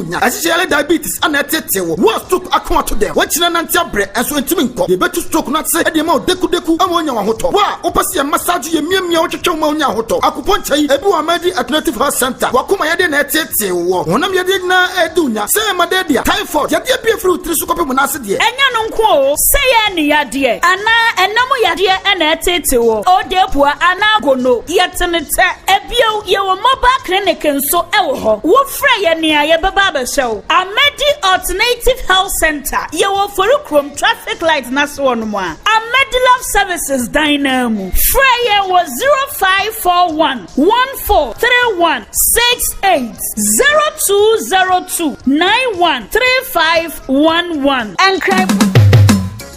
nya. Ɛhyehyɛ yɛle diabetes ana ɛtete wo. Wo a stroke ako ato dɛm. Wɔkyina nante abrɛ ɛnso ntumi nkɔ. Yɛbɛtu stroke no ase ɛde ma wo dekudeku ama wonya wahotɔ. Wo a wopɛ sɛ yɛ massage yɛ miamia wotwetwe wo ma wonya ahotɔ. Acupuncture yi ebi wɔ Amadi Alternative Health Center. Wakoma yɛde na ɛtete wɔ. Honam yɛde nyinaa ɛdi wo nya. Sɛ malaria, typhoid, yɛde bi efiri wo tiri so kɔpem wo n'ase deɛ. Ɛnyɛ no nko o, sɛ yɛ ne yadeɛ anaa ɛnam yadeɛ ɛna ɛtete wɔ odepua anaa gono, yɛtene tɛ. Ebio, yɛwɔ mobile clinic nso ɛwɔ hɔ. Wofrɛ yɛ nea yɛbɛba abɛhyɛ wo. Amadi Alternative Health Center, yɛwɔ Forikurom traffic light n'ase wɔ nom a Amadi Love Services dan naa mu. Frɛ yɛ wɔ 0541 1431 68, 0202 913511. Ɛnkran.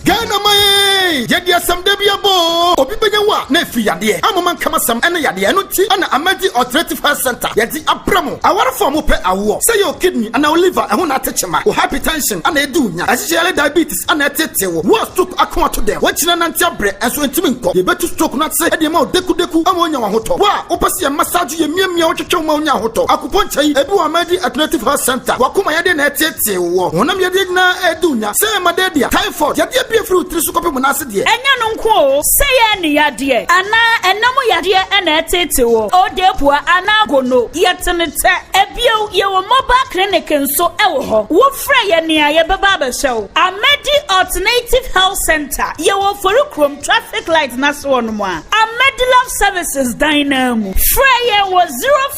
Ghana man, yɛde asɛm da bi abɔ obi bɛnya wo a na ɛfiri yadeɛ amoma nkama sɛm ɛne yadeɛ. Ɛno nti ɛna Amadi Alternative Health Center yɛde abrɛ mo awarefo a mopɛ awoɔ, sɛ yɛ wo kidney anaa wo liver ɛho na ate kyema, wo hypertension ana ɛdi wo nya, ɛhyehyɛ yɛle diabetes ana ɛtete wo, wo a stroke ako ato dɛm, wɔkyina nante abrɛ ɛnso ntumi nkɔ. Yɛbɛtu stroke no ase ɛde ma wo dekudeku ama wonya wahotɔ. Wo a wopɛ sɛ yɛ massage yɛ miamia wotwetwe wo ma wonya ahotɔ. Acupuncture yi ebi wɔ Amadi Alternative Health Center. Wakoma yɛde na ɛtete wɔ. Honam yɛde nyinaa ɛdi wo nya. Sɛ malaria, typhoid, yɛde bi efiri wo tiri so kɔpem wo n'ase deɛ. Ɛnyɛ no nko o, sɛ yɛ ne yadeɛ anaa ɛnam yadeɛ ɛna ɛtete wɔ odepua anaa gono, yɛtene tɛ. Ebio, yɛwɔ mobile clinic nso ɛwɔ hɔ. Wofrɛ yɛ nea yɛbɛba abɛhyɛ wo. Amadi Alternative Health Center, yɛwɔ Forikurom traffic light n'ase wɔ nom a Amadi Love Services dan naa mu. Frɛ yɛ wɔ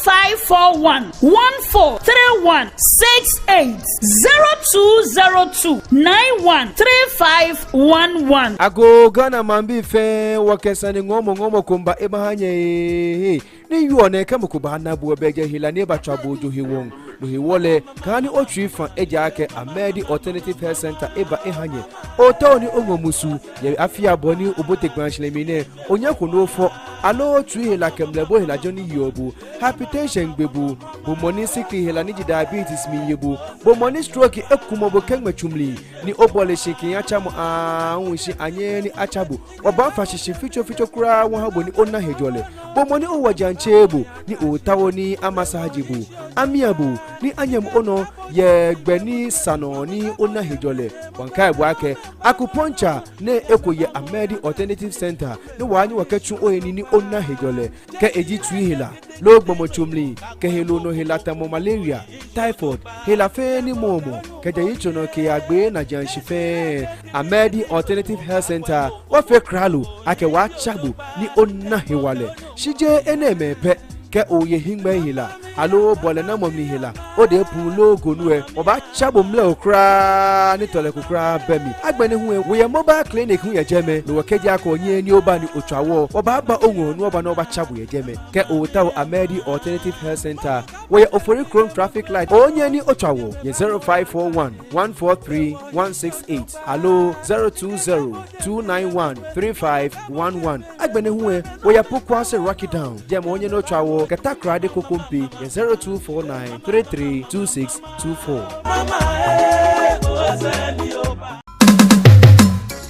0541 1431 68, 0202 913511. Ago Ghana man bi fɛn wakɛsani ŋɔmɔ ŋɔmɔ komba eba hanye ni yuɔ kɛ mo ba na bu bɛjɛ hila ne ba twa bojo hi wɔn no hi wɔlɛ kani otwi fa egya akɛ Amadi Alternative Health Center eba ehanye otɔ ni ongomusu yɛ afia bɔ ni obote gbansilemi ne onye kono fɔ alo otwi hila kɛmlɛbo hila jɔ ni yiobu hypertension gbebu bomoni sikli hila ni ji diabetes mi yebu bomoni stroke ekumobo kɛŋmɛ chumli ni obɔle shikin atsamu ahun si anye ni atsabu ọba nfa ṣiṣi fitso kura wọn ha bo ni ona hejọlẹ bomoni owọjàntsẹ bo ni òtawo ni amasahaji bo amiabo ni anyam ono yẹgbẹ ni sanọ ni ona hejọlẹ wanka ẹbọ akẹ acupuncture ne eko yẹ Amadi Alternative Center ni wàá ní wàkẹ́tù oye ni ní ona hejọlẹ kẹ èjì tu hela ló gbọmọtsomli kẹ helo no hela tẹmọ malaria, typhoid hela fẹ́ ní mọ̀ọ́mọ̀ kẹjẹ yìí tsọ̀nà kẹ àgbẹ̀ nàjànsì fẹ́. Amadi Alternative Health Center wọ́n fẹ́ kralo akẹ wàá tsagbo ní ona hewalẹ̀ ṣíjẹ́ ẹnẹ́mẹ̀pẹ́ kẹ òye hingbẹ hela alo bɔlɛ na mɔmini hela o de pu lóògùn ɛ ọba tsagbo mlɛ o koraa ní tɔlɛ kokora bɛ mi agbɛni hu yɛ wòye mobile clinic hu yɛ jɛmɛ ní wɔ kɛdzi akɔ nye ní o ba ní otsu awɔ ọba ba ohun ní ọba ní ọba tsagbo yɛ jɛmɛ kɛ òwòtawo Amadi Alternative Health Center wɔyɛ Ofori Kurom traffic light onye ní otsu awɔ yɛ 0541 143 168 alo 020 291 3511. Agbɛni hu yɛ wɔyɛ Pokuase Rocky Down jɛmɛ onye ní otsu awɔ kɛtakura de kokompe yɛ 0249 332624.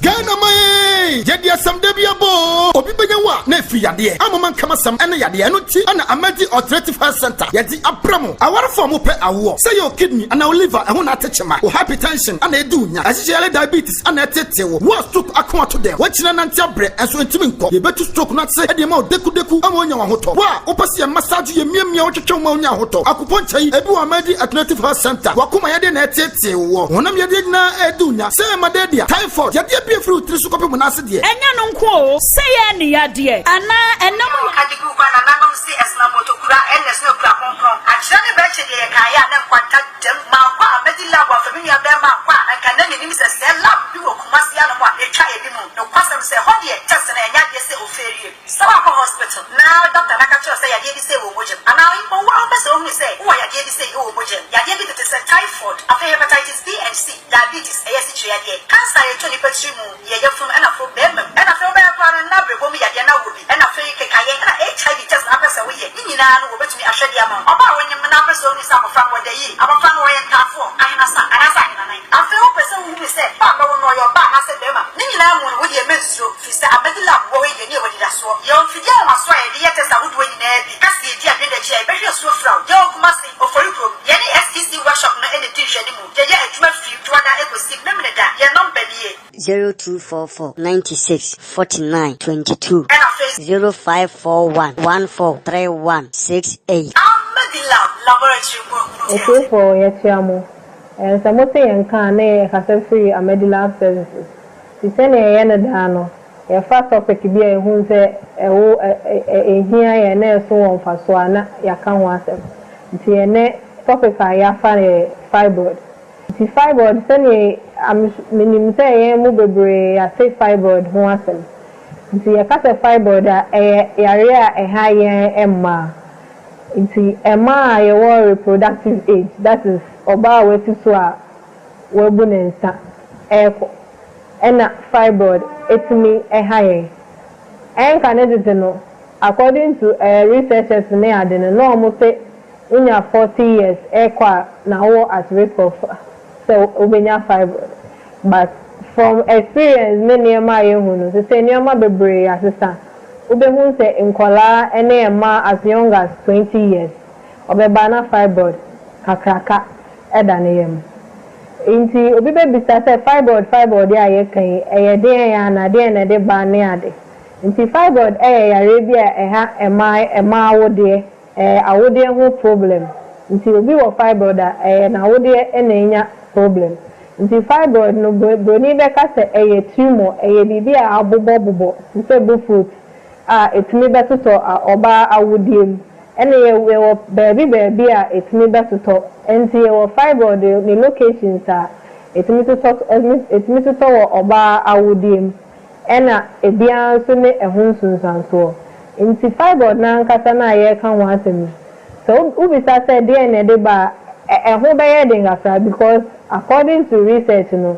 Ghana man, yɛde asɛm da bi abɔ obi bɛnya wo a na ɛfiri yadeɛ amoma nkama sɛm ɛne yadeɛ. Ɛno nti ɛna Amadi Alternative Health Center yɛde abrɛ mo awarefo a mopɛ awoɔ, sɛ yɛ wo kidney anaa wo liver ɛho na ate kyema, wo hypertension ana ɛdi wo nya, ɛhyehyɛ yɛle diabetes ana ɛtete wo, wo a stroke ako ato dɛm, wɔkyina nante abrɛ ɛnso ntumi nkɔ. Yɛbɛtu stroke no ase ɛde ma wo dekudeku ama wonya wahotɔ. Wo a wopɛ sɛ yɛ massage yɛ miamia wotwetwe wo ma wonya ahotɔ. Acupuncture yi ebi wɔ Amadi Alternative Health Center. Wakoma yɛde na ɛtete wɔ. Honam yɛde nyinaa ɛdi wo nya. Sɛ malaria, typhoid, yɛde bi efiri wo tiri so kɔpem wo n'ase deɛ. Ɛnyɛ no nko o, sɛ yɛ ne yadeɛ anaa ɛnam Kadigu kwa nananom si ɛsena motokura ɛna ɛsena kura kronkron akyerɛ ne bɛkyɛ deɛ yɛkaeɛ a ne nkwanta dɛm maakɔ a mɛdi lab afa me nua bɛrima akɔ a anka na menim sɛ lab bi wɔ Kumasi anom a ɛtwa ebi mu. Nokwasɛm sɛ hɔ deɛ test no ɛnyɛ adeɛ sɛ ofɛrie sɛ wakɔ hospital na doctor naka kyerɛ sɛ yadeɛ bi sɛ wɔ mogya mu anaa mpo wo a wopɛ sɛ wohunu sɛ wowɔ yadeɛ bi sɛ ɛwɔ mogya mu, yadeɛ bi tete sɛ typhoid, afei hepatitis B and C, diabetes, ɛyɛ sikyire yadeɛ, cancer a yɛtɔ nipa tiri mu, yɛyɛ funu ɛna fo bɛrima mu, ɛna afei wobɛyɛ koraa no na abrɛbɔ mu yadeɛ na wɔ bi, ɛna afei kekayɛ, ɛna HIV test na apɛ sɛ woyɛ ne nyinaa no, wɔbɛtumi ahwɛ de ama wo. Ɔbaa a wonyim na apɛ sɛ wohunu sɛ abɔfra no wɔda yie, abɔfra no wɔyɛ ntaafoɔ ahenasa anaasɛ ahenanan, afei wopɛ sɛ wohunu sɛ ba a bɛwo no ɔyɛ ɔbaa anaasɛ bɛrima, ne nyinaa mu no wodeɛ mɛnsuro, firi sɛ Amadi Lab wɔ hɔ yi yɛ ne ɛwɔ anidasoɔ. Yɛwɔ mfidie ahomasoɔ a yɛde yɛ test ahodoɔ nyinaa bi kasi yɛdi adwene akyi a yɛbɛhwɛ asuo fira wo. Yɛwɔ Kumase, Ofori Kurom, yɛne STC Workshop no. nhwɛanimu. Yɛyɛ adwuma firi Dwoada kɔsi Memeneda. Yɛn nɔmba nie. 0244 96 49 22. Ɛna afei. 0541 14 31 68. Ahmedilab Laboratory mu ahunu sɛ. Atiefoɔ, yɛkyea mo. Sɛ mote yɛn nka a, na yɛkasa firi Ahmedilab Services. Nti sɛnea yɛyɛ no daa no, yɛfa topic bi a yɛhu sɛ ɛwo ɛhia yɛn na ɛso wɔ mfasoɔ a, na yɛaka ho asɛm. Nti ɛnɛ topic a yɛafa yɛ fibroid. Nti fibroid, sɛnea menim sɛ yɛn mu bebree ate fibroid ho asɛm. Nti yɛka sɛ fibroid a, ɛyɛ yareɛ a ɛha yɛn mmaa. Nti mmaa a yɛwɔ reproductive age, that is, ɔbaa a wasi so a wabu ne nsa ɛrekɔ, ɛna fibroid etumi ɛha yɛn. Ɛnka ne tete no, according to researchers ne ade no, na wɔn sɛ wonya 40 years ɛkɔ a, na wɔ at risk of sɛ wobɛnya fibroid, but from experience ne nneɛma a yɛhu no sɛ nneɛma bebree asesa, wobɛhu sɛ nkɔlaa ne mmaa as young as 20 years, ɔbɛba na fibroid kakraka ɛda ne yam. Nti obi bɛbisa sɛ fibroid a yɛka yi, ɛyɛ deɛn yɛ ana deɛn na ɛde ba ne ade? Nti fibroid ɛyɛ yareɛ bi a ɛha mmaa awodeɛ, ɛyɛ awodeɛ ho problem. Nti obi wɔ fibroid a, ɛyɛ n'awodeɛ ɛna enya problem. Nti fibroid no, broni bɛka sɛ ɛyɛ tumor, ɛyɛ biribi a abobɔbobɔ te sɛ bofrot a etumi bɛtotɔ ɔbaa awodeɛ mu. Ɛna yɛwɔ baabi a etumi bɛtotɔ. Nti yɛwɔ fibroid ne locations a etumi totɔ wɔ ɔbaa awodeɛ mu, ɛna ebiara nso ne ɛho nsunsuansoɔ. Nti fibroid n'ankasa no a yɛreka ho asɛm yi, sɛ wobisa sɛ deɛn na ɛde ba a, ɛho bɛyɛ den kakra, because according to research no,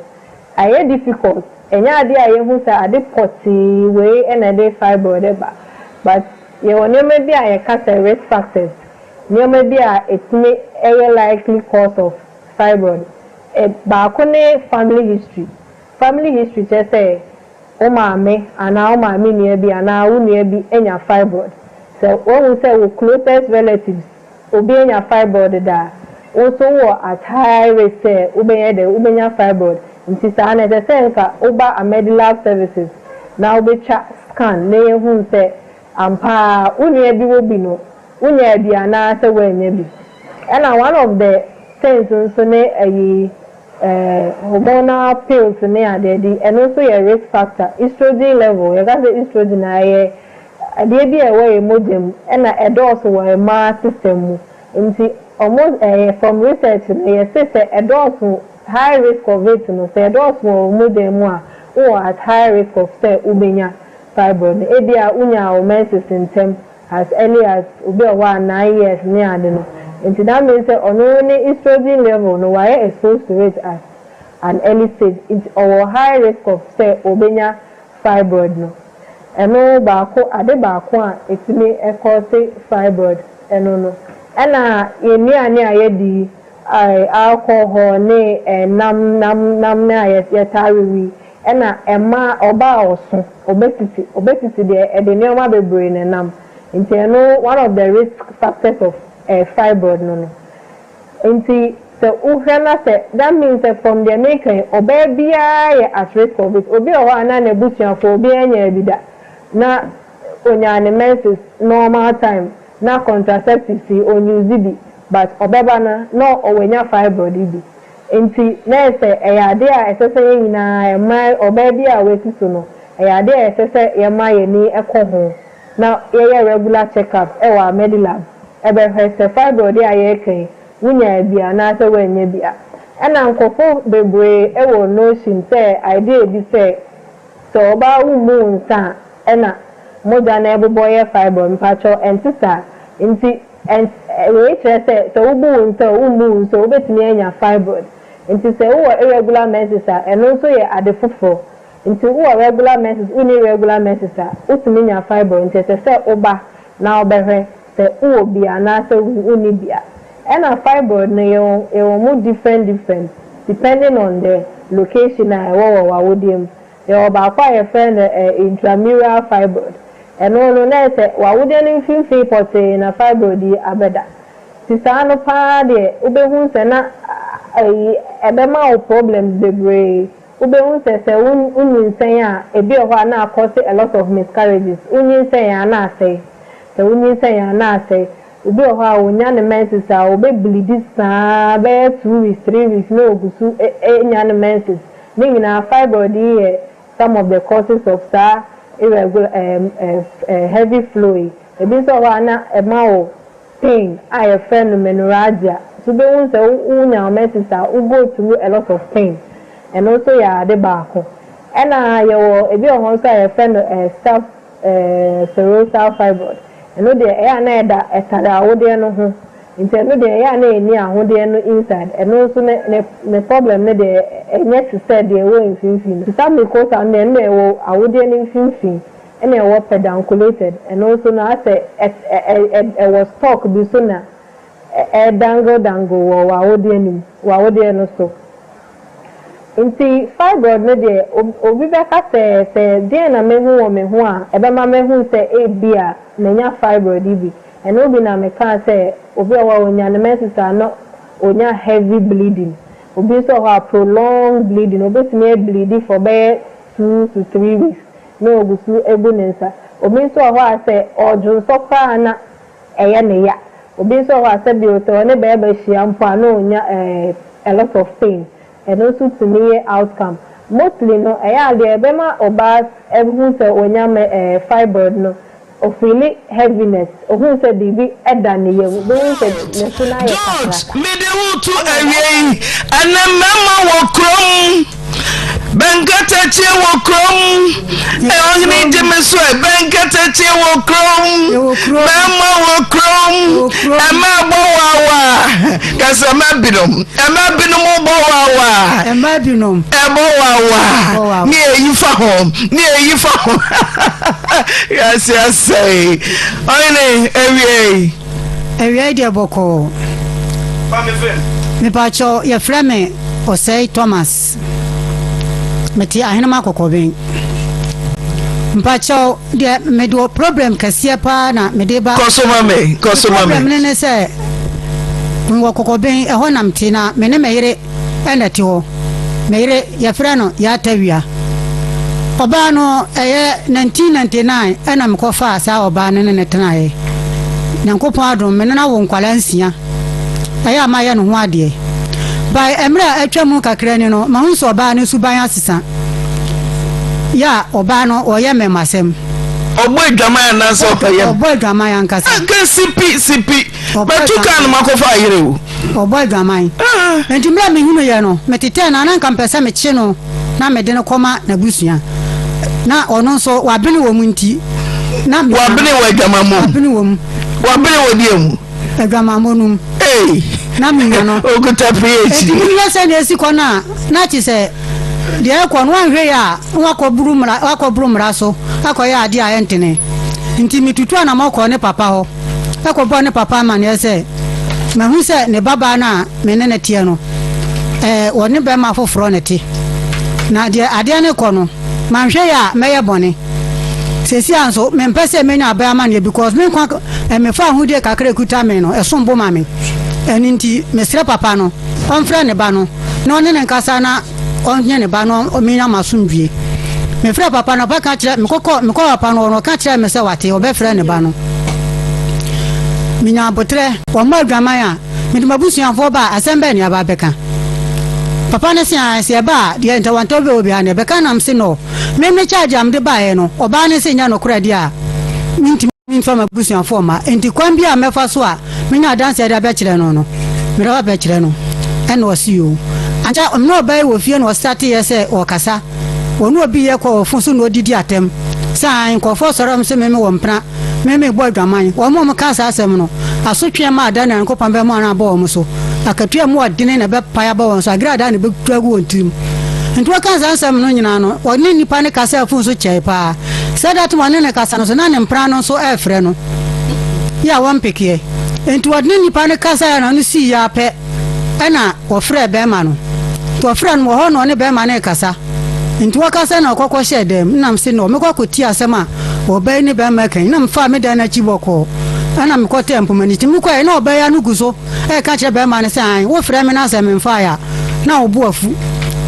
ayɛ difficult. Ɛnyɛ adeɛ a yɛhu sɛ ade pɔtee wei ɛna ɛde fibroid ba, but yɛwɔ nneɛma bi a yɛka sɛ risk factors, nneɛma bi a ɛtumi ɛyɛ likely cause of fibroid. Baako ne family history. Family history kyerɛ sɛ wo maame anaa wo maame nua bi anaa wo nua bi anya fibroid. Sɛ wɔhu sɛ wo closest relatives obi anya fibroid da, wo nso wɔ at high risk sɛ wobɛnya dɛ wobɛnya fibroid. Nti saa na ɛsɛ sɛ nka woba Amedilab Services na wobɛtwa scan na yɛhu sɛ ampaa wo nua bi wɔ bi no, wonya bi anaasɛ woanya bi. Ɛna one of the things nso ne ɛyi hormonal pills ne adeɛ di, ɛno nso yɛ risk factor. Estrogen level, yɛka sɛ estrogen a, ɛyɛ adeɛ bi a ɛwɔ yɛn mogya mu, ɛna ɛdɔɔso wɔ mmaa system mu. Nti ɔmo from research no, yɛse sɛ ɛdɔɔso, high risk of it no, sɛ ɛdɔɔso wɔ mogya mu a, wowɔ at high risk of sɛ wobɛnya fibroid no. Ebi a wonya wo menses ntɛm, as early as obi a ɔwɔ a 9 years ne ade no, nti that means sɛ ɔno ne estrogen level no, wayɛ exposed to it at an early stage, nti ɔwɔ high risk of sɛ obenya fibroid no. Ɛno baako, ade baako a etumi ɛcause fibroid ɛno no. Ɛna yɛn nnuane a yɛdi, alcohol ne ɛnam nam ne a yɛtaa wewi, ɛna ɛma ɔbaa a ɔso obesity deɛ, ɛde nneɛma bebree na ɛnam. Nti ɛno one of the risk factors of fibroid no. Nti sɛ wohwɛ na sɛ that means sɛ from deɛ meka yi, ɔbaa biara yɛ at risk of it. Obi wɔ hɔ a na n'abusuafo obi anya bi da, na onya ne menses normal time, na contraceptives yi onyuse bi, but ɔbɛba no na ɔwɔnya fibroid bi. Nti na ɛsɛ ɛyɛ adeɛ a ɛsɛ sɛ yɛn nyinaa, mmaa, ɔbaa bi a wasi so no, ɛyɛ adeɛ a ɛsɛ sɛ yɛma yɛn ani kɔ ho na yɛyɛ regular check up ɛwɔ Amedilab, ɛbɛhwɛ sɛ fibroid a yɛreka yi, wonya bi anaasɛ woanya bi a. Ɛna nkurɔfo bebree ɛwɔ notion sɛ, idea bi sɛ sɛ ɔbaa wummu wo nsa a, ɛna mogya na ɛbobɔ yɛ fibroid. Mpakyɛw, ɛnte saa. Nti wei kyerɛ sɛ sɛ wobu wo nsa o, wommu wo nsa o, wobɛtumi anya fibroid. Nti sɛ wowɔ irregular menses a, ɛno nso yɛ ade foforɔ. Nti wowɔ regular menses, wonni regular menses a, wotumi nya fibroid. Nti ɛsɛ sɛ woba na wobɛhwɛ sɛ wowɔ bi anaasɛ wonni bi a. Ɛna fibroid no, yɛwɔ mu different different depending on the location a ɛwɔ wɔ w'awodeɛ mu. Yɛwɔ baako a yɛfrɛ no intramural fibroid. Ɛno no na ɛsɛ w'awodeɛ no mfimfini pɔtee na fibroid yi abɛda. Nti saa no paa deɛ, wobɛhu sɛ na ɛyi ɛbɛma wo problems bebree. Wobɛhu sɛ sɛ wonyinsɛn a, ebi wɔ hɔ a na akɔse a lot of miscarriages. Wonyinsɛn a na asɛe. Sɛ wonyinsɛn a na asɛe. Obi wɔ hɔ a onya ne menses a, ɔbɛbleedi saa bɛyɛ 2 weeks, 3 weeks na ogu so enya ne menses. Ne nyinaa fibroid yi yɛ some of the causes of saa irregular heavy flow yi. Ebi nso wɔ hɔ a na ɛma wo pain a yɛfrɛ no menorrhagia. So wobɛhu sɛ wonya wo menses a, wo go through a lot of pain. Ɛno nso yɛ ade baako. Ɛna yɛwɔ ebi wɔ hɔ nso a yɛfrɛ no sub serosal fibroid. Ɛno deɛ, ɛyɛ a na ɛda ɛtare awodeɛ no ho, nti ɛno deɛ, ɛyɛ a na ɛni ahodeɛ no inside. Ɛno nso ne problem ne deɛ, ɛnyɛ te sɛ deɛ ɛwɔ mfimfini no. Submucosa no deɛ, ɛno deɛ ɛwɔ awodeɛ no mfimfini, ɛna ɛwɔ pedunculated. Ɛno nso no, asɛ ɛ ɛ ɛwɔ stalk bi so na ɛdangle dangle wɔ awodeɛ no mu, wɔ awodeɛ no so. Nti fibroid no deɛ, obi bɛka sɛ deɛ na mehu wɔ me ho a ɛbɛma mehu sɛ ebi a menya fibroid yi bi. Ɛno bi na meka sɛ obi a ɔwɔ a onya ne menses a no onya heavy bleeding. Obi nso wɔ hɔ a prolonged bleeding, obetumi ableedi for bɛyɛ 2 to 3 weeks na ogu so egu ne nsa. Obi nso wɔ hɔ a sɛ ɔdwonsɔ koraa na ɛyɛ ne ya. Obi nso wɔ hɔ a sɛbi sɛ ɔne bɛrima hyia mpo a na onya a lot of pain. Ɛno nso tumi yɛ outcome. Mostly no, ɛyɛ adeɛ ɛbɛma ɔbaa ɛhu sɛ onya fibroid no, ofeeli heaviness, ohun sɛ biribi ɛda ne yam, obehu sɛ ne so n'ayɛ George, kakraka. Mede wo to awie yi, ɛnɛ mmarima wɔ kurom, bɛnkatakyie wɔ kurom, ɛ ɔhene gye me so ɛ, bɛnkatakyie wɔ kurom, mmarima wɔ kurom, ɛma bɔ wawa, kasa ɛma binom, ɛma binom bɔ wawa, ɛma binom ɛbɔ wawa, ne eyi fa ho, ne eyi fa ho, yɛase asɛe, ɔhene awie yi. Awia yi deɛ bɔkɔɔ. Mepakyɛw, yɛfrɛ me Ɔsɛe Thomas. Mete Ahenema Kɔkɔben. Mpakyɛw deɛ, mede problem kɛseɛ paa na mede ba. Kɔ so ma me, kɔ so ma me. Problem no ne sɛ mewɔ Kɔkɔben, ɛhɔ na mete, na me ne me yere ɛna te hɔ. Me yere yɛfrɛ no Yɛatawia. Ɔbaa no, ɛyɛ 1999 ɛna mekɔfaa saa ɔbaa no ne ne tenaeɛ. Nyankopɔn adom, me ne no awo nkwalaa 6. Ɛyɛ a mayɛ no ho adeɛ. By mmerɛ a atwa mu kakra ni no, mahu sɛ ɔbaa no suban asesa. Yɛ a ɔbaa no ɔyɛ mmɛmasɛm. Ɔbɔ adwaman anaasɛ ɔyɛ? Ɔbɔ adwaman ankasa. Anka sipi sipi. Matu kaa no makɔfa ayere o. Ɔbɔ adwaman. Nti mmerɛ a mehunu yɛ no, metetɛɛ no a na nka mpɛ sɛ mekye no na mede no kɔma n'abusua. Na ɔno nso wabene wɔ mu nti. Na wabene wɔ adwaman mu. Wabene wɔ mu. Wabene wɔ deɛ mu. Adwamammɔ no mu. Ee. Na menya no. Okuta PhD. Eti mehwɛ sɛ nea esi kɔ no a, na kye sɛ deɛ ɛkɔ no wanhwɛ yɛ a na wakɔburu mmara wakɔboro mmara so akɔyɛ adeɛ a ɛntene. Nti metutu anamɔ kɔɔ ne papa hɔ ɛkɔbɔɔ ne papa amanneɛ sɛ mahu sɛ ne babaa no a me ne no teɛ no, ɛɛ ɔne bɛrima foforɔ na ɛte. Na deɛ adeɛ no kɔ no, manhwɛ yɛ a mɛyɛ bɔne. Seesei ara nso, mempɛ sɛ menya abɛ amanneɛ because me nkwa eh, me fawohodie kakra a ɛkuta me no, ɛsom bo ma me. Ɛno nti, mesrɛ papa no, ɔmfrɛ ne ba no na ɔne no nkasa na ɔnye ne ba no menya m'asomdwie. Mefrɛɛ papa no, papa ka kyerɛ, mekɔkɔ, mekɔɔ papa no hɔ no, ɔka kyerɛɛ me sɛ wate, ɔbɛfrɛ ne ba no. Menya aboterɛ, wɔmmɔ adwaman a, mede m'abusuafoɔ ba a, asɛm bɛn na yɛaba abɛka? Papa no se, ae, sɛ yɛba a, deɛ ntawantawa bi wɔ hɔ biara no, yɛbɛka. Na mese, no. Me me charge a mede baeɛ no, ɔbaa no se nyɛ nokorɛ deɛ a, mentumi mfa m'abusuafoɔ mma. Enti kwan bi a mɛfa so a menya adanseɛ de abɛkyerɛ no no, mede aba abɛkyerɛ no. Ɛna ɔse yoo. Ankyɛ me ne ɔbaa yi wɔ fie na ɔstarteeɛ sɛ ɔrekasa. Ɔne obi yɛ kɔ ɔfo so na ɔdidi atɛm sɛ ae nkurɔfoɔ sɔre a wɔn se me mewɔ mpena. Me mebɔ adwaman. Wɔn a wɔka saa asɛm no, asotwe a ɛma ada na Nyankopɔn bɛma no abɔ wɔn so. Akatua a emu yɛ den na ɛbɛpae aba wɔn so, agradaa na ebetu agu wɔn tirim. Enti wɔkaa saa nsɛm no nyinaa no, ɔne nnipa no kasaa fon so kyɛe paa. Sɛ da to ɔne no kasa no so, na ne mpena no nso refrɛ no. Yɛ a wɔmpekeɛ. Enti ɔne nnipa no kasaeɛ na ɔno sii ara pɛ. Ɛna wɔfrɛɛ bɛɛma no. Nti wɔfrɛɛ no wɔ hɔ na ɔne bɛɛma no rekasa. Nti wɔkasa na ɔkɔkɔ hyɛɛ dan mu. Nna mese no mɛkɔ akɔtie asɛm a ɔbaa yi ne bɛɛma reka yi. Nna mefaa me dan no akyi bɔkɔɔ. Ɛna mekɔtɛɛ mpoma no nti mekɔɛ na ɔbaa yi ano gu so ɛreka kyerɛ bɛrima no sɛ ae wofrɛ me na sɛ memfaeɛ a na wo bo afu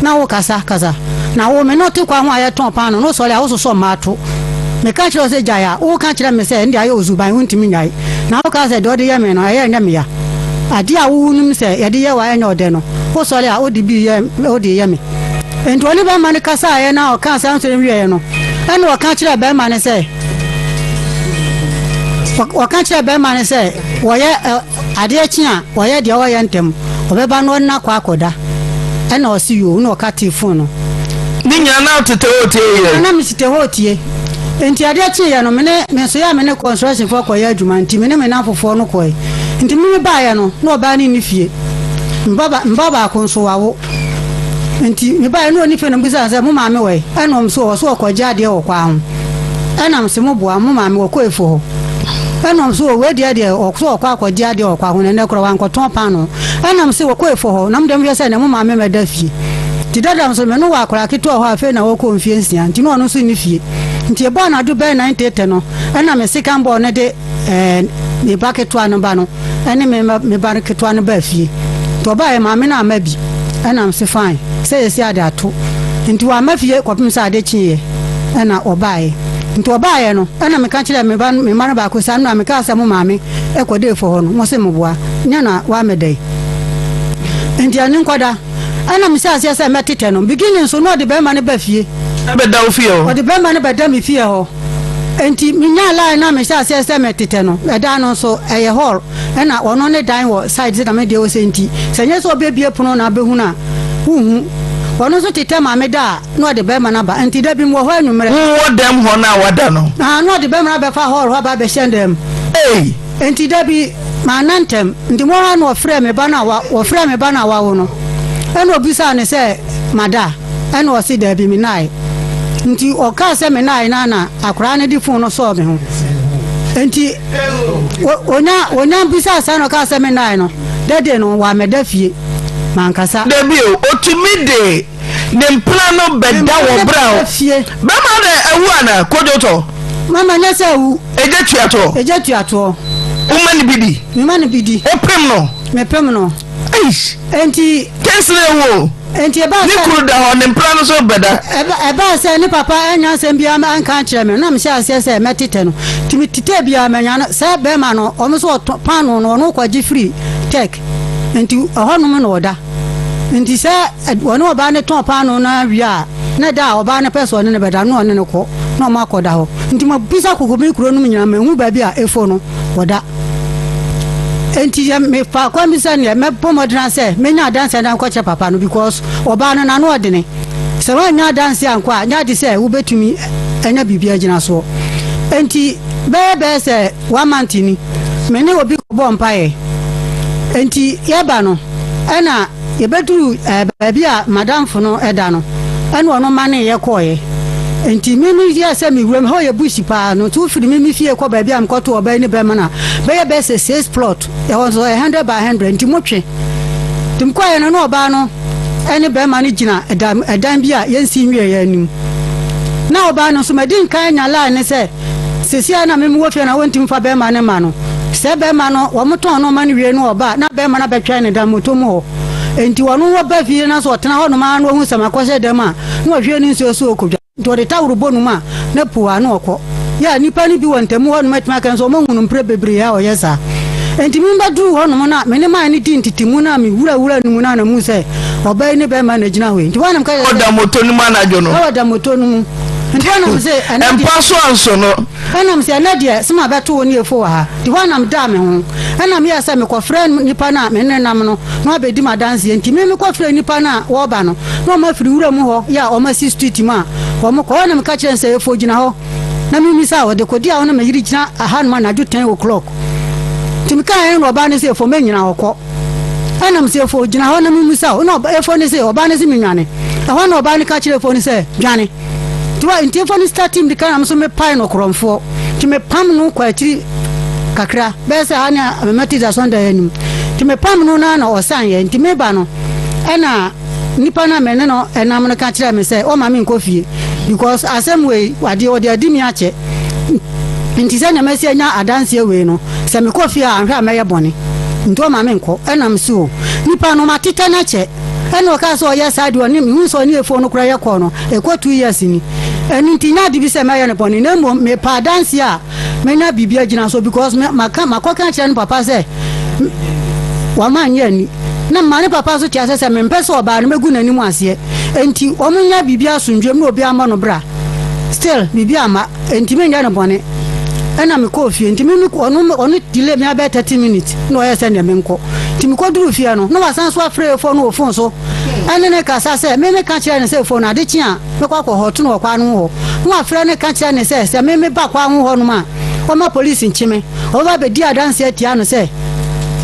na wo kasa kasa na wo me ne wote kwan ho a yɛtɔn paano na wosɔre a wososɔ mmaa to. Meka kyerɛ wo sɛ gyae a woka kyerɛ me sɛ ɛnde ayɛ wo suban wontumi nnyae na woka sɛ deɛ wode yɛ me no ɛyɛ ɛnyɛ me ya. Adeɛ a wonim sɛ yɛde yɛ wo a ɛnyɛ ɔdɛ no wosɔre a wode bi yɛ wode yɛ me. Enti ɔne bɛrima no kasaeɛ na ɔkaa saa nsɛm wieeɛ no ɛna ɔka kyerɛɛ bɛrima no sɛ ɔka kyerɛɛ bɛrima no sɛ wɔyɛ adeɛ kye a wɔyɛ deɛ ɔyɛ ntɛm ɔbɛba no ɔne no akɔ akɔda ɛna ɔse yoo na ɔka tee fon no. Ne nyinaa na ɔtete hɔ tie yɛ. Na metete hɔ tie. Nti adeɛ kyeeɛ no mene me nso yɛ a me ne construction foɔ kɔyɛ adwuma nti me ne me namfofoɔ no kɔe. Nti me baeɛ no na ɔbaa no nni fie. Mba baako nso wawo. Nti mebaeɛ na ɔnni fie na mebisaa no sɛ mo maame wɔ he? Ɛna ɔm so ɔwɔ so ɔkɔgye adeɛ wɔ kwaa ho. Ɛna mese mo boa mo maame wɔkɔ efo hɔ. Ɛna ɔm so wei deɛ deɛ ɔso ɔkɔ akɔgye adeɛ wɔ kwaa ho na ɛnɛ koraa wankɔtɔn paanoo. Ɛna mese wɔkɔ efo hɔ na mo deɛ mohwɛ sɛ ɛnɛ mo maame mmɛda fie. Nti dada nso me no wɔ akwadaa ketewa wɔ hɔ a afei na ɔkɔ mfie nsia nti na ɔno nso nni fie. Nti ɛbɔɔ anadwo bɛyɛ 9:30 no ɛna me sekan bɔɔ no de ɛɛ me ba ketewa no ba no ɛne me me ba ketewa no baa fie. Nti ɔbaeɛ maame no amma bi ɛna mese fine sɛ yɛsi ade ato. Nti wamma fie kɔpem sɛ ade kyeeɛ ɛna ɔbaeɛ. Nti ɔbaeɛ no ɛna meka kyerɛɛ me ba me mma no baako sɛ anora mekaa sɛ mo maame ɛkɔ dee fo hɔ no mo se moboa nyɛ na wammɛda yi. Nti ɛne nkɔda. Ɛna mehyɛɛ aseɛ sɛ mɛtetɛ no. Beginning nso na ɔde bɛrima no ba fie. Ɛbɛda wo fie hɔ? Ɔde bɛrima no bɛda me fie hɔ. Enti menyaa line na mehyɛɛ aseɛ sɛ mɛtetɛ no. Ɛdan no nso ɛyɛ hall ɛna ɔno ne dan wɔ side sɛ na me deɛ wɔ sɛ nti sɛ nyɛ sɛ ɔbɛbie pono na abɛhunu a wonhu. Ɔno nso tetɛ ma meda a na ɔde bɛrima no aba. Nti da bi mewɔ hɔ anwummerɛ. Wowɔ dɛm hɔ no a wada no? Ahaa na ɔde bɛrima no abɛfa hall hɔ aba abɛhyɛ dan mu. Ei! Enti da bi, manna ntɛm, nti mo ara na ɔfrɛɛ me ba no a wa, wɔfrɛɛ me ba no a wawo no, ɛna ɔbisaa no sɛ mada? Ɛna ɔse daabi mennae. Nti ɔkaa sɛ mennae no a na akwadaa no de fon no sɔɔ me ho. Nti onya, onya bisaa saa na ɔkaa sɛ mennae no, dade no wammɛda fie, mankasa. Dabi o, otumi de ne mpena no bɛda wɔ berɛ a bɛrima no awu anaa? Kodwo tɔ. Mama nyɛ sɛ awu. Egya tua toɔ. Egya tua toɔ. Woma no bi di. Mema no bi di. Wopem no. Mepem no. Eish. Enti. Kɛnsere ewu o. Enti ɛbaa sɛ. Ne kunu da hɔ, ne mpena no nso bɛda. Ɛba ɛbaa sɛ ne papa annya asɛm biara anka ankyerɛ me, na mehyɛɛ aseɛ sɛ mɛtetɛ no. Nti metetɛɛ biara manya no. Saa bɛrima no, ɔno nso ɔtɔ paanoo no, ɔno kɔgye firi Turk. Enti ɛhɔnom na ɔda. Enti sɛ ɔne ɔbaa no tɔn paanoo no ara wie a, na da a ɔbaa no pɛ sɛ ɔne no bɛda no, na ɔne no kɔ, na wɔakɔda hɔ. Enti mabisa Kokoben kuro no mu nyinaa, manhu baabi a Efo no ɔda. Enti yɛ mefa kwan bi sɛ neɛ mɛbɔ mmɔden ara sɛ mɛnya adanseɛ de akɔkyerɛ papa no because ɔbaa no n'ano ɔdene. Sɛ woannya adanseɛ ankɔ a, nyɛ ade sɛ wobɛtumi anya biribi agyina soɔ. Enti bɛyɛ bɛyɛ sɛ one month ni, me ne obi kɔbɔɔ mpaeɛ. Enti yɛba no, ɛna yɛbɛduruu ɛɛ baabi a madamfo no da no, ɛna ɔno manee yɛkɔeɛ. Enti me me yɛɛ sɛ me wuram, hɔ yɛ bush paa no, nti wofiri me me fie kɔ baabi a mekɔtoo ɔbaa yi ne bɛrima no a, bɛyɛ bɛyɛ sɛ six plot, ɛhɔ nso ɛyɛ hundred by hundred, nti motwe. Nti mekɔeɛ no, na ɔbaa no ne bɛrima no gyina ɛdan, ɛdan bi a yɛnsi nwieeɛ anim. Na ɔbaa no nso, madi nkan anya line ne sɛ, Seesei a na me mewɔ fie na wɔntumi mfa bɛrima no mma no. Sɛ bɛrima no, wɔtɔn nnoɔma no wie no ɔba a, na bɛrima no abɛtwɛn ne dan moto mu hɔ. Enti ɔno ɔba fie na sɛ ɔtena hɔnom ara na ɔhu sɛ makɔhyɛ dɛm a, na ɔhwie ne nsuo so ɔkɔdwa. Nti ɔde taworo bɔ ne mu a, na puw a na ɔkɔ. Yɛ a nnipa no bi wɔ ntamu hɔnom atumi aka nso wɔahu no mprɛ bebree a ɔyɛ saa. Enti me bɛduruu hɔnom no a, me ne man no dii ntetemu no a mewurawuraa no mu no a na mehu sɛ ɔbaa yi ne bɛrima na gyina hɔ yi. Nti hɔ a na meka kyerɛ sɛ. Ɔda moto no mu anadwo no. Ɔda moto no mu. Nti hɔ na mese ɛnɛ deɛ. Mpa so anso no. Ɛna mese ɛnɛ deɛ sɛ mabɛto wo ne efo wɔ ha. Nti hɔ na medaa me ho. Ɛna meyɛɛ sɛ mekɔfrɛ nnipa no a me ne nam no na wɔabɛdi m'adanseɛ. Nti me mekɔfrɛɛ nnipa no a wɔreba no na wɔafiri wura mu hɔ yɛ a wɔasi street mu a wɔkɔ. Hɔ na meka kyerɛɛ no sɛ efo gyina hɔ na memmisa wo dekode a wo ne me yere gyina ahanom anadwo ten o'clock. Nti mekaeɛ no na ɔbaa no se efo mɛnyina hɔ kɔ. Ɛna mese efo gyina hɔ na memmisa wo. Na efo no se ɔbaa no se menwane. Ɛhɔ na ɔbaa no ka kyerɛɛ efo no sɛ dwane. Nti wa nti efo no start mirika na me nso mepae no korɔmfoɔ. Nti mepam no kɔ akyiri kakra bɛyɛ sɛ ha ne Methodist asɔndan anim. Nti mepam no na na ɔsan yɛ. Nti meba no ɛna nipa no a me ne no ɛnam no ka kyerɛɛ me sɛ ɔma me nkɔ fie because asɛm wei adeɛ ɔde adi me akyɛ. Nti sɛnea masi anya adanseɛ wei no, sɛ mekɔ fie a anhwɛ a mɛyɛ bɔne. Nti ɔma menkɔ. Ɛna mese o, nipa no matetɛ no akyɛ. Ɛna ɔkaa sɛ ɔyɛ saa deɛ ɔne mehu sɛ ɔne efuo no koraa yɛkɔɔ no, ɛkɔ 2 years ni. Ɛno nti nyɛ ade bi sɛ mɛyɛ no bɔne na mmom mepɛ adanseɛ a menya biribi agyina so because me maka makɔka akyerɛ ne papa sɛ wama anyɛ ani na mma ne papa nso te ase sɛ mempɛ sɛ ɔbaa no mɛgu n'anim aseɛ enti wɔn nya biribi asomdwem na obi ammɔ no bra. Still biribi amma enti menyɛ no bɔne. Ɛna mekɔɔ fie nti me ɔno ɔno delay me abɛyɛ 30 minutes na ɔyɛ sɛ deɛ menkɔ. Nti mekɔduruu fie no na wasan so afrɛ efoɔ no wɔ phone so ɛne ne kasa sɛ me meka kyerɛ no sɛ efoɔ no ade kye a mɛkɔ akɔ hɔ to no wɔ kwan ho hɔ. Na wafrɛ no ka kyerɛ no sɛ sɛ me meba kwan ho hɔ nom a ɔmma polisi nkye me. Ɔbɛba abɛdi adanseɛ atia no sɛ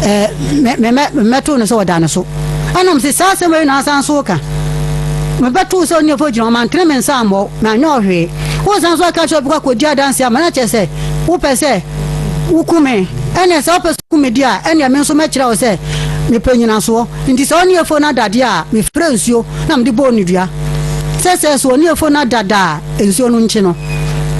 ɛɛ me me mɛto no sɛ ɔda no so. Ɛna mese saa asɛm wei na asan so woka. Mebɛtoo sɛ oniefo gyina hɔ mantene me nsa ammɔ wo, manyɛ wo hwee. Wosan so aka kyerɛ obi kɔ akɔdi adanseɛ ama no akyerɛ sɛ wopɛ sɛ woku me. Ɛneɛ sɛ wopɛ sɛ woku me deɛ a, ɛneɛ me nso mɛkyerɛ wo sɛ mepɛ nyinasoɔ. Nti sɛ oniefo no ada deɛ a, mefrɛ nsuo na mede bɔɔ no dua. Sɛ sɛ so oniefo no ada da a, nsuo no nkye no.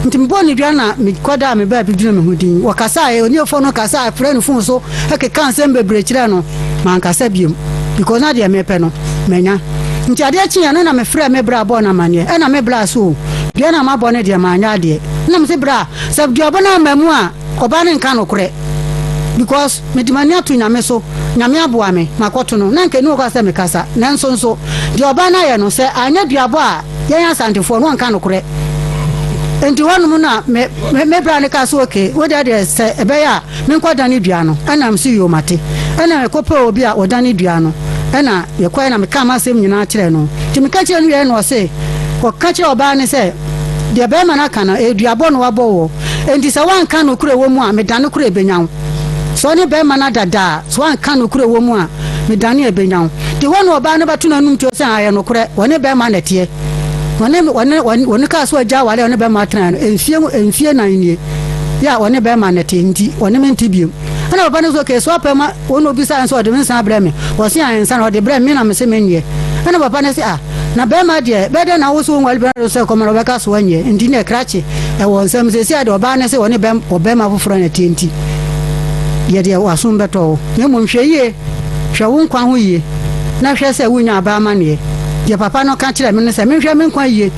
Nti mebɔɔ no dua na mekɔdaa me baabi dwenee me ho dinn. Wɔkasaeɛ, oniefo no kasaeɛ, frɛɛ no fon so kekaa nsɛm bebree kyerɛɛ no. Mankasa biom because na deɛ mepɛ no manya. Nti adeɛ kyeeɛ no na mefrɛɛ me bra bɔɔ no amaneɛ. Ɛna me bra se o, dua no a mabɔ no deɛ manyɛ adeɛ. Ɛna mese bra, sɛ duabɔ no amma mu a, ɔbaa no nka nokorɛ because mede m'ani ato Nyame so, Nyame aboa me, makɔto no. Na anka ɛni hɔ koraa sɛ mekasa. Nanso nso, deɛ ɔbaa no ayɛ no, sɛ anyɛ duabɔ a, yɛn Asantefoɔ no ɔnka nokorɛ. Nti hɔnom na me, me bra no kaa sɛ okay, wo deɛ deɛ sɛ ɛbɛyɛ a, Menkɔ dane dua no? Ɛna mese yoo mate. Ɛna mekɔ pɛɛ obi a ɔdane dua no. Ɛna yɛkɔɛ na mekaa m'asɛm nyinaa kyerɛɛ no. Nti meka kyerɛɛ no wieɛ na ɔse kɔka kyerɛ ɔbaa no sɛ deɛ bɛɛma no aka no ɛyɛ duabɔ na wabɔ woɔ. Enti sɛ woanka nokorɛ wɔ mu a medane korɔ ɛbɛnya wo. Sɛ ɔne bɛɛma no ada da a sɛ woanka nokorɛ wɔ mu a medane ɛbɛnya wo. Nti hɔ na ɔbaa no bɛto n'anum tuo sɛ haa ɛyɛ nokorɛ ɔne bɛɛma na ɛteɛ. Ɔne ɔne ɔne kaa sɛ ɔgya aware a ɔne bɛɛma tenaeɛ no mfie mfie nan nie. Yɛ a ɔne bɛɛma no te nti ɔne me nte biom. Ɛna papa no so okay so apɛ ma wɔn na obisaa nso ɔde me nsa abrɛ me. Ɔse ae nsa na ɔde brɛ me na mese menyeɛ. Ɛna papa no se ah na bɛɛma deɛ bɛyɛ dɛn na wo so wonware biara sɛ kɔma na ɔbɛka so anyeɛ nti neɛ krakye ɛwɔ nsam seesei a deɛ ɔbaa no se ɔne bɛm ɔbɛɛma foforɔ na ɛteɛ nti yɛ deɛ wasom bɛtɔ wo na mmom hwɛ yie hwɛ wo nkwa ho yie na hwɛ sɛ wonya aba amaneɛ. Deɛ papa no ka kyerɛ me ne sɛ menhwɛ me nkwa yie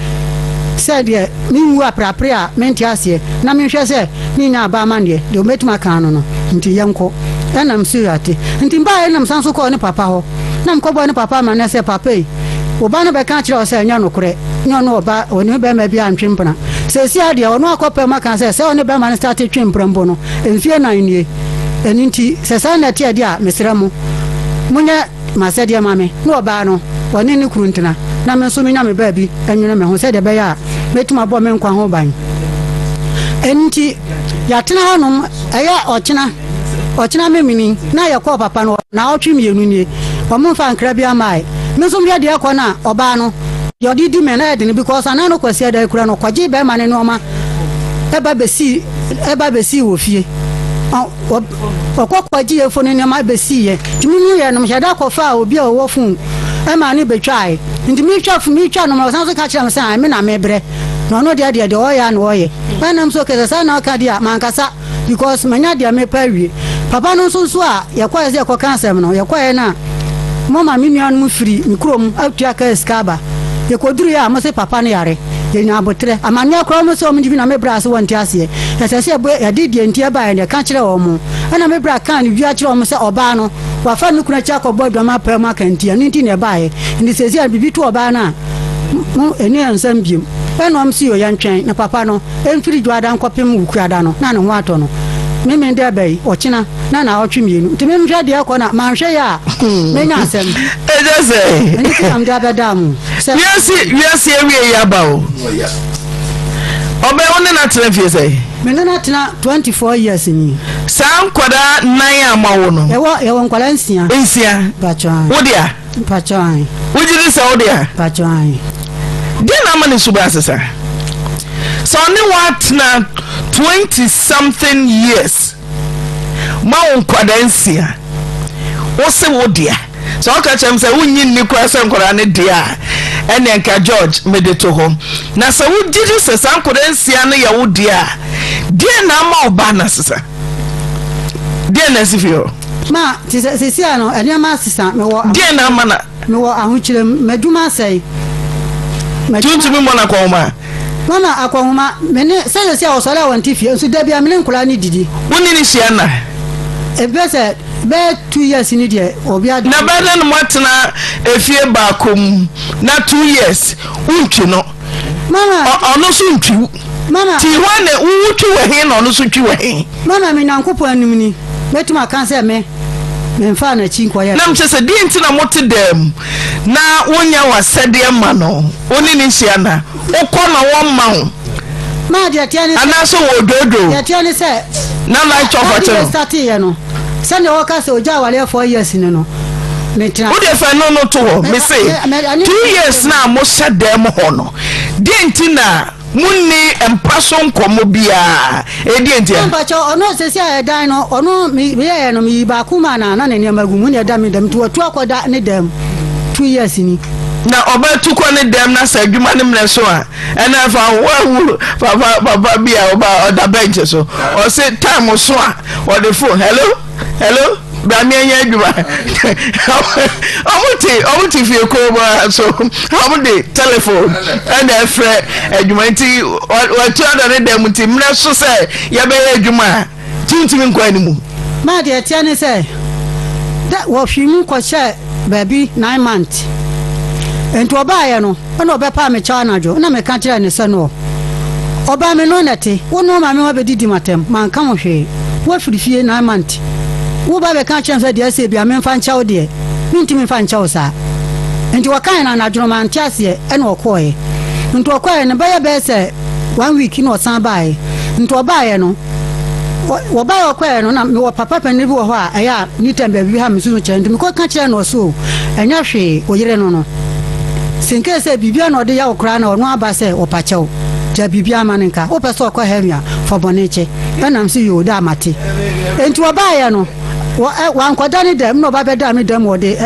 sɛ deɛ Menwu aperapere a mente aseɛ, na menhwɛ sɛ mennya aba amanneɛ, deɛ ɔbɛtumi aka ano no nti yɛnkɔ. Ɛna mese ate. Nti mebaeɛ na mesan nso kɔɔ ne papa hɔ, na mekɔbɔɔ ne papa amanneɛ sɛ, Papa ei, wo ba no bɛka akyerɛ wo sɛ ɛnyɛ nokorɛ, nyɛ ɔne ɔba, ɔne barima biara ntwe mpena. Seesei ara deɛ, ɔno akɔpɛ mu aka sɛ, sɛ ɔne barima no starte twe mpena mpo no, mfeɛ nan nie. Ɛno nti, sɛ saa na ɛteɛ deɛ a, mesrɛ mo, monyɛ. M'asɛdeɛ ma me ne ɔbaa no, ɔne ne kunu ntena, na me nso menya me baabi nwene me ho sɛdeɛ ɛbɛyɛ a mɛtumi abɔ me nkwa ho ban. Ɛno nti, yɛatena hɔnom, ɛyɛ ɔkyena, ɔkyena memene na yɛkɔɔ papa no hɔ, naawɔtwe mmienu nie, wɔmfa nkra biara mmaeɛ. Me nso mehwɛ deɛ ɛkɔ no a, ɔbaa no, deɛ ɔde di me no ɛyɛ den because anaa no Kwasiada yi koraa no, ɔkɔgyee bɛrima no nneɛma ɛba bɛsii, ɛba bɛsii wɔ fie. Ɔkɔ kɔgyee efo no nneɛma besiiɛ. Nti me nua nom hyɛ da kɔfaa obi a ɔwɔ fon maa no betwae. Nti metwa metwa no ɔsan so ka kyerɛ me sɛ ae me na mebrɛ. Na ɔno deɛ deɛ deɛ ɔyɛ a na ɔyɛ. Ɛna nso okay sɛ saa na ɔka deɛ a mankasa because manya deɛ mepɛ awie. Papa no nso nso a yɛkɔɛ sɛ yɛkɔka asɛm no yɛkɔɛ no a moma me nuanom firi me kurom atua kaa sika aba. Yɛkɔduruiɛ a mose papa no yare. Yɛnya aboterɛ. Amanneɛ koraa wɔn sɛ wɔn gye bi na me bra ase wɔnte aseɛ. Ɛsɛ sɛ yɛbɔ yɛde deɛ nti ɛbaeɛ no yɛka kyerɛ wɔn. Ɛna me bra kaa no dua kyerɛɛ wɔn sɛ ɔbaa no wafa ne kunu akyi akɔbɔ aduaman apaa mu aka nti ɛno nti na ɛbaeɛ. Nti seesei a biribi to ɔbaa no a mo ɛni yɛn nsam biom. Ɛna wɔn se yoo yɛntwɛn na papa no ɛmfiri dwoada nkɔpem wukuada no na ne ho atɔ no. Memenda ɛba yi ɔkyena. Na naawɔtwe mmienu nti menhwɛ deɛ ɛkɔ na manhwɛ yɛ a menya asɛm. Ɛgya sɛ. Ɛno nti na mede abɛdaa mo sɛ. Wiase wiase awie yi aba o. Ɔbɛn wo ne no atena fie sɛ. Me ne no atena 24 years ni. Saa nkwadaa nan a moawo no. Yɛwɔ yɛwɔ nkwadaa nsia. Nsia. Mpakyɛ ae. Wo dea. Mpakyɛ ae. Wogye di sɛ wo dea. Mpakyɛ ae. Deɛ na ama ne suban asesa. Sɛ ɔne wo atena 20 something years. Ma wo nkwadaa nsia. Wo se wo dea. Sɛ woka kyerɛ me sɛ wonnye nni koraa sɛ nkwadaa no dea a, ɛnneɛ nka George mede to hɔ. Na sɛ wogye di sɛ saa nkwadaa nsia no yɛ wo dea a, Deɛn na ama ɔbaa no asesa? Deɛn na asi fie hɔ? Ma, te sɛ seesei a no, nneɛma asesa. Mewɔ. Deɛn na ama na. Mewɔ ahokyerɛ mu. M'adwuma asɛe. Nti wontumi mmɔ no akɔnhoma? Mama akɔnhoma, me ne, sɛ seesei a ɔsɔre a ɔnte fie, nso da biara me ne nkwadaa no didi. Wo ne no hyia nna? Ɛbɛyɛ sɛ bɛyɛ 2 years ni deɛ, obiara de. Na bɛyɛ dɛn na moatena efie baako mu na 2 years wontwi no? Mama. Ɔno nso ntwi wo. Mama. Ti hwan na wo twi wɔ he na ɔno nso twi wɔ he? Mama, me Nyankopɔn anim ni, mɛtumi aka sɛ me, memfaa n'akyi nkɔyɛ. Na mekyerɛ sɛ, deɛ nti na mote dan mu na wonyɛ w'asɛdeɛ ma no, wo ne no nhyia na wokɔ na wɔmma wo. Ma deɛ teɛ ne sɛ. Anaasɛ wɔdwoodwoo. Deɛ teɛ ne sɛ. Na light off ɔte no. Ade starteeɛ no, sɛdeɛ wɔka sɛ ogya awareɛ 4 years ni no, metena. Wo deɛ fa no no to hɔ, mese 2 years na mohyɛ dan mu hɔ no, deɛ nti na munni mpa so nkɔmmɔ biara, ɛdeɛ nti a? Mpakyɛ ɔno sɛsi a ɛdan no, ɔno meyɛɛ no, meyi baako maa no a na ne nneɛma gu mu na ɛda me dam, nti watu akɔda ne dam 2 years ni. Na ɔbɛtu kɔ ne dam na sɛ adwuma no mmerɛ so a, ɛna fa wawu papa papa bi a ɔba ɔda bench so, ɔse time so a ɔde phone, hello hello, bra mi ɛnyɛ adwuma. Ɔmo te ɔmo te fie koro mu ara so ɔmo de telephone ɛna ɛfrɛ adwuma, nti watu ada ne dam, nti mmerɛ so sɛ yɛbɛyɛ adwuma a tuntun nkɔ anim. Maa deɛ ɛteɛ ne sɛ dɛ wɔhwee mu kɔhyɛ baabi 9 months, nti ɔbaeɛ no ɛna ɔbɛpaa me kyɛw anadwo, na meka kyerɛɛ ne sɛ no ɔbaa me no nɛte wo no ma me wa bɛdidi matam, manka ho hwee. Woafiri fie 9 months, woba bɛka kyerɛ me sɛ deɛ ɛsɛ bia memfa nkyɛw deɛ, mentumi mfa nkyɛw saa. Nti wɔkae no anadwo no, mante aseɛ, ɛna ɔkɔɔɛ. Nti ɔkɔɔɛ no bɛyɛ sɛ one week na ɔsan baeɛ. Nti ɔbaeɛ no, wɔbaeɛ ɔkɔɛ no, na mewɔ papa panin bi wɔ hɔ a ɛyɛ a ne tam baabi bi ha me susu kyerɛ, nti mekɔka kyerɛ no, ɔso ɛnyɛ hwee, ɔyere no no senkee sɛ biribia na ɔde yɛ wo koraa na ɔno aba sɛ ɔpa kyɛw, gya biribia ma no, nka wopɛ sɛ ɔkɔ heaven a, fa bɔne kyɛ. Ɛnam sɛ yoo da amate. Enti ɔbaeɛ no, wankɔda ne dam, na ɔba bɛdaa me dam, wɔde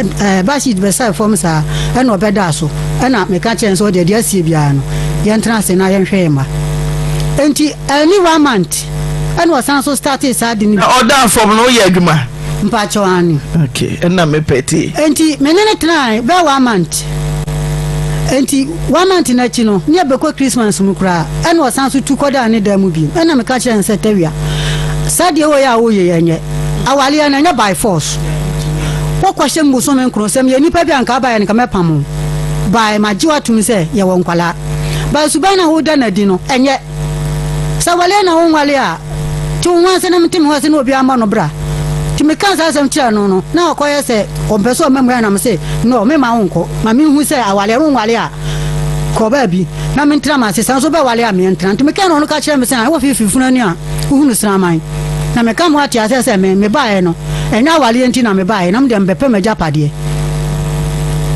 bedsheet bɛsɛe fam saa, ɛna ɔbɛdaa so. Ɛna meka kyerɛ no sɛ ɔde deɛ asie biara no, yɛntena ase na yɛnhwɛ yɛn mma. Enti ɛni one month ɛna ɔsan so startee saa de no bi. Ɔdaa fam no, woyɛ adwuma? Mpakyɛw, aane. Okay, ɛna mepɛ tie. Enti me ne no tenae bɛyɛ one month. Enti one month no akyi no, ne yɛbɛkɔ Christmas mu koraa, ɛna ɔsan so tu kɔdaa ne dan mu bio. Ɛna meka kyerɛɛ no sɛ, Tawia, saa deɛ wei a woyɛ yi ɛnyɛ. Awareɛ no ɛnyɛ by force. Wokɔhyɛ mu bosome 9, sɛ meyɛ nipa bi a nka abaeɛ no nka mɛpam wo. By magye wo atom sɛ yɛwɔ nkwalaa. By suban no a woda no adi no, ɛnyɛ. Sɛ wale na wonwale a, te wo ho ase na mente me ho ase na obiara mmɔ no bra. Nti mekaa saa asɛm kyerɛɛ no no, na ɔkɔyɛ sɛ ɔmpɛ sɛ ɔma mu na mese, no, memma wo nkɔ. Ma menhu sɛ awale a wonwale a, kɔ baabi na mentena m'ase. Sɛ nso wobɛwale a, meɛntena. Nti mekaa no, ɔno ka kyerɛɛ me sɛ, wɔ fiifiri funu ani a, wohunu sraman. Na meka mo ate aseɛ sɛ me mebaeɛ no, ɛnyɛ awaleɛ nti na mebaeɛ, na medeɛ mebɛpɛ m'agyapadeɛ.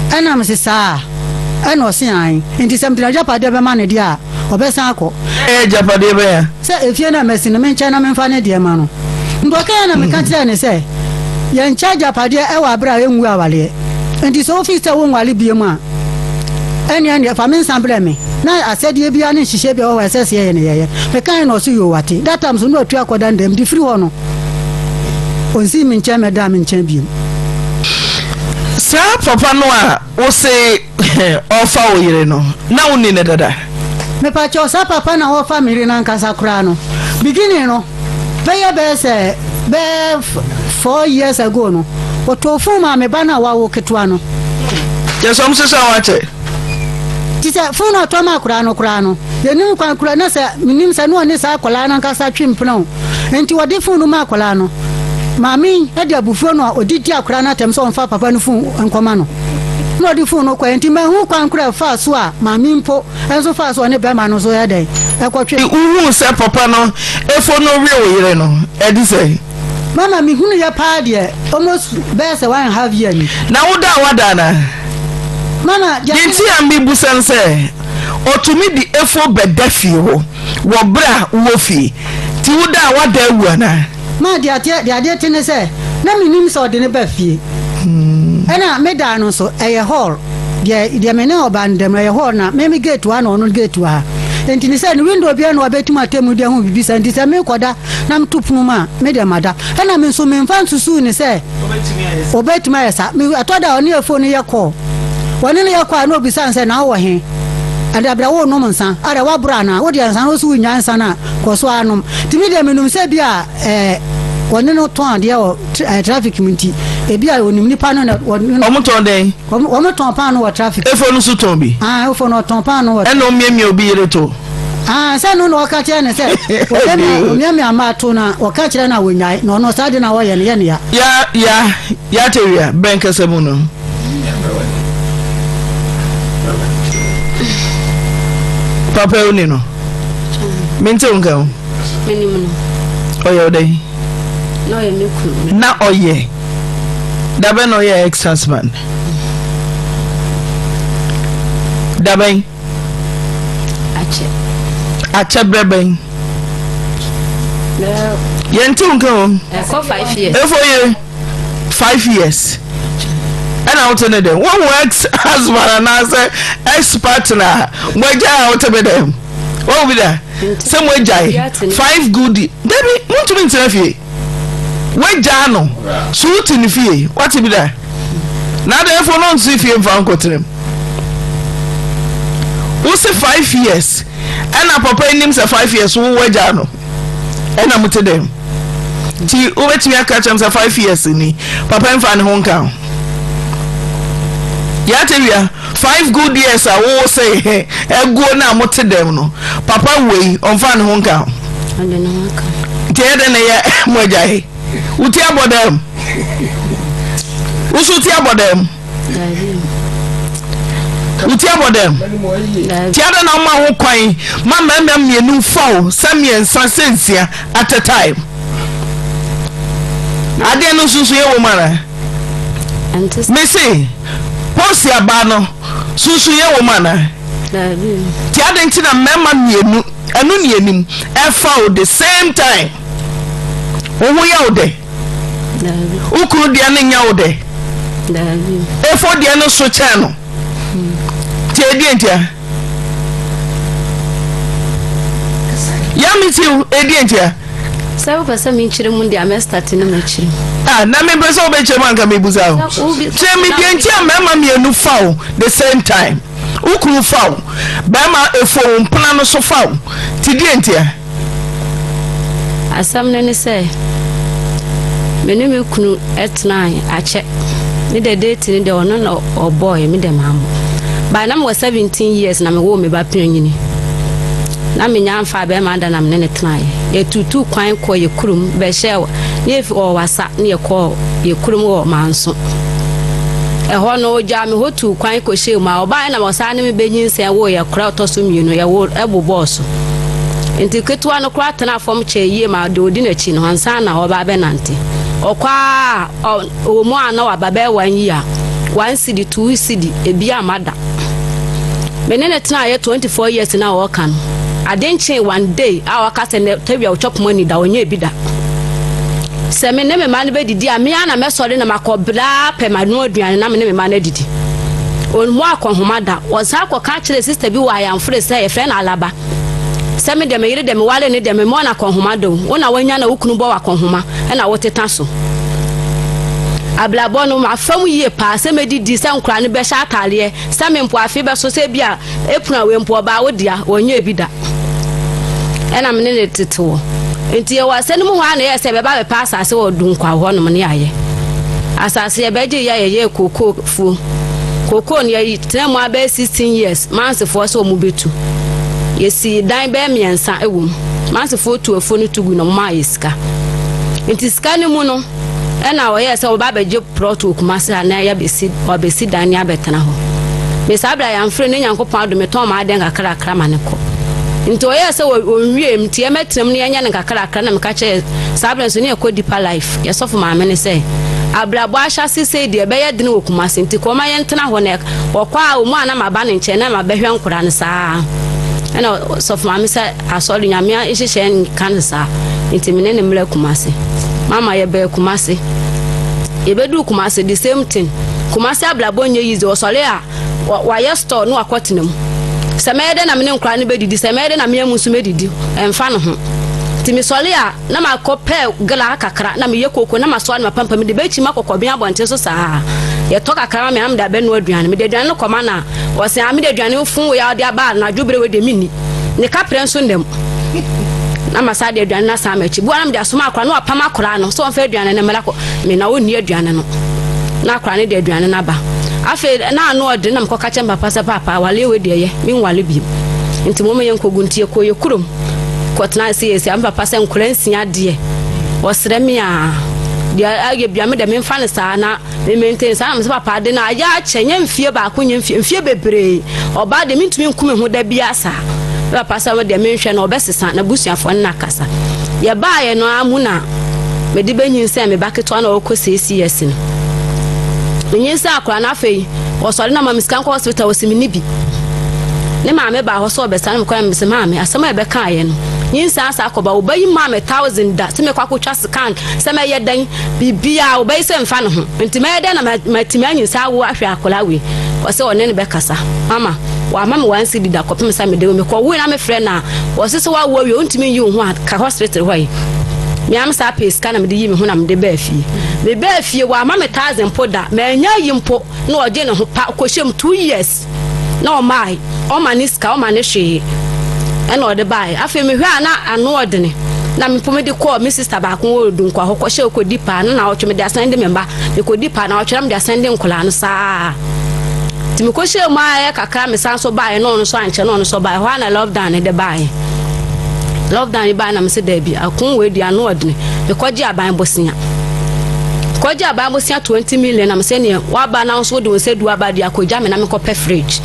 Ɛna mese saa? Ɛna ɔse ae. Nti sɛ mede n'agyapadeɛ bɛma no deɛ a, ɔbɛsan akɔ. Ɛyɛ agyapadeɛ bɛn a? Sɛ efie no a masi no, menkyɛ na memfa ne deɛ ma no. Nti ɔkaeɛ na meka kyerɛɛ no sɛ, yɛnkyɛ agyapadeɛ wɔ aberɛ a yɛnwu awareɛ. Nti sɛ wofii sɛ wonware biom a, ɛnneɛ deɛ fa me nsa brɛ me, na asɛdeɛ biara ne nhyehyɛeɛ biara wɔ hɔ a ɛsɛ sɛ yɛyɛ no yɛyɛ. Mekaeɛ na ɔse yoo wate. That time so na watu akɔda ne dɛm, nti firi hɔ no, ɔnsii me nkyɛn mmɛdaa me nkyɛn biom. Saa papa no a wose ɔrefa wo yere no, na wonni no dada? Mepakyɛw, saa papa no a ɔrefa me yere no ankasa koraa no, beginning no, bɛyɛ sɛ bɛyɛ 4 years ago no, ɔtɔɔ phone maa me ba no a wawo ketewa no. Kyɛ sɛ ɔmo sesa wo akyɛ? Te sɛ phone a ɔtɔ ma akwadaa no koraa no, yɛnim kwan koraa na sɛ menim sɛ ne ɔne saa akwadaa no ankasa twe mpena o. Nti ɔde phone no ma akwadaa no. Maame yi de abufuo no a ɔde di akwadaa no atɛm sɛ ɔmfa papa no phone nkɔma no. Na ɔde phone no kɔɛ, nti mahu kwan koraa ɛfaa so a maame mpo nso faa so ɔne bɛrima no nso yɛ dɛn ɛkɔtwe. Wohuu sɛ papa no efo no we wo yere no, ɛde sɛn? Mama mehunu yɛ paa deɛ, almost bɛyɛ sɛ 1.5 year ni. Na woda a wada anaa? Mama deɛ nti a mebusa no sɛ ɔtumi de efo bɛda fie hɔ wɔ berɛ a wowɔ fie, nti woda a wada awu anaa? Ma deɛ ateɛ deɛ adeɛ te ne sɛ na menim sɛ ɔde ne ba fie, ɛna me dan no nso ɛyɛ hall, deɛ me ne ɔbaa no dam no ɛyɛ hall, na me me gate wɔ ha na ɔno gate wɔ ha. Enti ne sɛ ne window biara na ɔbɛtumi atɛ de ahu biribi saa nti sɛ mekɔda na meto pono mu a, me deɛ mada. Ɛna me nso memfa nsusuu ne sɛ ɔbɛtumi ayɛ saa. Me ɛtɔ da a ɔne afuo no yɛ kɔɔ. Wɔne no yɛ kɔɔ a na ɔbisa no sɛ na wowɔ he? Ɛda berɛ worenom nsa? Adɛ woaboro anaa? Wo deɛ nsa no wo so wonnyae nsa no a, kɔ so ara nom. Nti me deɛ menim sɛ bi a ɛɛ wɔne no tɔn adeɛ wɔ ɛɛ traffic mu nti ebi a ɔnim nipa no na wɔne no. Wɔn tɔn dɛn? Wɔn tɔn paano wɔ traffic. Efo no nso tɔn bi. Ah, efo no ɔtɔn paano wɔ. Ɛna omiamia obi yere to. Ah, sɛ no na ɔka kyerɛ no sɛ omiamia omiamia mmaa to na ɔka kyerɛ no a wɔnyae na ɔno saa de na ɔyɛ no yɛ ne ya. Ya ya ya tewia bɛn kasa mu no. Papa oni no. Mente wo nka ho. Menim no. Ɔyɛ ɔdɛn? Na ɔyɛ me kunu. Na ɔyɛ. Dabɛn na ɔyɛ ex husband? Dabɛn? Akyɛ. Akyɛ berɛ bɛn? Yɛnte wo nka o. Ɛkɔ 5 years. Efo ye 5 years. Ɛna wote ne dɛn? Wohu ex husband anaasɛ ex partner a moagyae a wote me dɛn? Wohu bi da? Sɛ moagyae 5 good dabi montumi ntena fie. Woagyaa no so wote ne fie woate bi da na adɛn fo no nte fie mfa nkɔtena mu wo se 5 years ɛna papa anim sɛ 5 years wo woagyaa no ɛna mote dɛm nti wobɛtumi aka kyɛm sɛ 5 years ni papa mfa ne ho nka ho yɛate wia 5 good years a wowɔ sɛ ɛguo no a mote dɛm no papa wei ɔmfa ne ho nka ho nti ɛyɛ dɛn na ɛyɛ mo agyae wo ti abɔ dɛm wo so ti abɔ dɛm wo ti abɔ dɛm nti adɛn na woma ho kwan ma mmarima mmienu fa wo sɛ mmiɛnsa sɛ nsia at a time adeɛ no nso so yɛ wɔ mu ana mese pɔsi aba no sunsun yɛ wɔ mu ana nti adɛn nti na mmarima mmienu ɛno ne anim ɛfa wo the same time wo ho yɛ wo dɛ wo kunu deɛ no nyɛ wo dɛ efo deɛ no so kyɛn no nti ɛdeɛ ntia ya me ti ɛdeɛ ntia sɛ wopɛ sɛ menkyerɛ mu deɛ mɛ start no makyerɛ mu ah na mepɛ sɛ wobɛkyerɛ mu anka mebusa wo kyerɛ me deɛ nti a mmarima mmienu fa wo the same time wo kunu fa wo bɛrima efo wo mpena no so fa wo ti deɛ ntia Asɛm no ne sɛ, me ne me kunu tenae akyɛ. Me de date no deɛ ɔno na ɔbɔɔɛ, me deɛ mammɔ. By na mewɔ 17 years na mewoo me ba panyini. Na menya mfaa bɛrima da na me ne no tenaeɛ. Yɛtutu kwan kɔɔ yɛ kurom bɛhyɛɛ ne yɛfi wɔ Wasa ne yɛkɔɔ yɛ kurom wɔ Manso. Ɛhɔ no ɔgyaa me hɔ tuu kwan kɔhyɛɛ mu a ɔbaeɛ na ɔsan ne me bɛnyinsɛn woo yɛ kora ɔtɔ so mmienu yɛwo ɛbobɔɔ so. Nti ketewa no koraa tenaa fam kyɛɛ yie ma deɛ ɔdi n'akyi no ansa na ɔreba abɛnante. Ɔkɔ ara a, ɔwɔ mu a na waba bɛyɛ one year, 1 cedi, 2 cedi, ebi amma da. Me ne no tenaeɛ 24 years no a ɔreka no, ade nkyee one day a ɔka sɛ nɛ tawia ɔtwa poma ni da, ɔnyɛɛ bi da. Sɛ me ne me mma no bɛdidi a, me ara na mɛsɔre na makɔ braa pɛ manoa aduane na me ne me mma no adidi. Ɔmmɔ akɔnhoma da. Ɔsan kɔka kyerɛɛ sista bi wɔ Ayamfore sɛ yɛfrɛ no Alaba sɛ me deɛ me yere deɛ meware no deɛ memmɔ no akɔnhoma da o, wo na woanya na wo kunu bɔ wo akɔnhoma ɛna woteta so. Abrabɔ no mafa mu yie paa sɛ mɛdidi sɛ nkoraa no bɛhyɛ ataadeɛ sɛ me mpo afe bɛso sɛ bi a ɛpunu a wei mpo ɔbaa wo dea wɔnyɛ bi da ɛna me ne ne tete wɔ nti yɛwɔ asɛ no mu hɔ a na yɛ sɛ bɛba bɛpɛ asase wɔ Dunkwa hɔnom ne ayɛ asase yɛbɛgye yɛ yɛyɛ kookoo fuo kookoo no yɛtena mu abɛyɛ 16 years mansefoɔ sɛ ɔmo bɛtu yɛsi dan bɛyɛ mmiɛnsa wɔ mu mansefoɔ tu afuo no tu gu na ɔmo maa yɛ sika nti sika no mu no ɛna ɔyɛɛ sɛ ɔba abɛgye plot wɔ Kumase a na yɛabɛsi ɔbɛsi dan ne abɛtena hɔ me saa berɛ a yɛamfrɛ ne Nyankopɔn adom metɔn m'adeɛ nkakrakra ma ne kɔ nti ɔyɛɛ sɛ ɔnwie nti yɛmɛtena mu ne yɛnyɛ no nkakrakra na meka kyerɛ saa berɛ nso ne yɛkɔ deeper life yɛsɔfo maame ne sɛ abrabɔ ahyɛse sei deɛ ɛbɛyɛ dene wɔ Kumase nti kɔma yɛntena hɔ na ɔkɔ a ɔmu a na maba ne nkyɛn na mabɛhwɛ nkora no saa ɛna sɔfo maame sɛ asɔre Nyame nhyehyɛ nka no saa nti me ne ne mmerɛ Kumase mama yɛbɛɛ Kumase yɛbɛduru Kumase the same thing Kumase abrabɔ nyɛ easy ɔsɔre a wayɛ store na wakɔtena mu. Sɛ mɛyɛ dɛn na me ne nkwadaa no bɛdidi, sɛ mɛyɛ dɛn na me amu nso mɛdidi, ɛmfa ne ho. Nti mesɔre a, na makɔ pɛ gla kakra na meyɛ koko na masoa no mapampam mede bɛkyi makɔ kɔben abɔnten so saa. Yɛtɔ kakra ma me na mede abɛnoa aduane. Mede aduane no kɔma no a, ɔse ah mede aduane fun wei a wode aba anadwo berɛ wei deɛ menni. Ne kaprɛ nso nna mu. Na masa de aduane no asan m'akyi. Bua na mede asoma akora na wapam akora no sɛ ɔmfa aduane no mmra kɔ me na ɔnni aduane no. Na akora no de aduane no aba. Afei na ano ɔden na mekɔka kyerɛ me papa sɛ papa awaleɛ wei deɛ ɛyɛ menwale bio. Nti momma yɛnkɔgu nti yɛkɔɔ yɛ kurom kɔtena ase yɛ sia me papa sɛ nkora nsia deɛ ɔsrɛ me a deɛ ayɛ bia me deɛ memfa no saa na Me maintain saa na mesɛ papa ade no ayɛ akyɛ nyɛ mfie baako nyɛ mfie mfie bebree ɔbaa deɛ mentumi nku me ho da biara saa me papa sɛ deɛ menhwɛ no ɔbɛsesa na busuafoɔ no na kasa yɛbaayɛ no ara mu na mede bɛnyinsɛn me ba ketewa na ɔkɔ six years no menyinsɛn akora no afei ɔsɔre na ma me sika nkɔ hospital ɔsi me ne bi ne maame baa hɔ sɛ ɔbɛsa no mekɔ na mesɛ maame asɛm a yɛbɛkaeɛ no nyinsɛn asa akɔba wo ba yi maa me thousand da sɛ mekɔ akɔtwa scan sɛ mɛyɛ dɛn Biribiara a ɔbɛyɛ sɛ mfa ne ho. Nti mɛyɛ dɛn na matumi anyinsɛn awo ahwɛ akwadaa wei? Ɔsɛ ɔne no bɛkasa. Mama, wamma me one cedi da kɔpem sɛ mede wo. Mekɔwoe na mefrɛ no a, ɔse sɛ woawo awie wontumi nyi wo ho a, ka hospital hɔ yi. Me ara mesan pɛɛ sika na mede yii me ho na mede baa fie. Mebaa fie, wamma me thousand mpo da. Mannya ayi mpo na ɔgye ne ho pa kɔhyɛ mu two years. Na ɔmaae, ɔma ne sika, ɔma ne hwee, ɛna ɔde baae. Afei mehwɛ a na ano ɔdene, na me mpo mede kɔɔ me sista baako wɔ Dunkwa hɔ kɔhyɛ kɔdi paa, na naawɔtwe mede asan de me mma, mekɔdi paa naawɔtwe na mede asan de nkwadaa no saa. Nti mekɔhyɛɛ mu ara yɛ kakra mesan so baeɛ na ɔno nso ankyɛ na ɔno nso baeɛ, hɔ ara na lockdown no de baeɛ. Lockdown yi baeɛ na mese daabi, ako wei deɛ ano ɔdene, mekɔgye aban bosea. Kɔgye aban bosea 20 million na mesɛ neɛ waba na wo nso wode wo nsa du aba deɛ akɔgya me na mekɔpɛ fridge.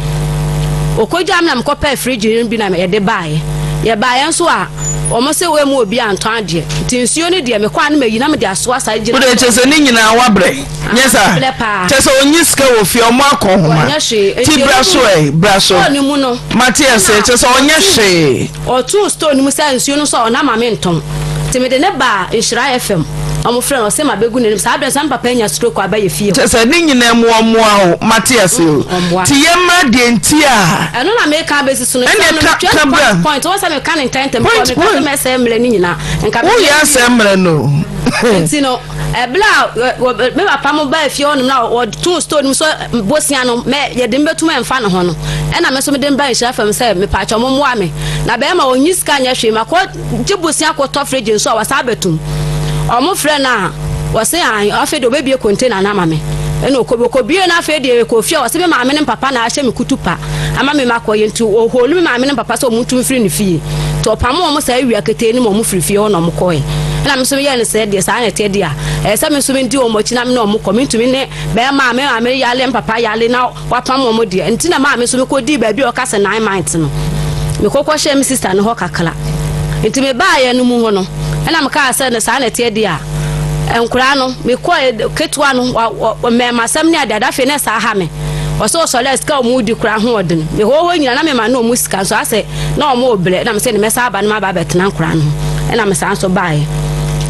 Ɔkɔgya me na mekɔpɛ fridge no bi na yɛde baeɛ. Yɛbaeɛ nso a wɔn sɛ wɔn mu obi antɔn adeɛ nti nsuo no deɛ mekɔ a na mayi na mede asoa saa gyina. Wode kyɛ sɛ ne nyinaa wabrɛ nyɛ saa kyɛ sɛ ɔnyi sika wɔ fie ɔmo akɔ homa ti bra so ɛ bra so mate aseɛ kyɛ sɛ ɔnyɛ hwee. Ɔtoo store no mu sɛ nsuo no nso a ɔno ama me ntɔn. Nti mede no baa Nhyira FM. Wɔfrɛ no, ɔse mabɛgu n'anim. Saa berɛ no saa me papa anya stroke aba yɛ fie hɔ. Kyerɛ sɛ ne nyinaa mu ɔmmoa wo, mate ase o. Ɔmmoa. Nti yɛmmra deɛ nti a. Ɛno na meka abɛsi so no. Ɛnneɛ Nsɛm no ka, metwa ka no bra. point point. Wɔn sɛ meka no ntɛntɛm Point, because mepɛ sɛ point. mɛsɛe mmerɛ no nyinaa. Nka Woyɛ meyɛ asɛe mmerɛ no o. Nti no, ɛberɛ a me papa mo baa fie hɔnom na wɔtoo store no mu sɛ bosea no mɛ yɛde me bɛtum ɛmfa ne ho no, ɛna me nso mede me baa Nhyira FM sɛ mepaakyɛw mommoa me. Na bɛrima ɔnyi sika nyɛ hwee, makɔ gye bosea kɔtɔ fridge nso a wasan abɛtum. Ɔmo frɛ no a, wɔse ae, afei deɛ ɔbɛbie container no ama me. Ɛna ɔkɔ ɔkɔbie no afei deɛ yɛkɔɔ fie a ɔse me maame ne me papa na ahyɛ me kutupa ama me makɔ yɛ nti ɔhoolu me maame ne me papa sɛ ɔmo ntu mfiri ne fie. Nti ɔpamo ɔmo saa awia ketee no ma ɔmo firi fie hɔ na ɔmo kɔɛ. Ɛna me nso meyɛɛ no sɛ deɛ saa na ɛteɛ deɛ a, ɛyɛ sɛ me nso medi wɔn akyi na me ne wɔn kɔ. Mentumi ne bɛrima a me maame yale, me papa yale na wapam wɔn deɛ. Nti na maa me nso mekɔdii baabi a ɔka sɛ 9 months no. Mekɔ kɔhyɛɛ me sister no hɔ kakra. Nti mebaeɛ no mu hɔ no, ɛna mekaa sɛ no saa na ɛteɛ deɛ a, nkoraa no, mekɔɛ ketewa no, mmɛɛmasɛm ne adeade, afei na ɛsaa ha me. Ɔsɛ ɔsɔre a sika a wɔn di koraa ho ɔden. Mehɔ hɔ nyina na mema no wɔn sika nso asɛ na wɔn rebrɛ na mesɛ ne mɛsan aba no maba abɛtena nkoraa no ho ɛna mesan nso baeɛ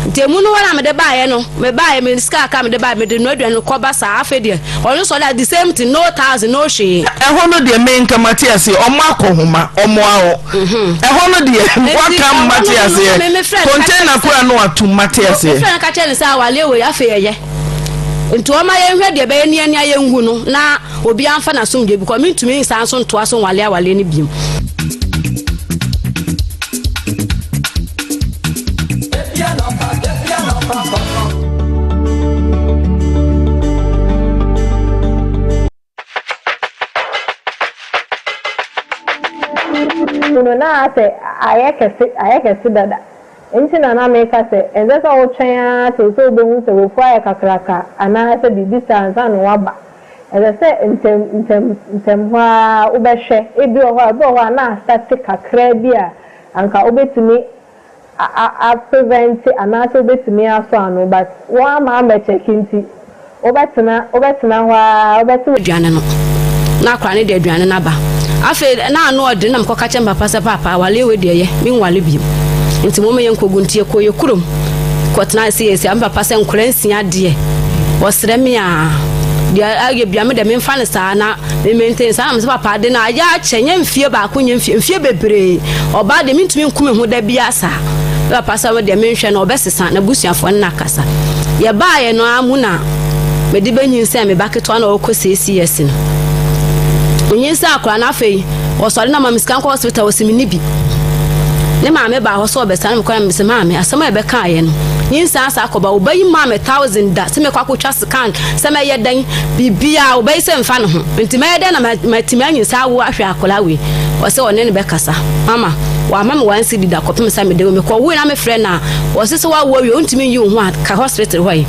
nti emu no hɔ na mede baeɛ no mebaeɛ me sika aka mede baeɛ mede no aduane no kɔba saa afei deɛ ɔno sɔre a the same thing no thousand no hwee. Ɛhɔ no deɛ me nka mate aseɛ ɔmo akɔ homa ɔmo awɔ ɛhɔ no deɛ waka mate aseɛ container kora no atum mate aseɛ. Mefrɛ no ka kyerɛ no sɛ awaleɛ wei afei ɛyɛ nti ɔma yɛnhwɛ deɛ ɛbɛyɛ ne yɛn a yɛnhu no na Obiara mfa n'asomdwoe because mentumi nsan nso ntoa so nwale awale no biom. No na asɛ ayɛ kɛse ayɛ kɛse dada nti na na meka sɛ ɛnsɛ sɛ wotwɛn ara till sɛ wobɛhu sɛ w'afu ayɛ kakraka anaasɛ biribi saa ansa na woaba. Ɛsɛ sɛ ntɛm ntɛm ntɛm hɔ ara wobɛhwɛ. Ebi wɔ hɔ a, ebi wɔ hɔ a na astate kakraa bi a anka wobɛtumi a a a prevent anaasɛ wobɛtumi asɔ ano but woamma ammɛkyɛke nti wobɛtena wobɛtena hɔ ara wobɛte. Aduane no. Na akwadaa no de aduane no aba. Afei na ano ɔden na mekɔka kyerɛ me papa sɛ paapa awaleɛ wei deɛ ɛyɛ menwale bio nti momma yɛnkɔgu nti yɛkɔɔ yɛ kurom kɔtena ase yɛ sia me papa sɛ nkwadaa nsia deɛ ɔsrɛ me a. Deɛ ayɛ bia me deɛ memfa no saa na me maintain saa na me sɛ papa ade no ayɛ akyɛ nyɛ mfie baako nyɛ mfie mfie bebree ɔbaa deɛ mentumi nku me ho da biara saa. Me papa sɛ me deɛ menhwɛ no ɔbɛsesa n'abusuafoɔ no na akasa. Yɛbaeɛ no ara mu na mede bɛnyinsɛn me ba ketewa na ɔrekɔ six years no. Menyinsɛn akwadaa no afei ɔsɔre na ma me sika nkɔ hospital ɔsi me ni bi. Ne maame baa hɔ sɛ ɔbɛsa na mekɔ na mese maame asɛm a yɛbɛkaeɛ no nyinsɛn asa akɔba wo ba yi maa me thousand da sɛ mekɔ akɔtwa scan sɛ mɛyɛ dɛn biribiaa wo ba yi sɛ mfa ne ho nti mɛyɛ dɛn na matumi anyinsɛn awo ahwɛ akwadaa wei ɔsɛ ɔne no bɛkasa mama wama me one cedi da kɔpem sɛ mede wo mekɔ woe na mefrɛ no a ɔse sɛ woawo awie wontumi nyi wo ho a ka hospital hɔ yi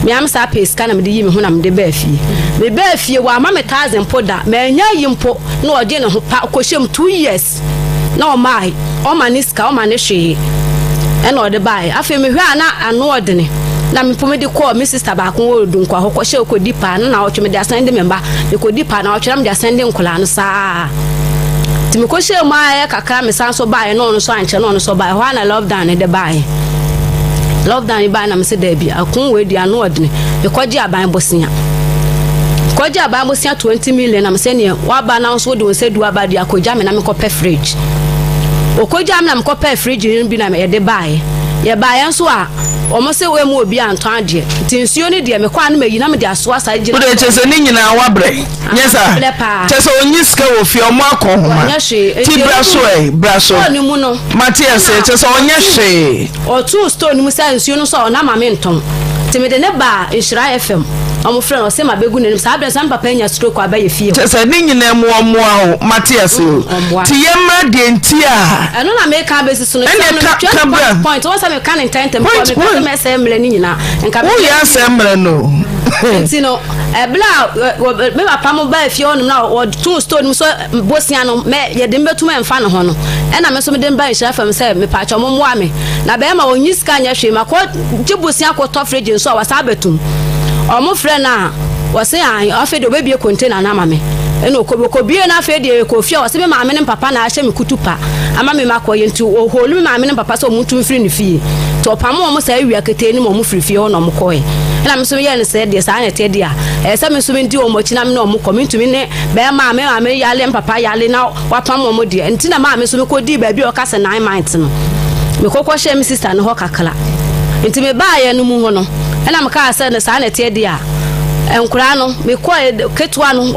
mea me saa pɛ sika na mede yi me ho na mede baa fie mebaa fie wama me thousand mpo da manya yi mpo na ɔgye ne ho pa kɔhyɛ mu 2 years na ɔmaa ɔma ne sika ɔma ne hwee ɛna ɔde baeɛ. Afei mehwɛ a na ano ɔdene na mpo mede kɔɔ me sister baako wɔ Dunkwa hɔ kɔhyɛ kɔdi paa na naawɔtwe mede asan de me mba mekɔdi paa naawɔtwe na mede asan de nkɔlaa no saa nti mekɔhyɛ mu ayɛ kakra mesan so baeɛ na ɔno so ankyɛ na ɔno so baeɛ hɔ a na lockdown ne de baeɛ lockdown yi baeɛ na mesɛ daabi ako wei di ano ɔdene mekɔgye aban bosea kɔgye aban bosea 20 million na mesɛ neɛ waba na nso wode wo nsa du aba de akɔgya me na mekɔpɛ fridge ɔkɔgya me na mekɔpɛ fridge no bi na yɛde baeɛ yɛbaeɛ nso a wɔn sɛ wɔn mu obi antɔn adeɛ nti nsuo no deɛ mekɔ a no mayi na mede asoa saa gyina. Wode kyɛ sɛ ne nyinaa wabrɛ nyɛ saa kyɛ sɛ ɔnyi sika wɔ fie ɔmo akɔ homa ti bra so ɛ bra so mate ase kyɛ sɛ ɔnyɛ hwee. Ɔtoo store no mu sɛ nsuo no nso a ɔno ama me ntɔn nti mede ne baa Nhyira FM ɔmo frɛ no ɔsɛ ma bɛgu n'anim saa berɛ nso na me papa anya stroke aba yɛ fie hɔ. Kyɛ sɛ ne nyinaa mu ɔmmoa wo mate ase o Ɔmmoa. Nti yɛmmra deɛ nti a. Ɛno na meka abɛsi so no Ɛnneɛ sɛ no ka metwa ka no bra. point point wɔn sɛ meka ne ntɛntɛm Point because mepɛ sɛ point. mɛsɛe mmerɛ no nyinaa nka Woyɛ mepɛ asɛe mmerɛ no. Nti no ɛberɛ a ɛ, wɔ- me papa mo baa fie hɔnom na wɔtoo store no mu sɛ Bosea no, mɛ, yɛde me bɛtum ɛmfa ne ho no, ɛna me nso mede me ba nhyira fam sɛ, mepaakyɛw mommoa me. Na bɛɛma ɔnyi sika nyɛ hwee, makɔ gye bosea kɔ tɔ fridge nso a wasan abɛtum. Ɔmo frɛ no a, wɔse aane, afei deɛ ɔbɛbie container no ama me. Ɛna ɔkɔ, ɔkɔbie no afei deɛ yɛkɔɔ fie a, ɔse me maame ne me papa na ahyɛ me kutu pa ama me makɔ yɛ, nti ɔhoolu me maame ne me papa sɛ ɔmo ntu mfiri ne fie. Nti ɔpamo ɔmo saa awia ketee no ma ɔmo firi fie hɔ na ɔmo kɔɔɛ. Ɛna me nso meyɛɛ no sɛ deɛ saa na ɛteɛ deɛ a, ɛyɛ sɛ me nso medi ɔmo akyi na me ne ɔmo kɔ, mentumi ne Bɛɛma a me maame yale me papa yale na wapam wɔn deɛ nti na maame nso mekɔdii baabi a ɔka sɛ 9 months no mekɔkɔ hyɛɛ me sister no hɔ kakra nti mebaeɛ no mu hɔ no ɛna mekaa sɛ no saa na ɛteɛ deɛ a nkoraa no mekɔɛ ketewa no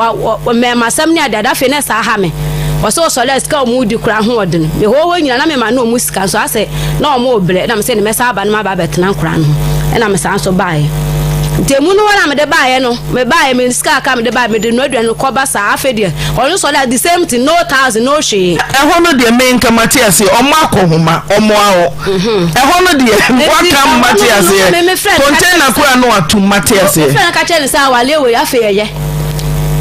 mmɛɛmasɛm ne adeade afei na ɛsaa ha me ɔsɛ ɔsɔre a sika ɔmo di koraa ho ɔden mehɔ hɔ nyina na mema ne ɔmo sika nso asɛ na ɔmo rebrɛ na mesɛ ne mɛsa aba no maba abɛtena nkoraa no ho ɛna mesaa nso baeɛ nti emu no hɔ na mede baeɛ no Mebaeɛ, me sika kakra a mede baeɛ, mede noa aduane no kɔba saa, afei deɛ ɔno nso ɔde the same thing, no thousand, no hwee. Ɛhɔ no deɛ me nka mate aseɛ, ɔmo akɔ homa, ɔmo awɔ. Ɛhɔ no deɛ waka mate aseɛ, container koraa no atum mate aseɛ. Mefrɛ no ka kyerɛ no sɛ awaleɛ wei afei ɛyɛ.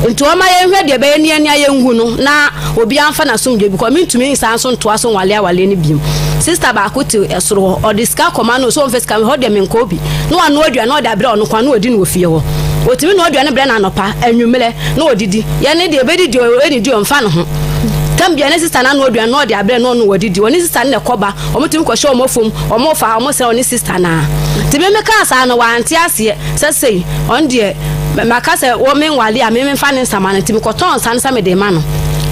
Nti ɔma yɛnhwɛ deɛ ɛbɛyɛ ne yɛn yɛnhu no na obiara mfa n'asomdwoe because mentumi nsan nso ntoa so nwale awaleɛ no biom. Sister baako te ɛsoro hɔ, ɔde sika kɔma no sɛ ɔmfa sika hɔ deɛ menkɔ bi. Na wanoa aduane na ɔde abrɛ ɔno nko ara na ɔdi no wɔ fie hɔ. Ɔtumi noa aduane brɛ no anɔpa, anwummerɛ na ɔdidi. Yɛne deɛ ɛbɛdidi o, ɛnnidi o, ɔmfa ne ho. Tam biara ne sister no anoa aduane na ɔde abrɛ no na ɔno wadidi. Ɔne sister no na ɛkɔba, wɔtumi kɔhyɛ wɔn afuom, wɔfa ha, wɔsrɛ ɔne sister no ara. Nti me mekaa saa no, wante aseɛ sɛ sei, ɔno deɛ maka sɛ wɔ me nwale a me memfa ne nsa ma no nti mekɔtɔɔ nsa no sɛ mede ma no.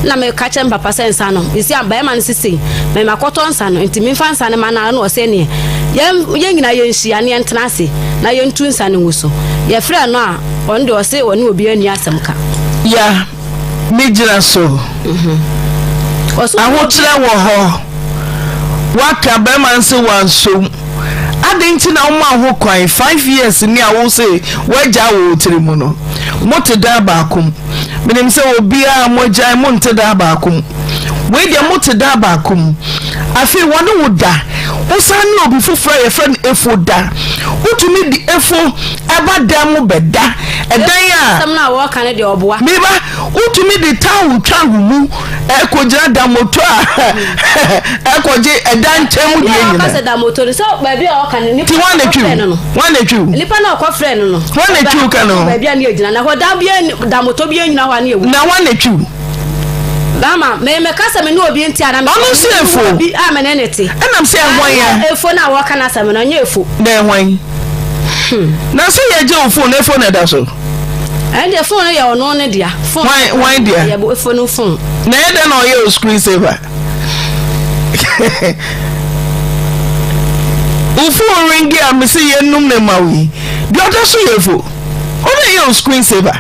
Na meka kyerɛ me papa sɛ nsa no, mesi a barima no sesei, me makɔtɔ nsa no nti memfa nsa no ma no ara na ɔsɛ neɛ yɛn yɛn nyinaa yɛnhyia na yɛntena ase na yɛntu nsa no ngu so. Yɛfrɛɛ no a, ɔno deɛ ɔse ɔne obiara nni asɛm ka. Ya, me gyina so. Ɔse ɔne Ahokyerɛ wɔ hɔ. Woaka bɛrima no se wansom. Adɛn nti na woma ho kwan 5 years ni a wo se woagyaa wɔ wo tiri mu no? Mote dan baako mu. Menim sɛ obiara moagyae monte dan baako mu. Wei deɛ mote dan baako mu. Afei wɔne wo da. Wosan ne obi foforɔ a yɛfrɛ no Efo da. Wotumi de Efo ba dan mu bɛda. Ɛdan a. Asɛm no a wɔka no deɛ ɔboa. Meba, wotumi de towel twa wo mu kɔgyina damoto a ɛkɔgye ɛdan nkyɛn mu deɛ nyina. Baabi a wɔka sɛ damoto no, sɛ baabi a wɔka no, nipa Ti na wɔn na ɔkɔfrɛ twiw, no no. wɔn na twiw. Nipa na ɔkɔfrɛ no no. Wɔn na twiw ka no. Baabi a ne yɛ gyina na hɔ dan bi damoto bi nyina hɔ a ne yɛ wɔ. Na wɔn na twiw. Mama, me meka sɛ me ne obi nte ana me. Ɔno nso efo. Obi a me ne ne te. Ɛnam sɛ ɛhwan ya. Efo na wɔka n'asɛm no, ɛnyɛ efo. Na ɛhwan? Na sɛ yɛgye wo fon, efo na ɛda so. Ɛndeɛ phone no yɛ ɔno ne dea. Phone Hwan hwan dea? Yɛ efo no phone. Na ɛyɛ dɛn na ɔyɛ o screen saver? Wo phone ringi a mese yɛnum ne ma wo yi, deɛ ɔda so yɛ efo. Ɔno ɛyɛ o screen saver.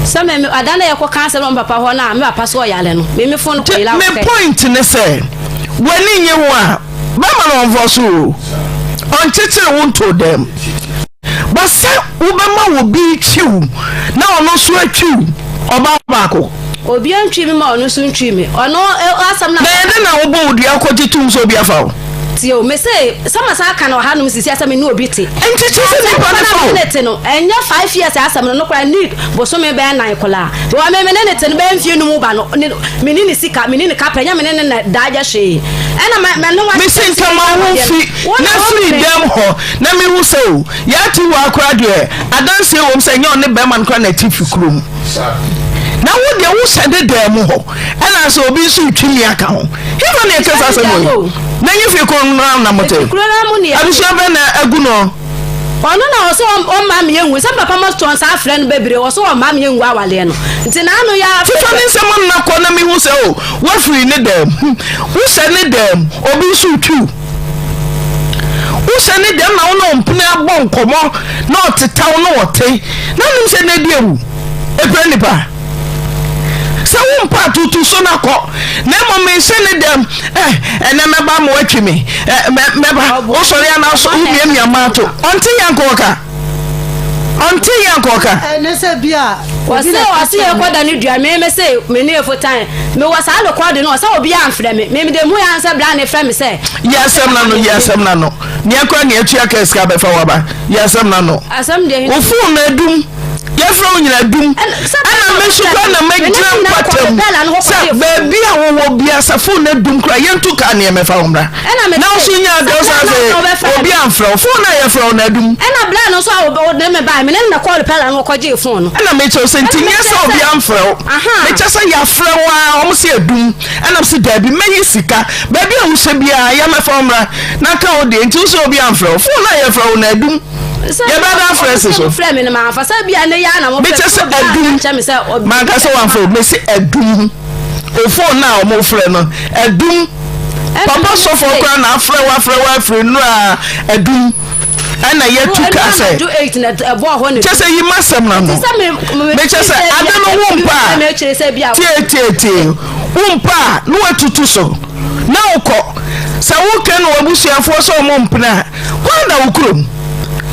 Sɛ me me ada na yɛkɔ ka asɛm wɔ me papa hɔ no a me papa so ɔyare no me me phone kɔ yera Me point ne sɛ w'ani nye ho a bɛma no ɔmfɔ so o ɔnkyekyere wo ntoo dɛm. But sɛ wobɛma obi retwi wo na ɔno nso atwi wo ɔbaa baako. Obi antwi me ma ɔno nso ntwi me. Ɔno asɛm na. Na ɛde na wobɔ wo dua kɔgye tom sɛ obi afa wo. Tie o, mese sɛ masan aka no ɔhanom sisi sɛ me ne obi te. Nti kyerɛ sɛ nipa ne fa wo. Ne te no, ɛnyɛ 5 years asɛm no, no koraa ni bosome bɛyɛ nan koraa. Wɔ me me ne ne te no bɛyɛ mfie num ba no, me ne ne sika, me ne ne kapra, ɛnyɛ me ne ne na daa yɛ hwee. Ɛna ma me ne wa. Mese nka ma wo fi na firi dɛm hɔ na mehu sɛ o yɛate hɔ akora deɛ adanseɛ wom sɛ ɛnyɛ ɔne bɛrima no koraa na ɛte fi kurom na wo deɛ wohyɛ de dan mu hɔ ɛna sɛ obi nso retwi mi aka ho hefa ne ɛka saa asɛm wɔ yi na nye fie koro no na mote abusua bɛ na agu no ɔno na ɔsɛ ɔmma me yɛnwu sɛ papa ma tɔn saa frɛ no bebree ɔsɛ ɔmma me yɛnwu awaleɛ no nti na ano yɛ fifa ne nsɛm nna kɔ na mehu sɛ o woafiri ne dɛm wohyɛ ne dɛm obi nso retwiw Wohyɛ ne dɛm na wo ne ɔmpene abɔ nkɔmmɔ na ɔtetaw na ɔte na nim sɛ n'adi awu ɛpira nipa sɛ wompa atutu so na kɔ na mmom mehyɛ ne dɛm eh, ɛnɛ mɛba ma watwi me eh, mɛba wosɔre anaasɛ womiamia maato ɔnte yɛ nkɔɔka ɔnte yɛ nkɔɔka. Ɛne sɛ bi a obi na ɔse yɛ kɔ da ne dua me me se me ne efo tan me wɔ saa rekɔde no ɔsɛ obi amfrɛ me me de mu yɛ ansɛ bra ne frɛ me sɛ. Yɛ asɛm na no yɛ asɛm na no nea kora nea atua ka sika bɛfa waba yɛ asɛm na no. Asɛm deɛ. Wo phone na adum yɛfrɛ wo nyina dum ɛna me nso kora na magyina mpatam sɛ baabi a wowɔ bia sɛ phone na dum kora yɛntu kaa neɛ mɛfa wo mmra na wo so nya adɛ wo sa sɛ obi amfrɛ wo phone na yɛfrɛ wo na adum ɛna bla no nso a wode me bae me ne no kɔɔle pɛla no wɔkɔgyee phone no ɛna mekyɛw sɛ nti nyɛ sɛ obi amfrɛ wo mekyɛ sɛ yɛafrɛ wo a ɔmo sɛ adum ɛna sɛ daabi mɛyi sika baabi a wohyɛ biara yɛmɛfa wo mmra na ka wo deɛ nti wo sɛ obi amfrɛ wo phone na yɛfrɛ wo na adum yɛbɛda afrɛ si so mekyɛ sɛ adum manka sɛ wamfrɛ wo mese adum o phone na ɔmo frɛ no adum papa sɔfo koraa na afrɛ wo afrɛ wo afiri nnura adum ɛna yɛtu ka sɛ kyɛ sɛ yi ma sɛm na no mekyɛ sɛ ade no wo mpa a tietietie wo mpa a na watutu so na wokɔ sɛ wokɛ no wabusuafoɔ sɛ ɔmo mpene a kwan da wo kurom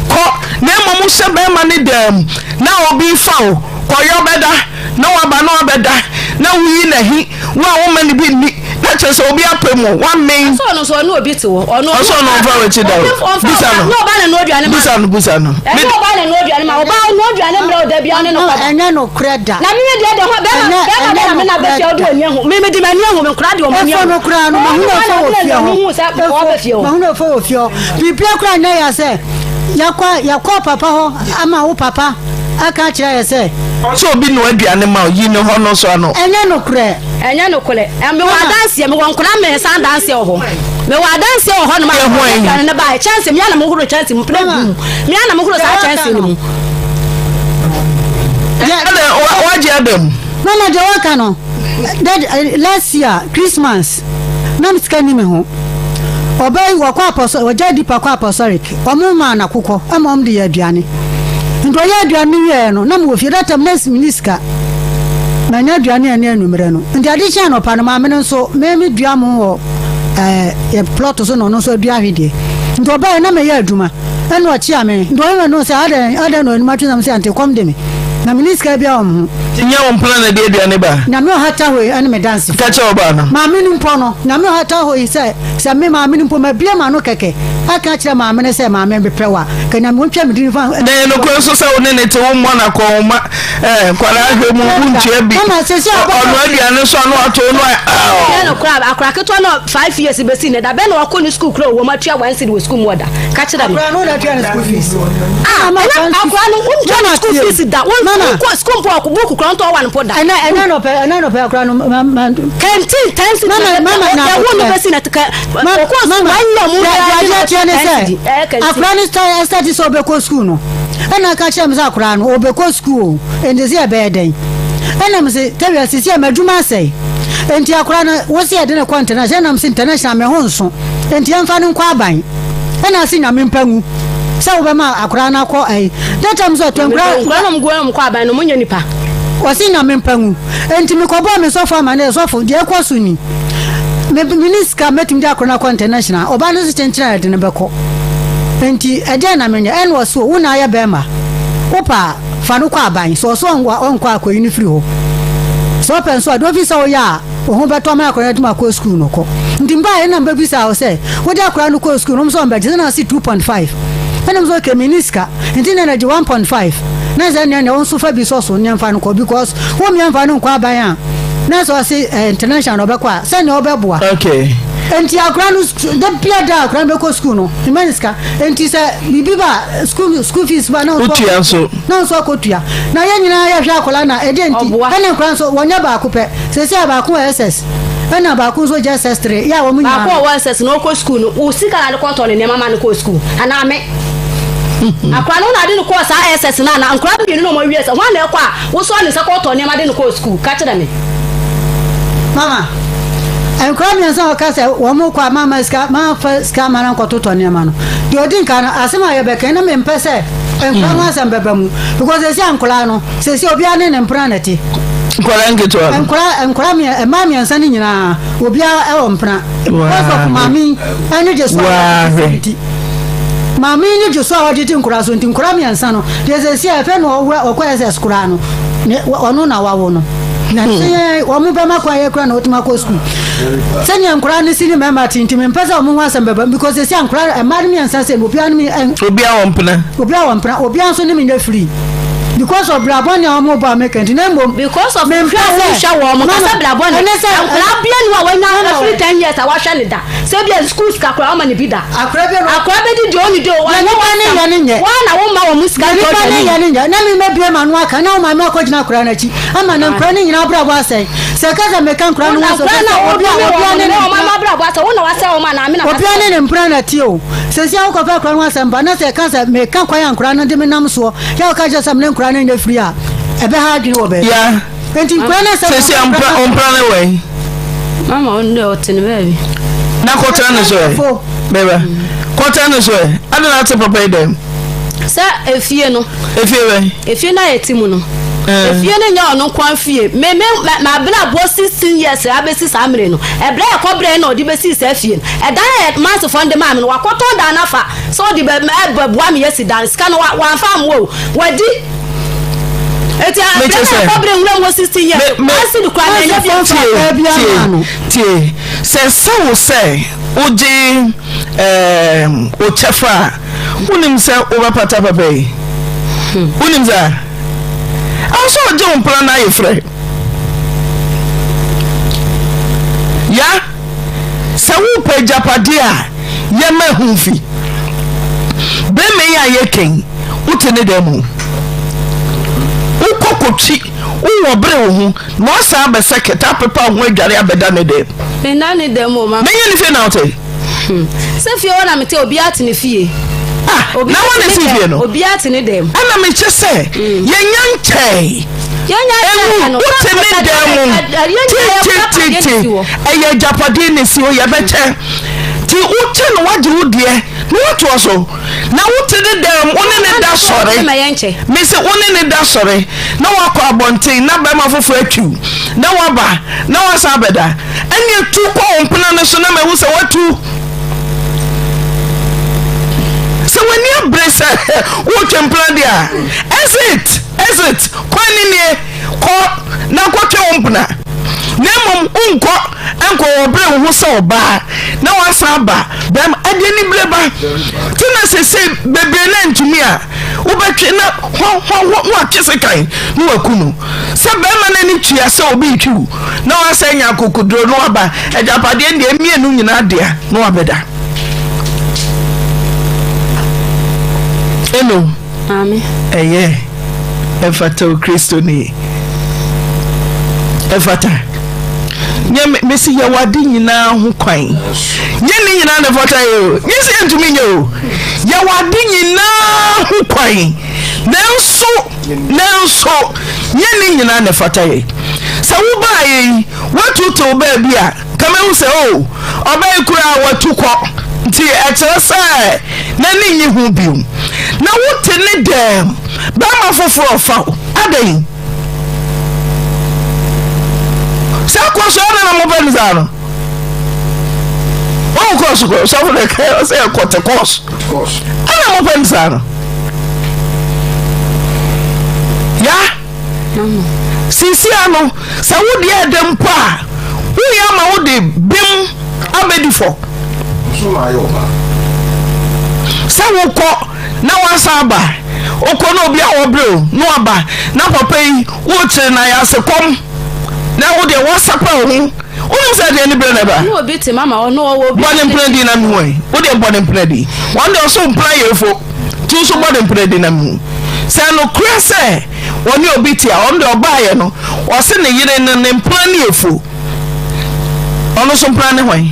kɔ na mmom wohyɛ bɛrima ne dan mu na obi fa wo kɔyɔ bɛda na waba na wabɛda na woyi n'ahi wo a womma ne bi nni na kyerɛ sɛ obi apɛ mu wamen. Ɔsɛ ɔno nso ɔne obi te hɔ. Ɔno ɔsɛ ɔno ɔmfa w'akyi da o. Bisa no. Bisa no bisa no. Ɛnyɛ ɔbaa na ɛnoa aduane ma ɔbaa ɔnoa aduane mmerɛ ɔda biara ne no kɔda. Ɛnyɛ nokorɛ da. Na mimi deɛ deɛ hɔ bɛrima bɛrima bɛ na me na bɛfia ɔde ɔni ahu mimi de m'ani ahu me nkora deɛ ɔmo ani ahu. Efo no koraa no mahunu efo wɔ fie hɔ. Efo mahunu efo wɔ fie hɔ. Biribiara koraa nyɛ ya sɛ yɛkɔ yɛkɔ papa hɔ ama wo papa aka akyerɛ yɛ sɛ. Sɛ obi noa aduane ma wo yi ne hɔ no nso ano. Ɛnyɛ nokorɛ. Ɛnyɛ nokorɛ. Mewɔ adanseɛ, mewɔ nkwadaa mmiɛnsa adanseɛ wɔ hɔ. Mewɔ adanseɛ wɔ hɔnom a Yɛ hwan? aduane no baeɛ. Kyɛnse, me ara na mehohoro kyɛnse mu, plate mu. Me ara na mehohoro saa kyɛnse no mu. Ɛdɛ wagye adam. Mama deɛ waka no, that last year Christmas na me sika ni me ho. Ɔbaa yi wɔkɔ apɔsɔ wɔgya dipa kɔ apɔsɔrik wɔn maa no akokɔ ɛma wɔn de yɛ aduane. Nti ɔyɛ aduane no wieɛ no na mewɔ fie that time na menni sika. Manya aduane a ɛne anwummerɛ no. Nti ade kye anɔpa no maame no nso me me dua mo wɔ ɛɛ yɛ plot so na ɔno nso adua ahwedeɛ. Nti ɔbaeɛ na meyɛ adwuma ɛna ɔkyea me. Nti ɔhwɛ no sɛ adɛn adɛn na ɔnim atwe nam sɛ ante kɔm de me. Na menni sika biara wɔ me ho. Nti nyɛ wo mpena na ɛde aduane ba? Nyame ɔhata hɔ yi ɛne me dansefoɔ. Ka kyerɛ ɔbaa no. Maame no mpo no Nyame ɔhata hɔ yi sɛ sɛ me maame no mpo mabue m'ano kɛkɛ aka akyerɛ maame no sɛ maame mepɛ wo a ka Nyame ɔntwa me din mfa Na ɛyɛ nokorɛ nso sɛ wo ne no te wo mmɔ no akɔnhoma Eh, nkwadaa hwɛ mu wontua bi. Ɔno aduane nso ano ato no a. Yɛ no kora akora ketewa no 5 years besi ne da bɛn na wakɔ ne school kura wɔ mu atua one cedi wɔ school mu ɔda ka kyerɛ me. Akora no na atua ne school fees. Ah, ɛna akora no wontua ne school fees da. Won kɔ school mpo ɔkɔ book kura ntɔ one mpo da. Ɛna ɛna no pɛ ɛna no pɛ akora no ma ma. Kɛntin ten cedi. Mama mama na ɛwo no besi na ka. Ɔkɔ school one year mu. Yɛ yɛ atua ne sɛ akora no start sɛ ɔbɛkɔ school no. Ɛna aka kyerɛ me sɛ akwadaa no ɔbɛkɔ sukuu o, enti sɛ ɛbɛyɛ dɛn? Ɛna me se Tawia sisi a m'adwuma asɛe, enti akwadaa no wo se yɛde no kɔ international, ɛna me se international me ho nso, enti yɛmfa no nkɔ aban. Ɛna ase Nyame mpa ngu sɛ wobɛma akwadaa no akɔ ayi. That time nso ɛtɔ nkwadaa. Nkwadaa na wɔn kɔ aban no wɔn nyɛ nipa. Ɔse Nyame mpa ngu. Enti mekɔbɔɔ me sɔfo amanneɛ, sɔfo, deɛ ɛkɔ so ni. Me menni sika mɛtumi de akwadaa no akɔ international. Ɔbaa no nso kyenkyen a yɛde no bɛkɔ. Enti ɛdeɛn na menyɛ? Ɛna ɔse o, wo na ayɛ bɛrima. Wopɛ a, fa no kɔ aban. Sɛ ɔse ɔnkɔ a, kɔyi no firi hɔ. Sɛ ɔpɛ nso a, deɛ ɔfiri sɛ woyɛ a, wo ho bɛtɔ ama akwadaa no atumi akɔ sukuu no, kɔ. Nti mebaeɛ na mebɛbisaa wo sɛ, wode akwadaa no kɔɔ sukuu no, wɔn sɛ wɔbɛgye sɛ na ɔse 2.5. Ɛna me sɛ okay, menni sika. Nti na na gye 1.5. Na sɛ ɛneɛ neɛ wo nso fa bi sɔ so neɛ mfa no kɔ because wo mmea mfa no nkɔ aban a, na sɛ ɔse eh, international na ɔbɛkɔ a, sɛnea ɔbɛboa. Okay. Nti akwadaa no, da bia da akwadaa no bɛkɔ sukuu no, mema no sika. Nti sɛ biribi ba school school fees ba na wotua nso na nso akɔtua na yɛn nyinaa yɛhwɛ akwadaa na ɛdeɛ nti ɛna nkwadaa nso wɔnyɛ baako pɛ sɛsɛ a baako wɔ SS ɛna baako nso gye SS 3 yɛ a wɔn nyinaa baako a ɔwɔ SS na ɔkɔ school no wo sika na de kɔtɔ ne nneɛma ma no kɔ school anaa me akwadaa no na de no kɔɔ saa SS no anaa nkwadaa mmienu na wɔn awie sɛ wɔn na ɛkɔ a Wosɔɔ ne nsa kɔtɔɔ nneɛma de no kɔɔ sukuu. Ka kyerɛ me. Mama, nkwadaa mmiɛnsa a wɔka sɛ wɔn kɔ a mama sika mamfa sika ama no nkɔtotɔ nneɛma no, deɛ ɔdi nka no, asɛm a yɛbɛka na mempɛ sɛ nkwadaa no asɛm bɛba mu because sɛsi a nkwadaa no sɛsi obiara ne ne mpena na ɛte. Nkwadaa nketewa no. Nkwadaa nkwadaa mmiɛ mmaa mmiɛnsa no nyinaa obiara ɛwɔ mpena. Because of maame ɛne gye so a nti. Maame yi ne gye so a ɔde te nkwadaa so nti nkwadaa mmiɛnsa no deɛ sɛsi a ɛfɛ na ɔwura ɔkɔ SS koraa no ne ɔno na wawo no na sɛ yɛn wɔn bɛma kwan yɛ koraa na wɔtumi akɔ sukuu sɛnea nkwadaa no si ne mmarima te nti mempɛ sɛ wɔn ho asɛm bɛba because sɛsi a nkwadaa mmaa no mmiɛnsa sɛ obiara ne mi obiara wɔ mpena obiara wɔ mpena obiara nso ne mi nyɛ free because of brabɔ ne a wɔn bɔ ameka nti na mmom because of mempɛ sɛ hwɛ wɔn kasa brabɔ ne nkwadaa bia ni wa wɔnya afiri 10 years a wahwɛ ne da Sɛ ebia sukuu sika koraa ɔma no bi da. Akora bi Akora bɛdi deɛ ɔnni deɛ ɔnyɛ nipa ne yɛ ne nyɛ. Wɔn na womma wɔn sika ntɔ aduane. Nipa ne yɛ ne nyɛ. Na me mɛbue m'ano aka na wo maame akɔgyina akora no akyi ama na nkora no nyinaa abrabɔ asɛe. Sɛ ɛka sɛ meka nkora no ho asɛm sɛ obi a obia ne ne mpena obia ne ne mpena na tie o. Sɛsi a wokɔfa akora no ho asɛm ba na sɛ ɛka sɛ meka kwan a nkora no de me nam soɔ yɛ woka kyerɛ sɛ me ne nkora no nyɛ firi a ɛbɛha adwene wɔ baabi. Enti nkura no asɛm. Sɛsi ɔmpra ɔmpra ne wɛn. Mama ɔno deɛ ɔte ne baabi. Na kɔtena ne so ɛ. Bɛba kɔtena ne so ɛ. Adi na ate papa yi dɛm. Sɛ efie no. Efie bɛn. Efie no a yɛte mu no. Efie no nyɛ ɔno nko fie. Me me mabena abɔ 16 years abɛsi saa mmere no. Ɛbrɛ a ɛkɔ brɛ na ɔde bɛsii saa fie no. Ɛdan a mansefoɔ no de maa me no wakɔtɔn dan no afa sɛ ɔde bɛ bɛboa me yɛsi dan. Sika no wamfa ammoa o. Wadi. Eti abirɛ na ɛkɔ nwura mu 16 years. Wansi no koraa na ɛnyɛ bi. Tie tie sɛ sɛ wo sɛ wogye ɛɛm wo kyɛfa a wonim sɛ wobɛpata papa yi wonim sɛ ɛwɔ sɛ ɔgye wo mpena no ayefrɛ ya. Sɛ wopɛ agyapadeɛ a, yɛ ma ɛho mfi. Bɛrima yi a yɛka yi, wote ne dan mu. Wokɔ kɔtwi, wowɔ bere wo ho, na wasan abɛsɛ kɛtɛ apepa wo ho adware abɛda ne dan mu. Menna ne dan mu o, mama. Na ɛnyɛ ne fie na wote? Hmm. Sɛ fie hɔ na mete, obiara te ne fie. Ah, na wɔn na esi fie no. Obiara te ne dan mu. Ɛna mekyɛ sɛ, yɛnya nkyɛe. Ewu, wote ne dan mu. Titititi, ɛyɛ agyapadeɛ na esi hɔ, yɛbɛkyɛ. Ti wokyɛ no wagye wo deɛ na woatoa so. Na wote ne dan mu, wo ne ne da sɔre. Mese wo ne ne da sɔre na wakɔ abɔnten na bɛrima foforɔ atwiw na waba na wasan abɛda. Ɛnneɛ tu kɔ wo mpena no so na mahu sɛ woatu. Sɛ w'ani abere sɛ woretwe mpena deɛ a, exit, exit, kwan no nie, kɔ na kɔtwe wo mpena. Na mmom wonkɔ nkɔ wɔbere wo ho sɛ ɔbaa na woasan aba bɛrima. Ɛde anibere ba. Nti na seesei bebree no antumi a wobɛtwe na hɔ hɔ hɔ na watwe sekan na waku no. Sɛ bɛrima no ani tua sɛ obi retwi wo na wasan anya akokoduro na waba agyapadeɛ no deɛ mmienu nyinaa dea na wabɛda. Eno. Maame. Ɛyɛ ɛfata o Kristoni. Ɛfata. Nyɛ mesi yɛwɔ ade nyinaa ho kwan. Nyɛ ne nyinaa na ɛfata yɛ o. Nyɛ sɛ yɛntumi nyɛ o. Yɛwɔ ade nyinaa ho kwan. Nanso, nanso, nyɛ ne nyinaa na ɛfata yɛn. Sɛ wobaeɛ yi, woatutew baabi a, ka mahu sɛ, oh, ɔbaa yi koraa watu kɔ, nti ɛkyerɛ sɛ n'ani nnye ho bio. Na wote ne dɛm, barima foforɔ refa wo. Adɛn? Saa kɔ so ɛna na mopɛ no saa no. Wɔn kɔɔso kɔ sɔfo na ɛka ɔsɛ ɛkɔte kɔɔso. Ɛna mopɛ no saa no. Ya sisi ano sɛ wo deɛ ɛdɛ mpo a woyɛ ama wo de bem abɛdi fɔ. Sɛ wokɔ na wasan aba wokɔ na obi a wɔbrɛ o na waba na papa yi wokyere na yɛ ase kɔm na wo deɛ wasapa wo ho wonim sɛ deɛ ne berɛ na ɛba Ne obi te mama ɔno ɔwɔ obi. Bɔ ne mpena din na mehu ɛ wo deɛ bɔ ne mpena din wɔn deɛ ɔso mpena yerefo nti wo so bɔ ne mpena din na mehu sɛ nokorɛ sɛ wɔne obi te a ɔno deɛ ɔbaayɛ no ɔse ne yere no ne mpena ne efo Ɔno nso mpena ne hwan?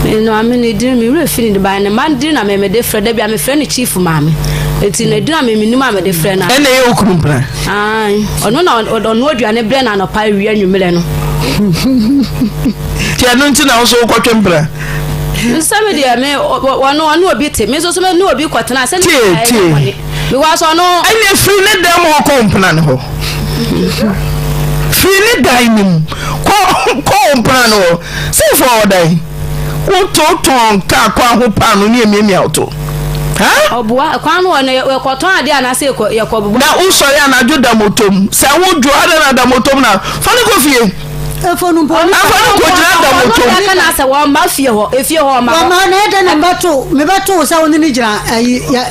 Me maame ne din me werɛ fi ne ba ne mma din na me mede frɛ da bi a mefrɛ no chief maame eti ne din a me menim a mede frɛ no. Ɛna ɛyɛ okunu mpena. Ayi ɔno na ɔno aduane brɛ na anɔpa awia anwummerɛ no. Ti ɛno nti na nso wokɔtwe mpena. Nsɛ me deɛ me ɔno ɔno obi te me nso so me ne obi kɔtena sɛ ne tie tie. Because ɔno. Ɛnna firi ne dan mu hɔ kɔ mpena no hɔ. Firi ne dan no mu kɔ kɔ mpena no hɔ. Sɛfo ɔwɔ dan. Wototɔn kaa kwan ho paano ne emiamia woto. Ɔboa kwan no wɔ no yɛkɔtɔn adeɛ anaasɛ yɛkɔ yɛkɔ bobɔ. Na wosɔre anadwo da motom. Sɛ wodwo adɛn na da motom na fa no kɔ fie. Efo no mpo. Afa no kɔgyina da motom. Ɔno na sɛ wɔn ma fie hɔ efie hɔ ɔma hɔ. Wɔn na ɛdɛ na mbɛto mebɛto sɛ wɔne ne gyina ɛyi yɛ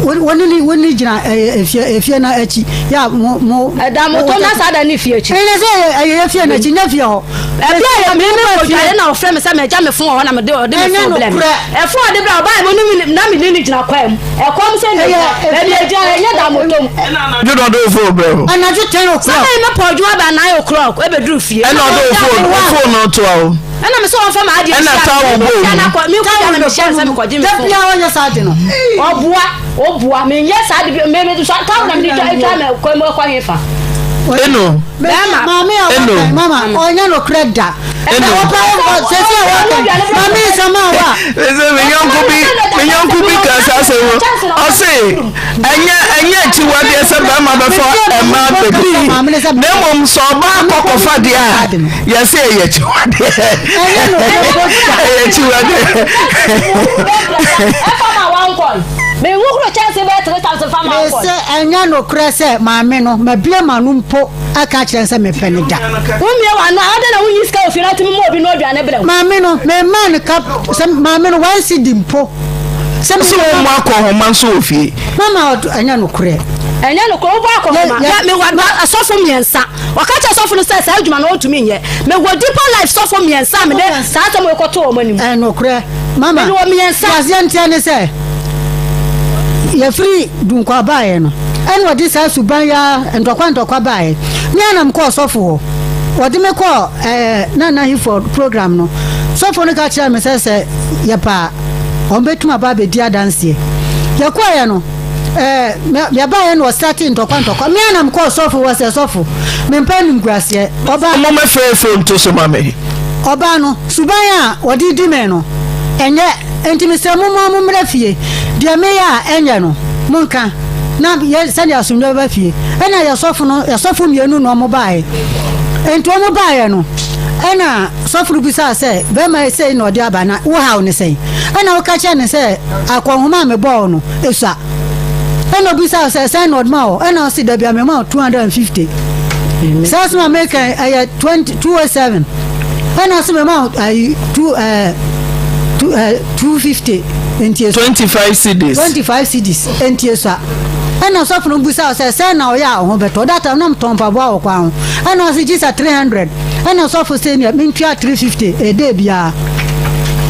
wɔne ne wɔne ne gyina ɛyɛ efie efie na akyi yɛ a mo mo. Ɛda motom na saa da ne fie akyi. Ɛyɛ sɛ ɛyɛ efie na akyi nyɛ fie hɔ. Ɛbi a yɛ mi mi kɔ dware na ɔfrɛ mi sɛ mɛ gya mi fon wɔ hɔ na mi de ɔde mi fon brɛ mi. Ɛfon ɔde brɛ ɔbaa mi no na mi ne ne gyina kwan mu. Ɛkɔm sɛ ne gyina baabi egyina ɛnyɛ da motom. Ɛna anadwo na ɔde wo fon brɛ wo. Anadwo 10 o'clock. Sɛ mɛ mɛ pɔ adwuma ba 9 o'clock ɛbɛduru fie. Ɛna ɔde wo fon wo fon no toa wo. Ɛna mɛ sɛ ɔnfa maa adeɛ Ɛna towel bɔ wo mu. Mi kɔ gya na mi hyɛ nsɛ mi kɔ gye mi fon. Dabi a ɔnyɛ saa de no. Ɔboa ɔboa mi nyɛ saa de bi mi mi sɔ towel na mi de twa etwa mɛ kɔ mu ɛkɔ he fa. Eno. Bɛɛma. Maame a Eno. wɔka mama ɔnyɛ nokorɛ da. Eno. Ɔpa sɛsi a wɔka maame nsɛm a wa. Ɛsɛ me yɔnko bi me yɔnko bi ka saa asɛm no ɔse ɛnyɛ ɛnyɛ akyiwadeɛ sɛ bɛrima bɛfa mmaa bebree na mmom sɛ ɔbaa kɔ kɔfa deɛ a yɛsɛ ɛyɛ akyiwadeɛ ɛyɛ akyiwadeɛ. Ɛfa ma wankɔ. Menhohoro kyɛnse bɛyɛ 3000 fa ma nkɔ. Mese ɛnyɛ nokorɛ sɛ maame no mabue m'ano mpo aka akyerɛ no sɛ mepɛ no da. Wommue w'ano a, adɛn na wonyi sika wɔ fie na wotumi ma obi noa aduane brɛ wo? Maame no, memmaa no ka sɛ maame no one cedi mpo sɛ Sɛ wɔmmɔ akɔnhoma nso wɔ fie. Mama ɔdo ɛnyɛ nokorɛ. Ɛnyɛ nokorɛ wobɔ akɔnhoma. Hwɛ mewɔ asɔfo mmiɛnsa. Ɔka kyerɛɛ sɔfo no sɛ saa adwuma no ɔntumi nyɛ. Mewɔ Deeper Life sɔfo mmiɛnsa a mede saa asɛm wei kɔtoo wɔn anim. Ɛyɛ nokorɛ. Mama, Mede wɔn mmiɛnsa. deɛ aseɛ nteɛ ne sɛ, yɛfiri Dunkwa baeɛ no, ɛna ɔde saa suban yi ara ntɔkwa ntɔkwa baeɛ. Me ara na mekɔɔ sɔfo hɔ. Wɔde me kɔɔ ɛɛ Nana Hayford program no. Sɔfo no ka kyerɛɛ me sɛ sɛ yɛpɛ a, wɔbɛtumi aba abɛdi adanseɛ. Yɛkɔeɛ no, ɛɛ yɛbaeɛ na ɔsate ntɔkwa ntɔkwa. Me ara na mekɔɔ sɔfo hɔ sɛ, sɔfo, mempɛ animguaseɛ. Ɔbaa. Mommɛfrɛ efo nto so ma me. Ɔbaa no, suban a ɔde di me no, ɛnyɛ. Enti mesrɛ mo mo ara mommra fie. Deɛ meyɛ a ɛnyɛ no, monka, na yɛ sɛdeɛ asomdwoeɛ bɛba fie. Ɛnna yɛn sɔfo no, yɛn sɔfo mmienu na wɔbaeɛ. Enti wɔbaeɛ no, ɛnna sɔfo no bisaa sɛ, Barima yi sei na ɔde aba, na wo haw ne sɛn? Ɛnna woka kyerɛɛ no sɛ, Akɔnhoma a mebɔɔ wo no, esua. Ɛnna obisaa sɛ, Sɛn na ɔde ma wo? Ɛnna ɔse, Dabi a mema wo 250. Saa asɛm a meka yi, ɛyɛ 20, 207. Ɛnna ɔse, Mema wo ayi, two, ɛɛ, two, ɛɛ, 250. Enti esua. 25 cedis. 25 cedis. Enti esua. Ɛnna sɔfo no bisaa sɛ, Sɛn na ɔyɛ a wo ho bɛtɔ? That time na metɔn mpaboa wɔ kwan ho. Ɛnna ɔse, Gye sɛ 300. Ɛnna sɔfo se, Nea mentua 350 ɛdɛ biara.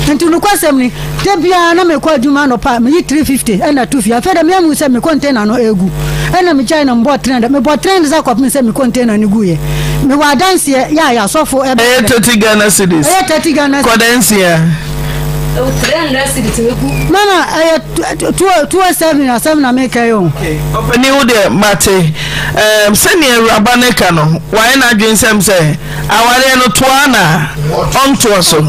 Nti nokwasɛm ni, Da biara na mekɔ adwuma anɔpa a, meyi 350 na ɛto fie. Afei de, me ahu sɛ me container no regu. Ɛnna migyae na mebɔɔ 300. Mebɔɔ 300 saa kɔpem sɛ me container no guiɛ. Mewɔ adanseɛ, yɛ a yɛ asɔfo ɛbɛ. Ɛyɛ 30 Ghana cedis. Ɛyɛ 30 Ghana cedis. Kɔda nsia. Nana ɛyɛ 207 asɛm na meka yi o. Ɔpanin wo deɛ mate ɛɛm sɛnea awuraba no ka no wayɛ n'adwene sɛm sɛ awareɛ no toa na ɔntoa so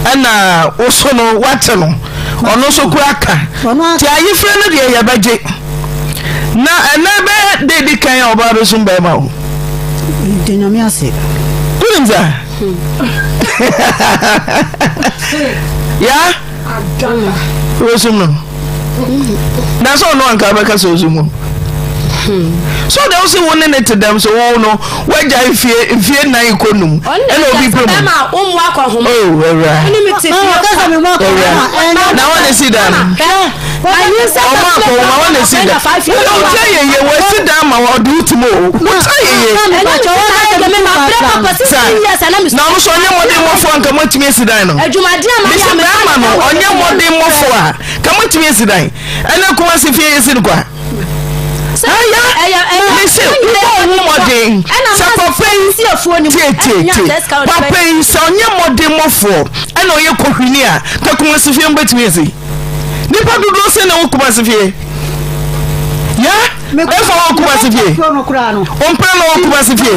ɛna wo so no wate no ɔno nso kora ka nti ayefrɛ no deɛ yɛbɛgye na ɛnɛ bɛyɛ de di kan a ɔbaa bɛsum bɛrima o. De nyame ase. Wonim sa? Ya? Wobɛsum no? Na sɛ ɔno anka bɛka sɛ ɔsum o. So deɛ wo se wo ne ne te dɛm so wo no woagya mfie mfie nan kɔ num ɛna obi pɛ mu. Oh, awura. Awura. Na wɔne si dan no. Ɔmo akɔ wɔn wɔn na esi dan. Wọ́n yóò tẹ yeye wọ́n esi dan ma ɔde wo ti mu o. Wọ́n tẹ yeye. Sa na ɔmo sọ ɔnyɛ mmɔden mmɔfo a nka mo atumi esi dan no. Mesi bɛrima no ɔnyɛ mmɔden mmɔfo a nka mo atumi esi dan. Ɛnna Kumasi fie yɛ si no kwa. Aya mesi wobɔ wo mmɔden sɛ papa yi tietietie papa yi sɛ ɔnyɛ mmɔden mmɔfoɔ ɛna ɔyɛ kɔhwini a nka Kumasi fie mo bɛtumi esi. Nipa dodoɔ sɛ na ɛwɔ Kumasi fie. Ya ɛfa wɔ Kumasi fie. Ɔmpena na wɔ Kumasi fie.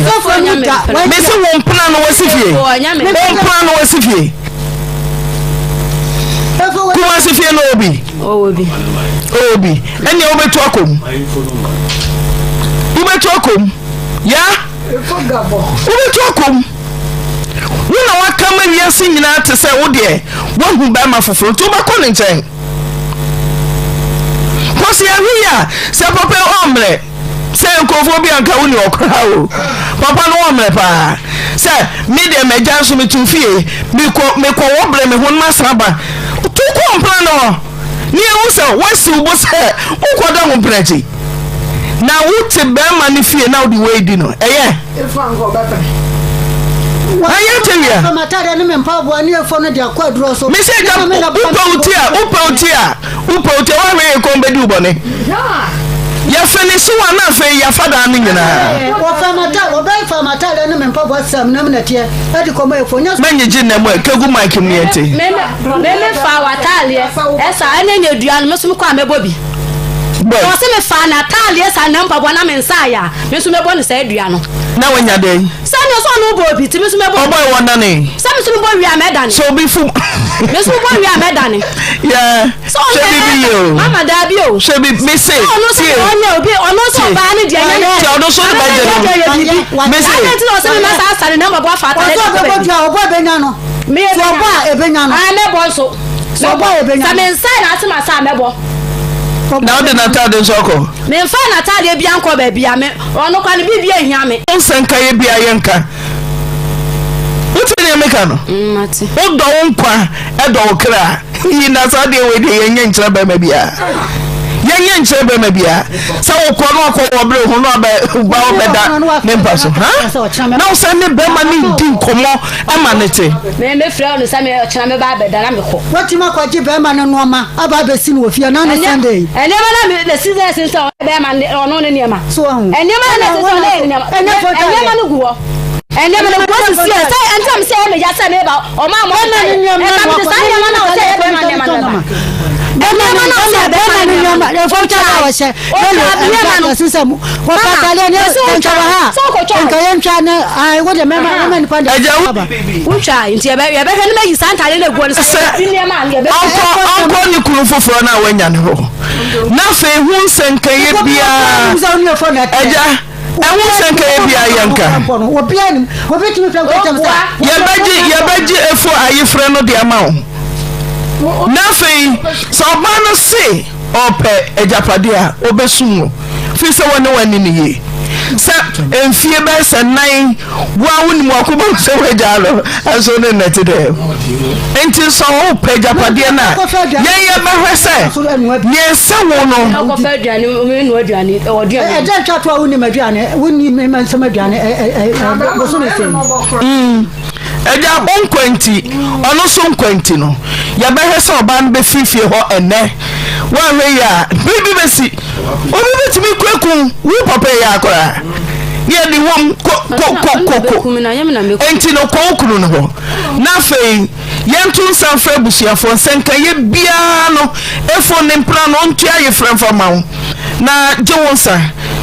Mesi wɔn mpena na wɔsi fie. Wɔn mpena na wɔsi fie. Kumasi fie na obi. Ɔwɔ bi. Ɔwɔ bi. Ɛnna wobɛtu akɔ mu. Wobɛtu akɔ mu. Ya wobɛtu akɔ mu. Wo na waka ma wiase nyinaa te sɛ wo deɛ woahu bɛrima foforɔ nti wobɛkɔ ne nkyɛn. Kɔsi ahwe yi a sɛ papa yi ɔmmerɛ sɛ nkurɔfoɔ bi anka wo ni ɔkoraa o papa no ɔmmerɛ paa sɛ me deɛ m'agya nso metu fie mekɔ mekɔ wɔ brɛ me ho no masan aba to kɔ mpena no hɔ ne ehu sɛ woasi wo bo sɛ wokɔda ho mpena akyi na wote bɛrima no fie na wode wei di no ɛyɛ Ayɛ tewia. Mese gya wopɛ wo ti a wopɛ wo ti a wopɛ wo ti a woahwɛ yɛ kɔn bɛdi wo bɔne. Yɛfɛne si wa na afei yɛafa daa no nyinaa. Mɛnyegye nna mu ɛ kegu mic mu yɛnte. Meme fa w'ataaleɛ ɛsa ɛne nyɛ dua no me nso mekɔ a mɛbɔ bi. Bɔ. Ɔse me fa n'ataaleɛ sa na mpaboa na me nsa ayɛ a me nso mɛbɔ no saa dua no. Na wanya dɛn? Sɛ me nso ɔno bɔ obi ti me nso mɛbɔ. Ɔbɔ ɛwɔ nane. Sɛ me nso mebɔ wie a mɛdane. Sɛ obi fum. Me nso mebɔ wie a mɛdane. Yeah. Sɛ ɔno Hwɛ bibi yie o. Mama daabi o. Hwɛ bi me se. Sɛ ɔno nso Tie. ɔnyɛ obi ɔno nso Tie. ɔbaa ne deɛ nyɛ ne. Tie ɔno nso ne bɛgye no. Me se. Adɛn nti na ɔsɛ me ma saa asare na mbɔbɔ afa atare Ɔsɛ de akɔ ɔbɛbɔ baabi. dua ɔbɔ ebenya no. Me Sɛ ɔbɔ a ebenya no. Ah mɛbɔ nso. Sɛ ɔbɔ a ebenya Sɛ no. me nsa na ase ma sa mɛbɔ. Na wode n'ataade nso akɔ? Memfaa n'ataadeɛ biara nkɔɔ baabi a me, ɔno koraa no biribiara nhia me. Wo nsɛ nka yɛ biara yɛ nka. Wote deɛ meka no? Mm, mate. Wodɔ wo nkwa ɛdɔ wo kra. Yi na saa deɛ wei deɛ yɛnyɛ nkyerɛ bɛrima biara. Yɛnyɛ nkyerɛ bɛrima biara. Sɛ wokɔ no akɔ wɔ bere ho no abɛ ba wobɛda ne mpa so. Ha? Na wo sɛ ne bɛrima ne di nkɔmmɔ ɛma ne te. Me me frɛ no sɛ me ɔkyena me ba abɛda na me kɔ. Watumi akɔgye bɛrima no nneɛma aba abɛsi no wɔ fie na ne Sunday. Nneɛma na me na si sɛ sɛ bɛrima ɔno ne nneɛma. So ahu. Nneɛma na sɛ sɛ ɔno ne nneɛma. Nneɛma no gu hɔ. Nneɛma no gu hɔ sisi ɛ sɛ ɛnti na me sɛ ɛmɛ ya sɛ me ba ɔmo a mo Bɛrima no nneɛma ɛka me saa nneɛma na ɔsɛ ɛyɛ bɛrima nneɛma no ba. Nneɛma na ɔsɛ bɛrima no nneɛma ɛfɔm kyɛ a wɔhyɛ yɛlò ɛnka ɛsensɛ mu wɔpɛ ataadeɛ ne nka wɔ ha nka yɛntwa ne ayi wo de mɛma mɛma nipa de Ɛgya wo aba. Wotwa nti yɛbɛ yɛbɛhwɛ ne mayi saa ntaade no aguo no sɛ sɛ nneɛma a yɛbɛhwɛ. ɔnkɔ ɔnkɔ ne kunu foforɔ no a wanya no hɔ na afei ho nsɛnkaeɛ biara agya ɛho nsɛnkaeɛ biara yɛnka yɛbɛgye yɛbɛgye efo ayefrɛ no de ama wo na afei sɛ ɔbaa no se ɔpɛ agyapadeɛ a ɔbɛsum wo firi sɛ wɔne w'ani no yie sɛ mfie bɛyɛ sɛ nan wo a wonim wakoma mu sɛ woagyaa no ɛnso ne nnɛte dɛ nti sɛ wopɛ agyapadeɛ no a yɛn yɛbɛhwɛ sɛ neɛ ɛsɛ wo no ɛdɛ ntwa to a wonim aduane wonim nsɛm aduane bosome sɛn Agya, wo nkwa nti, ɔno nso nkwa nti no, yɛbɛhwɛ sɛ ɔbaa no bɛfiri fie hɔ ɛnnɛ. Woanhwɛ yie a, biribi bɛsi. Obi bɛtumi kuaku wo papa yi ara koraa. Ne yɛde wom ko ko ko ko ko. Enti no, kɔ wo kunu no hɔ. Na afei, Yɛnto nsa mfrɛ abusuafoɔ nsɛnkaeɛ biara no efo ne mpena no ɔntua ayefrɛ mfa mma wo na gye wo nsa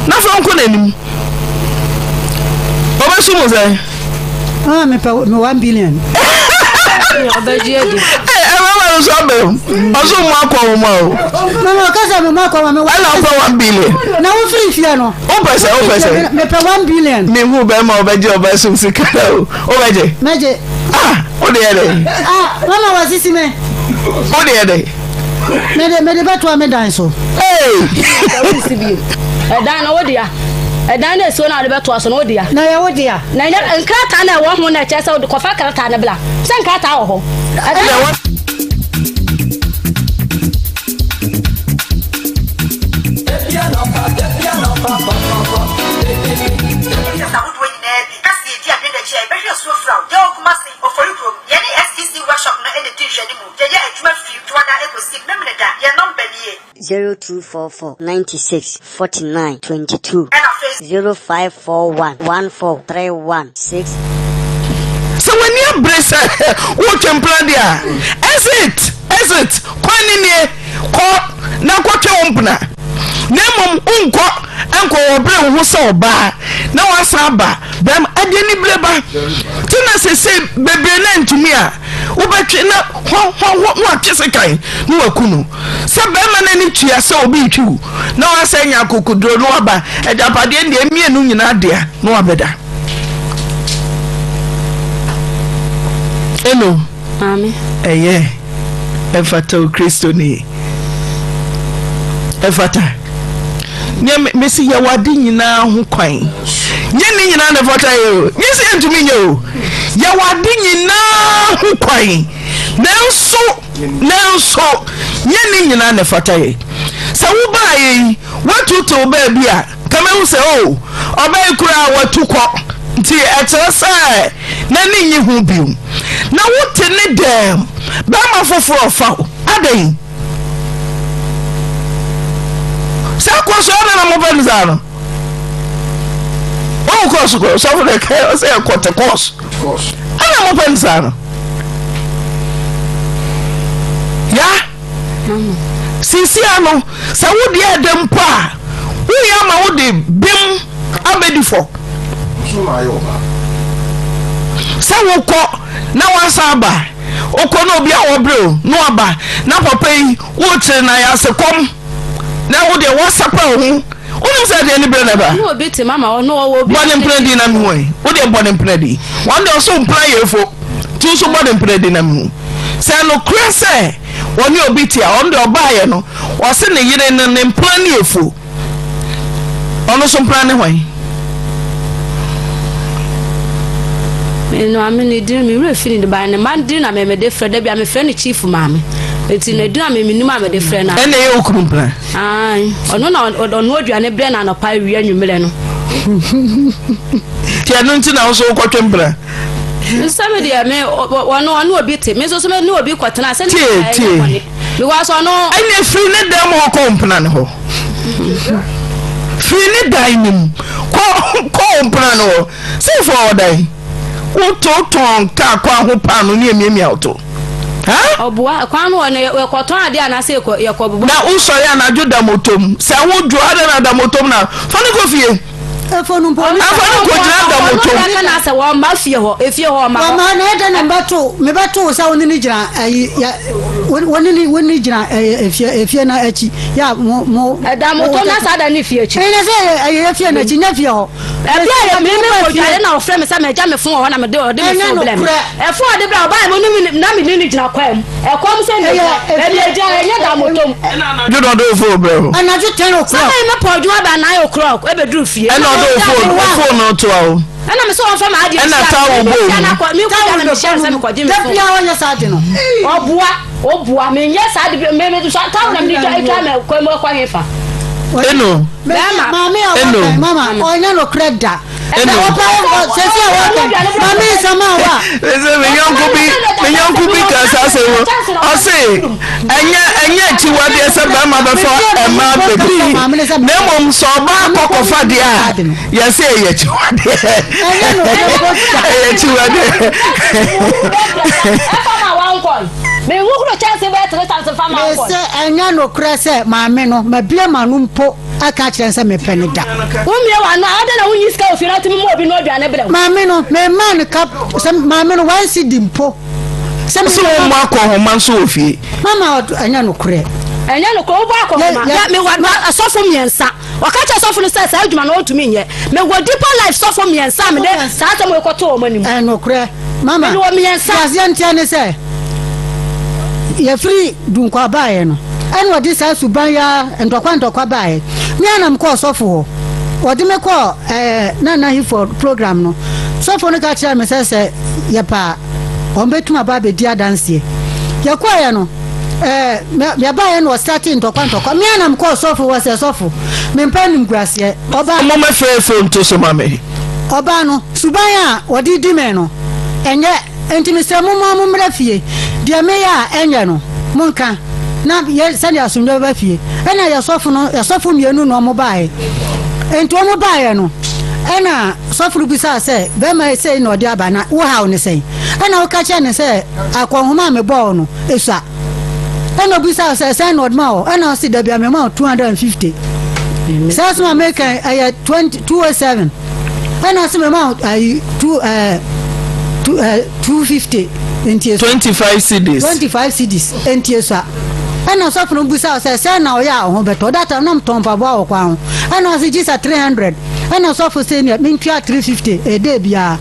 na fa nkɔ n'anim. Ɔbɛso mu sɛn? Ah, mepɛ me 1 billion. Ɔbɛgye adi. Ee, ɛbɛma no so abɛm. Ɔso mu akɔ wo ma o. Mama ɔkasa me mu akɔ ma me. Ɛna ɔpɛ 1 billion. Na wofiri fie no. Wopɛ sɛ wopɛ sɛ. Mepɛ 1 billion. Mehu bɛrima ɔbɛgye ɔbɛsom sika na o. Wobɛgye? Mɛgye. Ah, wode yɛ dɛ? Ah, mama wasisi me. Wode yɛ dɛ? Mede mede bɛtoa me dan so. Hey! Ɛdan no wo dea. Ɛdan no esi hɔ na wode bɛtoa so no wo dea. Na ɛyɛ wo dea. Na ɛnyɛ nkrataa na ɛwɔ ho na ɛkyerɛ sɛ wode kɔfa krataa no bla. Sɛ nkrataa wɔ hɔ. Ɛdan Pictures ahodoɔ nyinaa bi ka sɛ yɛdi adwene akyi a yɛbɛhwɛ asuo Frao, yɛwɔ Kumasi, Ofori kurom. Yɛne SEC workshop no na ɛdi nhwɛanimu. Yɛyɛ adwuma firi Dwoada kɔsi Memeneda. Yɛn nɔmba nie. 0244 96 49 22. Ɛna afei. 0541 14 31 6. Sɛ w'ani abere sɛ woretwe mpena deɛ a, exit, exit, kwan no nie, kɔ na kɔtwe wo mpena. Na mmom wonkɔ nkɔ wɔbere wo ho sɛ ɔbaa na woasan aba bɛrima, ɛde anibere ba. Nti na seesei bebree no antumi a wobɛtwe na hɔ hɔ hɔ na watwe sekan na waku no. Sɛ bɛrima no ani tua sɛ obi retwi wo na wasan anya akokoduro na waba agyapadeɛ no deɛ mmienu nyinaa dea na wabɛda. Eno. Maame. Ɛyɛ. Ɛfata o Kristoni. Ɛfata. Nea mesi yɛwɔ ade nyinaa ho kwan. Nyɛ ne nyinaa na ɛfata yɛ o. Nyɛ sɛ yɛntumi nyɛ o. Yɛwɔ ade nyinaa ho kwan. Nanso nanso nyɛ ne nyinaa na ɛfata yɛ. Sɛ wobaa yɛ yi, woatutew baabi a, ka mahu sɛ o, oh, ɔbaa yi koraa watu kɔ. Nti ɛkyerɛ sɛ n'ani nnye ho bio. Na wote ne dɛm, bɛrima foforɔ ɔfa wo. Adɛn? Saa kɔ so ɛna na mopɛ no saa no. Wɔn kɔɔso kɔ sɔfo na ɛka ɔsɛ ɛkɔte kɔɔso. Ɛna mopɛ no saa no. Ya sisia no sɛ wo deɛ ɛdɛ mpo a woyɛ ama wo de bem abɛdi fɔ. Sɛ wokɔ na wasan aba wokɔ na obi a wɔbrɛ o na waba na papa yi wokyere na yɛ ase kɔm na wo deɛ woasapa wo ho wonim sɛ deɛ ne berɛ na ɛba Ne obi te mama ɔno ɔwɔ obi. Bɔ ne mpena din na mehu ɛ wo deɛ bɔ ne mpena din wɔn deɛ ɔso mpena yɛ efo nti nso bɔ ne mpena din na mehu sɛ nokorɛ sɛ wɔne obi te a ɔno deɛ ɔbaayɛ no ɔse ne yere no ne mpena ne efo Ɔno nso mpena ne hwan? Me maame ne din me werɛ fi ne ba ne mma din na me mede frɛ da bi a mefrɛ no chief maame nti ne din a me menim a mede frɛ no. Ɛna ɛyɛ okunu mpena. Ayi ɔno na ɔno aduane brɛ na anɔpa awia anwummerɛ no. Ti ɛno nti na nso wokɔtwe mpena. Nsɛ me deɛ me ɔno ɔno obi te me nso so me ne obi kɔtena sɛ ne tie tie. Because ɔno. Ɛnna firi ne dan mu hɔ kɔ mpena no hɔ. Firi ne dan no mu kɔ kɔ mpena no hɔ. Sɛfo ɔwɔ dan. Wototɔn kaa kɔ aho paano ne emiamia woto. Ɔboa kwan no wɔ no yɛkɔtɔn adeɛ anaasɛ yɛkɔ yɛkɔ bobɔ. Na wosɔre anadwo da motom. Sɛ wodwo adɛn na da motom na fa no kɔ fie. Efo no mpo. Afa no kɔgyina da motom. Ɔno na sɛ wɔmma fie hɔ efie hɔ ɔma hɔ. Wɔma na ɛdɛ na mbɛto mebɛto sɛ wo ne ne gyina ayi ya wo ne ne wo ne gyina efie efie na akyi ya mo mo. Ɛda motom na saa da ne fie akyi. Ɛyɛ sɛ ɛyɛ efie na akyi nyɛ fie hɔ. Ɛberɛ a me me kɔ dware na ɔfrɛ me sɛ mɛgya me fon wɔ hɔ na mede ɔde me fon brɛ me. Ɛfon ɔde brɛ ɔbaa mu ne na me ne ne gyina kwan mu. Ɛkɔm sɛ ne gyina baabi egyina ɛnyɛ da motom. Ɛna anadwo na ɔde wo fon brɛ wo. Anadwo 10 o'clock. Sɛ me pɔ adwuma ba 9 o'clock ɛbɛduru fie. Ɛna ɔde wo fon wo fon no to awo. Ɛna me sɛ ɔmfa ma adeɛ Ɛna towel bɔ mu. Me kɔ dwa na mehyɛ sɛ mekɔgye me fon. Da biara ɔnyɛ saa ade no. Ɔboa ɔboa menyɛ saa ade me me so towel na mede twa twa me kɔ mu kɔ hefa. Eno. Bɛrima. Maame a Eno. wɔka mama ɔnyɛ nokorɛ da. Eno. Ɔpa sɛsi a wɔka maame nsɛm a wa. Ɛsɛ me yɔnko bi me yɔnko bi ka saa asɛm yi ɔse ɛnyɛ ɛnyɛ akyiwadeɛ sɛ bɛrima bɛfa mmaa bebree na mmom sɛ ɔbaa kɔ kɔfa deɛ a yɛsɛ ɛyɛ akyiwadeɛ ɛyɛ akyiwadeɛ. Ɛfa ma wɔn. nkɔe. Menhohoro kyɛnsee bɛyɛ 3 times mfa mma wo nkɔe. Mese ɛnyɛ nokorɛ sɛ maame no, mabue m'ano mpo aka akyerɛ no sɛ mepɛ no da. Wommue w'ano a, adɛn na wonyi sika wɔ fie na wotumi ma obi noa aduane brɛ wo? Maame no, memmaa no ka sɛ maame no one cedi mpo. Sɛ Sɛ wɔmmɔ akɔnhoma nso wɔ fie. Mama ɛnyɛ nokorɛ. Ɛnyɛ nokorɛ, wobɔ akɔnhoma. Hwɛ, mewɔ asɔfo mmiɛnsa. Ɔka kyerɛɛ sɔfo no sɛ saa adwuma no ɔntumi nyɛ. Mewɔ Deeper Life sɔfo mmiɛnsa a mede saa asɛm wei kɔtoo wɔn anim. Ɛyɛ nokorɛ, mama. Mede wɔn mmiɛnsa. Deɛ aseɛ nteɛ ne sɛ, yɛfiri Dunkwa baeɛ no, ɛna ɔde saa suban yi ara ntɔkwa ntɔkwa baeɛ. Me ara na mekɔɔ sɔfo hɔ. Ɔde me kɔɔ ɛɛ Nana Hiford program no. Sɔfo no ka kyerɛɛ me sɛ sɛ yɛpɛ a, wɔbɛtumi aba abɛdi adanseɛ. Yɛkɔeɛ no, ɛɛ yɛbaeɛ na ɔstate ntɔkwa ntɔkwa. Me ara na mekɔɔ sɔfo hɔ sɛ, sɔfo, mempɛ animguaseɛ. Ɔbaa. Mommɛfrɛ phone nto so ma me. Ɔbaa no, suban a ɔde di me no, ɛnyɛ. Enti mesrɛ mo momma mommra fie. Deɛ meyɛ a ɛnyɛ no, monka, na yɛ sɛdeɛ asomdwoeɛ bɛba fie. Ɛnna yɛn sɔfo no, yɛn sɔfo mmienu na wɔbaeɛ. Enti wɔbaeɛ no, ɛnna sɔfo no bisaa sɛ, Barima yi sei na ɔde aba, na wo haw ne sɛn? Ɛnna woka kyerɛɛ no sɛ, Akɔnhoma a mebɔɔ wo no, esua. Ɛnna obisaa sɛ, Sɛn na ɔde ma wo? Ɛnna ɔse, Dabi, mema wo 250. Saa asɛm a meka yi, ɛyɛ 20, 207. Ɛnna ɔse, Mema wo ayi, two, ɛɛ, two, ɛɛ, 250. Enti esua. 25 cedis. 25 cedis. Enti esua. Ɛnna ɔsɔfo no bisaa sɛ, Sɛn na ɔyɛ a wo ho bɛtɔ? That time na metɔn mpaboa wɔ kwan ho. Ɛnna ɔse, Gye sɛ 300. Ɛnna ɔsɔfo se, Neɛ mentua 350 ɛdɛ biara.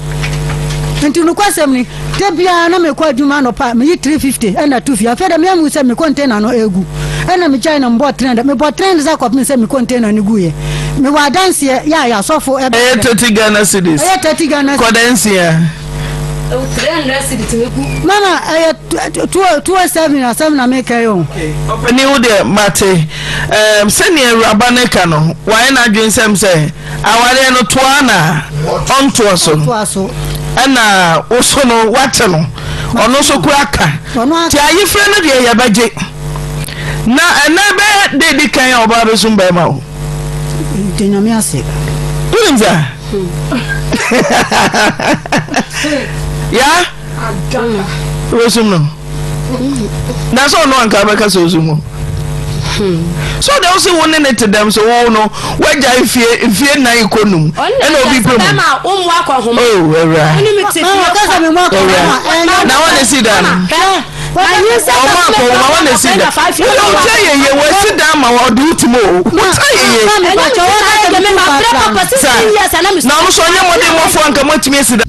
Nti nokwasɛm ni, da biara na mekɔ adwuma anɔpa a, meyi 350 ɛna to fie. Afei de me ahu sɛ me container no egu. Ɛna megyae na mebɔɔ 300. Mebɔɔ 300 sa kɔpem sɛ me container no guiɛ. Mewɔ adanseɛ yɛ a yɛ asɔfo ɛbɛ. Ɛyɛ 30 Ghana cedis. Ɛyɛ 30 Ghana cedis. Kɔda nsia. Mama ɛyɛ 207 asɛm na meka yi o. Ɔpanin wo deɛ mate. Ɛɛm sɛnea awuraba no ka no wayɛ n'adwene sɛm sɛ awareɛ no toa na ɔntoa so ɛna wo so no wate no ɔno nso kora ka nti ayefrɛ no deɛ yɛbɛgye na ɛnɛ bɛyɛ de di kan a ɔbaa bɛsum bɛrima o. De nyame ase. Wonim saa? Ya? Wobɛsum no? Na sɛ ɔno anka bɛka sɛ ɔsum o. So deɛ wo se wo ne ne te dɛm so wo no woagya mfie mfie nnan kɔ num ɛna obi pɛ mu. Oh, awura. Awura. Na wɔn ne si dan no. Ɔmo akɔ wɔn wɔn na esi dan. Wọ́n yɛ wọ́n yɛ yie wọ́n esi dan ma wɔn ɔde wuti mu o. Wọ́n ta yɛ yie. Sa na ɔmo sɔ ɔnyɛ mɔden mɔfo anka mo atumi esi dan.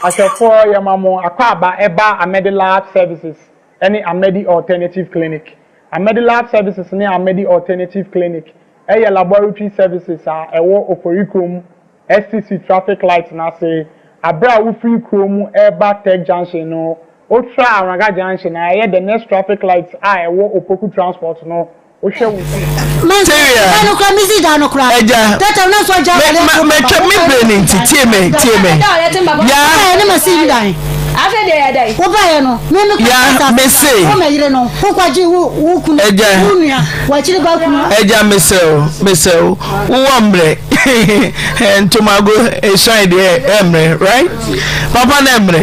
Ahwɛfoɔ yɛma mo akwaaba ɛba Amedi Lab Services ɛne Amedi Alternative Clinic. Amedi Lab Services ne Amedi Alternative Clinic yɛ laboratory services a ɛwɔ Oforikrom STC traffic light no ase. Aberɛ a wofiri kuro mu reba Tech Junction no, wotra Awraga Junction a ɛyɛ the next traffic light a ɛwɔ Opoku Transport no, wohwɛ wo Teria Agya me ma matwa me bere ne nti tie me tie me ya ya me se Agya Agya mesrɛ wo mesrɛ wo wowɔ mmerɛ ntomago esuan deɛ ɛmmerɛ right papa na ɛmmerɛ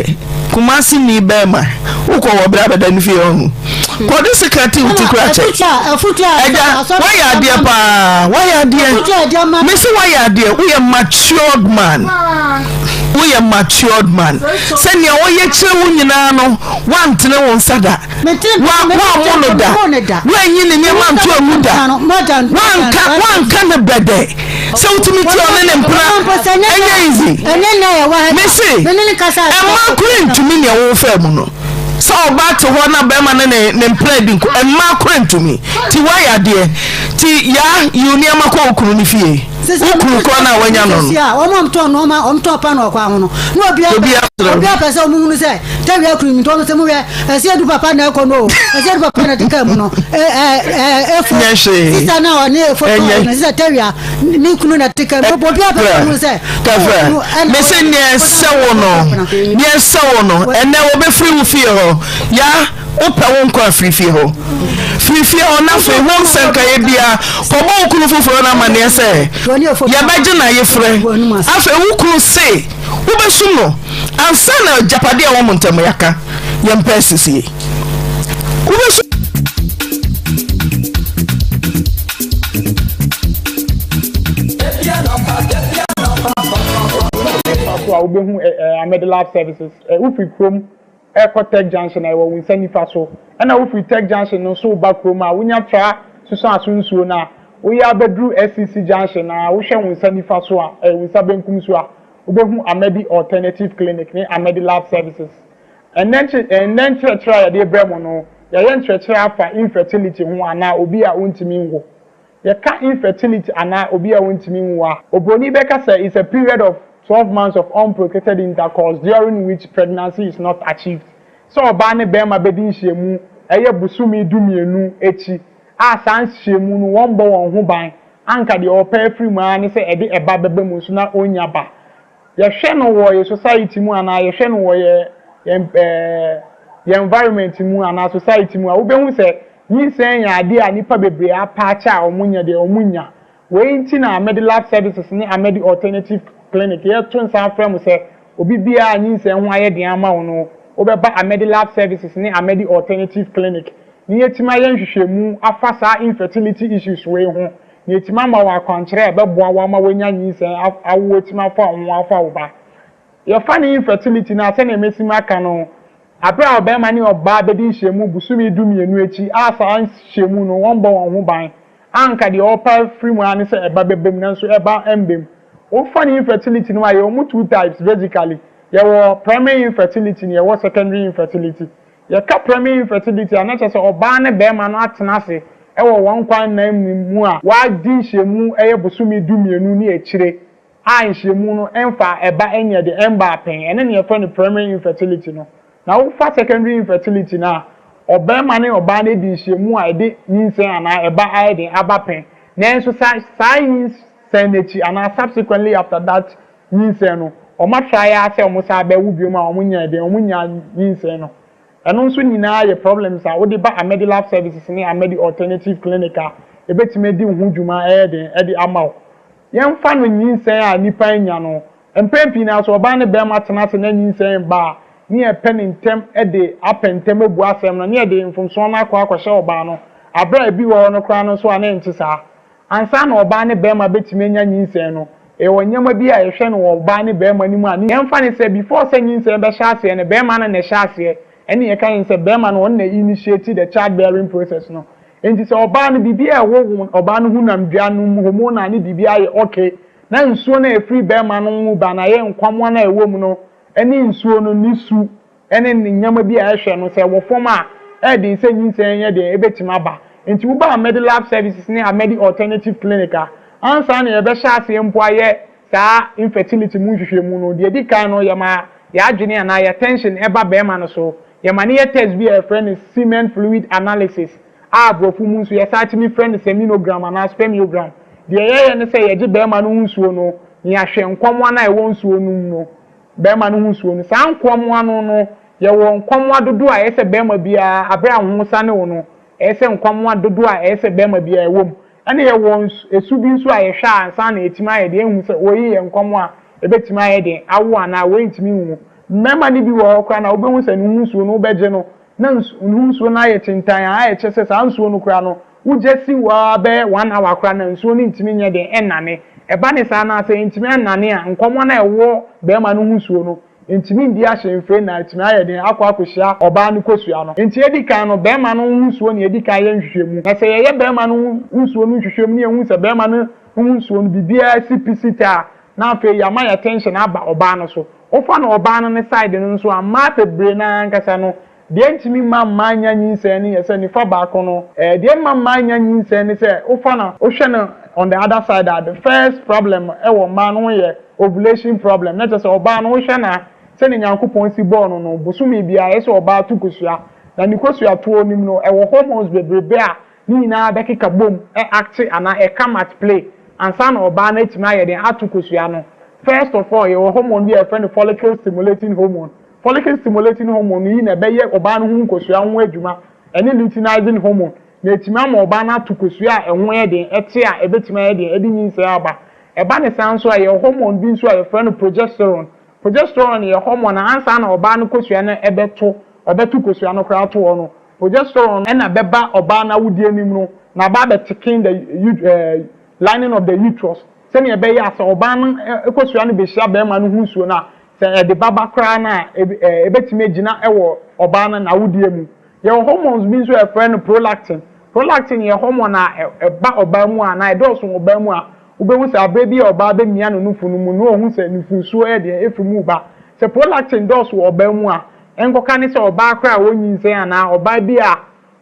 Kumasi ni bɛrima wokɔ wɔ berɛ abɛda no fie ɔho kɔde sika te wo ti kora kyɛ agya woayɛ adeɛ paa woayɛ adeɛ mese woayɛ adeɛ woyɛ matured man woyɛ matured man sɛnea ɔyɛ kyerɛ wo nyinaa no woantene wo nsa da woammo no da woanyi ne nneɛma nto amu da woanka woanka ne bɛdɛ sɛ wotumi tia ɔne ne mpena ɛnyɛ easy mese ɛma koro ntumi nea wofaa mu no sɛ ɔbaa te hɔ na bɛrima ne ne ne mpena di nko mmaa koro ntumi ti woayɛ adeɛ ti yaa yiw nneɛma kɔ wo kunu ne fie wo kunu korɔ no a wanya no no. Wɔn a wɔtɔn nneɛma wɔtɔn paano wɔ kwan ho no na obiara obiara pɛ sɛ wɔn hunu sɛ tawia kunu mi nti wɔn sɛ mo hwɛ ɛsɛ edu papa na ɛkɔ no o ɛsɛ edu papa na ɛte kaa mu no ɛɛ ɛɛ efo sisa na ɔne efo tɔn no sisa tawia ne kunu na ɛte kaa mu obiara pɛ sɛ wɔn hunu sɛ. Kafra mese nea ɛsɛ wo no nea ɛsɛ wo no ɛnɛ wɔbɛfiri wo fie hɔ ya wopɛ wo nkɔ afiri fie hɔ. Firi fie hɔ na afei ho nsɛnkaeɛ biara kɔbɔ wo kunu foforɔ no amanneɛ sɛ yɛbɛgye no ayefrɛ. Afei wo kunu se wobɛsum no ansa na agyapadeɛ a ɛwɔ mo ntam yɛaka yɛmpɛ asisie. Wobɛsum. So a wobɛhu Amede Lab Services. Wofiri kurom rekɔ Tech Junction a, ɛwɔ wo nsa nifa so. Ɛna wofiri Tech Junction no nso reba kurom a, wonya tra Susuaso nsuo no a, woyɛ ara bɛduru SCC Junction no a, wohwɛ wo nsa nifa so a, ɛɛ wo nsa benkum so a, wobɛhu Amadi Alternative Clinic ne Amadi Lab Services. Ɛnnɛ nkye ɛnnɛ nkyerɛkyerɛ a yɛde rebrɛ mo no, yɛayɛ nkyerɛkyerɛ afa infertility ho anaa obi a ɔntumi nwo. Yɛka infertility anaa obi a ontumi nwo a, obroni bɛka sɛ it's a period of 12 months of unprotected intercourse during which pregnancy is not achieved. Sɛ ɔbaa ne barima bɛdi nhyiamu ɛyɛ bosome dumienu akyi a saa nhyiamu no wɔmmɔ wɔn ho ban anka deɛ ɔrepɛ afiri mu ara ne sɛ ɛde ɛba bɛba mu nso na ɔnnya ba. Yɛhwɛ no wɔ yɛ society mu anaa yɛhwɛ no wɔ yɛ yɛn ɛɛ yɛn environment mu anaa society mu a, wobɛhu sɛ nyinsɛn yɛ adeɛ a nnipa bebree apa akyɛ a wɔnyɛ deɛ wɔnnya. Wei nti na Amedi Lab Services ne Amedi Alternative Clinic yɛto nsa afrɛ mo sɛ obi biara a nyinsɛn ho ayɛ den ama wo no, wobɛba Amedi Lab Services ne Amedi Alternative Clinic na yɛatumi ayɛ nhwehwɛmu afa saa infertility issues wei ho na yɛatumi ama wo akwankyerɛ a ɛbɛboa wo ama woanya nyinsɛn awo atumi afa wo ho afa wo ba. Yɛfa no infertility no a, sɛnea masi maka no, bere a ɔbarima ne ɔbaa bɛdi nhyiamu bosome dumienu akyi a saa nhyiamu no wɔmmɔ wɔn ho ban a anka deɛ ɔrepɛ afiri mu ara ne sɛ ɛba bɛba mu nanso ɛba mma mu. Wofa no infertility no a, yɛwɔ mu two types basically, yɛwɔ primary infertility na yɛwɔ secondary infertility. Yɛka primary infertility a, na kyerɛ sɛ ɔbaa ne barima no atena ase wɔ wɔn nkwa nna mu a wɔadi nhyiamu ɛyɛ bosome dumienu ne akyire a nhyiamu no mfa ɛba nyɛ de ɛmbaa pɛn, ɛno na yɛfrɛ no primary infertility no. Na wofa secondary infertility no a, ɔbarima ne ɔbaa no adi nhyiamu a ɛde nyinsɛn anaa ɛba ayɛ den aba pɛn, nanso sa saa nyinsɛn no akyi anaa subsequently after that nyinsɛn no, wɔn try ara sɛ wɔn san bɛwo biom a wɔn nyɛɛ den, wɔn nnya nyinsɛn no. Ɛno nso nyinaa yɛ problems a wode ba Amedi Lab Services ne Amedi Alternative Clinic a, ɛbɛtumi adi wo ho dwuma ɛyɛ den de ama wo. Yɛmfa no nyinsɛn a nnipa anya no, mpɛn pii no ara sɛ ɔbaa ne barima tena ase na nyinsɛn ba a, ne yɛpɛ no ntɛm de apɛ ntɛm abu asɛm no, ne yɛde mfomsoɔ no akɔ akɔhyɛ ɔbaa no, berɛ a ebi wɔ hɔ no koraa no nso a na ɛnte saa. Ansa na ɔbaa ne barima bɛtumi anya nyinsɛn no, yɛwɔ nneɛma bi a yɛhwɛ no wɔ ɔbaa ne barima no mu a, yɛmfa no sɛ before sɛ nyinsɛn bɛhyɛ aseɛ no, barima no na ɛhyɛ aseɛ, ɛne yɛka no sɛ barima no ɔno na initiate the child bearing process no. Enti sɛ ɔbaa no, biribi a ɛwɔ ɔbaa no honamdua no mu, hormonal ne biribi ayɛ okay, na nsuo no a ɛfiri barima no mu ba no ayɛ nkwammoa no a ɛwɔ mu no ne nsuo no ne su ne ne nneɛma bi a ɛhwɛ no, sɛ ɛwɔ fam a, ɛyɛ den sɛ nyinsɛn nyɛ den, ɛbɛtumi aba. Enti woba Amedi Lab Services ne Amedi Alternative Clinic a, ansa na yɛbɛhyɛ aseɛ mpo ayɛ saa infertility mu nhwehwɛmu no, deɛ ɛdi kan no, yɛma yɛn adwene anaa yɛn attention ba barima no so. Yɛma no yɛ test bi a yɛfrɛ no semen fluid analysis a aborɔfo mu nso yɛsan tumi frɛ no seminogram anaa spermiogram. Deɛ yɛyɛ ne sɛ yɛgye barima no ho nsuo no na yɛahwɛ nkwammoa no a ɛwɔ nsuo no mu no, barima no ho nsuo no. Saa nkwammoa no no, yɛwɔ nkwammoa dodoɔ a ɛyɛ sɛ barima biara, berɛ a wo ho sane wo no, ɛyɛ sɛ nkwammoa dodoɔ a ɛyɛ sɛ barima biara ɛwɔ mu. Ɛna yɛwɔ su bi nso a yɛhwɛ a ansa na yɛatumi ayɛ deɛ yɛhu sɛ wei yɛ nkwammoa a ɛbɛtumi ayɛ den awo anaa wei ntumi nwo. Mmarima no bi wɔ hɔ koraa no a wobɛhu sɛ ne ho nsuo no wobɛgye no na ne ho nsuo no ayɛ kyentann a ayɛ kyɛ sɛ saa nsuo no koraa no wogya si hɔ ara bɛyɛ one hour koraa na nsuo no ntumi nyɛ den nnane. Ɛba ne saa no a sɛ ɛntumi annane a nkwammoa no a ɛwɔ barima no ho nsuo no Ntumi ndi ahyɛnfiri na atumi ayɛ den akɔ akɔhyia ɔbaa no kosua no. Enti edi kan no, barima no ho nsuo na yɛdi kan yɛ nhwehwɛmu. Na sɛ yɛyɛ barima no ho nsuo no nhwehwɛmu na yɛhu sɛ barima no ho nsuo no biribiara si pi si ta a, na afei yɛama yɛn attention aba ɔbaa no so. Wofa no ɔbaa no ne side no nso a, mmaa bebree no ara ankasa no, Deɛ ɛntumi mma mmaa nnya nyinsɛn no yɛ sɛ nifa baako no, deɛ ɛmma mmaa nnya nyinsɛn ne sɛ wofa no wohwɛ no on the other side a, the first problem wɔ mmaa no ho yɛ ovulation problem, na kyerɛ sɛ ɔbaa no wohwɛ no a sɛdeɛ Nyankopɔn si bɔɔ no no, bosome biara ɛyɛ sɛ ɔbaa to kosua, na ne kosua toɔ no mu no ɛwɔ hormones bebrebe a ne nyinaa bɛkeka bom acte anaa ɛcome at play ansa na ɔbaa no atumi ayɛ den ato kosua no. First of all yɛwɔ hormone bi a yɛfrɛ no follicle stimulating hormone. Follicle stimulating hormone yi na ɛbɛyɛ ɔbaa no ho nkosua ho adwuma, ɛne luteinizing hormone. Na ɛtumi ama ɔbaa no ato kosua a ɛho yɛ den, ɛte a ɛbɛtumi ayɛ den ɛde nyinsɛn aba. Ɛba ne saa nso a, yɛwɔ hormone bi nso a yɛfrɛ no progesterone. Progesterone yɛ hormone a ansa na ɔbaa no kosua no ɛbɛto, ɔbɛto kosua no koraa to hɔ no, progesterone ɛna bɛba ɔbaa no awodeɛ no mu no na aba abɛthicken the lining of the uterus, sɛnea ɛbɛyɛ a sɛ ɔbaa no kosua no bɛhyia bɛrima no ho nsuo no a, sɛ ɛde baba koraa no a, ɛbɛtumi agyina ɛwɔ ɔbaa no n'awodeɛ mu. Yɛwɔ hormones bi nso a yɛfrɛ no prolactin. Prolactin yɛ hormone a ɛba ɔbaa mu a anaa ɛdɔɔso wɔ ɔbaa mu a, wobɛhu sɛ abere bi a ɔbaa bɛmia ne nufu no mu na ohu sɛ nufusuo yɛ deɛ efiri mu ba. Sɛ prolactin dɔɔso wɔ ɔbaa mu a, nkɔka ne sɛ ɔbaa koraa a wɔnyinsɛn anaa ɔbaa bi a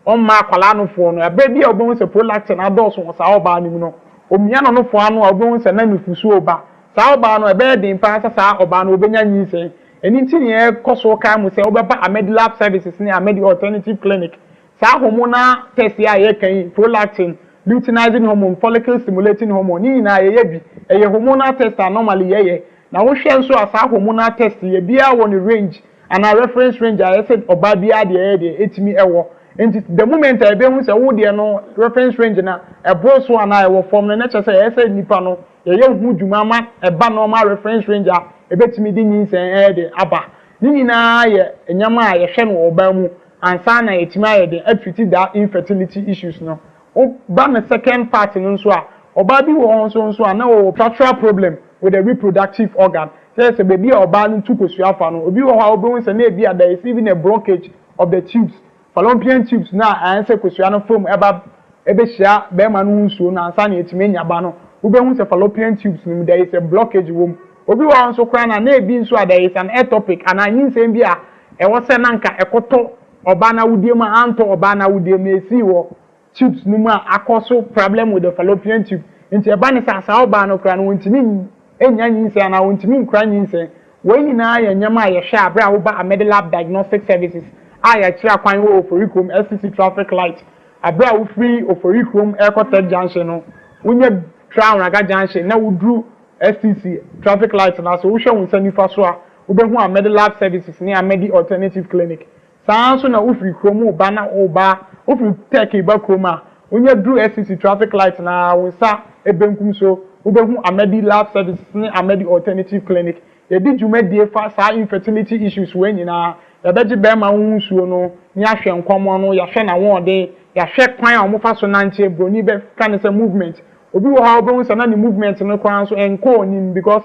ɔmma akwadaa nofoɔ no, abere bi a wobɛhu sɛ prolactin adɔɔso wɔ saa ɔbaa no mu no, omia no nofoɔ ano a, wobɛhu sɛ na nufusuo ba. Saa ɔbaa no, ɛbɛyɛ den paa sɛ saa ɔbaa no obɛnya nyinsɛn. Ɛno nti ne yɛkɔ so kaa mu sɛ wobɛba Amedilab Services ne Amedi Alternative Clinic. Saa hormonal test yi a yɛka yi, prolactin, luteinizing hormone, follicle stimulating hormone, ne nyinaa yɛyɛ bi. Ɛyɛ hormonal test a normally yɛyɛ. Na wohwɛ nso a, saa hormonal test yɛ biara wɔ ne range anaa reference range a yɛsɛ ɔbaa biara deɛ ɛyɛ deɛ ɛtumi ɛwɔ. Nti the moment a yɛbɛhu sɛ wo deɛ no reference range na ɛboro so anaa ɛwɔ fam no, ne kyerɛ sɛ ɛyɛ sɛ nipa no yɛyɛ ho dwuma ma ɛba normal reference range a ɛbɛtumi de nyinsɛn ɛyɛ de aba. Ne nyinaa yɛ nneɛma a yɛhwɛ no wɔ ɔbaa mu ansa na yɛtumi ayɛ de atreat that infertility issues no. Woba ne second part no nso a, ɔbaa bi wɔ hɔ nso a na wɔwɔ structural problem with the reproductive organ, sɛ beebi a ɔbaa no tu kosua fa no, obi wɔ hɔ a wobɛhu sɛ na ebi a there is even a blockage of the tubes, fallopian tubes, na ayɛ sɛ kosua no fam ɛba ɛbɛhyia bɛrima no ho nsuo no ansa na yɛtumi anya ba no, wobɛhu sɛ fallopian tubes no mu there is a blockage wɔ mu. Obi wɔ hɔ nso koraa na ebi nso a there is an ectopic anaa nyinsɛn bi a ɛwɔ sɛ nanka ɛkɔtɔ ɔbaa n'awudie mu a antɔ ɔbaa n'awudie mu na esi wɔ tubes no mu a akɔ so problem with the fallopian tube. Nti ɛba ne sɛ saa ɔbaa no koraa no, wɔntumi nya nyinsɛn anaa wɔntumi nkura nyinsɛn. Wɔn nyinaa yɛ nneɛma a yɛhwɛ abere a woba Amedilab Diagnostic Services a yɛkyerɛ akwan wɔ Oforikurom SCC traffic light. Abere a wofiri Oforikurom ɛrekɔ Tech Junction no, wonya tra Anwraga Junction na woduru SCC traffic light na so, wohwɛ wo nsa nifa so a, wobɛhu Amedilab Services ne Amedi Alternative Clinic. Saa nso na wofiri kurom woba na woba, wofiri Tech ba kurom a, wonya duru SCC traffic light na wo nsa ebenkum so, wobɛhu Amedi Lab Services ne Amedi Alternative Clinic. Yɛdi dwumadie fa saa infertility issues wɔ nyinaa. Yɛbɛgye bɛrima ho nsuo no ne yɛahwɛ nkɔmɔ no, yɛahwɛ n'ahoɔden, yɛahwɛ kwan a wɔfa so nante, broni bɛka ne sɛ movement. Obi wɔ hɔ a wobɛhu sɛ na ne movement no koraa nso ɛnkɔ onim, because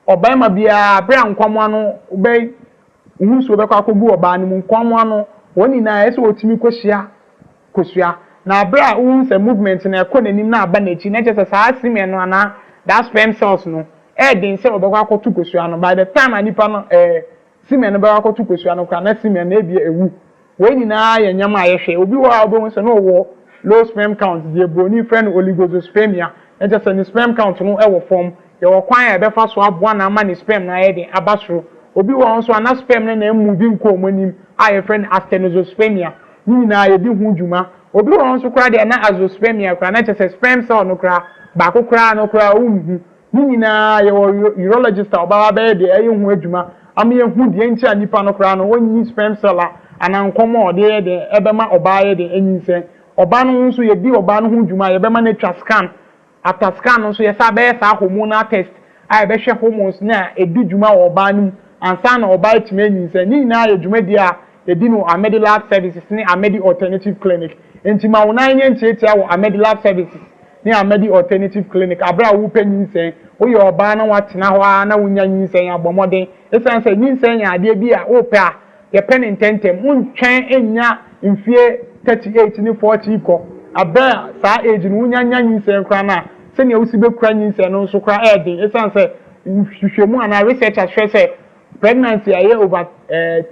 ɔbarima biara, abere a nkɔmɔ no bɛ ho nsuo bɛkɔ akɔgu ɔbaa no mu, nkɔmɔ no wɔn nyinaa ɛsɛ wɔtumi kɔhyia kosua. Na abere a wohu sɛ movement no ɛkɔ n'anim na aba n'akyi, na kyerɛ sɛ saa semen no anaa that sperm cells no ɛɛden sɛ ɔbɛkɔ akɔto kosua no. By the time a nipa no semen no bɛkɔ akɔto kosua no koraa, na semen no ebi ewu. Wɔn nyinaa yɛ nneɛma a yɛhwɛ. Obi wɔ hɔ a wobɛhu sɛ na ɔwɔ low sperm count, deɛ broni frɛ no oligozoospermia, na kyerɛ sɛ ne sperm count no ɛwɔ fam. Yɛwɔ kwan a yɛbɛfa so aboa na ama ne sperm no ayɛ den aba soro. Obi wɔ hɔ nso a na sperm no na emu bi nkɔ wɔn anim a yɛfrɛ no asthenozoospermia. Ne nyinaa yɛdi ho dwuma. Obi wɔ hɔ nso koraa deɛ, na azoospermia koraa, na kyerɛ sɛ sperm cell no koraa baako koraa no koraa wonhu. Ne nyinaa yɛwɔ urologist a ɔbaa bɛyɛ deɛ ɛyɛ ho adwuma ama yɛhu deɛ nti a nipa no koraa no wɔnyi sperm cell a anaa nkɔmɔ a ɔde yɛ deɛ ɛbɛma ɔbaa yɛ deɛ ɛnyinsɛn. Ɔbaa no nso, yɛdi ɔbaa no ho dwuma a yɛbɛma no atwa scan. After scan no nso, yɛsa bɛyɛ saa hormonal test a yɛbɛhwɛ hormones na ɛdi dwuma wɔ ɔbaa no mu ansa na ɔbaa atumi anyinsɛn. Ne nyinaa yɛ dwumadie a yɛdi no Amedilab Services ne Amedi Alternative Clinic. Nti ma wo nan nyɛ ntiatia wɔ Amedilab Services ne Amedi Alternative Clinic abere a wopɛ nyinsɛn. Woyɛ ɔbaa na watena hɔ ara na wonya nyinsɛn, abɔ mmɔden, ɛsiane sɛ nyinsɛn yɛ adeɛ bi a wopɛ a yɛpɛ ne ntɛntɛm. Wontwɛn nnya mfie 38 ne 40 kɔ. Abere a saa age no wonya nya nyinsɛn koraa no a, sɛnea wosi bɛkura nyinsɛn no nso koraa ɛɛden, ɛsiane sɛ nhwehwɛmu anaa research ahwɛ sɛ pregnancy a ɛyɛ over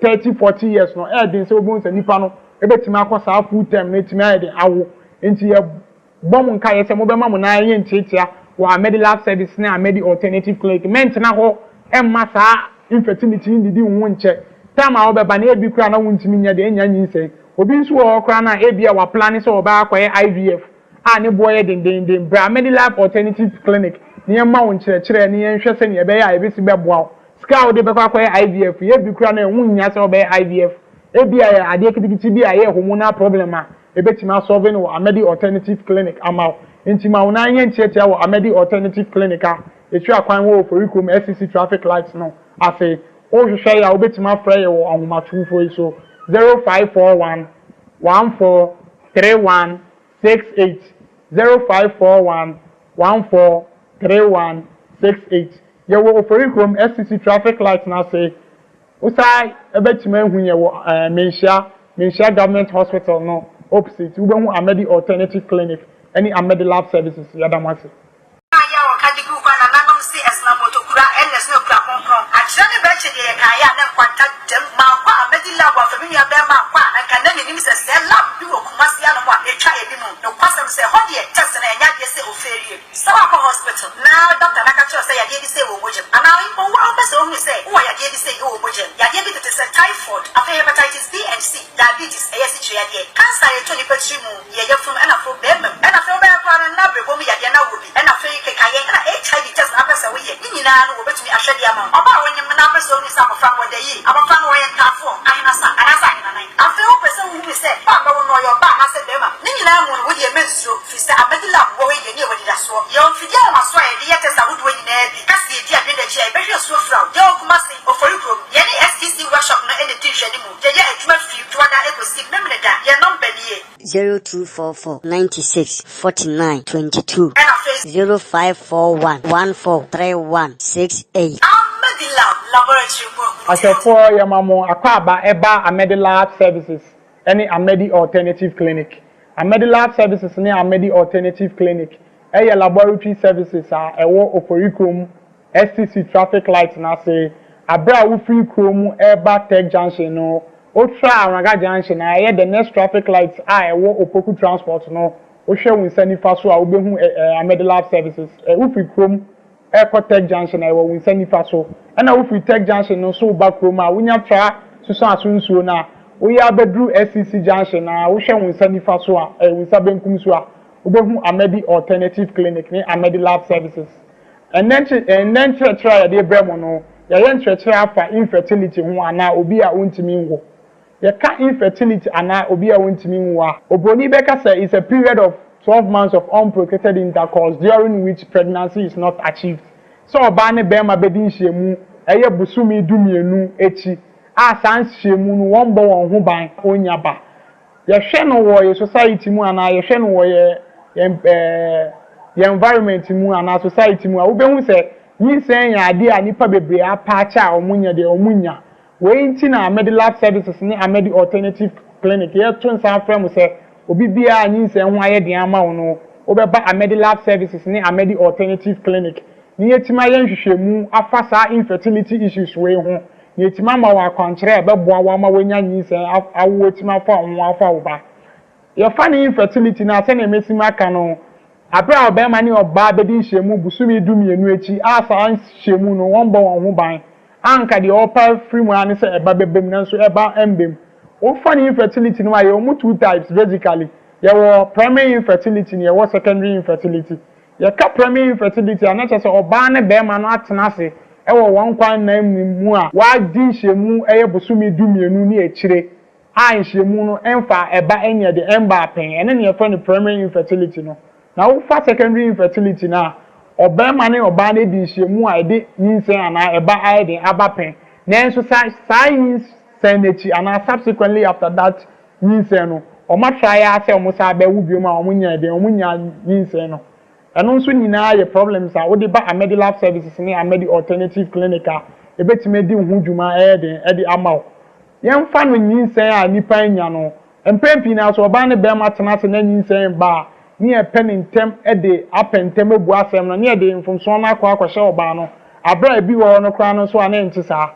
30 40 years no, ɛɛden sɛ wobɛhu sɛ nipa no ɛbɛtumi akɔ saa full term no ɛtumi ayɛ den awo. Nti yɛ bɔ mo nkaeɛ sɛ mobɛma mo nan yɛ ntiatia wɔ Amedi Lab Service ne Amedi Alternative Clinic. Mɛntena hɔ ɛmma saa infertility ndidi wo ho nkyɛ. Time a wobɛba na ebi koraa na wontumi nyɛ deɛ ɛnya nyinsɛn. Obi nso wɔ hɔ koraa na ebi a waplan sɛ ɔbɛyɛ akɔyɛ IVF a ne boɔ yɛ dendenden. Bra Amedi Lab Alternative Clinic ne yɛn ma wo nkyerɛkyerɛ ne yɛnhwɛ sɛnea ɛbɛyɛ a ebesi bɛboa wo. Sika a wode bɛkɔ akɔyɛ IVF yɛ bi koraa na ɛho nhia sɛ wobɛyɛ IVF. Ebi a yɛ adeɛ ketekete bi a ɛyɛ hormonal problem a Ebetumi asɔve no wɔ Amadi Alternative Clinic ama wo. Nti ma wo nan nyɛ ntiatia wɔ Amadi Alternative Clinic a ɛtwi akwan wɔ Oforikrom SCC traffic light no ase. Wohwehwɛ yɛ a, wobɛtumi afrɛ yɛ wɔ ahomatorofoɔ yi so: 0541 14 31 68, 0541 14 31 68. Yɛwɔ Oforikrom SCC traffic light no ase. Wosaa ɛbɛtumi ahu yɛ wɔ Manhyia Government Hospital no opposite. Wobɛhu Amadi Alternative Clinic ɛne Amadi Lab Services. Yɛda mo ase. Ayɛ a wɔka de gu kwa nananom se ɛsena motokura ɛnɛ so kura kronkron akyerɛ ne bɛkyɛ deɛ yɛkaeɛ a ne nkwanta dam maakɔ a mɛdi lab afa me nua bɛrima akɔ a anka na menim sɛ sɛ lab bi wɔ Kumase anom a ɛtwa anim. Nokwasɛm sɛ hɔ deɛ, test no ɛnyɛ adeɛ sɛ ofɛrie sɛ wakɔ hospital na doctor naka kyerɛ sɛ yadeɛ bi sɛ wɔ mogyam anaa mpo wo a wopɛ sɛ wohunu sɛ wowɔ yadeɛ bi sɛ ɛwɔ mogyam, yadeɛ bi tete sɛ typhoid, afei hepatitis B and C, diabetes, ɛyɛ sikyire yadeɛ, cancer a yɛtɔ nipa tiri mu, yɛ yɛfunu, ɛna afei bɛrima mu, ɛna afei wobɛyɛ koraa no na abrɛbɔ mu yadeɛ na wɔ bi, ɛna afei kekayɛ, ɛna HIV test na apɛ sɛ woyɛ ne nyinaa no, wɔbɛtumi ahwɛ de ama wo. Ɔbaa a wonyim na apɛ sɛ wohunu sɛ abɔfra no wɔda yie, abɔfra no wɔyɛ ntaafoɔ, ahenasa anaasɛ ahenanan, afei wopɛ sɛ wohunu sɛ ba a bɛwo no ɔyɛ ɔbaa anaasɛ bɛrima, ne nyinaa mu no, wodeɛ mɛnsuro, firi sɛ Amadi Lab wɔ hɔ yi deɛ ne yɛwɔ anidasoɔ. Yɛwɔ mfidie ahomasoɔ a yɛde yɛ test ahodoɔ nyinaa bi kasi yɛdi adwene akyi a yɛbɛhwɛ asuo fira wo. Yɛwɔ Kumase, Ofori kurom. Yɛne STC Workshop no ɛna di nhwɛne mu. Yɛyɛ adwuma firi Dwoada ɛkɔsi Memeneda. Yɛn nɔmba nie: 0244 96 49 22. Ɛna afei 0541 14 31 68. Amadi Lab Laboratory mu. Ahwɛfoɔ, yɛma mo akɔ ɛba Amadi Lab Services ɛne Amadi Alternative Clinic. Amadi Lab Services ne Amadi Alternative Clinic ɛyɛ laboratory services a ɛwɔ Oforikrom STC traffic light n'ase. Abere a wofiri kurom ɛreba Tech Junction no, wotwa Anraga Junction a ɛyɛ the next traffic light a ɛwɔ Opoku Transport no, wohwɛ wo nsa nifa so a, wobɛhu ɛ ɛ Amadi Lab Services. Wofiri kurom ɛkɔ Tech Junction a, ɛwɔ wo nsa nifa so, ɛna wofiri Tech Junction no nso ba kurom a, wonya tra soso aso nsuo no a, woyɛ abɛduru SCC Junction a, wohwɛ wo nsa nifa so a, wo nsa benkum so a, wobɛhu Amadi Alternative Clinic ne Amadi Lab Services. Ɛnɛ nkyerɛkyerɛ a yɛde brɛ mo no, yɛyɛ nkyerɛkyerɛ afa infertility ho anaa obi a wontumi nwo. Yɛka infertility anaa obi a wontumi nwo a, obroni bɛka sɛ it's a period of 12 months of unprotected intercourse during which pregnancy is not achieved. Sɛ ɔbaa ne bɛrima bɛdi nhyiamu ɛyɛ bosome 12 akyi a, saa nhyiamu no wɔn bɔ wɔn ho ban, onya ba. Yɛhwɛ no wɔ yɛ society mu anaa yɛhwɛ no wɔ yɛ yɛn ɛɛ yɛn environment mu anaa society mu a, wobɛhu sɛ nyinsɛn yɛ adeɛ a nipa bebree apaakyɛ a wɔn nya deɛ wɔn nya. Wei nti na Amadi Lab Services ne Amadi Alternative Clinic yɛto nsa afrɛ mo sɛ obi biara nyinsɛn ho ayɛ deɛ ama wo no, wobɛba Amadi Lab Services ne Amadi Alternative Clinic ne yɛtumi ayɛ nhwehwɛmu afa saa infertility issues wei ho, na yɛtumi ama wɔ akwankyerɛ a ɛbɛboa wo ama woanya nyinsɛn awo, etumi afa wo ho, afa wo ba. Yɛfa ne infertility na sɛnea mesi mu aka no, abere a ɔbarima ne ɔbaa bɛdi nhyiamu bosome 12 akyi a, saa nhyiamu no wɔn bɔ wɔn ho ban, anka deɛ ɔpa firi mu ara ne sɛ ɛba bɛbɛ mu, nanso ɛba mbɛ mu. Wofa ne infertility no a, yɛwɔ mu two types basically. Yɛwɔ primary infertility ne yɛwɔ secondary infertility. Yɛka primary infertility a, na kyerɛ sɛ ɔbaa ne bɛrima no atena ase ɛwɔ wɔn kwan nan mu a wɔadi nhyiamu ɛyɛ bosome 12 ne akyire a, nhyiamu no ɛmfa ɛba ɛnyɛ de ɛmba apɛn, ɛne ne yɛfrɛ no primary infertility no. Na wofa secondary infertility no a, ɔbarima ne ɔbaa no di nhyiamu a ɛde nyinsɛn anaa ɛba ayɛ den aba pɛn, nanso saa nyinsɛn n'akyi anaa subsequently after that nyinsɛn no, ɔmo atry ya sɛ ɔmo saa bɛwo biom a, ɔmo nya den, ɔmo nya nyinsɛn no. Ɛno nso nyinaa yɛ problems a wode ba Amadi Lab Services ne Amadi Alternative Clinic a, ebetumi adi ho dwuma ɛyɛ den ɛde ama wo. Yɛmfa no nyinsɛn a nipa nya no, mpɛn pii na so ɔbaa ne bɛrima tena ase na nyinsɛn ba a, ne yɛpɛ ne ntɛm de apɛ ntɛm abu asɛm no, ne yɛde mfomsoɔ no akɔ akɔhyɛ ɔbaa no, abere a ebi wɔ hɔ no koraa no nso a ne nte saa.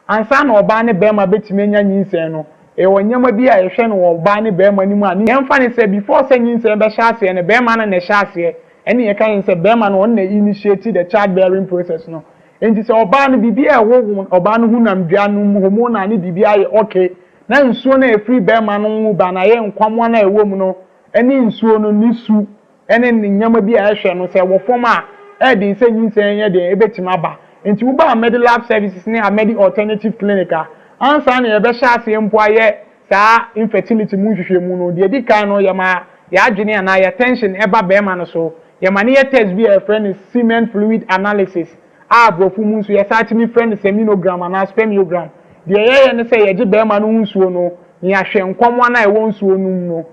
Ansa na ɔbaa ne bɛrima bɛtumi anya nyinsɛn no, ɛwɔ nneɛma bi a yɛhwɛ no wɔ ɔbaa ne bɛrima no mu a, yɛmfa ne sɛ before sɛ nyinsɛn bɛhyɛ aseɛ no, bɛrima no na ɛhyɛ aseɛ. Ɛne yɛka yɛn sɛ bɛrima no, ɔno na initiate the child bearing process no. Nti sɛ ɔbaa no biribi a ɛwɔ ɔbaa no ho nam dua no mu, hormone ne biribi ayɛ okay, na nsuo no a ɛfiri bɛrima no mu ba na ɛyɛ nkwamoa no a ɛwɔ mu no, ɛne nsuo no ne su ɛne ne nneɛma bi a ɛhwɛ no sɛ wɔ fam a, ɛɛden sɛ nyinsɛn yɛ deɛ ɛbɛtumi aba. Nti woba Amadi Lab Services ne Amadi Alternative Clinic a, ansa na yɛbɛhyɛ aseɛ mpo ayɛ saa infertility mu nhwehwɛmu no, deɛ ɛdi kan no, yɛma yɛn adwene anaa yɛn attention ba barima no so. Yɛma no yɛ test bi a yɛfrɛ no semen fluid analysis a aborɔfo mu nso yɛsan tumi frɛ no seminogram anaa spermiogram. Deɛ yɛyɛ ne sɛ yɛgye barima no ho nsuo no na yɛahwɛ nkwammoa no a ɛwɔ nsuo no mu no,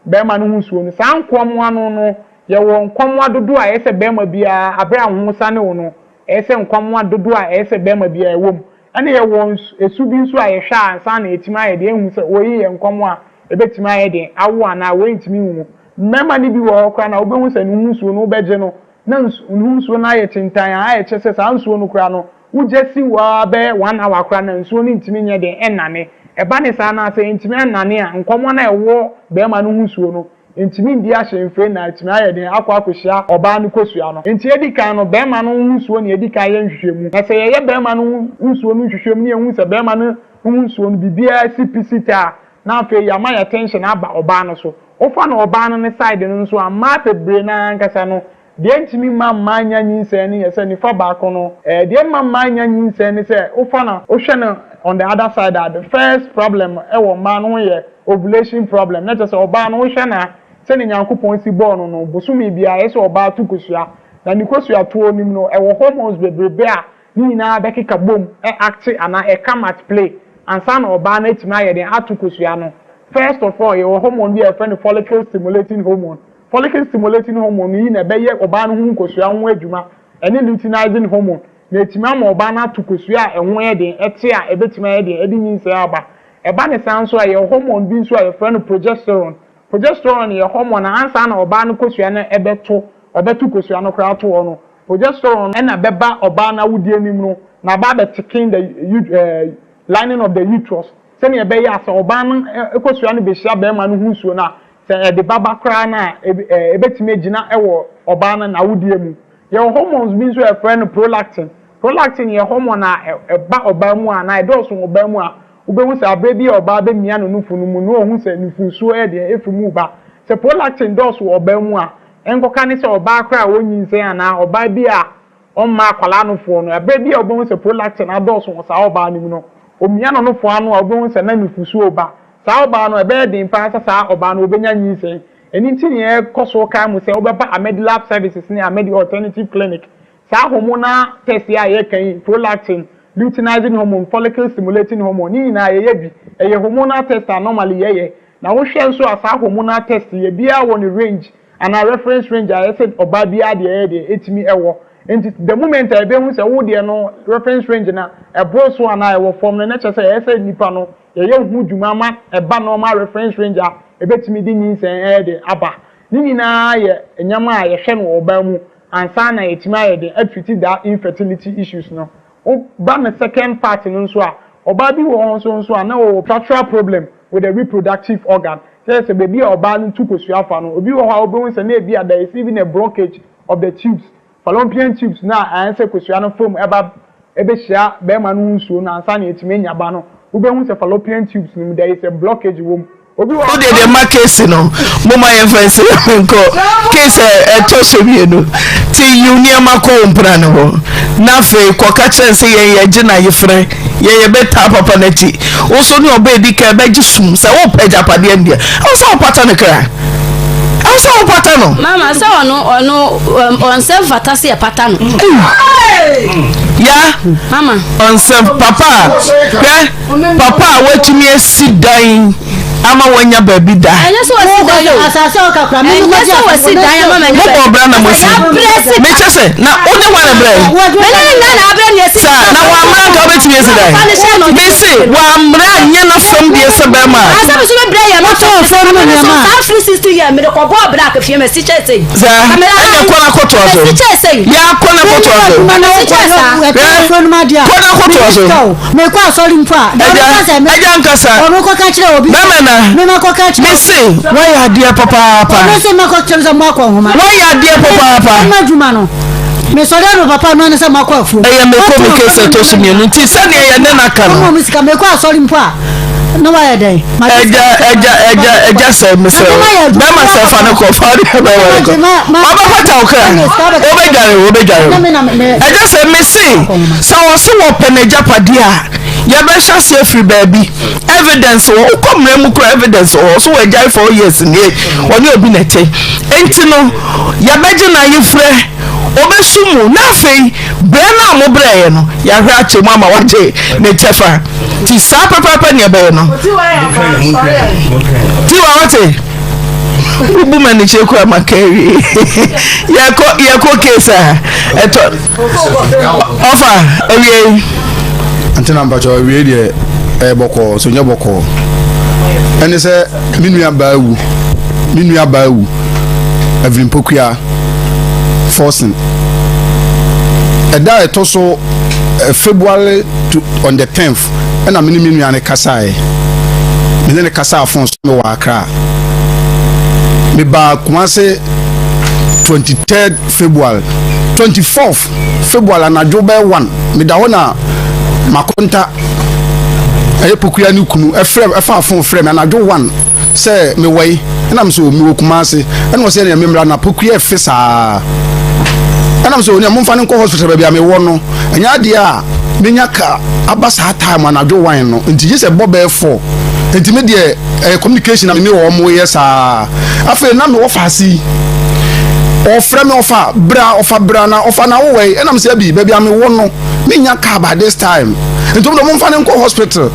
barima no ho nsuo no. Saa nkwammoa no no, yɛwɔ nkwammoa dodoɔ a ɛyɛ sɛ barima biara, berɛ a wo ho sane wo no, ɛyɛ sɛ nkwammoa dodoɔ a ɛyɛ sɛ barima biara ɛwɔ mu. Ɛna yɛwɔ su bi nso a yɛhwɛ a ansa na yɛatumi ayɛ deɛ ahu sɛ wei yɛ nkɔm a ɛbɛtumi ayɛ den awo anaa wei ntumi nwo. Mmarima no bi wɔ hɔ koraa no a wobɛhu sɛ ne ho nsuo no wobɛgye no na ne ho nsuo no ayɛ kyentann a ayɛ kyɛ sɛ saa nsuo no koraa no wogya si hɔ ara bɛyɛ one hour koraa no a nsuo no ntumi nyɛ den nnane. Ɛba ne saa no a sɛ ɛntumi annane a nkɔm no a ɛwɔ barima no ho nsuo no Entumi ndi ahyɛmfire na atumi ayɛ den akɔ akɔhyia ɔbaa no kosua no. Enti edi kan no, barima no ho nsuo na yɛdi kan yɛ nhwehwɛmu. Na sɛ yɛyɛ barima no ho nsuo no nhwehwɛmu na yɛhu sɛ barima no ho nsuo no biribiara si pi si ta a, na afei yɛama yɛn attention aba ɔbaa no so. Wofa no ɔbaa no ne side no nso a, mmaa bebree no ara ankasa no, Deɛ ɛntumi mma mmaa nnya nyinsɛn no yɛ sɛ nifa baako no, deɛ ɛmma mmaa nnya nyinsɛn ne sɛ wofa no wohwɛ no on the other side a, the first problem wɔ mmaa no ho yɛ ovulation problem, na kyerɛ sɛ ɔbaa no wohwɛ no a sɛdeɛ Nyankopɔn si bɔɔ no no, bosome biara ɛyɛ sɛ ɔbaa to kosua, na ne kosua toɔ no mu no ɛwɔ hormones bebrebe a ne nyinaa bɛkeka bom acte anaa ɛcome at play ansa na ɔbaa no atumi ayɛ den ato kosua no. First of all yɛwɔ hormone bi a yɛfrɛ no follicle stimulating hormone. Follicle stimulating hormone yi na ɛbɛyɛ ɔbaa no ho nkosua ho adwuma, ɛne luteinizing hormone, na ɛtumi ama ɔbaa no ato kosua a ɛho yɛ den, ɛte a ɛbɛtumi ayɛ den ɛde nyinsɛn aba. Ɛba ne saa nso a, yɛwɔ hormone bi nso a yɛfrɛ no progesterone. Progesterone yɛ hormone a ansa na ɔbaa no kosua no ɛbɛto, ɔbɛto kosua no koraa ato hɔ no, progesterone na ɛbɛba ɔbaa no awodeɛ no mu no na aba abɛ thicken the lining of the uterus sɛnea ɛbɛyɛ a sɛ ɔbaa no kosua no bɛhyia barima no ho nsuo no a, Sɛ ɛde ba ba koraa no a, ebetumi agyina wɔ ɔbaa no n'awodeɛ mu. Yɛwɔ hormones bi nso a yɛfrɛ no prolactin. Prolactin yɛ hormone a ɛba ɔbaa mu anaa ɛdɔɔso wɔ ɔbaa mu a, wobɛhu sɛ aberɛ bi a ɔbaa bɛmia ne nufu no mu no ɔhu sɛ nufusuo yɛ deɛn ɛfiri mu reba. Sɛ prolactin dɔɔso wɔ ɔbaa mu a, ɛnkɔka ne sɛ ɔbaa koraa a ɔnyinsɛn anaa ɔbaa bi a ɔmma akwadaa nofoɔ no, ɛberɛ bi a wobɛhu sɛ prolactin adɔɔso wɔ saa ɔbaa no mu no, ɔmia no nofoɔ ano a wobɛhu sɛ na nufusuo reba. Saa ɔbaa no, ɛbɛyɛ den paa sɛ saa ɔbaa no ɔbɛnya nyinsɛn. Ɛno nti na yɛkɔ so kae mo sɛ wobɛba Amedilab Services ne Amedi Alternative Clinic. Saa hormonal test yi a yɛreka yi, prolactin, luteinizing hormone, follicle stimulating hormone, ne nyinaa yɛyɛ bi. Ɛyɛ hormonal test a normally yɛyɛ. Na wohwɛ nso a saa hormonal test yi, ebiara wɔ ne range anaa reference range a ɛyɛ sɛ ɔbaa biara deɛ ɛyɛ deɛ ɛtumi ɛwɔ. Nti the moment a yɛbɛhu sɛ wo deɛ no reference range no ɛboro so anaa ɛwɔ fam no, na kyerɛ sɛ ɛyɛ sɛ nipa no yɛyɛ ho dwuma ma ɛba normal reference range a ɛbɛtumi de nyinsɛn ɛyɛ den aba. Ne nyinaa yɛ nneɛma a yɛhwɛ no wɔ ɔbaa mu ansa na yɛatumi ayɛ den atreat that infertility issues no. Wo ba no second part no nso a, ɔbaa bi wɔ hɔ nso nso a na ɔwɔ structural problem with the reproductive organ. Kyerɛ sɛ baabi a ɔbaa no tu kosua fa no, obi wɔ hɔ a wobɛhu sɛ na ebi a there is even a blockage of the tubes, fallopian tubes no a ayɛ sɛ kosua no fa mu ɛba ɛbɛhyia bɛrima no ho nsuo no ansa na yɛatumi anya ba no, wobɛhu sɛ fallopian tubes no mu there is a blockage wɔ mu. Obi wɔ Wo deɛ deɛ ma case no moma yɛmfa nsi nkɔ case a ɛtɔ so mmienu nti yiw nneɛma kɔ wo mpena no hɔ na afei kɔka kyerɛ sɛ yɛn yɛgye na yefrɛ yɛn yɛbɛtaa papa no akyi wo so ne ɔbɛ edi kan bɛgye sum sɛ wopɛ agyapadeɛ no deɛ ɛwɔ sɛ wopata no kra ɛwɔ sɛ wopata no. Mama sɛ ɔno ɔno ɔnsɛ mfata sɛ yɛpata no. Ya mama ɔnsɛ papa hwɛ. Papa a watumi asi dan ama wanya baabi da. Ɛnyɛ sɛ wasi dan o. Asase a ɔka kora, me Ɛnyɛ sɛ wasi dan ama manya Mo bɔ bra na mo si. Mekyɛ sɛ na wo ne hwan na brɛ? Me ne ne nyinaa na abrɛ nea esi. Saa na wamra nka wobɛtumi asi dan. Mese wamra nyɛ n'afam deɛ sɛ bɛrima. Asɛ me so mebrɛ yɛ Wotɔ fam no nneɛma. Saa firi 60 yɛ mede kɔbɔ ɔbrɛ akafie masi kyɛ sɛ. Saa ɛnyɛ kɔ na kɔtoa so. Masi kyɛ sɛ. Yɛ akɔ na kɔtoa so. Kɔ na kɔtoa so. Mekɔ asɔre mpo a, deɛ Agya, ɔbɛka sɛ me. agya nkasa. Ɔno kɔka kyerɛ obi. Bɛmɛ na. Me ma kɔka kyerɛ. Me se, woayɛ adeɛ papaapa. Ɔno se ma kɔkyerɛ sɛ moakɔ nhoma. Woayɛ adeɛ papaapa. Mma adwuma no. Mesɔre ano papa no ne sɛ moakɔ afuo. Ɛyɛ meko me case ɛtɔ so mmienu nti sɛdeɛ yɛne no aka no. Ɔmo mo sika mekɔ asɔre mpo a na wayɛ dɛn. Ɛgya ɛgya ɛgya ɛgya sɛ mesrɛ wo bɛrima sɛ fa no kɔ fa ɔde bɛrima no kɔ ɔbɛpata wo kra wobɛdware wobɛdware ɛgya sɛ mese sɛ wɔse wɔpɛ n'agyapadeɛ a. Yɛbɛhyɛ aseɛ afiri baabi. Evidence wɔ wokɔ mmara mu kora evidence wɔ hɔ so wɔagyae 4 years nie ɔne obi na ɛte. Enti no yɛbɛgye n'ayefrɛ ɔbɛsu mu na afei brɛ no a mobrɛeɛ no yɛahwɛ akyɛ mu ama wagye ne kyɛfa. Nti saa pɛpɛɛpɛ ne ɛbɛyɛ no. Tiwa wote? Wobu ma ne kyɛ kura ma ka awie. Yɛkɔ yɛkɔ case a ɛtɔ ɔfa awie. Antena mpakyɛ awie deɛ ɛyɛ bɔkɔɔ so nyɛ bɔkɔɔ. Ɛne sɛ me nua baa wu me nua baa wu Evelyn Pokuya Forson ɛda a ɛtɔ so February to on the 10th ɛna me ne me nua no kasaeɛ. Me ne no kasaa phone so mewɔ Accra. Mebaa Kumase 23rd February 24th February anadwo bɛyɛ 1 meda hɔ na makonta ɛyɛ Pokuya ne kunu ɛfrɛ ɛfa phone frɛ me anadwo 1 sɛ mewɔ yi ɛna me so mewɔ Kumase ɛna ɔsɛ ɛna memmra na Pokuya ɛfe saa ɛna me so nea momfa no nkɔ hospital baabi a mewɔ no ɛnyɛ adeɛ a menya ka aba saa time anadwo 1 no nti gye sɛ bɔ bɛyɛ 4 nti me deɛ ɛyɛ communication na me ne wɔn yɛ saa. Afei na mewɔ faase yi ɔfrɛ me ɔfa bra ɔfa bra na ɔfa na wowɔ yi ɛnam sɛ bi baabi a mewɔ no menya car by this time nti wɔn de wɔn mfa ne nkɔ hospital.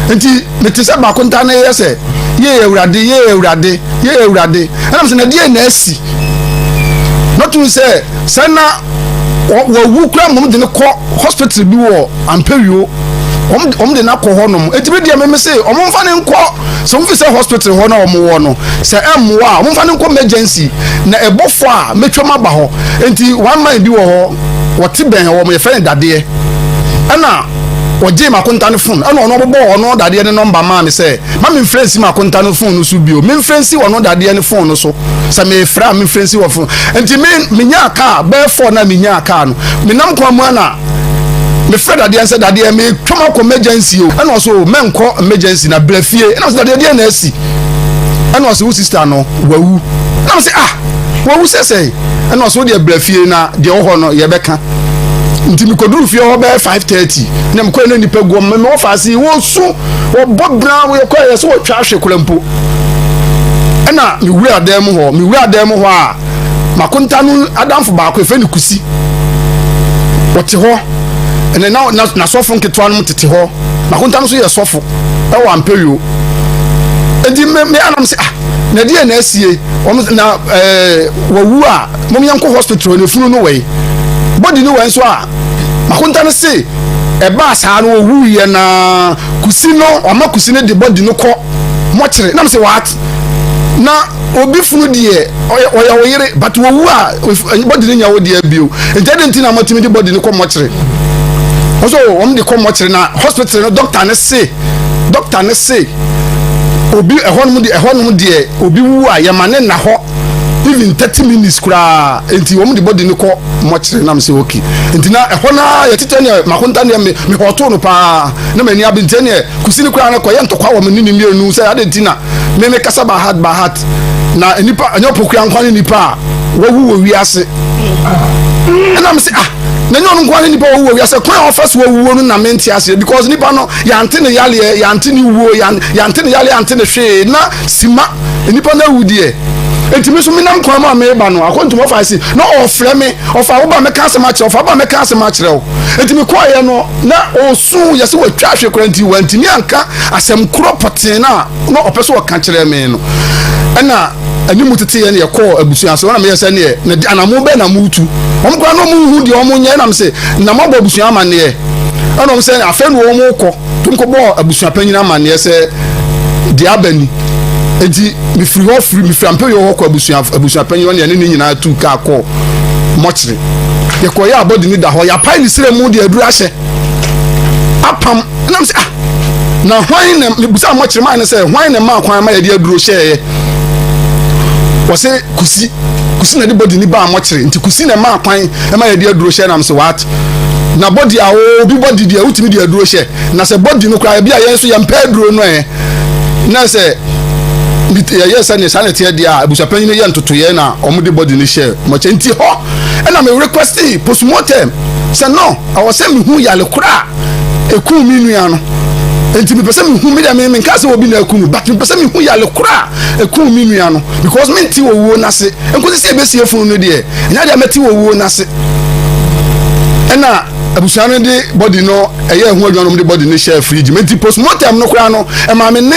Nti mete sɛ baako nta na yɛ sɛ yee awurade yee awurade yee awurade ɛnam sɛ na deɛ na asi na tumi sɛ sɛ na wɔwu kura mmom de ne kɔ hospital bi wɔ ampewio wɔn de no akɔ hɔ nom. Eti bi deɛ meme se wɔn mfa ne nkɔ sɛ wɔn fi sɛ hospital hɔ na wɔn wɔ no sɛ ɛmmoa a wɔn mfa ne nkɔ emergency na ɛbɔ fɔ a metwam aba hɔ. Nti one man bi wɔ hɔ wɔte bɛn wɔn yɛfrɛ no dadeɛ ɛna wɔgye makonta no phone ɛna ɔno ɔbobɔ ɔno dadeɛ ne nɔmba maa me sɛ ma me mfrɛ nsi makonta no phone no so bio memfrɛ nsi ɔno dadeɛ ne phone no so sɛ mefrɛ a memfrɛ nsi wɔ phone. Nti me menyaa kaa bɛyɛ fɔ na menyaa kaa no menam kwan mu ana mefrɛ dadeɛ sɛ dadeɛ metwam akɔ emergency o ɛna ɔso mɛnkɔ emergency na brɛ fie ɛna ɔsɛ dadeɛ deɛ na asi ɛna ɔsɛ wo sister no wawu ɛna ɔsɛ ah wawu sɛ sɛ ɛna ɔsɛ wo deɛ brɛ fie na deɛ wɔ hɔ no yɛbɛka. Nti mekɔduru fie hɔ bɛyɛ 5:30 na mekɔɛ na nipa gu ɔmo mewɔ faase wɔsu wɔbɔ bra wɔyɛkɔ yɛ sɛ wɔtwa ahwe kora mpo ɛna mewura dan mu hɔ mewura dan mu hɔ a makonta no adamfo baako efe ne kusi wɔte hɔ ɛnɛ na n'asɔfo nketewa no tete hɔ. Makonta no nso yɛ sɔfo ɛwɔ ampewio. Eti me me anam sɛ ah na ɛdeɛ na asie wɔn na wɔwu a mo yɛn kɔ hospital na efunu no wɔ yi body no wɔ nso a makonta no se ɛbaa saa no wɔwu yɛ na kusi no ɔma kusi no de body no kɔ mɔkyere nam sɛ what na obi funu deɛ ɔyɛ ɔyɛ wo yere but wɔwu a body no nya wo deɛ bio nti ɛde nti na mɔtumi de body no kɔ mɔkyere ɔsɔ wɔn de kɔ mɔkyere na hospital no doctor ne se doctor ne se obi ɛhɔnom de ɛhɔnom deɛ obi wu a yɛma ne na hɔ even 30 minutes koraa nti wɔn de body no kɔ mɔkyere nam sɛ okay. Nti na ɛhɔ naa yɛtete neɛ makonta neɛ me mehɔtoo no paa na m'ani abe nti neɛ kusi no koraa no kɔyɛ ntɔkwa wɔ me ne ne mmienu sɛ ade nti na me me kasa by heart by heart na nipa ɛnyɛ ɔpokua nkwa ne nipa a wawu wɔ wiase ɛna me sɛ ah na nyɛ ɔno nkoa ne nipa wawu wɔ wiase kwan a ɔfa so wawuo no na mente aseɛ because nipa no yɛante ne yaleɛ yɛante ne wuo yɛante ne yaleɛ yɛante ne hwee na sima nipa no awu deɛ. Enti me nso menam kwan mu a mereba no akwantu mu ɔfa si na ɔfrɛ me ɔfa wo ba mɛka asɛm akyerɛ ɔfa ba mɛka asɛm akyerɛ wo. Enti mekɔɔeɛ no na ɔsu yɛ sɛ watwa ahwe koraa nti wantumi anka asɛm korɔ pɔtee no a na ɔpɛ sɛ ɔka kyerɛ me no. Ɛna anim teteeɛ no yɛkɔɔ abusua so ɛna meyɛ sɛ neɛ na anamo bɛn na moretu wɔn koraa na wɔn nhu deɛ wɔn nyɛ ɛna me sɛ na moabɔ abusua amanneɛ ɛna wɔn sɛ afei na wɔn rekɔ tom kɔbɔɔ abusua panyin amanneɛ sɛ deɛ aba ni. Enti mefiri hɔ firi mefiri ampɛyɛ hɔ kɔ abusua abusua panyin hɔ ne ɛne ne nyinaa tu kaa kɔ mɔkyere. Yɛkɔyɛ abɔde ni da hɔ yɛapae ne srɛ mu de aduru ahyɛ apam nam sɛ ah na hwan na mebusa mɔkyere maa ne sɛ hwan na maa kwan ma yɛde aduro hyɛeɛ. Wɔsɛ kusi kusi na de bɔde ni baa mɔkyere nti kusi na maa kwan ma yɛde aduro hyɛ nam sɛ what na bɔde a obi bɔde deɛ wotumi de aduro hyɛ na sɛ bɔde no koraa ebi a yɛn nso yɛmpɛ aduro no ɛ na sɛ yɛyɛ sɛ ne saa na ɛteɛ deɛ a abusuapanyin no yɛ ntotoyɛ na wɔn de bɔde no hyɛ mɔkyɛ nti hɔ ɛna me request postmortem sɛ no ɛwɔ sɛ mehu yale koraa. ɛkuu me nua no. Nti mepɛ sɛ mehu, me deɛ me menka sɛ obi na aku no, but mepɛ sɛ mehu yale korɔ a ɛkuu me nua no because mente owuo no ase. Nkosi sɛ yɛbɛsie funu no deɛ, ɛnyɛ adeɛ a mɛte owuo no ase. Ɛna abusua no de body no ɛyɛ ɛho adwuma no de body no hyɛɛ fridge mu. Nti postmortem no koraa no, ɛmaa me ne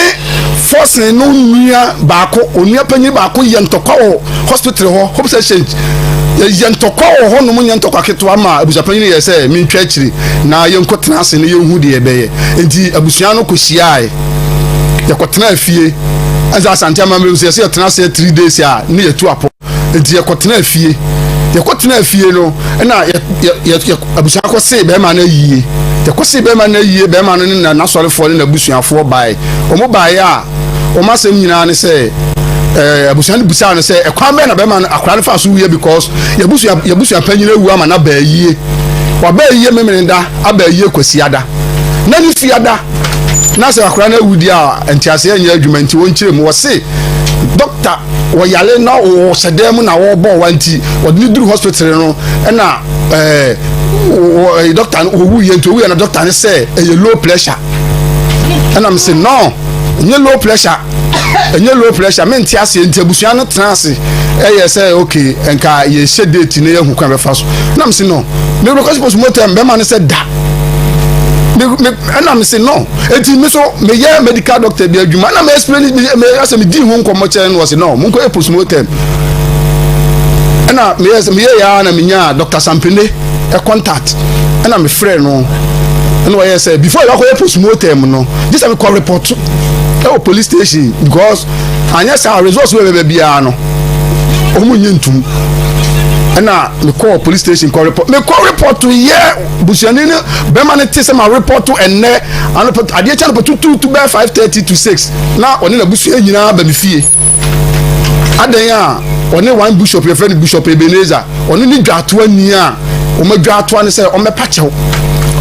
Forson no nua baako, onua panyin baako yɛ ntɔkwa wɔ hospital hɔ, Hope Exchange. Yɛyɛ ntɔkwa wɔ hɔ nom, nyɛ ntɔkwa ketewa ma abusua panyin yɛ sɛ mentwa akyiri na yɛnkɔ tena ase na yɛnhu deɛ ɛbɛyɛ. Nti abusua no kɔhyiae, yɛkɔtena fie. Ɛsɛ Asante amammerɛ mu sɛ yɛsɛ yɛtena ase 3 days a ne yɛtu apɔ. Nti yɛkɔtenaa fie. Yɛkɔtenaa fie no, ɛna yɛ yɛ yɛ abusua kɔsee bɛrima no ayie. Yɛkɔsee bɛrima no ayie, bɛrima no ne na n'asɔrefoɔ ne n'abusuafoɔ bae. Wɔn baeɛ a, wɔn asɛm nyinaa ne sɛ, ɛɛ abusua no bisaa no sɛ, ɛkwan bɛn na bɛrima no akwadaa no faa so wuiɛ because yɛabusua yɛabusua panyin awu ama no aba ayie. Waba ayie Memeneda, aba ayie Kwasiada. Na ne fiada na sɛ akwadaa no awu deɛ a, nteaseɛ nyɛ adwuma nti wɔnkyerɛ mu. Wɔse dɔkta wɔyare na wɔhyɛ dan mu na wɔrebɔ wa nti wɔde no duru hospital no ɛna ɛɛ wɔ dɔkta no wɔwu yɛ nti owu yɛ na dɔkta no sɛ ɛyɛ low pressure ɛna mo sɛ no ɛnyɛ low pressure ɛnyɛ low pressure mente aseɛ nti abusua no tena ase ɛyɛ sɛ okay nka yɛhyɛ date na yɛhu kwan bɛfa so ɛna mo sɛ no me request postmortem bɛma no sɛ da me me ɛna me se no eti me so me yɛ medical doctor bi adwuma ɛna me explain me me asɛ me di ho nkɔmɔ kyɛn no ɔse no mo nkɔ yɛ postmortem ɛna me yɛ me yɛ ya na me nya Dr. Sampene ɛ contact ɛna me frɛ no ɛna ɔyɛ sɛ before yɛ akɔ yɛ postmortem no gye sɛ me kɔ report ɛwɔ police station because anyɛ saa results wɔ bɛbɛ biara no wɔn nye ntum ɛna me kɔ police station kɔ report me kɔ report yɛ. Busuani no bɛrima no te sɛ ma repɔto ɛnnɛ anɔpa adeɛ kyɛ anɔpa tutuutu bɛyɛ 5:30 to 6 na ɔne n'abusua nyinaa ba me fie. Adɛn a ɔne one bishop yɛfrɛ no Bishop Ebenezer ɔne ne dwatoa ni a wɔn adwatoa no sɛ ɔmmɛpa kyɛw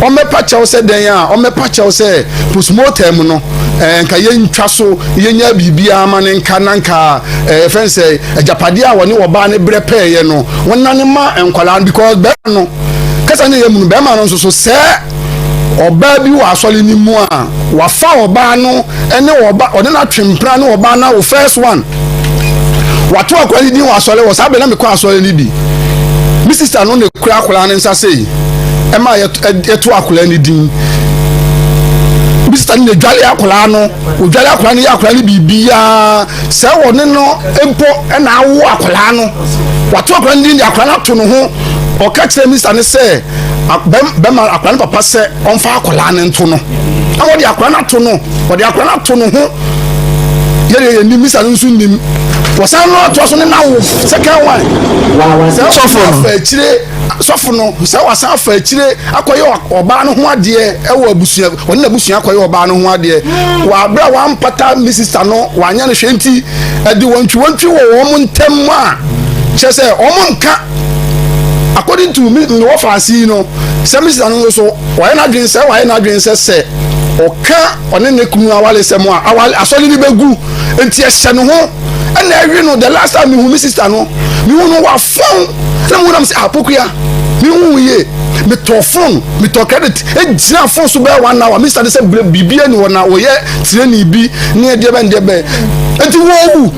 ɔmmɛpa kyɛw sɛ dɛn a ɔmmɛpa kyɛw sɛ postmortem no ɛɛ nka yɛntwa so yɛnya biribiara ma ne nka na nka ɛɛ fɛn sɛ agyapadeɛ a wɔne ɔbaa no brɛ pɛɛyɛ no wɔnane ma nkwadaa no because bɛrima no Kasa no yɛ mu no, bɛrima no nso so sɛ ɔbaa bi wɔ asɔre no mu a, wafa ɔbaa no ne ɔba ɔne no atwe mpena ne ɔbaa no awo first one. Wato akwadaa no din wɔ asɔre wɔ saa bere na mekɔ asɔre no bi. Me sista no na ekura akwadaa no nsa sei ɛma yɛto akwadaa no din. Me sista no na edwale akwadaa no, odwale akwadaa no yɛ akwadaa no biribiara sɛ wɔne no mpo na awo akwadaa no. Wato akwadaa no din de akwadaa no ato ne ho. Ɔka kyerɛ mista no sɛ bɛma akwadaa no papa sɛ ɔmfa akwadaa no nto no. Na wɔde akwadaa no ato no, wɔde akwadaa no ato no ho. Yɛdeɛ yɛnim, mista no nso nim. Wɔsan no atoa so ne n'awo second one. Sɛ sɔfo no afa akyire sɔfo no sɛ wasan afa akyire akɔyɛ ɔbaa no ho adeɛ ɛwɔ abusua wɔne n'abusua akɔyɛ ɔbaa no ho adeɛ wɔ abere a wampata ne sista no wanyɛ no hwɛ nti ɛde wɔntwiwɔntwi wɔ wɔn ntam a kyerɛ sɛ wɔn nka according to me me wɔ faase yi no sɛ me sista no nso so wɔayɛ n'adwene sɛ wɔayɛ n'adwene sɛ sɛ ɔka ɔne ne kunu awale sɛ mo a awale asɔre no bɛgu nti ɛhyɛ ne ho ɛna ɛwe no the last time mehu me sista no mehu no wafɔn na mehu nam sɛ apokua ah, mehu yie metɔ phone metɔ credit egyina phone so bɛyɛ one hour me sista de sɛ biribi ani wɔ na wɔyɛ training bi ne ɛdeɛ bɛn deɛ bɛn nti wɔwu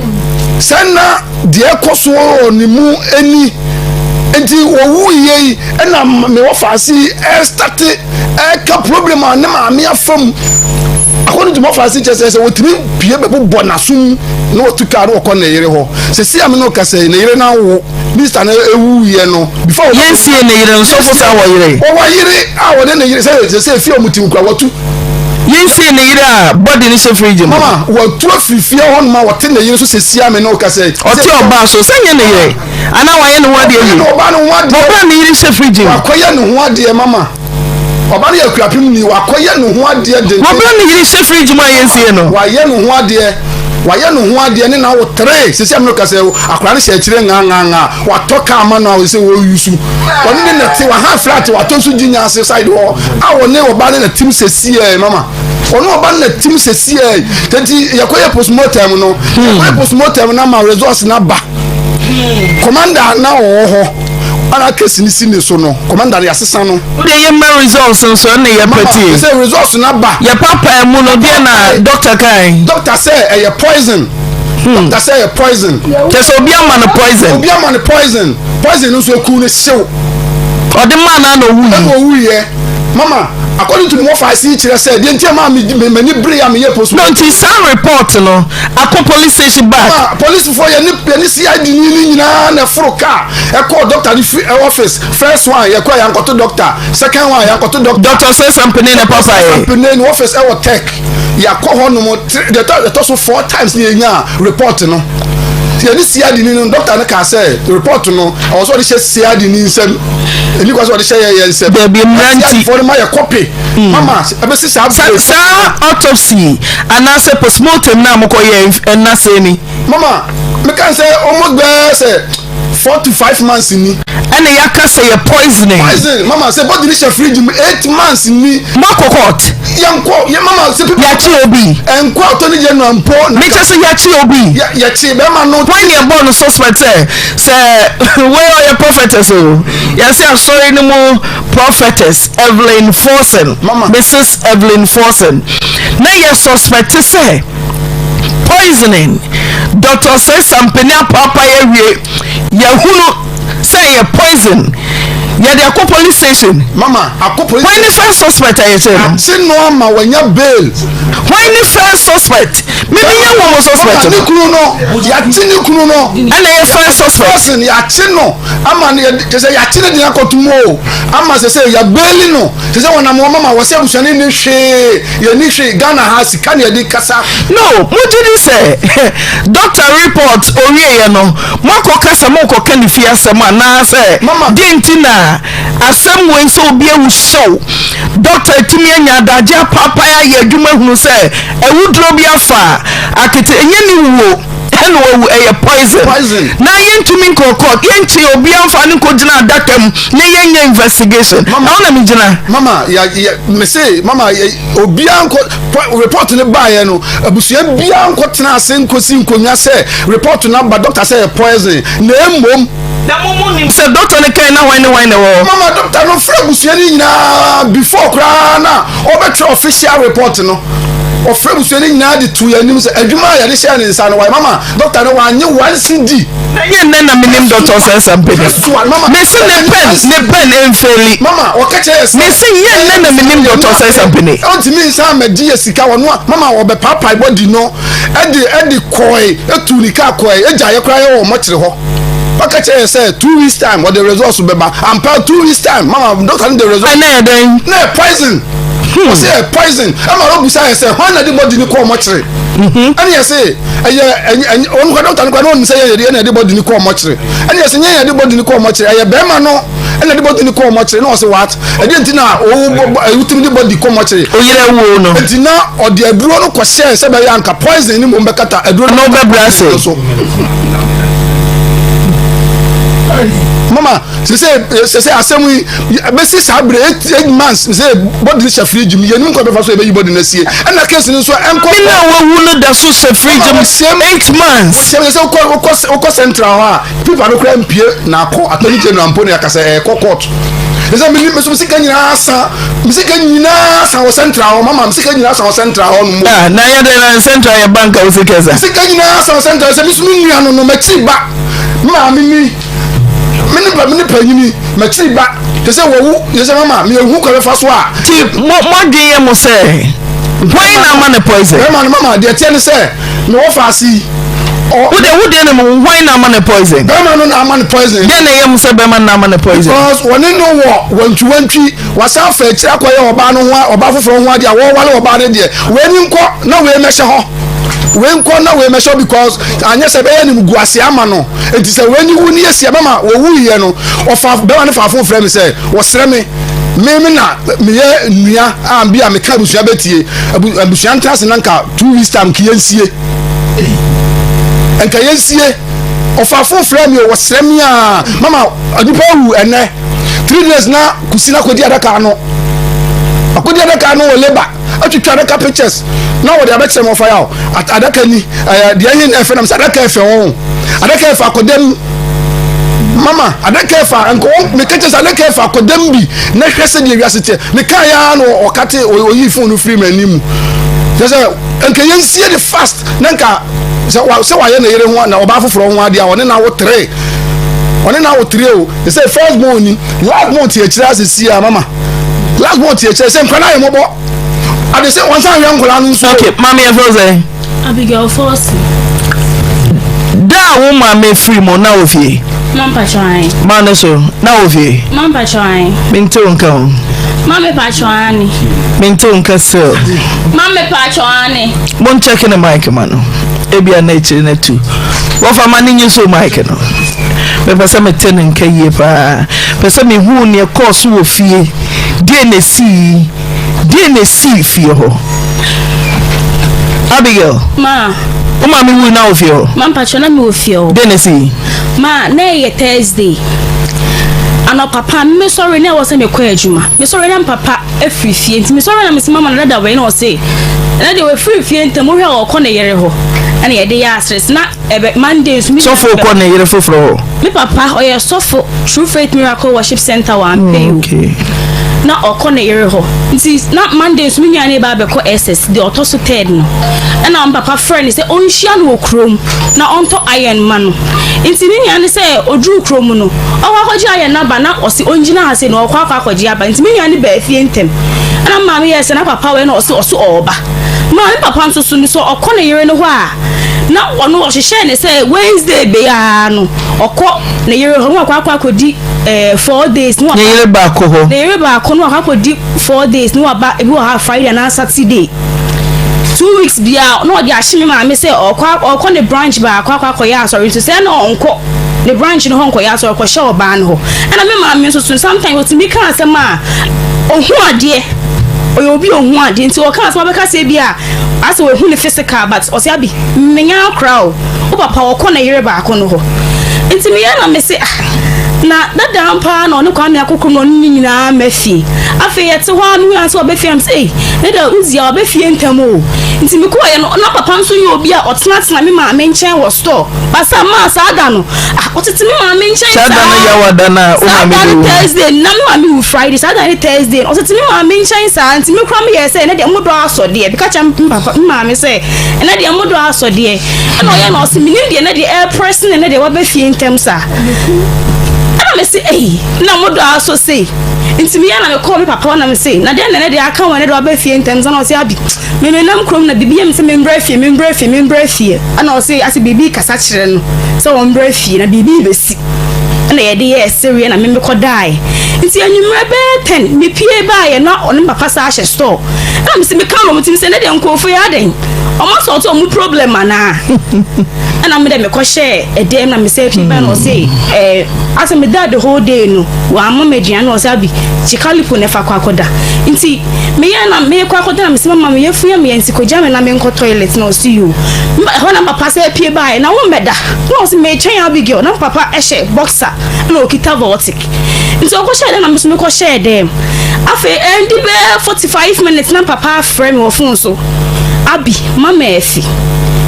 sɛ na deɛ ɛkɔ so wɔ ne mu ani nti wɔwu yie yi ɛna mewɔ faase yi ɛstate ɛka problem a ne maame afa mu according to mɔfaase kyɛ sɛ sɛ wɔtumi pie bɛbobɔ n'asom na wɔtu kaa na wɔkɔ ne yere hɔ sɛ si ame no kasa yi ne yere no awo minista no ewu yɛ no before yɛnsie ne yere nsɔfo sa wɔ yere wɔwɔ yere a wɔne ne yere sɛ sɛ sɛ efie a wɔn ti nkura wɔtu Yɛnsie ne yere a body no hyɛ fridge mu. Mama watu afiri fie hɔ nom a wɔte ne yere so sɛsi a me ne wo kasa yi. Ɔte ɔbaa so sɛ nyɛ ne yere anaa wayɛ ne ho adeɛ wie. Ɔbaa ne ho adeɛ. Ɔbaa ne yere hyɛ fridge mu. Wakɔyɛ ne ho adeɛ mama. Ɔbaa no yɛ akuapem ni wakɔyɛ ne ho adeɛ denden. Wɔbra ne yere hyɛ fridge mu a yɛnsie no. Wayɛ ne ho adeɛ. Wayɛ ne ho adeɛ ne na wo tere sɛsi a me ne wo kasa yi akwadaa no hyɛ akyire ŋaŋaŋa. Watɔ kaa ma no a ɔsɛ wɔyusu ɔne ne nɛte waha flat watɔ nso gyi ase side hɔ a ɔne ɔba ne nɛtem sɛsiɛ mama ɔne ɔba ne nɛtem sɛsiɛ tenti yɛkɔyɛ postmortem no yɛkɔyɛ postmortem no ama results no aba commander na ɔwɔ hɔ. Ana case ni si ne so no, commander no yɛasesa no. Wo deɛ yɛ mma results nso ɛna yɛ pɛ tie. Mama, sɛ results no aba. Yɛ papa mu no deɛ na doctor kan. Doctor sɛ ɛyɛ poison. Doctor sɛ ɛyɛ poison. Kyɛ sɛ obi ama no poison. Obi ama no poison. Poison no nso eku no hyew. Ɔde maa na na owu yi. Ɛna owu yɛ. Mama, according to the wɔfa ase kyerɛ sɛ deɛ nti ɛma me m'ani bere a meyɛ post. No nti saa report no akɔ police station back. Mama, polisifoɔ yɛ ne yɛ ne CID ni ne nyinaa na ɛforo car ɛkɔɔ doctor ne fi office first one yɛkɔ yɛankɔto doctor second one yɛankɔto doctor. Doctor Sɛsampene na papa yɛ. Sɛsampene ne office ɛwɔ tech yɛakɔ hɔ nom deɛ ɛtɔ so four times ne yɛnya report no yɛne CID ni no doctor no kaa sɛ report no ɛwɔ sɛ ɔde hyɛ CID ni nsam ɛni kwa sɛ ɔde hyɛ yɛ yɛn nsam. Dabi mmira nti. CID foɔ no ma yɛ copy. Mama ɛbɛsi saa. Saa autopsy anaasɛ postmortem na mokɔ yɛ ɛnna sɛ ni. Mama meka sɛ almost bɛɛ sɛ 4 to 5 months ni. Ɛna yɛaka sɛ yɛ poisoning. Poison mama sɛ body ni hyɛ fridge mu 8 months ni. Moakɔ court. Yɛnkɔ yɛ mama sɛ people. Yɛakye obi. Ɛnkɔ attorney general mpo. Mekyɛ sɛ yɛakye obi. Yɛ yɛkye bɛrima no. Wɔn yɛ bɔɔ no suspect sɛ sɛ wei ɔyɛ prophetess o yɛsɛ asɔre no mu prophetess Evelyn Forson. Mama. Mrs Evelyn Forson na yɛ suspect sɛ poisoning Dr. Sɛ Sampene apaapae awie yɛhunu sɛ yɛ poison yɛde akɔ police station. Mama akɔ police. Wɔn ne first suspect a yɛkyerɛ no. Akye no ama wanya bail. Wɔn ne first suspect mímí yɛ wɔn mo suspect no. Mama ne kunu no yɛakye ne kunu no. Ɛna yɛ first suspect. Person yɛakye no ama ne yɛ kyɛ sɛ yɛakye ne de akɔto mu o ama sɛ sɛ yɛbɛɛli no kyɛ sɛ wɔnam wɔn mama wɔ sɛ abusua ne ne hwee yɛ ni hwee Ghana ha sika ne yɛde kasa. No mo gye di sɛ doctor report owie yɛ no mo akɔ ka sɛ mo kɔ ka ne fie asɛm anaa sɛ deɛ nti na asɛm wei sɛ obi awu hyew doctor atumi anya adagye apaapae ayɛ adwuma hunu sɛ awuduro bi afa akete ɛnyɛ ne wuo ɛna wawu ɛyɛ poison na yɛntumi nkɔ court yɛnkye obi amfa ne nkɔgyina adaka mu na yɛnyɛ investigation ɛhɔ na megyina. Mama ya ya mese mama ya obiara nkɔ report no baeɛ no abusua biara nkɔ tena ase nkɔsi nkonnwa sɛ report no aba doctor sɛ yɛ poison na mmom. Na mo mo nim sɛ doctor no kan na hwan ne hwan na ɛwɔ hɔ. Mama doctor no frɛ abusua no nyinaa before koraa na ɔbɛtwerɛ official report no ɔfrɛ abusua no nyinaa de to yɛn anim sɛ adwuma a yɛde hyɛɛ ne nsa no wayɛ mama doctor no wanye one cedi. Na nyɛ nnɛ na menim doctor Ɔsɛe-Sampene. Mese ne pen ne pen mfeeli. Mama ɔka kyerɛ yɛ sɛ. Mese nyɛ nnɛ na menim doctor Ɔsɛe-Sampene. Ɔntumi nsan mmɛgye yɛ sika ɔno a mama ɔbɛpaapae body no ɛde ɛde kɔe etu ne kaa kɔe egya yɛ koraa yɛ wɔ mɔkyere hɔ. Ɔka kyerɛ yɛ sɛ 2 weeks time ɔde results bɛba ampa 2 weeks time mama doctor no de results. Ɛna yɛ dɛn? Na yɛ poison. Ɔsɛ yɛ poison ɛma ɔbusa yɛ sɛ hwan na de body no kɔɔ mɔkyere. Ɛne yɛ se ɛyɛ ɛnyɛ ɛnyɛ ɔno kora dɔkta no kora na ɔnim sɛ yɛn yɛde ɛna yɛde bɔdi no kɔɔ mɔkyere ɛna yɛsɛ nyɛ yɛde bɔdi no kɔɔ mɔkyere ɛyɛ bɛrima no ɛna yɛde bɔdi no kɔɔ mɔkyere na ɔsɛ what ɛdeɛ nti na ɔwɔ bɔ ɛwotumi de bɔdi kɔ mɔkyere oyere wuo no nti na ɔde aduro no kɔhyɛɛ sɛ bɛyɛ anka poison ne mmom bɛkata aduro no bɛbrɛ ase so mama sese sese asɛm yi bɛsi saa bere 8 months sɛ bɔdi no hyɛ fridge mu yɛnim kɔ bɛfa so yɛbɛyi bɔdi no asie ɛna case no nso ɛnkɔ. Mi na wawu no da so hyɛ fridge mu 8 months. Wɔhyɛ sɛ wokɔ wokɔ wokɔ central hɔ a paper no koraa mpie na akɔ attorney general mpo na yɛaka sɛ ɛkɔ court. Sɛ mi mi so mi sika nyinaa sa mi sika nyinaa sa wɔ central hɔ mama mi sika nyinaa sa wɔ central hɔ nom. Ah, na yɛ dɛ na central yɛ bank a wosi kɛse. Mi sika nyinaa sa wɔ central sɛ mi so mi nua no no m'akyiri ba mi maame ni mi ne mi ne panyini m'akyiri ba te sɛ wɔwu te sɛ mama mi ehu kɔ bɛfa so a. Ti mo mo adwene yɛ mo sɛ hwan na ama ne poison. Bɛrima no mama deɛ teɛ ne sɛ me wɔ faase yi. Wo deɛ wo deɛ ne mo hwan na ama ne poison. Bɛrima no na ama ne poison. Deɛ na ɛyɛ mo sɛ bɛrima no na ama ne poison. Because wɔne no wɔ wantwiwantwi wasan afa akyire akɔyɛ ɔbaa no ho ɔbaa foforɔ ho adeɛ a wɔwale ɔbaa no deɛ wei ni nkɔ na wei mɛhyɛ hɔ wei nkɔ na wei mɛhyɛ hɔ because anyɛ sɛ ɛbɛyɛ ne gu ase ama no eti sɛ wei ni wu ni esi ɛbɛma wɔwu yɛ no ɔfa bɛrima no fa afon frɛ mi sɛ wɔsrɛ mi mímí na meyɛ nua a bi a meka abusua bɛtie abusua ntena ase na nka 2 weeks time nka yɛnsie nka yɛnsie ɔfafo frɛ mi o wɔsrɛ mi a mama nipa awu ɛnɛ 3 days na kusi na akɔdi adaka no akɔdi adaka no wɔ labour atwitwa adaka pictures na wɔde abɛkyerɛ mu ɔfa yaw adaka ni ɛɛ deɛ ɛhe na ɛfɛ nam sɛ adaka ɛfɛ wɔn adaka ɛfɛ akɔdɛm. Mama adaka ɛfa nka wɔn meka kyerɛ sɛ adaka ɛfa kɔdam bi na hwɛ sɛdeɛ wiase teɛ. Meka yɛ ara na ɔkate ɔyii fon no firi m'anim. Kyerɛ sɛ nka yɛnsie de fast na nka sɛ wa sɛ wayɛ ne yere ho na ɔbaa foforɔ ho adeɛ a ɔne na awo tere ɔne na awo tere o sɛ first born ni last born te akyire asisi a mama last born te akyire sɛ nkwa na ayɛ mɔbɔ ade sɛ wɔn san hwɛ nkwadaa no nso. Ok maame yɛ fɛ sɛ. Abigail Forson. Da a wo maame firi mu na wɔ fie. Mampa kyɛw Maa ne so na wɔ fie. Mampa kyɛw Mente wo nka o. Maame pa kyɛw ane. Mente wo nka still. Maame pa kyɛw ane. Mo nkyɛke ne mic ma no. Ebia na akyiri no atu. Wɔfa ma ne nyi so mic no. Mepɛ sɛ mete ne nka yie paa. Pɛ sɛ mehu neɛ kɔɔ so wɔ fie. Deɛ na esii. Deɛ na esii fie hɔ. Abigail. Ma. Wo maame wui na wɔ fie hɔ? Ma mpakyɛ na mewɔ fie hɔ. Deɛ na esii. Ma na ɛyɛ Thursday. Anɔpa paa me sɔre na ɛwɔ sɛ mekɔ adwuma. Mesɔre na papa afiri fie nti mesɔre na mese mama no dada wei na ɔse ɛnɛ deɛ wafiri fie ntɛm wohwɛ a ɔkɔ ne yere hɔ ɛna yɛde yɛ asere na ɛbɛ Monday nso me Sɔfo kɔ ne yere foforɔ hɔ. Me papa ɔyɛ sɔfo True Faith Miracle Worship Center wɔ Ampei o. Okay. Na ɔkɔ ne yere hɔ nti na Monday nso me nua no ba abɛkɔ SS deɛ ɔtɔ so third no ɛna me papa frɛ no sɛ ɔnhyia no wɔ kurom na ɔntɔ iron ma no nti ne nua no sɛ ɔduru kurom no ɔkɔ akɔgye iron no aba na ɔse ɔngyina ha sei na ɔkɔ akɔ akɔgye aba nti me nua no baa fie ntɛm ɛna me maame yɛɛ sɛ na papa wei na ɔse ɔse ɔɔba maa me papa nso so no sɛ ɔkɔ ne yere no hɔ a na ɔno ɔhyehyɛɛ ne sɛ Wednesday biara no ɔkɔ ne yere hɔ na wakɔ akɔ akɔdi eh, 4 days na Ne yere baako hɔ. Ne yere baako na wakɔ akɔdi 4 days na waba ebi wɔ ha Friday anaa Saturday 2 weeks biara na ɔde ahye me maame sɛ ɔkɔ ɔkɔ ne branch baako akɔ akɔyɛ asɔre nso sɛ na ɔnkɔ ne branch no hɔ nkɔyɛ asɔre ɔkɔhyɛ ɔbaa no hɔ. Ɛna me maame nso so sometimes ɔtumi ka asɛm a ɔhu adeɛ, ɔyɛ obi a ɔhu adeɛ nti ɔka asɛm abɛka sɛ bi a asɛ ɔhu ne physical but ɔsɛ abi menya akora o wo papa ɔkɔ ne yere baako no hɔ nti meyɛ na mese ah na dadaa paa na ɔne Kwame akokoro na ɔne ne nyinaa ma fie. Afei yɛte hɔ a mehu sɛ ɔbɛfie am sɛ ei ne da Uzi a ɔbɛfie ntɛm o. Nti mekɔɔyɛ no na papa nso yɛ obi a ɔtenatena me maame nkyɛn wɔ store basa maa saa da no ah ɔtete me maame nkyɛn saa da no yawa da no a wo saa maame da no bɛwu. Thursday na me maame wu Friday, saa da no Thursday ɔtete me maame nkyɛn saa. Nti me koraa meyɛɛ sɛ ɛnɛ deɛ modɔ asɔ deɛ bika kyerɛ me papa me maame sɛ ɛnɛ deɛ modɔ asɔ deɛ ɛna ɔyɛ na ɔse menim deɛ ɛnɛ deɛ ɛreprɛse ne ɛnɛ deɛ waba fie ntɛm saa. Ɛna mese ei na modɔ asɔ sei. Nti meyɛ na mekɔɔ me papa hɔ na mese na deɛ na ɛnɛ deɛ aka wɔ ɛnɛ deɛ waba fie ntɛm saa. Na ɔse abi me menam kurom na biribi yɛ me sɛ membrɛ fie membrɛ fie membrɛ fie. Ɛna ɔse ase biribi kasa kyerɛ no sɛ ɔmbrɛ fie na biribi bɛsi. Ɛna yɛde yɛɛ sereɛ na me mekɔdaeɛ. Nti anwummerɛ bɛyɛ 10 mepie baeɛ na ɔne me papa saa hyɛ store. Ɛna mese meka no ɔmo tirim sɛ ɛnɛ deɛ nkurɔfoɔ yi adɛn ɔmo asɔɔto ɔmo problem anaa. Ɛna me dɛ mekɔhyɛɛ ɛdɛm na mesɛ pie baeɛ na ɔse ɛɛ asɛ meda the whole day no wamma me aduane na ɔse abi kyikalipo na ɛfa kɔ akɔda. Nti meyɛ na mekɔ akɔda na mese mama me yafunu yɛ me ya nti kɔgya me na menkɔ toilet na ɔse yoo. Ɛhɔ na papa sɛ pie baeɛ na wommɛda. Na ɔse meretwɛn Abigail na papa hyɛ boxer na ɔkita voltic nti ɔkɔhyɛɛ dɛm na me nso mekɔhyɛɛ dɛm. Afei ɛndi bɛyɛ 45 minutes na papa afrɛ me wɔ phone so, Abi, mama afi.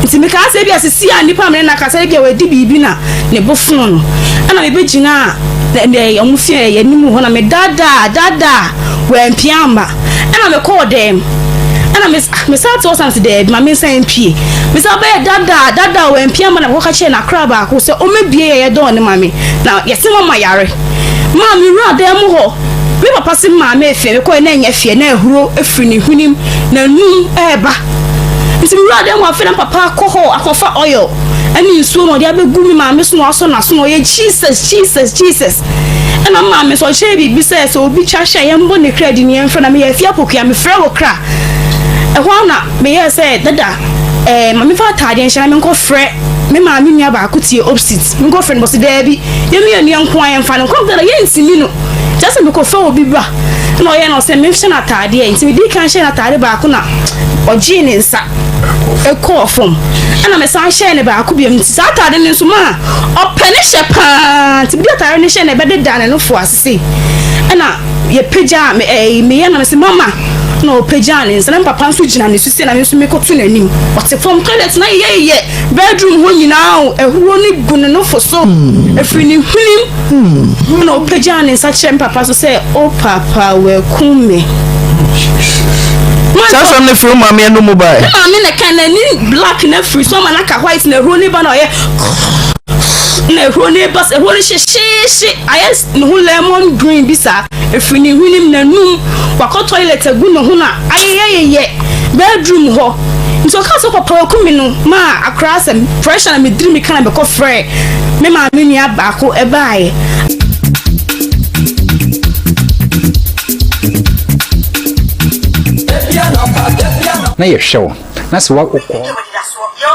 Nti mekaa sɛ ebia sisi a nipa a me ne no akasa ebia wadi biribi na ne bo fono no. Ɛna mebɛgyinaa ɔmo fie anim hɔ na medaadaa daadaa wampia amma. Ɛna mekɔɔ dɛm. Ɛna me mesan te hɔ san se daabi ma mensan mpue. Mesan bɛyɛ dada dada a wampue amma na mekɔka kyerɛɛ n'akora baako sɛ ɔmmɛbue yɛn dɔɔ no ma me na yɛse mama yare. Maa me wura dan mu hɔ. Me papa se maame efie mekɔɛ na ɛnyɛ fie na ahuro firi ne hwenem n'anum ɛɛba. Nti me wura dan mu afei na me papa akɔ hɔ akɔfa oil ɛne nsuo na ɔde abɛgu me maame so na wasɔ n'aso na ɔyɛ Jesus Jesus Jesus. Ɛna me maame nso ɔkyerɛɛ biribi sɛ sɛ obi twa hwɛ a yɛmmɔ ne kra din yɛmfrɛ na meyɛ afie apokua mefrɛ wo kra. Ɛhɔ ara na meyɛɛ sɛ dada ɛɛ ma memfa ataadeɛ nhyɛ na menkɔfrɛ me maame nua baako tie opsit menkɔfrɛ no bɔse daabi yɛn mmienu yɛn nko ara yɛmfa no nkɔ dada yɛntumi no kyerɛ sɛ mekɔfrɛ obi bra na ɔyɛ na ɔsɛ menhyɛ no ataadeɛ nti medii kan hyɛɛ no ataade baako na ɔgyee ne nsa kɔɔ fam ɛna mesan hyɛɛ no baako biom nti saa ataade no nso maa ɔpɛ ne hyɛ paa nti mede ataade no hyɛ na ɛbɛdeda ne nofo ase sei ɛna yɛpagyaa me ɛɛ meyɛ na mese mama. Na ɔpagyaa ne nsa na me papa nso gyina ne so sei na me nso mekoto n'anim. Ɔte fam toilet no ayeyɛyeyɛ bedroom hɔ nyinaa o, ahuro no gu ne nofo so, ɛfiri ne hwenem. Na ɔpagyaa ne nsa kyerɛɛ me papa so sɛ, O papa, wakum me. Saa asɛm no firi wo maame anum mu bae? Me maame na ɛkae, n'ani black no afiri so ama no aka white na ahuro no ba na ɔyɛ na ehuro no reba ehuro no hyehyeehye ayɛ ne ho lemon green bi saa efiri ne hwenem n'anum wakɔ toilet agu ne ho na ayeyɛyeyɛ bedroom hɔ nti ɔka sɛ papa waku me no maa akora asɛm pressure na mediri mi ka na mekɔ frɛ me maame nua baako ɛbaeɛ. Na yɛhwɛ wo na sɛ wokɔ. Yɛwɔ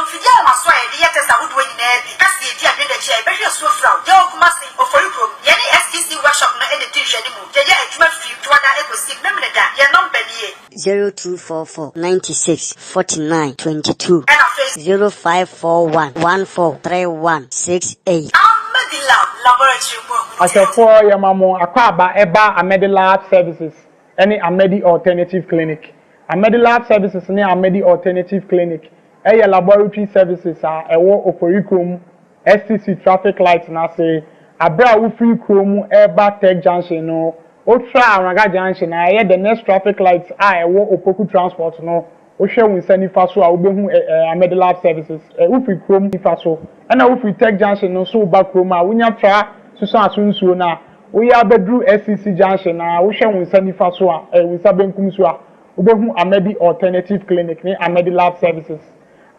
mfidie ahomasoɔ a yɛde yɛ test ahodoɔ nyinaa bi. Ka sɛ yɛdi adwene akyi a, yɛbɛhwɛ asuo fira wo. Yɛwɔ Kumasi, Ofori kurom. Yɛne STC workshop no na ɛdi nhwɛanimu. Yɛyɛ adwuma firi Dwoada kɔsi Memeneda. Yɛn nɔmba nie. 0244 96 49 22. Ɛna Facebook. 0541 14 31 68. Ahmedilab Laboratory mu ahuntɛw. Ahwɛfoɔ yɛma mo akwaaba ɛba Ahmedilab Services ɛne Ahmedi Alternative Clinic. Ahmedilab Services ne Ahmedi Alternative Clinic yɛ laboratory services a ɛwɔ Oforikrom STC traffic light no ase. Bere a wofiri kurow mu reba Tech Junction no, wotra Anraga Junction a ɛyɛ the next traffic light a ɛwɔ Opoku Transport no, wohwɛ wo nsa nifa so a wubehu Ahmedilab Services. Wofiri kurom nifa so na wofiri Tech Junction no nso reba kurom a, wunya tra Susuaso nsuo no a, woyɛ abɛduru STC Junction no a, wohwɛ wo nsa nifa so a, wo nsa benkum so a, Wobɛhu Amadi Alternative Clinic ne Amadi Lab Services.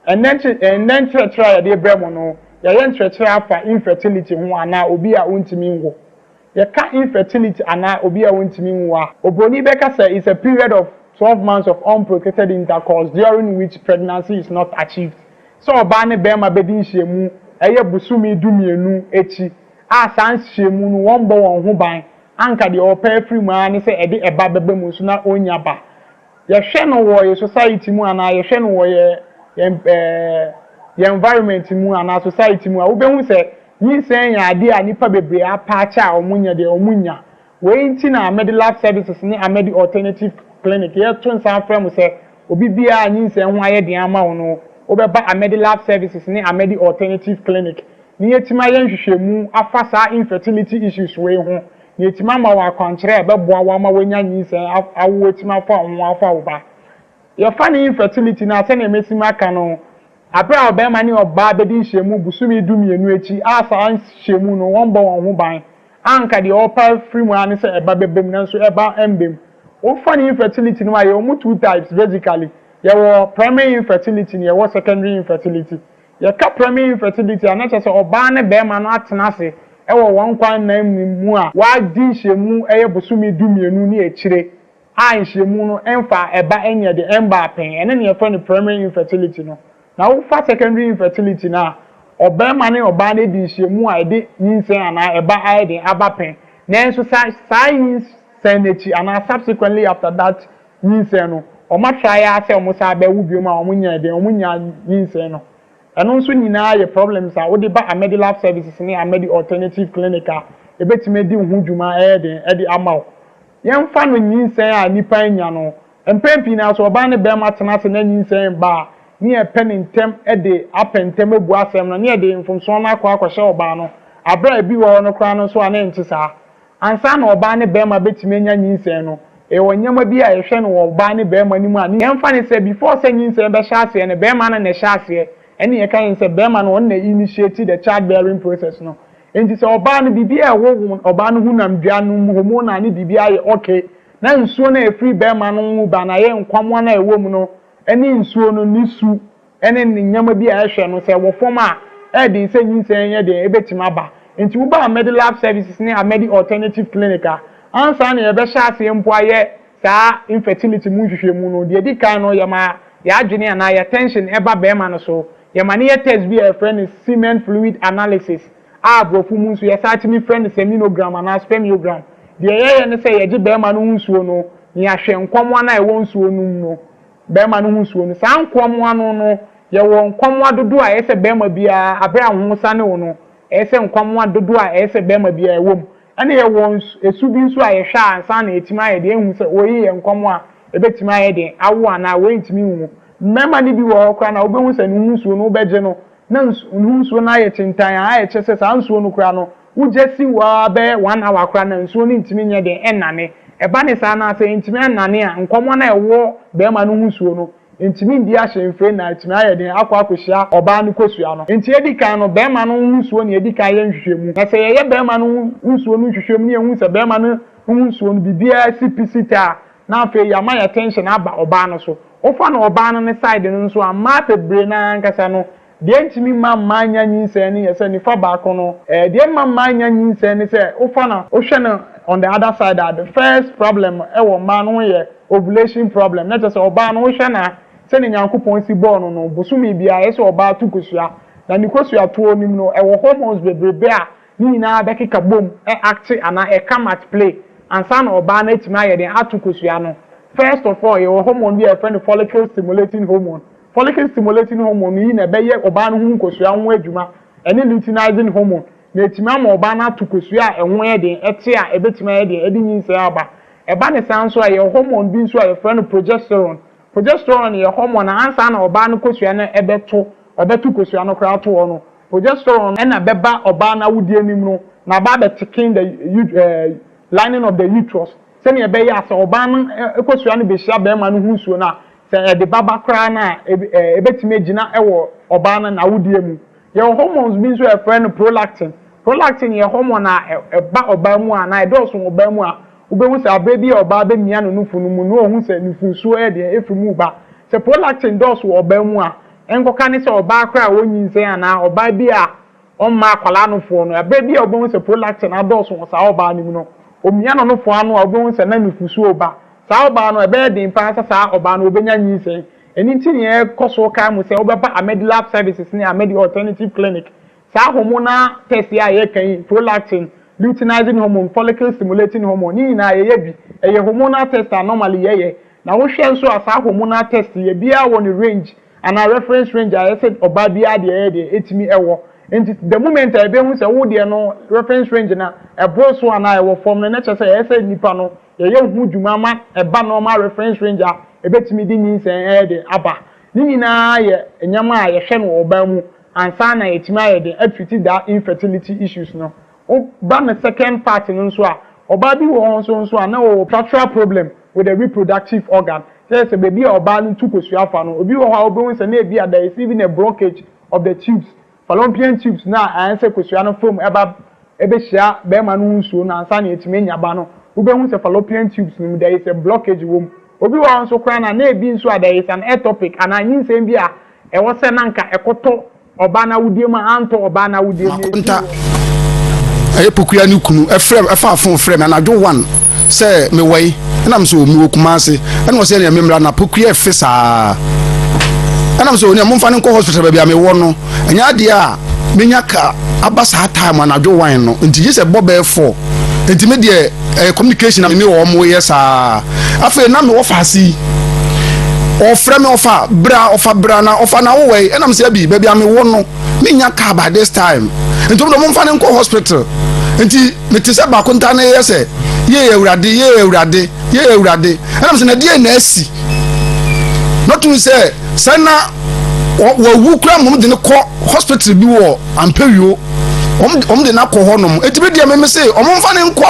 Ɛnnɛ nkye ɛnnɛ nkyerɛkyerɛ a yɛde rebrɛ mo no, yɛayɛ nkyerɛkyerɛ afa infertility ho anaa obi a ontumi nwo. Yɛka infertility anaa obi a ontumi nwo a, obroni bɛka sɛ it's a period of 12 months of unprotected intercourse during which pregnancy is not achieved. Sɛ ɔbaa ne barima bɛdi nhyiamu ɛyɛ bosome dumienu akyi a saa nhyiamu no wɔmmɔ wɔn ho ban Anka deɛ ɔpɛ afiri mu ara ne sɛ ɛde ɛba bɛba mu nso na ɔnnya ba. Yɛhwɛ no wɔ yɛ society mu anaa yɛhwɛ no wɔ yɛ yɛn ɛɛ yɛn environment mu anaa society mu a, wobɛhu sɛ nyinsɛn yɛ adeɛ a nnipa bebree apa akyɛ a wɔnyɛ deɛ wɔnnya. Wei nti na Amedilab Services ne Amedi Alternative Clinic yɛto nsa afrɛ mo sɛ obi biara a nyinsɛn ho ayɛ den ama wo no, wobɛba Amedilab Services ne Amedi Alternative Clinic na yɛatumi ayɛ nhwehwɛmu afa saa infertility issues wei ho, na yɛatumi ama wo akwankyerɛ a ɛbɛboa wo ama woanya nyinsɛn awo atumi afa wo ho afa wo ba. Yɛfa no infertility no a, sɛdeɛ masi maka no, aberɛ a ɔbarima ne ɔbaa bɛdi nhyiamu bosome dumienu akyi a saa nhyiamu no wɔmmɔ wɔn ho ban a anka deɛ ɔrepɛ afiri mu ara ne sɛ ɛba bɛba mu nanso ɛba mba mu. Wofa no infertility no mu a, yɛwɔ mu two types basically, yɛwɔ primary infertility na yɛwɔ secondary infertility. Yɛka primary infertility a, na kyerɛ sɛ ɔbaa ne barima no atena ase wɔ wɔn nkwa nna mu a wɔadi nhyiamu yɛ bosome dumienu ne akyire a nhyiamu no mfa ɛba nyɛ de ɛmbaa pɛn. Ɛno na yɛfrɛ no primary infertility no. Na wofa secondary infertility no a, ɔbarima ne ɔbaa no adi nhyiamu a ɛde nyinsɛn anaa ɛba ayɛ den aba pɛn. Nanso sa saa nyinsɛn no akyi anaa subsequently after that nyinsɛn no, wɔn try ara sɛ wɔn san bɛwo biom a wɔn nyaa dɛn, wɔn nyaa nyinsɛn no. Ɛno nso nyinaa yɛ problems a wode ba Amedilab Services ne Amedi Alternative Clinic a, ɛbɛtumi adi wo ho dwuma ɛyɛ den ɛde ama wo. Yɛmfa no nyinsɛn a nnipa anya no, mpɛn pii no ara sɛ ɔbaa ne barima tena ase na nyinsɛn ba a, ne yɛpɛ no ntɛm de apɛ ntɛm abu asɛm no, ne yɛde mfomsoɔ no akɔ akɔhyɛ ɔbaa no, aberɛ a ebi wɔ hɔ no koraa no nso a na ɛnte saa. Ansa na ɔbaa ne barima bɛtumi anya nyinsɛn no, yɛwɔ nneɛma bi a yɛhwɛ no wɔ ɔbaa ne barima no mu a, yɛmfa no sɛ before sɛ nyinsɛn bɛhyɛ aseɛ no, barima no na ɛhyɛ aseɛ, ɛne yɛka yɛn sɛ barima no ɔno na initiate the child bearing process no. Enti sɛ ɔbaa no biribi a ɛwɔ ɔbaa no honamdua no mu, hormonal ne biribi ayɛ okay, na nsuo no a ɛfiri barima no ho ba no ayɛ nkwammoa no a ɛwɔ mu no ne nsuo no ne su ne ne nneɛma bi a ɛhwɛ no, sɛ ɛwɔ fam a, ɛyɛ den sɛ nyinsɛn yɛ den ɛbɛtumi aba. Enti woba Amedi Lab Services ne Amedi Alternative Clinic a, ansa na yɛbɛhyɛ aseɛ mpo ayɛ saa infertility mu nhwehwɛmu no, deɛ ɛdi kan no, yɛma yɛn adwene anaa yɛn attention ba barima no so. Yɛma no yɛ test bi a yɛfrɛ no semen fluid analysis a aborɔfo mu nso yɛsan tumi frɛ no seminogram anaa spermiogram. Deɛ yɛyɛ ne sɛ yɛgye barima no ho nsuo no na yɛahwɛ nkwammoa no a ɛwɔ nsuo no mu no barima no ho nsuo no. Saa nkwammoa no no, yɛwɔ nkwammoa dodoɔ a ɛyɛ sɛ barima biara, berɛ a wo ho sane wo no, ɛyɛ sɛ nkwammoa dodoɔ a ɛyɛ sɛ barima biara ɛwɔ mu. Ɛna yɛwɔ nsu, esu bi nso a yɛhwɛ a ansa na yɛatumi ayɛ deɛ yɛahu sɛ wei yɛ nkwammoa a ɛbɛtumi ayɛ den awo anaa wei ntumi nwo. Mmarima no bi wɔ hɔ koraa no a wobɛhu sɛ ne ho nsuo no wobɛgye no na ne ho nsuo no ayɛ kyentann a ayɛ kyɛ sɛ saa nsuo no koraa no wogya si hɔ ara bɛyɛ one hour koraa na nsuo no ntumi nyɛ den nnane. Ɛba ne saa no a sɛ ɛntumi annane a nkɔmmɔ no a ɛwɔ barima no ho nsuo no ntumi ndi ahyɛmfire na atumi ayɛ den akɔ akɔhyia ɔbaa no kosua no. Enti edi kan no, barima no ho nsuo na yɛdi kan yɛ nhwehwɛmu. Na sɛ yɛyɛ barima no ho nsuo no nhwehwɛmu na yɛhu sɛ barima no ho nsuo no biribiara si pi si ta a, na afei yɛama yɛn attention aba ɔbaa no so. Wofa no ɔbaa no ne side no nso a, mmaa bebree no ara ankasa no, deɛ ɛntumi mma mmaa nnya nyinsɛn no yɛ sɛ nifa baako no, deɛ ɛmma mmaa nnya nyinsɛn ne sɛ wofa no, wohwɛ no on the other side a, the first problem wɔ mmaa no ho yɛ ovulation problem, na kyerɛ sɛ ɔbaa no wohwɛ no a, sɛdeɛ Nyankopɔn si bɔɔ no no, bosome biara ɛyɛ sɛ ɔbaa to kosua, na ne kosua toɔ no mu no, ɛwɔ hormones bebrebe a ne nyinaa bɛkeka bom acte anaa ɛcome at play ansa na ɔbaa no atumi ayɛ den ato kosua no. First of all, yɛwɔ hormone bi a yɛfrɛ no follicle stimulating hormone. Follicle stimulating hormone yi na ɛbɛyɛ ɔbaa no ho nkosua ho adwuma, ɛne luteinizing hormone, na ɛtumi ama ɔbaa no ato kosua a ɛho yɛ den, ɛte a ɛbɛtumi ayɛ den ɛde nyinsɛn aba. Ɛba ne saa nso a, yɛwɔ hormone bi nso a yɛfrɛ no progesterone. Progesterone yɛ hormone a ansa na ɔbaa no kosua no ɛbɛto, ɔbɛto kosua no koraa ato hɔ no, progesterone na ɛbɛba ɔbaa no awodeɛ no mu no na aba abɛ thicken the lining of the uterus sɛnea ɛbɛyɛ a sɛ ɔbaa no kosua no bɛhyia barima no ho nsuo no a, sɛ ɛde ba ba koraa no a, ɛbɛtumi agyina wɔ ɔbaa no n'awodeɛ mu. Yɛwɔ hormones bi nso a yɛfrɛ no prolactin. Prolactin yɛ hormone a ɛba ɔbaa mu a anaa ɛdɔɔso wɔ ɔbaa mu a, wobɛhu sɛ aberɛ bi a ɔbaa bɛmia ne nufu no mu no ɔhu sɛ nufusuo yɛ deɛ ɛfiri mu reba. Sɛ prolactin dɔɔso wɔ ɔbaa mu a, ɛnkɔka ne sɛ ɔbaa koraa a ɔnyinsɛn anaa ɔbaa bi a ɔmma akwadaa nofoɔ no, ɛberɛ bi a wobɛhu sɛ prolactin adɔɔso wɔ saa ɔbaa no mu no, ɔmia ne nofoɔ ano a wobɛhu sɛ na nufusuo reba. Saa ɔbaa no, ɛbɛyɛ den pa ara sɛ saa ɔbaa no ɔbɛnya nyinsɛn. Ɛno nti na yɛkɔ so kae mo sɛ wobɛba Amedilab Services ne Amedi Alternative Clinic. Saa hormonal test yi a yɛreka yi, prolactin, luteinizing hormone, follicle stimulating hormone, ne nyinaa yɛyɛ bi. Ɛyɛ hormonal test a normally yɛyɛ. Na wohwɛ nso a saa hormonal test yi, ebiara wɔ ne range anaa reference range a ɛyɛ sɛ ɔbaa biara deɛ ɛyɛ deɛ ɛtumi ɛwɔ. Nti the moment a yɛbɛhu sɛ wo deɛ no reference range no ɛboro so anaa ɛwɔ fam no, na kyerɛ sɛ ɛyɛ sɛ nipa no yɛyɛ ho dwuma ma ɛba normal reference range a ɛbɛtumi de nyinsɛn ɛyɛ den aba. Ne nyinaa yɛ nneɛma a yɛhwɛ no wɔ ɔbaa mu ansa na yɛatumi ayɛ den atreat that infertility issues no. Wo ba no second part no nso a, ɔbaa bi wɔ hɔ nso nso a na ɔwɔ structural problem with the reproductive organ. Kyerɛ sɛ baabi a ɔbaa no tu kosua fa no, obi wɔ hɔ a wobɛhu sɛ na ebi a there is even a blockage of the tubes, fallopian tubes no a ayɛ sɛ kosua no fa mu ɛba ɛbɛhyia barima no ho nsuo no ansa na yɛatumi anya ba no, wobɛhu sɛ fallopian tubes no mu there is a blockage wɔ mu. Obi wɔ hɔ nso koraa no a na ebi nso a there is an ectopic anaa nyinsɛn bi a ɛwɔ sɛ na anka ɛkɔtɔ ɔbaa no awodeɛ mu a antɔ ɔbaa no awodeɛ mu. Makonta, ɛyɛ Pokuya ne kunu ɛfrɛ ɛfaa fon frɛ me anadwo one sɛ mewɔ yi ɛna me sɛ mewɔ Kumase ɛna ɔsɛ ɛnea memmra na Pokuya ɛfe saa ɛna me sɛ onua momfa no nkɔ hospital baabi a mewɔ no ɛnyɛ adeɛ a menya ka aba saa time anadwo one no nti gye sɛ bɔ bɛyɛ four nti me deɛ ɛyɛ communication na me ne wɔn yɛ saa afei na mewɔ faase yi ɔfrɛ me ɔfa bra ɔfa bra na ɔfa na wowɔ yi ɛnam sɛ abi baabi a mewɔ no menya car by this time nti wɔn momfa ne nkɔ hospital nti mete sɛ baako nta na yɛ sɛ yɛ awurade yɛ awurade yɛ awurade ɛnam sɛ na deɛ na asi nɔtum sɛ sɛ na wɔwu kura mmom de ne kɔ hospital bi wɔ ampewio wɔn de no akɔ hɔ nom eti bi deɛ meme se wɔn mfa ne nkɔ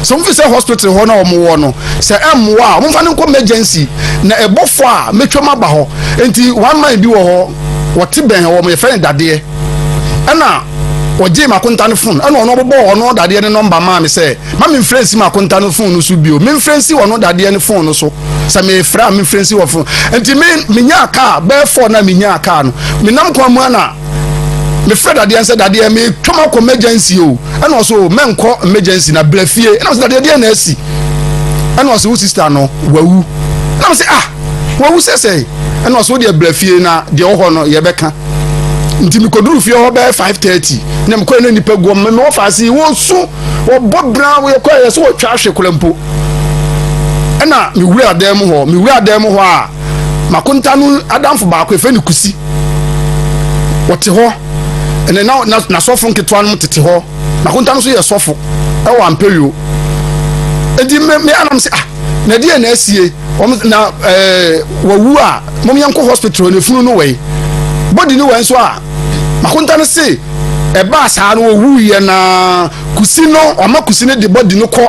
sɛ wɔn fi sɛ hospital hɔ na wɔn wɔ no sɛ ɛmmoa a wɔn mfa ne nkɔ emergency na ɛbɔ fɔ a metwam aba hɔ nti one man bi wɔ hɔ wɔte bɛn hɔ wɔn yɛfrɛ no dadeɛ ɛna wɔgye makonta no fon ɛna ɔno ɔbobɔ ɔno dadeɛ ne nɔmba maa me sɛ ma me mfrɛ nsi makonta no fon no so bio me mfrɛ nsi ɔno dadeɛ no fon no so sɛ mefrɛ a me mfrɛ nsi wɔ fon nti me menyaa kaa bɛɛ fɔ na menyaa kaa no menam kwan mu ana mefrɛ dadeɛ sɛ dadeɛ metwam akɔ emergency o ɛna ɔsɛ o mɛnkɔ emergency na brɛ fie ɛna ɔsɛ dadeɛ deɛ na asi ɛna ɔsɛ wo sister no wawu ɛna ɔsɛ ah wawu sɛ sɛ ɛna ɔsɛ wo deɛ brɛ fie na deɛ wɔ hɔ no yɛbɛka nti mekɔduru fie hɔ bɛyɛ 5:30 na mekɔɛ na nipa guɔ mewɔ faase wɔsu wɔbɔ bra yɛkɔɛ yɛ sɛ wɔtwa ahwe kora mpo ɛna mewura dan mu hɔ mewura dan mu hɔ a Makonta no adamfo baako yɛfrɛ no Kusi. Wɔte hɔ ɛnɛ na n'asɔfo nketewa no tete hɔ. Makonta no nso yɛ sɔfo ɛwɔ Ampewio. Enti me me anam sɛ ah na ɛdeɛ na asie. Wɔn na ɛɛ wawu a mom yɛnkɔ hospital ne funu no wɛi body no wɛi nso a makonta no se ɛbaa saa no ɔwuiɛ na kusi no ɔma kusi no de body no kɔ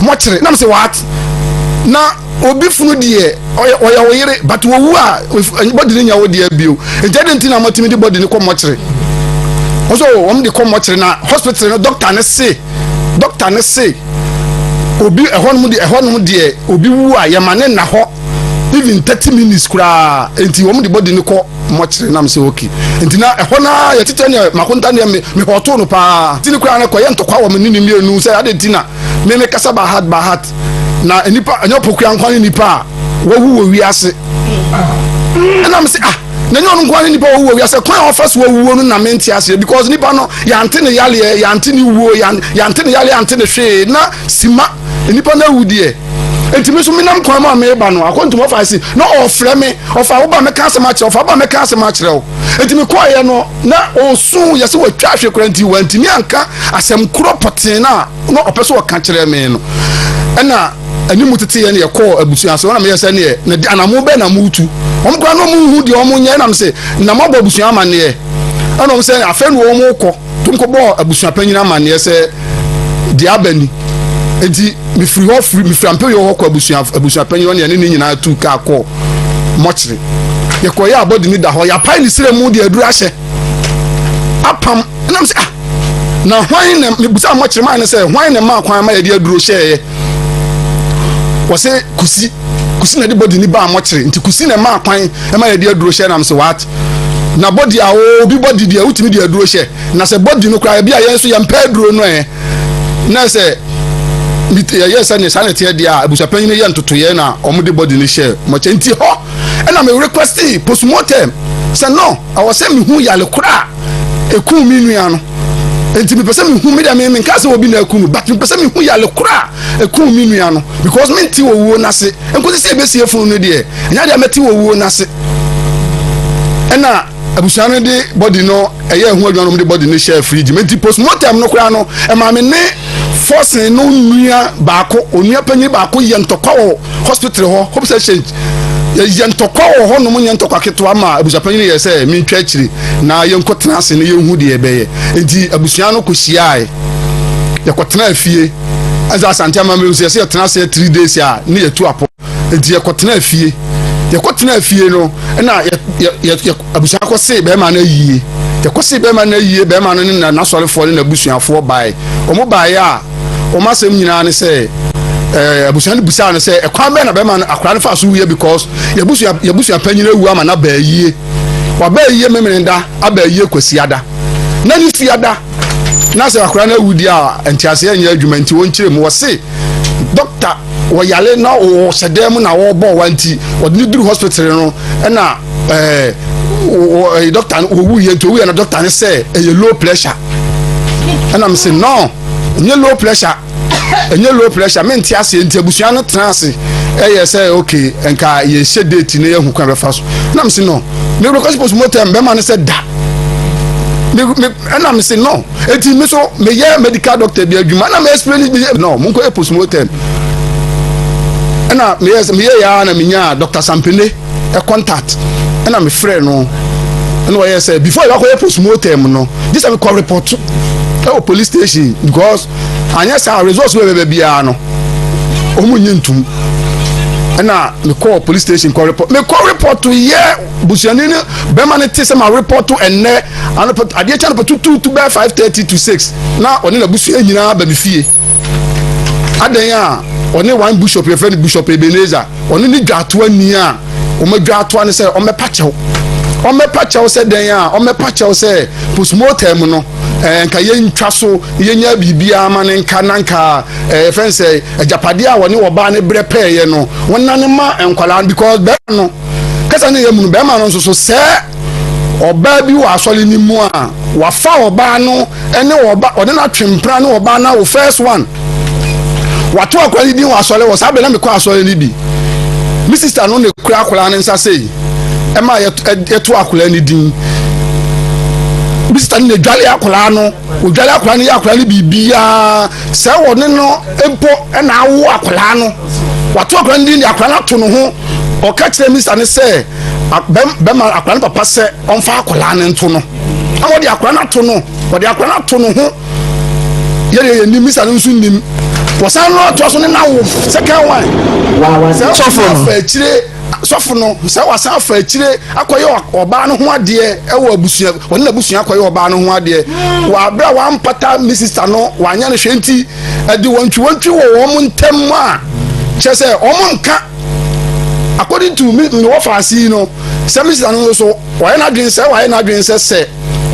mɔkyere nam sɛ what na obi funu deɛ ɔyɛ ɔyɛ wo yere but wɔwu a body no nya wo deɛ bio nti ɛde nti na mɔtumi de body no kɔ mɔkyere wɔn so wɔn de kɔ mɔkyere na hospital no doctor no se doctor no se obi ɛhɔnom deɛ ɛhɔnom deɛ obi wu a yɛma ne nna hɔ even 30 minutes koraa nti wɔn de body no kɔ mɔkyere nam sɛ okay nti na ɛhɔ na yɛtetɛ neɛ makonta neɛ me mehɔtoo no paa nti ne koraa no kɔyɛ ntɔkwa wɔ me ne ne mmienu sɛ ade nti na me me kasa by heart by heart na nipa ɛnyɛ pokua nkwa ne nipa a wawu wɔ wiase ɛna me sɛ ah na nyɛ ɔno nko ne nipa wawu wɔ wiase kwan a ɔfa so awuo no na mente aseɛ because nipa no yɛante ne yaleɛ yɛante ne wuo yɛante ne yaleɛ yɛante ne hwee na sima nipa no awu deɛ nti me nso menam kwan mu a meba no akɔntum ɔfa ase na ɔfrɛ me ɔfa wo ba mɛka asɛm akyerɛ ɔfa ba mɛka asɛm akyerɛ wo nti mekɔɔyɛ no na ɔsu yɛ sɛ watwa ahwɛ kora nti wantumi anka asɛm korɔ pɔtee no a na ɔpɛ sɛ ɔka kyerɛ me no ɛna anim tete yɛ ne yɛkɔɔ abusua ase wɔn na meyɛ sɛ neɛ na anamo bɛɛ na mo tu wɔn koraa na wɔn hu deɛ wɔn nyɛ ɛnam sɛ na mo abɔ abusua amaneɛ ɛna wɔn sɛ afɛn na wɔn kɔ tom kɔ bɔɔ abusua panyin amaneɛ sɛ deɛ aba ni nti mefiri hɔ firi mefiri ampɛ yɛ hɔ kɔ abusua abusua panyin hɔ ne yɛne ne nyinaa tu kaa kɔ mɔkyere yɛkɔ yɛ abɔde ne da hɔ yɛapae ne srɛ mu deɛ aduru ahyɛ apam ɛnam sɛ ah na hwan na mebusa mɔkyere maa ne sɛ hwan na maa kwan ma yɛde aduro hyɛɛyɛ wɔsɛ kusi kusi na de bɔdi ni baa mɔkyere nti kusi na maa kwan ma yɛde aduro hyɛ nam sɛ what na bɔdi a obi bɔdi deɛ wotumi de aduro hyɛ na sɛ bɔdi no koraa ebi a yɛn nso yɛn pɛ aduro no ɛ na sɛ yɛyɛ sɛ ne saa na ɛteɛ deɛ a abusuapanyin yɛ ntotoyɛ na wɔn de bɔdi no hyɛ mɔkyɛ nti hɔ ɛna me request postmortem sɛ no ɛwɔ sɛ mehu yale koraa ɛkum me nua no nti mepɛ sɛ mehu me deɛ me menka sɛ obi na aku no but mepɛ sɛ mehu yale koraa ɛkum me nua no because mente owuo no ase nkosi sɛ ɛbɛsie funu no deɛ ɛnyɛ deɛ mɛte owuo no ase ɛna abusua no de body no ɛyɛ ɛho adwuma no de body no hyɛ fridge mu nti postmortem no koraa no ɛma me ne forcing no nua baako onua panyin baako yɛ ntɔkwa wɔ hospital hɔ hope sɛ change yɛ ntɔkwa wɔ hɔ nom nyɛ ntɔkwa ketewa ma abusuapanyin yɛ sɛ mentwa akyire na yɛnkɔ tena ase na yɛnhu deɛ ɛbɛyɛ nti abusua no kɔhyiae yɛkɔtena fie ɛsɛ asante amammerɛ mu sɛ yɛsɛ yɛtena ase 3 days a ne yɛtu apɔ nti yɛkɔtena fie yɛkɔtena fie no ɛna yɛ yɛ yɛ abusua kɔse bɛrima no ayie yɛkɔse bɛrima no ayie bɛrima no ne n'asɔrefoɔ ne n'abusuafoɔ bae wɔn baeɛ a wɔn asɛm nyinaa ne sɛ ɛɛ abusua no busaa no sɛ ɛkwan bɛn na bɛrima no akwadaa no fa so wuiɛ because yɛbusua yɛbusua panyin awu ama n'aba ayie waba ayie memeneda aba ayie kwasiada na ne fiada na sɛ akwadaa no awu deɛ a nteaseɛ nyɛ adwuma nti wɔnkyerɛ mu wɔse dɔkta wɔyare na wɔhyɛ dan mu na wɔrebɔ wa nti wɔde no duru hospital no ɛna ɛɛ wɔ dɔkta no wɔwu yɛ nti owu yɛ na dɔkta no sɛ ɛyɛ low pressure ɛna mo sɛ no ɛnyɛ low pressure ɛnyɛ low pressure mente aseɛ nti abusua no tena ase ɛyɛ sɛ okay nka yɛhyɛ date na yɛhu kwan bɛfa so ɛna mo sɛ no me request postmortem bɛma no sɛ da me me ɛna me se no eti me so meyɛ medical doctor bi adwuma ɛna me explain bi no mo nkɔ yɛ postmortem ɛna meyɛ meyɛ ya na menya Dr. Sampene ɛ contact ɛna me frɛ no ɛna ɔyɛ sɛ before yɛ akɔyɛ postmortem no gye sɛ mekɔ report ɛwɔ police station because anyɛ saa results wɔ bɛbɛ biara no wɔn nyi ntum ɛna mekɔ police station kɔ report mekɔ report yɛ busuani no bɛrima no te sɛ ma report ɛnnɛ anɔpa adeɛ kyɛ anɔpa tutuutu bɛyɛ 5:30 to 6 na ɔne n'abusua nyinaa ba me fie adan a ɔne one bishop yɛfrɛ no Bishop Ebenezer ɔne ne dwatoa ni a wɔn adwatoa no sɛ ɔmmɛpa kyɛw ɔmmɛpa kyɛw sɛ dɛn a ɔmmɛpa kyɛw sɛ postmortem no ɛɛ nka yɛntwa so yɛnya biribiara ma ne nka na nka ɛɛ fɛn sɛ agyapadeɛ a wɔne ɔbaa ne brɛ pɛɛyɛ no wɔnane ma nkwadaa because bɛrima no kasa ne yɛ mu no bɛrima no nso so sɛ ɔbaa bi wɔ asɔre no mu a wafa ɔbaa no ne ɔba ɔde no atwe mpena ne ɔbaa no awo first one wato akwadaa no din wɔ asɔre wɔ saa bɛn na mekɔ asɔre no bi me sista no na ekura akwadaa no nsa sei ɛma yɛto akwadaa no din me sista no na edwale akwadaa no odwale akwadaa no yɛ akwadaa no biribiara sɛ wɔne no mpo ɛna awo akwadaa no. Wato akwadaa no din de akwadaa no ato ne ho. Ɔka kyerɛ mista no sɛ bɛma akwadaa no papa sɛ ɔmfa akwadaa no nto no. Ama ɔde akwadaa no ato no, ɔde akwadaa no ato ne ho. Yɛdeɛ yɛnim, mista no nso nim. Wɔsan no atoa so ne n'awo second one. Sɛ Sɔfo no. afa akyire sɔfo no sɛ wasan afa akyire akɔyɛ ɔbaa no ho adeɛ ɛwɔ abusua wɔne n'abusua akɔyɛ ɔbaa no ho adeɛ wɔ abere a wampata me sista no wanyɛ no hwɛ nti ɛde wɔntwiwɔntwi wɔ wɔn ntam a kyerɛ sɛ wɔn nka according to me me wɔ faase yi no sɛ me sista no nso so wɔayɛ n'adwene sɛ wɔayɛ n'adwene sɛ sɛ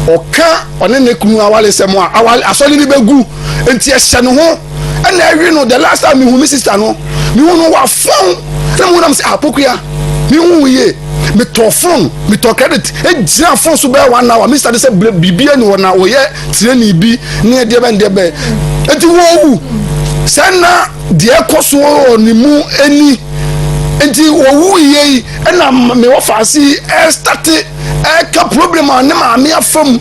ɔka ɔne ne kunu awalesɛm a awale asɔre no bɛgu nti ɛhyɛ ne ho ɛna ɛwe no. The last time mehu me sister no, mehu no wafɔn na mehu nam sɛ apokua mehu yie. Metɔ phone, metɔ credit, egyina phone so bɛyɛ one hour. Me sister de sɛ biribi ani hɔ na wɔyɛ training bi ne ɛdeɛ bɛ deɛ bɛ eti wɔwu sɛ na deɛ ɛkɔ so wɔ ne mu ani nti wɔwu yie yi ɛna mewɔ faase ɛstart ɛka problem a ne maame afam.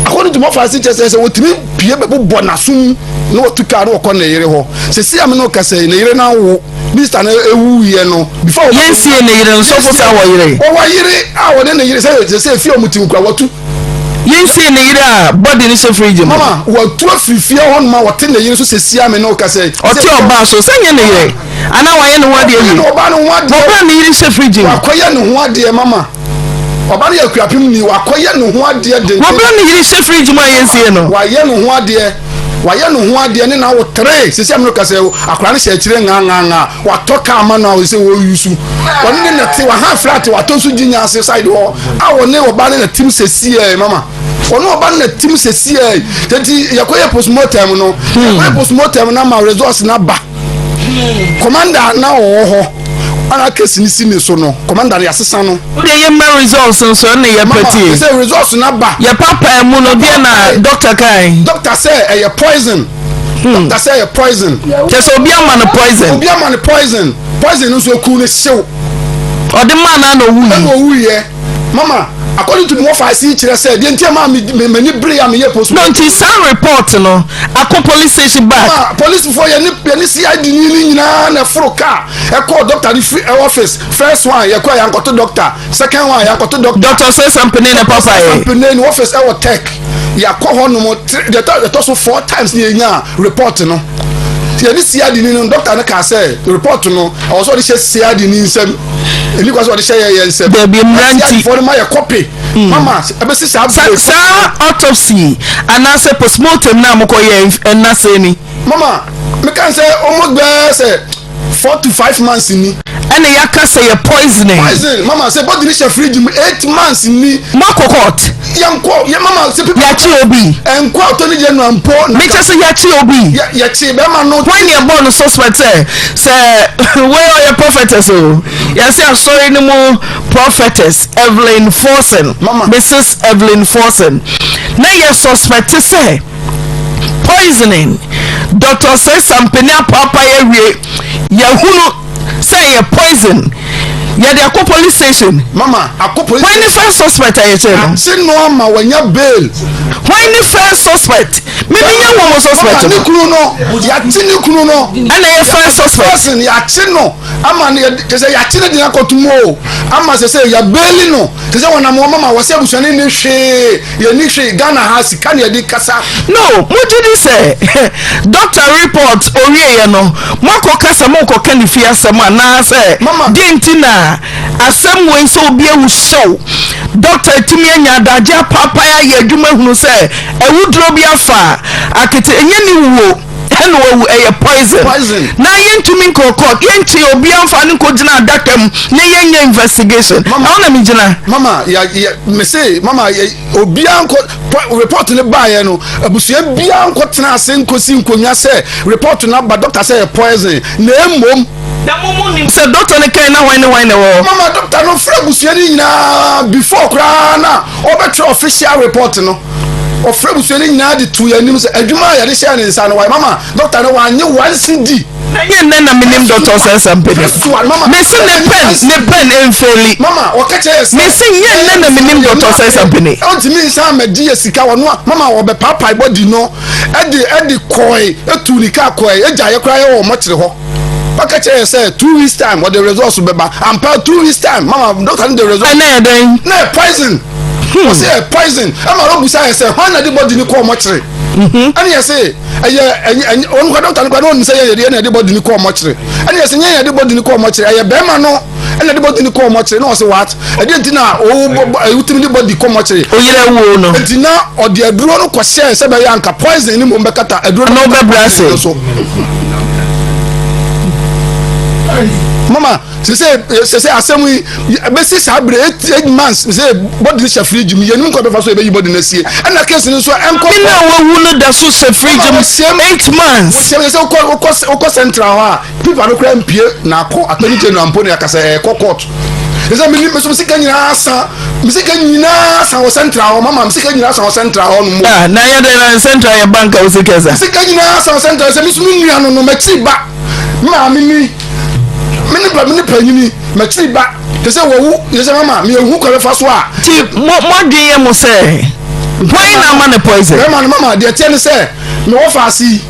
According to mɔfaase kyerɛ sɛ sɛ wɔtumi pie bɛbobɔ n'asom na wɔtu kaa na wɔkɔ ne yere hɔ. Sɛsi a me ne wo kasa yi, ne yere no awo. Mista no ewuiɛ no before Yɛnsie ne yere no, sɔfo sa wɔ yere. Wɔwɔ yere a wɔne ne yere sɛ sɛ efie a wɔn ti kura wɔtu. Yɛnsie ne yere a body no hyɛ fridge mu. Mama wɔtu afiri fie hɔ nom a wɔte ne yere so sɛsi a me ne wo kasa yi. Ɔte ɔbaa so sɛ nyɛ ne yere anaa wayɛ ne ho adeɛ wie. Ɔbaa ne ho adeɛ. Ɔbaa ne yere hyɛ fridge mu. Wakɔyɛ ne ho adeɛ mama. Ɔba no yɛ akuapem ni, wakɔyɛ ne ho adeɛ denden. Wɔbrɛ ne yere hyɛ fridge mu a yɛnsie no. Wayɛ ne ho adeɛ, wayɛ ne ho adeɛ ne na awo tere. Sisi amino kasa akwadaa no hyɛ akyire ŋaŋaŋa. Watɔ kaa ma no a ɔsɛ wɔyi su. Wɔne ne nɛte wahan flat watɔ nso gyi ase side hɔ a wɔne ɔba ne nɛtem sɛsi ɛ mama. Wɔne ɔba ne nɛtem sɛsi ɛ. Teti yɛkɔyɛ postmortem no, yɛkɔyɛ postmortem no ama results na ba. Commander na ɔwɔ hɔ ana case ni si ne so no, commander no yɛasesa no. Wode yɛ mma results nso ɛna yɛ pɛtie. Sɛ results na ba. Yɛ papa mu no deɛ na doctor kan. Doctor sɛ ɛyɛ poison. Doctor sɛ ɛyɛ poison. Kyɛ sɛ obi ama no poison. Obi ama no poison. Poison nso eku ne hyew. Ɔde maa na na owu yi. Ɛna owu yɛ. Mama, according to me wɔfa ase kyerɛ sɛ deɛ nti ɛma me m'ani bere a meyɛ post. No nti saa report no akɔ police station back. Ma polisifoɔ yɛ ne yɛ ne CID ni ne nyinaa na ɛforo car ɛkɔɔ doctor ne fi office. First one yɛkɔ yɛ ankɔto doctor, second one yɛ ankɔto doctor. Doctor sɛ sampene na papa yɛ. Sampene ne office ɛwɔ tech yɛakɔ hɔ nom deɛ ɛtɔ so four times ne yɛnya report no. Yɛ ne CID ni no, doctor no kaa sɛ report no ɛwɔ sɛ ɔde hyɛ CID ni nsam, ɛni kwa sɛ ɔde hyɛ yɛ yɛn nsam. Dabi mmira nti. CID foɔ no ma yɛ copy. Mama ɛbɛsi saa bere. Saa autopsy anaasɛ postmortem na mokɔ yɛ ɛnna sɛ ni. Mama meka sɛ almost bɛɛ sɛ 4 to 5 months ni. Ɛna yɛaka sɛ yɛ poisoning. Poison mama, sɛ body ni hyɛ fridge mu 8 months ni. Mo akɔ court. Yɛnkɔ yɛ mama sɛ people. Yɛakye obi. Ɛnkɔ attorney general mpo. Mekyɛ sɛ yɛakye obi. Yɛ yɛkye bɛrima no. Wɔn ni ɛbɔ no suspect sɛ sɛ wei ɔyɛ prophetess o, yɛsɛ asɔre no mu prophetess Evelyn Forson. Mama. Mrs Evelyn Forson na yɛ suspect sɛ poisoning. Dr sɛ sampani apaapae awie, yɛhunu sɛ yɛ poison, yɛde akɔ police station. Mama akɔ police. Wɔn ni first suspect a yɛkyerɛ no. Akye no ama wanya bail. Wɔn ni first suspect mímí nyɛ wɔn mo suspect no. Mama ne kunu no, yɛakye ne kunu no. Ɛna yɛ first suspect. Person yɛakye no ama ne yɛ kyerɛ sɛ yɛakye ne de akɔto mu o ama sɛ sɛ yɛbail no te sɛ wɔnam wɔn mama wɔsɛ abusuani ne hwee yɛni hwee. Ghana ha sika ne yɛde kasa. No, mogye di sɛ doctor report owieɛ no moakɔ kasa mokɔka ne fie asɛm anaasɛ deɛ nti na asɛm wei sɛ obi awu hyew, doctor atumi anya adagye apaapae ayɛ adwuma hunu sɛ awuduro bi afa akete, ɛnyɛ ne wuo ɛna wawu, ɛyɛ poison na yɛntumi nkɔ court, yɛnkye obi amfa ne nkɔgyina adaka mu na yɛnyɛ investigation? Ɛhɔ na megyina. Mama ya ya mese mama yɛ obiara nkɔ report ne baayɛ no, abusua biara nkɔ tena ase nkɔsi nkonnwa sɛ report no aba, doctor sɛ yɛ poison na emom. Na mo mu nim sɛ doctor no kan na hwan ne hwan na ɛwɔ hɔ? Mama, doctor no frɛ abusua no nyinaa before koraa na ɔbɛtwerɛ official report no. Ɔfrɛ abusua no nyinaa de to yɛn anim sɛ adwuma a yɛde hyɛɛ ne nsa no wayɛ. Mama, doctor no wanye 1 cedi. Na nyɛ nnɛ na menim doctor sɛ sampene. Mese ne pen ne pen mfeli. Mama, ɔka kyerɛ yɛ sɛ. Mese nyɛ nnɛ na menim doctor sɛ sampene. Ɔntumi nsan mɛgye yɛ sika wɔn a mama wɔbɛpaapae body no ɛde kɔɛ etu ne kaa kɔɛ egya yɛ koraa yɛ wɔ mɔkyere hɔ. Waka kyerɛ yɛ sɛ 2 weeks time wɔde results bɛba. Ampa, 2 weeks time, mama, doctor no de results. Ɛna yɛ dɛn? Na yɛ poison. Wɔsɛ yɛ poison. Ɛma ɔbusa yɛ sɛ hwan na de body ni kɔɔ mɔkyere? Ɛne yɛ sɛ ɛyɛ ɛnyɛ ɛnyɛ wɔn kɔ doctor no kɔ na wɔn sɛ yɛ yɛ na yɛde body ni kɔɔ mɔkyere. Ɛne yɛ sɛ nyɛ yɛde body ni kɔɔ mɔkyere, ɛyɛ bɛrima no ɛna de body ni kɔɔ mɔkyere. Na ɔsɛ what? Ɛdeɛ nti na ɔwɔ bɔ ɛwutumi de body kɔ mɔkyere? Oyere wo no. Nti na ɔde aduro no kɔhyɛ sɛ bɛyɛ anka poison ni mo bɛkata aduro no. Na ɔbɛbrɛ ase. So mama, sese sese asɛm yi bɛsi saa bere 8 months sɛ body no hyɛ fridge mu, yɛnum kɔ bɛfa so yɛbɛyi body no asie. Ɛna case no nso ɛnkɔ. Mi na wawu no da so hyɛ fridge mu 8 months. Wɔhyɛ sɛ wokɔ central hɔ a, paper no kora mpie na akɔ Attorney General mpo ne akasa ɛkɔ court. Sɛ mi ni mi so mi sika nyinaa sa, mi sika nyinaa sa wɔ central hɔ. Mama, mi sika nyinaa sa wɔ central hɔ no mu. Ah, na yɛ dɛ na central yɛ bank a wosi kɛse. Mi sika nyinaa sa wɔ central sɛ mi so mi nua no no m'akyiri ba, mi maame ni mi ne ba mi ne panyini m'akyiri ba te sɛ wɔwu yɛ sɛ mama mi ehu kɔ bɛfa so a. Ti mo mo adwene yɛ mo sɛ hwan na ama ne poison. Bɛrima no, mama, deɛ teɛ ne sɛ mi wɔ faase yi.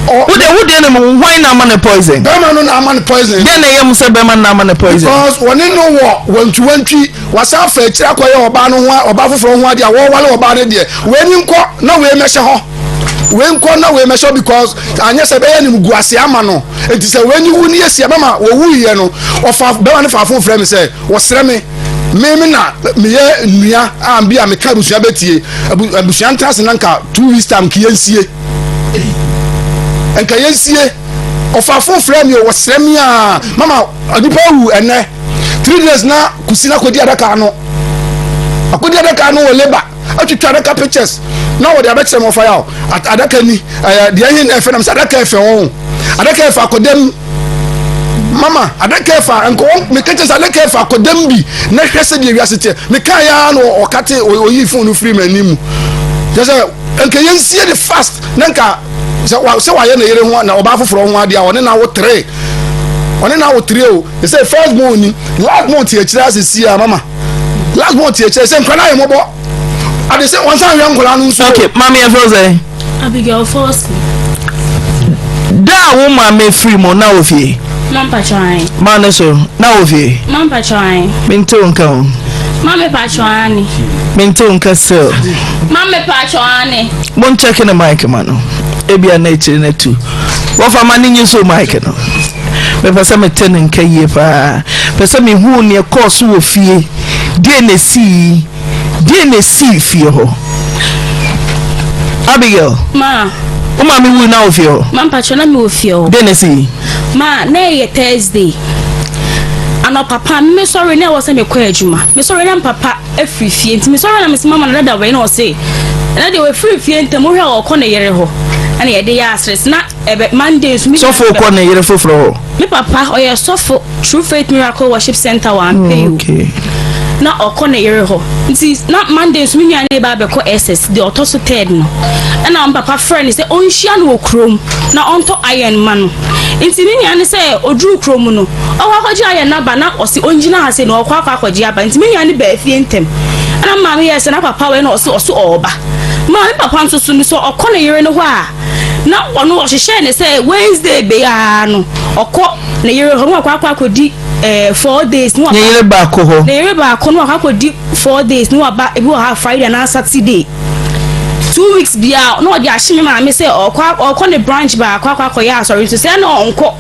Wode wode ne mu hwan na ama ne poison. Bɛrima no na ama ne poison. Deɛ na ɛyɛ mu sɛ bɛrima no na ama ne poison. Because wɔne no wɔ wantwiwantwi, wasan afa akyire akɔyɛ ɔbaa no ho, ɔbaa foforɔ ho adeɛ a wɔwale ɔbaa no deɛ, wei ni nkɔ na wei mɛhyɛ hɔ, wei nkɔ na wei mɛhyɛ hɔ, because anyɛ sɛ ɛbɛyɛ ne gu ase ama no. Eti sɛ wei ni wu ni esi ɛbɛma wɔwu yɛ no, ɔfa bɛrima no fa fon frɛ mi sɛ wɔsrɛ me me na meyɛ nua a bi a meka abusua bɛtie abusua ntena ase na nka 2 weeks time nka yɛnsie, nka yɛnsie. Ɔfafo frɛ mi o, wɔsrɛ mi a, mama, nipa awu ɛnɛ 3 days na kusi na akɔdi adaka no, akɔdi adaka no wɔ labour, atwitwa adaka pictures na wɔde abɛkyerɛ mu. Ɔfa yaw adaka ni ɛyɛ deɛ ɛhe na ɛfɛ nam sɛ adaka ɛfɛ wɔn, adaka ɛfɛ akɔdɛm. Mama, adaka ɛfɛ nka wɔn meka kyerɛ sɛ adaka ɛfɛ akɔdɛm bi na hwɛ sɛ deɛ wiase teɛ. Meka ya na ɔkate oyi phone no firi m'anim mu kyerɛ sɛ nka yɛnsie de fast na nka sɛ wa sɛ wayɛ ne yere ho na ɔbaa foforɔ ho adeɛ a ɔne na awo tere, ɔne na awo tere o. Sɛ first born ni, last born te akyire asisi a, mama, last born te akyire sɛ nkwadaa yɛ mɔbɔ ade sɛ wɔn san hwɛ nkwadaa no nso. Ok, maame, yɛ fɛn sɛ. Abigail Fosu. Da a wo maame firi mu na wɔ fie. Mampa kyɔn. Maa ne so na wɔ fie. Mampa kyɔn. Mente wo nka o. Maame pa kyɔn ani. Mente wo nka still. Maame pa kyɔn ani. Mo nkyɛke ne mic ma no. Ebia na akyiri no atu. Wɔfa ma ne nyi so mic no. Mepɛ sɛ mete ne nka yie paa. Pɛ sɛ mehu neɛ kɔɔ so wɔ fie. Deɛ na esii. Deɛ na esii fie hɔ. Abigail. Ma. Wo maame wui na wɔ fie hɔ? Ma mpakyɛ, na mewɔ fie hɔ. Deɛ na esii. Ma na ɛyɛ Thursday. Anɔpa pa me sɔre na ɛwɔ sɛ mekɔ adwuma. Mesɔre na papa afiri fie, nti mesɔre na mese mama no dada wei, na ɔse ɛna deɛ wafiri fie ntɛm, wohwɛ a ɔkɔ ne yere hɔ. Ɛna yɛde yɛ asere na ɛbɛ Monday nso me Sɔfo kɔ ne yere foforɔ hɔ. Me papa ɔyɛ sɔfo, True Faith Miracle Worship Center wɔ Ampɛyo. Okay. Na ɔkɔ ne yere hɔ, nti na Monday nso me nua ne ba abɛkɔ SS deɛ ɔtɔ so third no, ɛna me papa frɛ no sɛ ɔnhyia no wɔ kurom na ɔntɔ iron ma no. Nti me nua ne sɛ ɔduru kurom no, ɔkɔ akɔgye iron no aba, na ɔse ɔngyina ha sɛ na ɔkɔ akɔgye aba. Nti me nua ne baa fie ntɛm, ɛna maame yɛ sɛ na papa wei na ɔse ɔɔba. Maame papa nso so no sɛ ɔkɔ ne yere no hɔ a, na ɔno ɔhyehyɛɛ ne sɛ Wednesday biara no ɔkɔ ne yere hɔ na wakɔ akɔdi 4 days na Ne yere baako hɔ. Ne yere baako na wakɔ akɔdi 4 days na waba, ebi wɔ ha Friday anaa Saturday. 2 weeks biara na ɔde ahyɛ me maame sɛ ɔkɔ ne branch baako akɔyɛ asɔre, nso sɛ na ɔnkɔ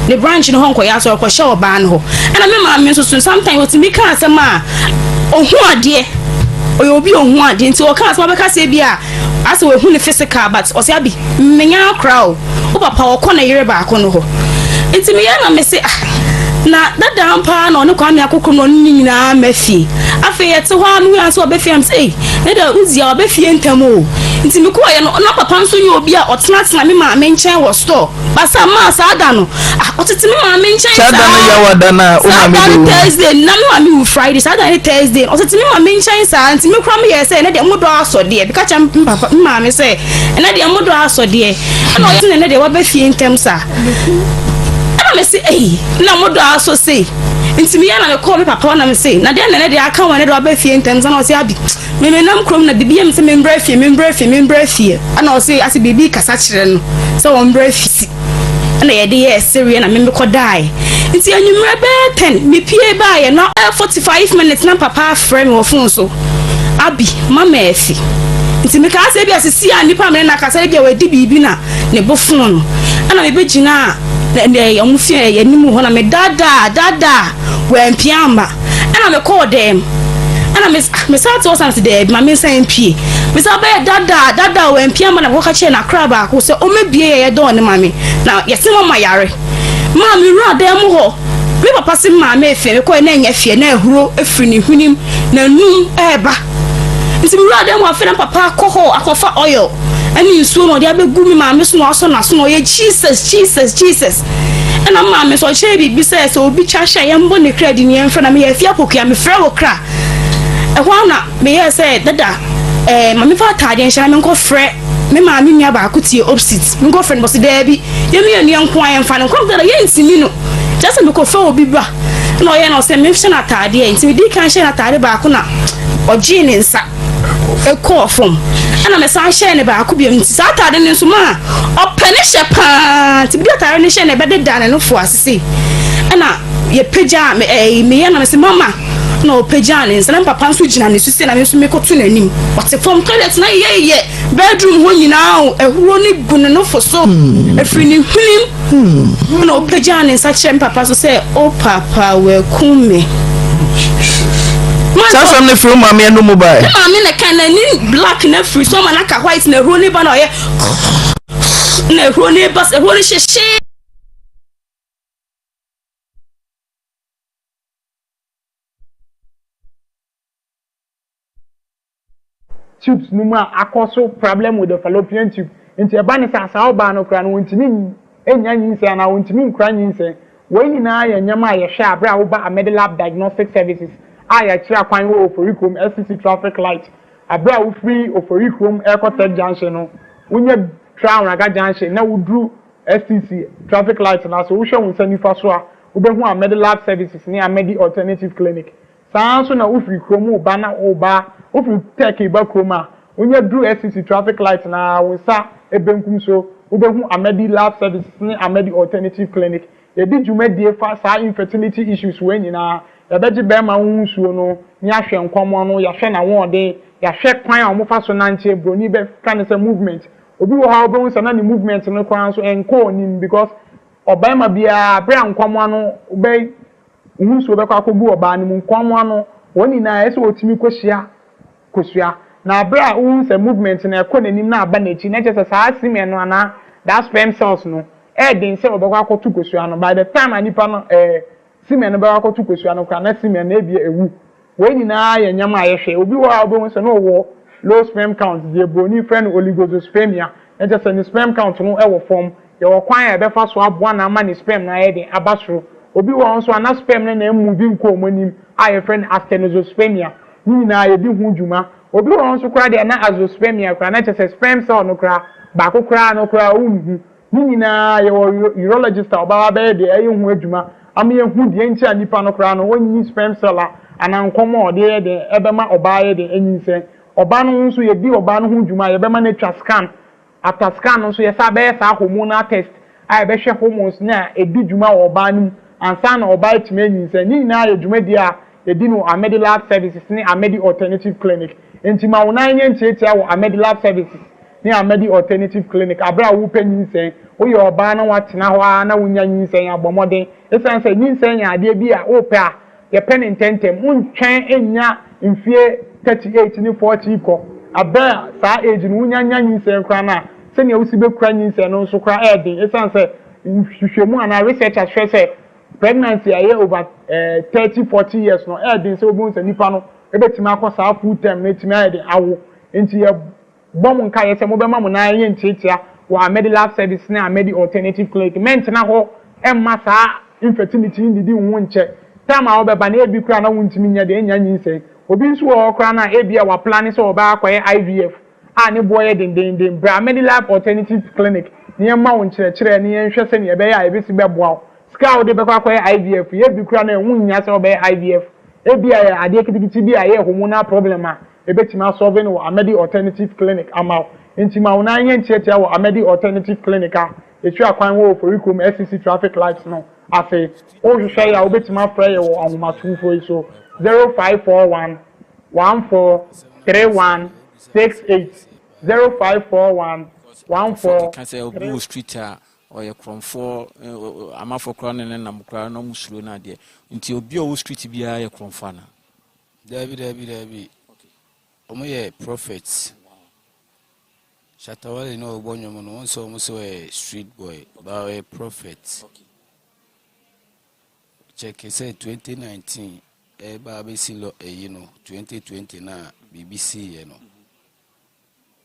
ne branch no hɔ nkɔyɛ asɔre, ɔkɔhyɛ ɔbaa no hɔ. Ɛna me maame nso so sometimes otumi ka asɛm a ɔhu adeɛ, ɔyɛ obi a ɔhu adeɛ, nti ɔka asɛm a ɔbɛka sɛ bi a asɛ wahu ne physical, but ɔsɛ abi mmenya akora o, wo papa ɔkɔ ne yere baako no hɔ. Nti meyɛ na mese ah, na dada paa na ɔne Kwame akokoro na ɔne ne nyinaa ma fie. Afei yɛte hɔ a, mehu sɛ ɔbɛfie am sɛ ei, ne da wozi a ɔbɛfie ntɛm o. Nti mekɔɔyɛ no, na papa nso yɛ obi a ɔtenatena me maame nkyɛn wɔ store basa maa saa da no, ah, ɔtete me maame nkyɛn. Saa da no yɛ wada no a wo saa maame da no bɛwu. Thursday na me maame wu Friday, saa da no Thursday ɔtete me maame nkyɛn saa. Nti me kora meyɛ sɛ ɛnɛ deɛ modɔ asɔ deɛ, bika kyerɛ me papa, me maame sɛ ɛnɛ deɛ modɔ asɔ deɛ, ɛna ɔyɛ sɛ ɛnɛ deɛ waba fie ntɛm saa. Ɛna me se ei, na modɔ asɔ sei. Nti meyɛ na mekɔɔ me papa hɔ na me se na deɛ na ɛnɛ deɛ aka wɔn, ɛnɛ deɛ waba fie ntɛm saa. Na ɔse abi me menam kurom na biribi yɛ me sɛ membrɛ fie, membrɛ fie, membrɛ fie. Ɛna ɔse ase biribi kasa kyerɛ no sɛ wɔmbrɛ fie. Ɛna yɛde yɛɛ sereɛ na me mekɔdaeɛ. Nti anwummerɛ bɛyɛ ten mepue baeɛ na ɛyɛ 45 minutes na papa afrɛ me wɔ phone so, Abi, mama afi. Nti mekaa sɛ ebia sisi a nipa a me ne no akasa ebia wadi biribi na ne bo fono no. Ɛna mebɛgyinaa wɔn fie anim hɔ na medaadaa daadaa wampue amma. Ɛna mekɔɔ dɛm. Ɛna me mesan te hɔ san se daabi ma mensan mpue. Mesan bɛyɛ dada dada a wampue amma na mekɔka kyerɛɛ n'akora baako sɛ ɔmmɛbue yɛyɛ dɔɔ no ma me na yɛse mama yare. Maa me wura dan mu hɔ. Me papa se maame efie mekɔɛ na ɛnyɛ fie na ahuro firi ne hwenem n'anum ɛɛba. Nti me wura dan mu afei na papa akɔ hɔ akɔfa oil ɛne nsuo na ɔde abɛgu me maame so na wasɔ n'aso na ɔyɛ Jesus Jesus Jesus. Ɛna me maame nso ɔkyerɛɛ biribi sɛ sɛ obi twa hyɛ a yɛmbɔ ne kra din yɛmfrɛ na meyɛ afie apokua mefrɛ wo kra. Ɛhɔ ara na meyɛɛ sɛ dada ɛɛ ma memfa ataadeɛ nhyɛ na menkɔfrɛ me maame nua baako tie opsit menkɔfrɛ no bɔse daabi yɛn mmienu yɛn nko ara yɛmfa no nkɔ dada yɛntumi no kyerɛ sɛ mekɔfrɛ obi ba na ɔyɛ na ɔsɛ menhyɛ no ataadeɛ nti medii kan hyɛ no ataade baako na ɔgyee ne nsa kɔɔ fam ɛna mesan hyɛɛ no baako bio nti saa ataade no nso maa ɔpɛ ne hyɛ paa nti mede ataade no hyɛ no ɛbɛdeda ne nofo ase sei ɛna yɛpagyaa me ɛɛ meyɛ na mese mama na ɔpagyaa ne nsa na papa nso gyina ne so sei na me nso mekɔto n'anim ɔte fam toilet na yɛyɛ bedroom hɔ nyinaa o ahuro no gu ne nofo so ɛfiri ne hwenem Ɛnna ɔpagyaa ne nsa kyerɛɛ me papa so sɛ, O papa, wakum me. Saa asɛm no firi wo maame anum mu bae? Me maame na ɛka, n'ani black na afiri so ama no aka white na ahuro no ba na ɔyɛ na ahuro no ba ahuro no hyehye. Tubes no mu a akɔ so problem with the fallopian tube nti ɛba ne sɛ saa ɔbaa no koraa no wɔntumi nnya nyinsɛn anaa wɔntumi nkura nyinsɛn. Wei nyinaa yɛ nneɛma a yɛhwɛ a berɛ a woba Amedilab Diagnostic Services a yɛakyerɛ akwan wɔ Oforikrom SCC traffic light berɛ a wofiri Oforikrom rekɔ Tech Junction no wonya tra Anwraga Junction na woduru STC traffic light no ase wohwɛ wo nsa nifa so a wobɛhu Amedilab Services ne Amedi Alternative Clinic. Saa ara nso na wofiri kurom reba na woreba, wofiri Turkey reba kurom a, wonya duru SCC traffic light no ara, wo nsa benkum so, wobɛhu Amadi Lab Services ne Amadi Alternative Clinic. Yɛdi dwumadie fa saa infertility issues wei nyinaa. Yɛbɛgye bɛrima wo nsuo no, ne yɛahwɛ nkɔmmɔ no, yɛahwɛ n'ahoɔden, yɛahwɛ kwan a wɔfa so nante, broni bɛka no sɛ movement. Obi wɔ hɔ a wobɛhu sɛ na ne movement no koraa nso ɛnkɔɔ anim because ɔbarima biara berɛ a nkɔmmɔ no bɛ Wo nsuo bɛkɔ akɔgu ɔbaa no mu, nkwammoa no, wɔn nyinaa ɛsɛ sɛ wɔtumi kɔhyia kosua. Na berɛ a wohu sɛ movement no ɛkɔ n'anim na aba n'akyi, na kyerɛ sɛ saa semen no anaa that sperm cells no, ɛyɛ den sɛ wɔbɛkɔ akɔto kosua no. By the time a nipa no ɛɛ semen no bɛkɔ akɔto kosua no koraa na semen no ebia awu. Wei nyinaa yɛ nneɛma a yɛhwɛ. Obi wɔ hɔ a wobɛhu sɛ na ɔwɔ low sperm count, deɛ buroni frɛ no oligozoospermia, na kyerɛ sɛ ne sperm count no wɔ fam. Yɛwɔ kwan a yɛbɛfa so aboa no ama ne sperm no ayɛ den aba soro. Obi wɔ hɔ nso a na sperm no na ɛmmovi nkɔ wɔn anim a yɛfrɛ no asthenozoospermia. Ne nyinaa yɛdi ho dwuma. Obi wɔ hɔ nso koraa deɛ na azoospermia koraa, na kyerɛ sɛ sperm cell no koraa baako koraa no koraa wonhu. Ne nyinaa yɛwɔ urologist a ɔbɛba abɛyɛ deɛ ɛyɛ ho adwuma ama yɛahu deɛ nti a nipa no koraa no ɔnyi sperm cell a anaa nkɔm a ɔde yɛ deɛ ɛbɛma ɔbaa yɛ deɛ anyinsɛn. Ɔbaa no ho nso yɛdi ɔbaa no ho dwuma a yɛbɛma no atwa scan. After scan no nso yɛsan bɛyɛ saa hormonal test a yɛbɛhwɛ hormones no a ɛdi dwuma wɔ ɔbaa no mu ansa na ɔbaa atumi anyinsɛn. Ne nyinaa yɛ dwumadie a yɛdi no wɔ Amedilab Services ne Amedi Alternative Clinic. Enti ma wo nan nyɛ ntiatia wɔ Amedilab Services ne Amadi Alternative Clinic aber a worepɛ nyinsɛn. Woyɛ ɔbaa na woatsena hɔ ara na wonnya nyinsɛn a, bɔ mbɔden. Esiane sɛ nyinsɛn yɛ adeɛ bi a worepɛ a, yɛpɛ no ntɛmntɛm. Wonntwɛn nnya mfie 38 ne 40 rekɔ. Aber a saa age no wonya nya nyinsɛn koraa no a, sɛnea wosi bɛkura nyinsɛn no nso koraa yɛ den esiane sɛ nhwehwɛmu anaa research akyerɛ sɛ pregnancy a ɛyɛ over 30, 40 years no, ɛyɛ den sɛ wobɛhu sɛ nipa no bɛtumi akɔ saa full term no atumi ayɛ den awo. Enti yɛ. Bɔ mo nkaeɛ sɛ mobɛma mo nan ayɛ ntiatia wɔ Amedi Lab Service ne Amedi Alternative Clinic. Mɛntena hɔ mma saa infertility yi nnidi wo ho nkyɛ. Time a wobɛba no, ebi koraa na wontumi nyɛ deɛ, nnya nyinsɛn. Obi nso wɔ hɔ koraa no a, ebia waplane sɛ ɔbɛakɔyɛ IVF a ne boɔ yɛ dendeenden. Bra Amedi Lab Alternative Clinic na yɛmma wo nkyerɛkyerɛ na yɛnhwɛ sɛdeɛ ɛbɛyɛ a ɛbɛsi bɛboa wo. Sika a wode bɛkɔ akɔyɛ IVF yi, ebi koraa no ɛho nhia sɛ wobɛyɛ IVF. Ebia ɛyɛ adeɛ ketekete bi a ɛyɛ hormonal problem a Ebetumi asɔlve no wɔ Amadi Alternative Clinic ama wo. Enti ma wo nan nyɛ ntiatia wɔ Amadi Alternative Clinic a Yɛtua kwan wɔ Oforikrom SCC traffic light no ase. Wohwehwɛ yɛn a wobɛtumi afrɛ yɛn wɔ ahomatomfoɔ yi so, 0541 14 31 68, 0541 14 Nkurɔfoɔ keka sɛ obi wɔ street a ɔyɛ korɔmfoɔ, amafoɔ koraa ne ne nam koraa na ɔmo suro no adeɛ. Nti obi a ɔwɔ street biara yɛ korɔmfoɔ anaa? Daabi daabi daabi. Ɔmo yɛ prophets. Shatta Wale na ɔbɔ nnwom no, wɔn sɛ ɔmo sɛ ɔyɛ street boy, but ɔyɛ prophet. Check sɛ 2019 ɛreba abɛsi lɔ ɛyi no 2020 na biribi siiɛ no.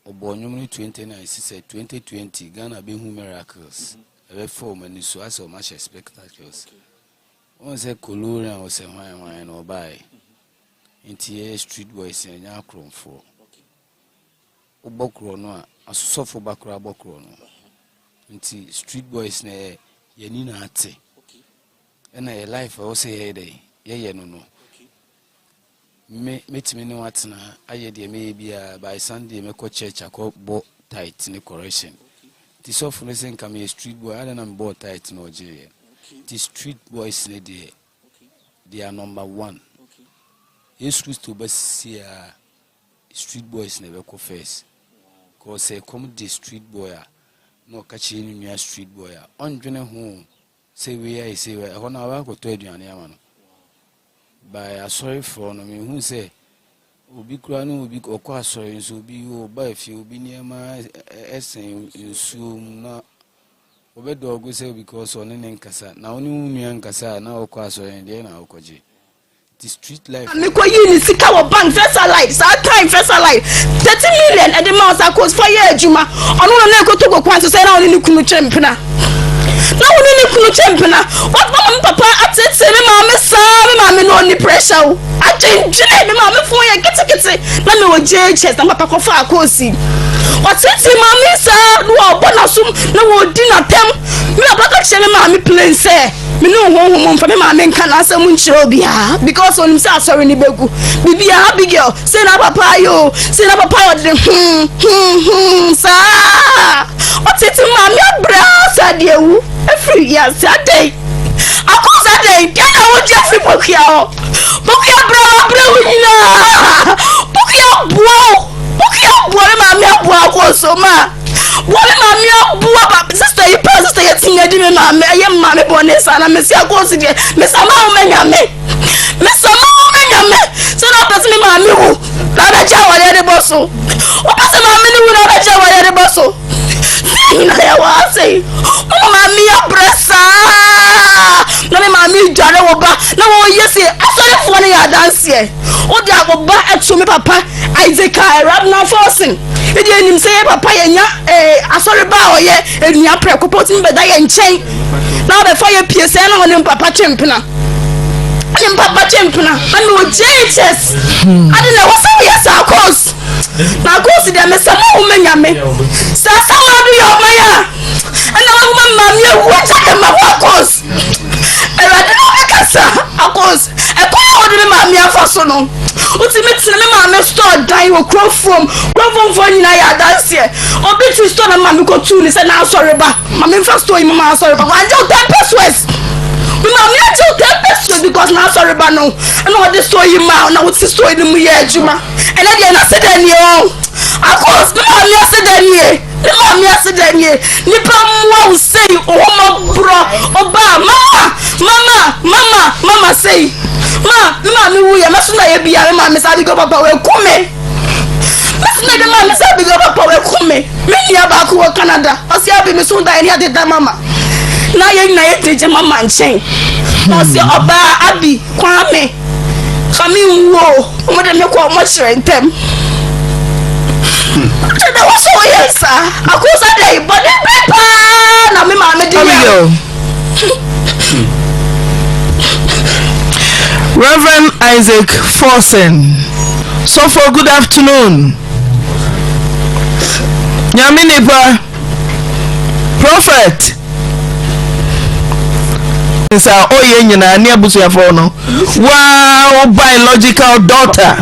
Ɔbɔ nnwom no 2019 sɛ 2020 Ghana bɛhu miracles. Ɛbɛfa ɔmo ani so asɛ ɔmo ahyɛ spectacles. Wɔn sɛ Kolorian ɔsɛ hwan hwan na ɔbaeɛ. Nti yɛyɛ street boys yɛnyɛ akorɔmfoɔ. Wobɔ korɔ no a, asosɔfo ba koraa bɔ korɔ no. Nti street boys na yɛ yɛni na ate. Ɛna yɛ life a ɛwɔ sɛ yɛyɛ dɛ yɛyɛ no no. Me metumi ne watena ayɛ deɛ mɛyɛ biara by Sunday mɛkɔ church akɔ bɔ tithe ne correction. Nti sɔfo no sɛ nka meyɛ street boy adɛn na mebɔɔ tithe na ɔgyeeɛ. Nti street boys ne deɛ they are number one. Yesu Kristo bɛsi a street boys na ɛbɛkɔ first. Cause sɛ ɛkɔm de street boy a na ɔka kyerɛ ne nua street boy a ɔndwene ho sɛ wei ayɛ sɛ wei ɛhɔ no a ɔbɛakɔtɔ aduane ama no. By asɔrefoɔ no mehu sɛ obi koraa ne obi ɔkɔ asɔre nso obi ɔba afie obi nneɛma ɛsɛn nsuo mu na ɔbɛdɔɔgo sɛ because ɔne ne nkasa na ɔne wo nua nkasa a na ɔkɔ asɔre no deɛ na ɔkɔgye nti street life. Mekɔ yii ne sika wɔ bank first allied saa time first allied 30 million ɛde ma ɔsa kos fa yɛ adwuma. Ɔno na na ɛkɔ Togo kwan so sɛ na ɔne ne kunu kyɛ mpena, na ɔne ne kunu kyɛ mpena. Wɔtuma ma me papa atete me maame saa. Me maame no ɔni pressure o, adwendwene me maame fon yɛ ketekete na me wɔ JHS na papa kɔfa akoosi. Ɔtete maame saa na wɔbɔ n'asom na wɔdi n'atɛm. Me papa ka kyerɛ me maame plain sɛ me ne honhom mfa me maame nka n'asɛm nkyerɛ obiara because onim sɛ asɔre ne bɛgu biribiara. Abigail sɛ na papa ayɛ o, sɛ na papa ayɛ, ɔde saa ɔtete maame abrɛ saa deɛ wu efiri wiase. Adɛn akɔsa adɛn deɛ na wogye afiri Pokua hɔ? Pokua brɛ wo, abrɛ wo nyinaa. Pokua boa wo, Pokua boa me maame, aboa akɔ so ma boa me maame, aboa ba sister yi pa sister yɛ ti adi me maame ɛyɛ maame bɔne saa na mesi akɔ so deɛ mesama wo mɛnya me, mesama wo mɛnya me sɛ na ɔpɛ sɛ me maame wu na ɔbɛgye awareɛ de bɔ so. Ɔpɛ sɛ maame no wu na ɔbɛgye awareɛ de bɔ so. Nyina yɛwɔ ase mo maame abrɛ saa na me maame dware wo ba na wɔyɛ se asɔrefoɔ no yɛ adanseɛ. Wode awoba ɛto me papa Isaac Rabna Forson ɛdi anim sɛ yɛ papa yɛnya asɔre ba a ɔyɛ enua prɛko pɛ ɔtumi bɛda yɛ nkyɛn na ɔbɛfa yɛ pie sɛ na ɔne papa twe mpena, ɔne papa twe mpena na mewɔ JHS ade na ɛwɔ sɛ woyɛ saa course na course deɛ mesɛ ma wo manya me sɛ asɛm ado yɛ ɔman a ɛna wahoma maame awu agya de ma wo course. Awurade na ɔbɛkasa akos ɛkwan a wɔde me maame afa so no. Wotumi tena me maame store dan wɔ kurofom, kurofomfoɔ nyinaa yɛ adanseɛ. Obi te store na maame kɔtuu ne sɛ n'asɔre ba maame nfa store yi ma asɔre ba wagye wo 10 pesewas. Me maame agye wo 10 pesewas because n'asɔre ba no ɛna ɔde store yi ma na wote store yi no mu yɛ adwuma. Ɛnɛ deɛ n'ase dɛ nie o, akos me maame ase dɛ nie, me maame ase dɛ nie. Nipa mmoa wo sei ohoma borɔ ɔbaa mama mama mama mama sei ma me maame wu yɛ mɛso na yɛ bia me maame sɛ abigail papa wɔ me mɛso na yɛ maame sɛ abigail papa wɔ me. Me nua baako wɔ Canada, ɔsi abi me so da yɛ ne adeda mama na yɛ nyinaa yɛ gyegye mama nkyɛn na ɔsi ɔbaa abi kwame fa me nwuo, wɔn de me kɔ ɔmo kyerɛ ntɛm kyerɛ dɛ wɔsɔ wɔyɛ nsa akosa dɛ bɔne bɛ paa na me maame de yɛ. Reverend Isaac Forson. Sɔfo, good afternoon. Nyame nipa. Prophet. Nsa ɔyɛ nyinaa ne abusuafoɔ no. Waa wo biological daughter.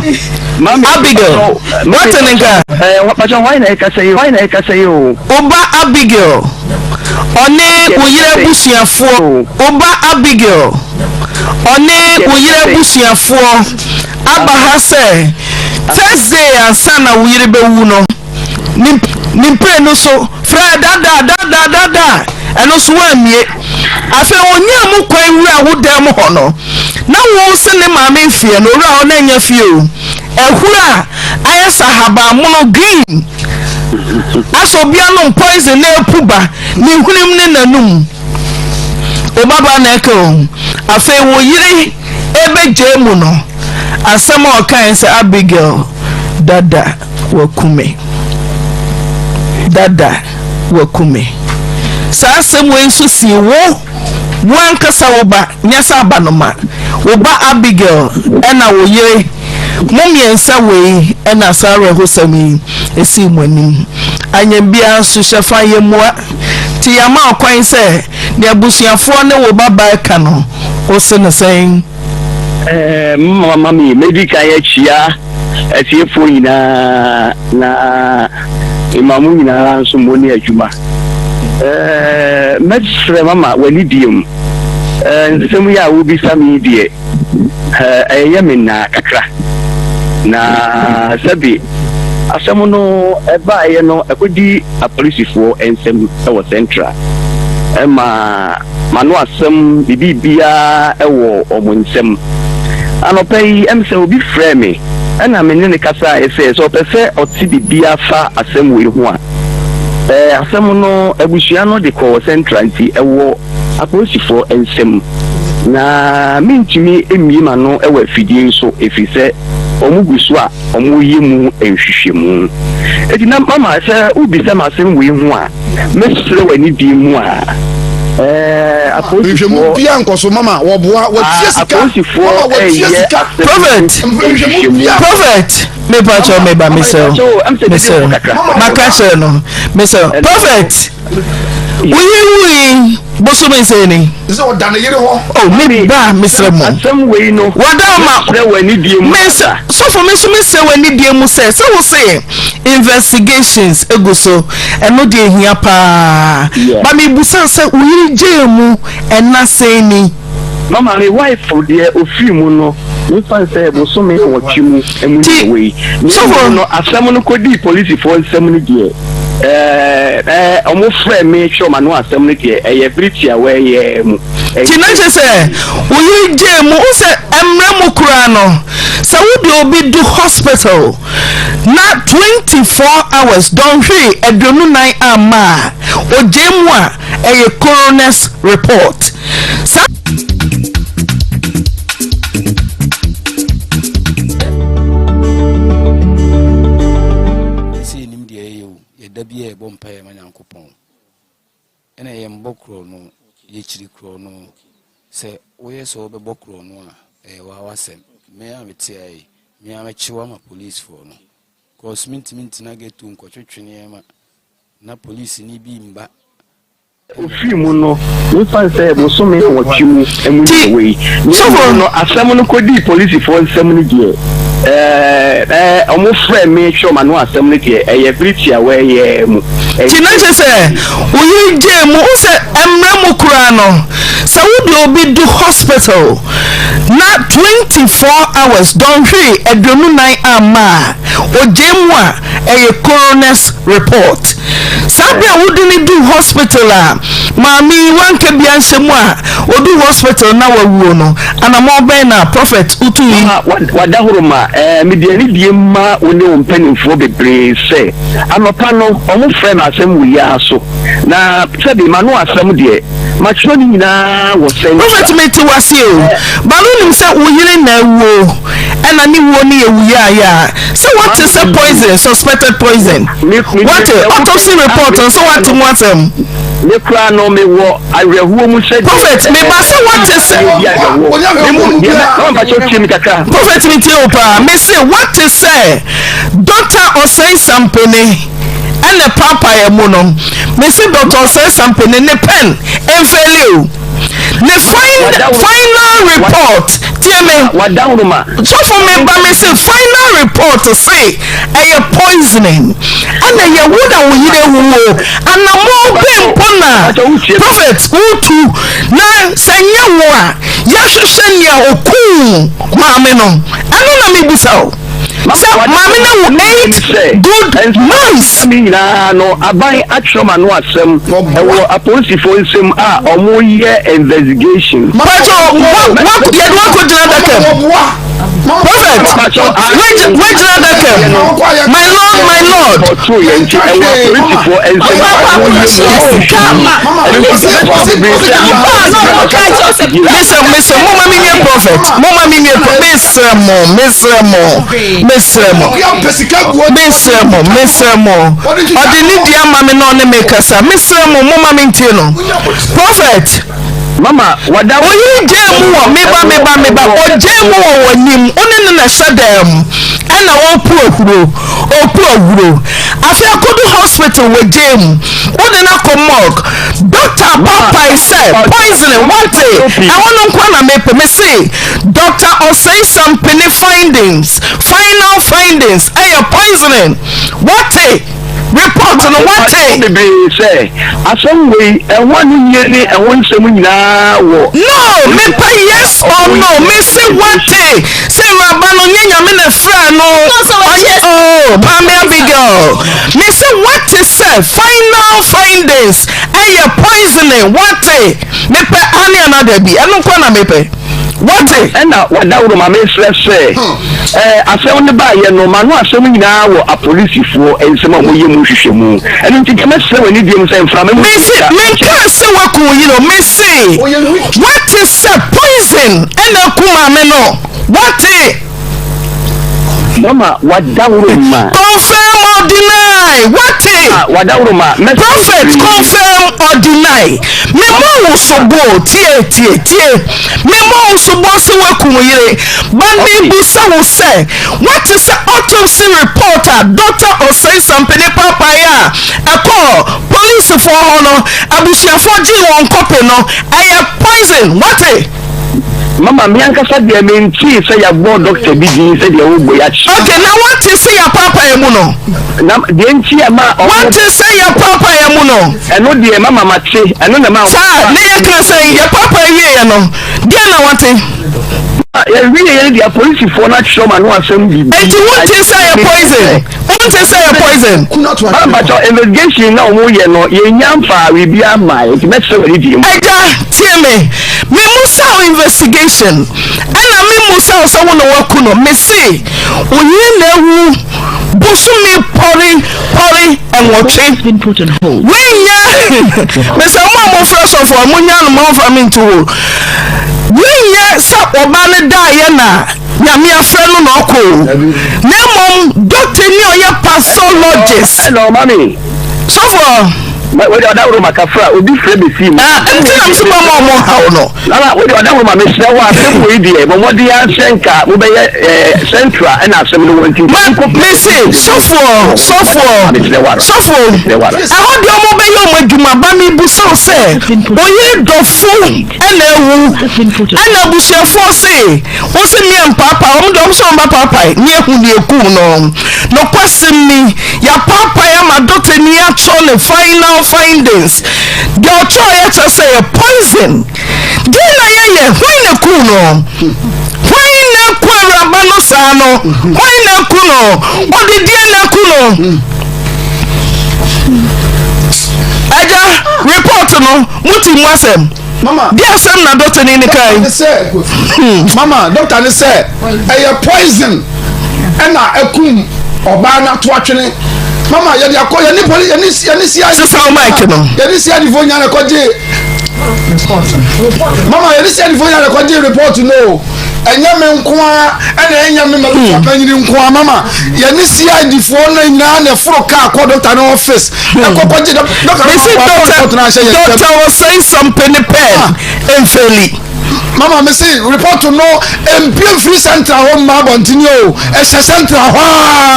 Abigail. Wate ne nka? Pacho, why na ɛkasa yi? Why na ɛkasa yi o? Wo ba Abigail. Ɔne wo yere abusuafoɔ, wo ba Abigail, ɔne wo yere abusuafoɔ aba ha sɛ Thursday ansa na wo yere bɛwu no, ne ne mprenu so frɛɛ dada dada dada, ɛno nso woammie. Afei ɔnyaa mu kwan wuraa wo dan mu hɔ no, na wo se ne maame mfeɛ no, owura hɔ na ɛnyɛ fie o. Ahuru a ayɛ sɛ ahabanmono, green, asɛ obi anom poison na apu ba ne hwenem ne n'anum. Wo babaa na ɛka o. Afei wo yere ɛbɛgyae mu no, asɛm a ɔkae sɛ Abigail dada waku me. Dada waku me. Saa asɛm wei nso sii wo wo ankasa wo ba, nyɛ sɛ abanoma, wo ba Abigail ɛna wo yere, mo mmiɛnsa wei ɛna saa awerɛhosɛm yi ɛsii mo anim. Anyɛ biara nso hyɛfa yɛmmua, nti yɛama wo kwan sɛ deɛ abusuafoɔ ne wo ba baa ka no, wo se no sɛn? Ɛɛ, mama mami, mɛdi kan akyia atiefoɔ nyinaa na mema mo nyinaa nso mo ne adwuma. Ɛɛ, mɛsrɛ mama w'ani diem. Ɛɛ, nsɛm yi a wobisa me yi deɛ, ɛɛ, ɛyɛ me naa kakra. Na sɛbe asɛm no ɛbaeɛ no ɛkɔdi apolisifoɔ nsam wɔ Central. Ɛma M'ano asɛm, me biribiara wɔ wɔn nsam. Anɔpa yi, ɛm sɛ obi frɛɛ me ɛna me ne no kasaeɛ sɛ, sɛ ɔpɛ sɛ ɔte biribiara fa asɛm wei ho a, ɛɛ, asɛm no abusua no de kɔɔ Central nti ɛwɔ apolisifoɔ nsam. Na mentumi mmue m'ano wɔ afidie yi so ɛfiri sɛ wɔgu so a wɔreyɛ mu nhwehwɛmu. Enti na mama sɛ wobisa me asɛm wei ho a, Mɛsrɛ wɔ anidie mu a, ɛɛ apolisifoɔ. Nhwehwɛmu biara nkɔ so mama wɔboa wɔtua sika. Apolisifoɔ Mama wɔtua ɛyɛ sika. asɛm Prophet, Nhwehwɛmu biara. Prophet, mepa kyɛw meba mesrɛ wo, mesrɛ wo, maka kyerɛ no, mesrɛ wo, Prophet, wo yere wui bosome sɛn ni? Sɛ ɔda ne yere hɔ. Oh, me ba, mesrɛ mo. Asɛm wei no, Wada ma. mɛsrɛ wɔ anidie mu. Mesrɛ, sɔfo me nso mesrɛ wɔ anidie mu sɛ, sɛ wo se investigations egu so, ɛno deɛ ehia paa. Yeah. Ba mebusa sɛ wo yere gyee mu ɛna sɛn ni? Mama me wife deɛ ofiri mu no mefa no sɛ bosome nwɔtwe mu mu Ti, na ɛwɔ yi. Na sɔfo. mmom no asɛm no kɔdii polisifoɔ nsam no deɛ ɛɛ ɛɛ wɔn frɛɛ me twerɛ m'ano asɛm no deɛ ɛyɛ bere tiawa yi ara mu. Nti na kyerɛ sɛ wo yere gyee mu, wohu sɛ mmerɛ mu koraa no sɛ wode obi du hospital na 24 hours dɔnhwere 24 amma a ogyee mu a ɛyɛ coroner's report. Saa. Sɛ yɛnim deɛ yɛyɛ o, yɛda biara yɛbɔ mpaeɛ ma Nyankopɔn. Ɛna yɛmbɔ korɔno, yɛkyiri korɔno. Sɛ woyɛ sɛ wobɛbɔ korɔno a, ɛyɛ waa w'asɛm. Me a mete ha yi, me ara mɛkye wo ama policefoɔ no. Cause mentumi ntena ghetto nkɔtwetwe nneɛma na policeni bi mba. Ofii mu no, memfa no sɛ bosome nwɔtwe mu mu na ɛwɔ yi. Na mmom no, asɛm no kɔdii polisifoɔ nsam no deɛ, ɛɛ, ɛɛ, wɔfrɛɛ me twerɛ m'ano asɛm no deɛ, ɛyɛ bere tiawa yi ara mu. Nti na kyerɛ sɛ wo yere gyee mu. Wohu sɛ mmerɛ mu koraa no, sɛ wode obi du hospital na 24 hours, dɔnhwere 24 amma a, ogyee mu a, ɛyɛ coroner's report. Saa berɛ a wode no duu hospital a maame yi wanka bi anhyɛ mu a ɔduu hospital na wawuo no, anamɔn bɛn na Prophet wotui? Mama wadahoro ma eh, mede anidie ma wo ne wo mpanimfoɔ bebree sɛ anɔpa no wɔn frɛ me asɛm wei ara so na sɛbe m'ano asɛm deɛ matwerɛ ne nyinaa wɔ sɛntra. Prophet mete wase o, but wonim sɛ wo yere na awuo ɛna ne wuo no yɛ wuyaaya sɛ woate sɛ poison suspected poison woate autopsy report nso woate mu asɛm. Me koraa no me wɔ awerɛhoɔ mu sɛ deɛ. Prophet me ba sɛ woate sɛ. Prophet me tie wo paa me se woate sɛ Doctor Osei Sampene ɛna paapaeɛ mu no me se Doctor Osei Sampene ne pen mfɛli o ne final report. Tie me. Wadaworoma. Sɔfo me ba me se final report se ɛyɛ poisoning ɛna ɛyɛ wo na wo yere awuo anamɔn bɛn mpo na prophet wotu na sɛ nyɛ wo a yɛahwehwɛ nea okuu maame no ɛno na mebisa wo sɛ maame no awu 8 good months. Ne nyinaa no aban atwerɛ ma no asɛm ɛwɔ apolisifoɔ nsam a wɔyɛ investigation. Pacho yɛde wo akɔgyina adaka mu. Prophet woagyina adaka mu. My lord my lord. Ɔtoo yɛn nti ɛwɔ apolisifoɔ nsam a wɔyɛ mu Mesɛ mesɛ mo ma mi nye prophet mo ma mi nye mesrɛ mo mesrɛ mo mesrɛ mo mesrɛ mo mesrɛ mo ɔde ne di ama me na ɔne me kasa mesrɛ mo mo ma mi ntie no prophet. Mama wada. Oyere gyaa mu wɔ meba meba meba ɔgyaa mu wɔ w'anim wo ne no na ɛhyɛ dan mu ɛna ɔrepu ahuro ɔrepu ahuro afei akɔdu hospital wagyaa mu wode no akɔ morgue doctor apaapae sɛ poisoning wate ɛhɔ no nkoa na mepɛ mese doctor Osei Sampene findings final findings ɛyɛ poisoning wate. Report no wate. Bebree sɛ asɛm wei ɛho anoyie ne ɛho nsɛm nyinaa wɔ. No mepɛ yes or no mese wate sɛ awuraba no nyɛ nyame na ɛfrɛɛ no ɔnyɛ oh maame Abigail mese wate sɛ final findings ɛyɛ poisoning wate mepɛ ane anaa dabi ɛno nkoa na mepɛ. Woate? Ɛna wadaworo ma mesrɛ sɛ, ɛɛ, asɛm no baeɛ no, m'ano asɛm nyinaa wɔ apolisifoɔ nsam a wɔyɛ mu nhwehwɛmu. Ɛno nti, deɛ mɛsrɛ wɔ anidie mu sɛ mframa mu Mese, da. menkaa sɛ woaku wo yere o, mese, woate sɛ poison ɛna aku maame no, woate? Mama wadaworo ma. Confirm or deny, woate? Ah, wadaworo ma. Mɛsrɛ Prophet, bebree. confirm or deny. Memmɔ wo sobo, tie, tie, tie. Memmɔ wo sobo sɛ woaku wo yere, but mebisa wo sɛ, woate sɛ autopsy report a Doctor Osei Sampene paapaeɛ a ɛkɔɔ polisifoɔ hɔ no, abusuafoɔ gyee wɔn kɔpe no, ɛyɛ poison, woate? Mama, me ankasa deɛ mentee sɛ yɛabɔ dɔkta bi din sɛdeɛ wobɔ yi akyerɛ. Ok, na woate sɛ yɛapaapae mu no? Na deɛ nti a ma ɔmo. Woate sɛ yɛapaapae mu no? Ɛno deɛ mama mate, ɛno na ma. Saa, ne yɛka sɛn? Yɛpaapae wieɛ no, deɛn na woate? Yɛwieɛ no deɛ apolisifoɔ no atwerɛ m'ano asɛm biribi. Enti wonte sɛ ɛyɛ poison? Wonte sɛ ɛyɛ poison? Mama mpakyɛw, investigation na ɔmo yɛ no, yɛnnya mfaa biribiara mmaeɛ, nti mɛsrɛ wɔ anidie mu. Agya, tie me. Me mmusa wo investigation, ɛna me mmusa wo sɛ wo na woaku no. Me se, wo yere na awu bosome pɔre pɔre nwɔtwe. Wonya, me sɛ mo a mofrɛ sɔfo a, monya no momfa me nto hɔ. Wonya sɛ ɔbaa no daeɛ na Nyame afrɛ no na ɔkɔ o. Na mmom doctor ni a ɔyɛ pathologist. Hello, mami. Sɔfo. Wode ɔdaworo ma kafra obi frɛ bɛsii mu. Ah, nti na mese mama ɔmo haw no. Nana wode ɔdaworo ma mesrɛ wo asɛm wei deɛ bɔ mmɔden ara sɛ nka mobɛyɛ eh, central ɛna asɛm no wɔ nti Ma mese sɔfoɔ sɔfoɔ sɔfoɔ ɛhɔ deɛ ɔmo bɛyɛ ɔmo adwuma ba mebusa wo sɛ oyere dɔfo ɛna awu ɛna abusuafoɔ se Wo se meɛ mpaapae, wɔn deɛ wɔn sɛ wɔn bɛpaapae ne ahu deɛ ekum no. Nokwasɛm ni, yɛapaapae ama dɔktani atwerɛ ne final findings. Deɛ ɔtwerɛeɛ kyerɛ sɛ ɛyɛ poison. Deɛn na yɛyɛ? Hwan na ekum no? Hwan na aku awuraba no saa no? Hwan na aku no? Ɔde deɛn na aku no? Agya, report no, mote mu asɛm. Mama. Di asɛm na dɔkta ni ne kan. Dɔkta ne sɛ. Hmm. Mama dɔkta ne sɛ ɛyɛ poison ɛna ɛkum ɔbaa no ato atwene. Mama yɛde akɔ yɛne poli yɛne yɛne si ayi. Sisan mic no. Yɛne si adifo nya na ɛkɔgye. Mama yɛne si adifo nya na ɛkɔgye report no. Ɛnyɛ me nko ara ɛna ɛnyɛ me ma hmm. panyini nko ara mama yɛne si adifoɔ no nyinaa na ɛforo kaa kɔ dɔkta no office. Mesi dɔkta dɔkta ɔsɛn sampene pɛn mfeli. Mama me se report no mpie mfiri central hɔ mma abɔntene o ɛhyɛ central hɔ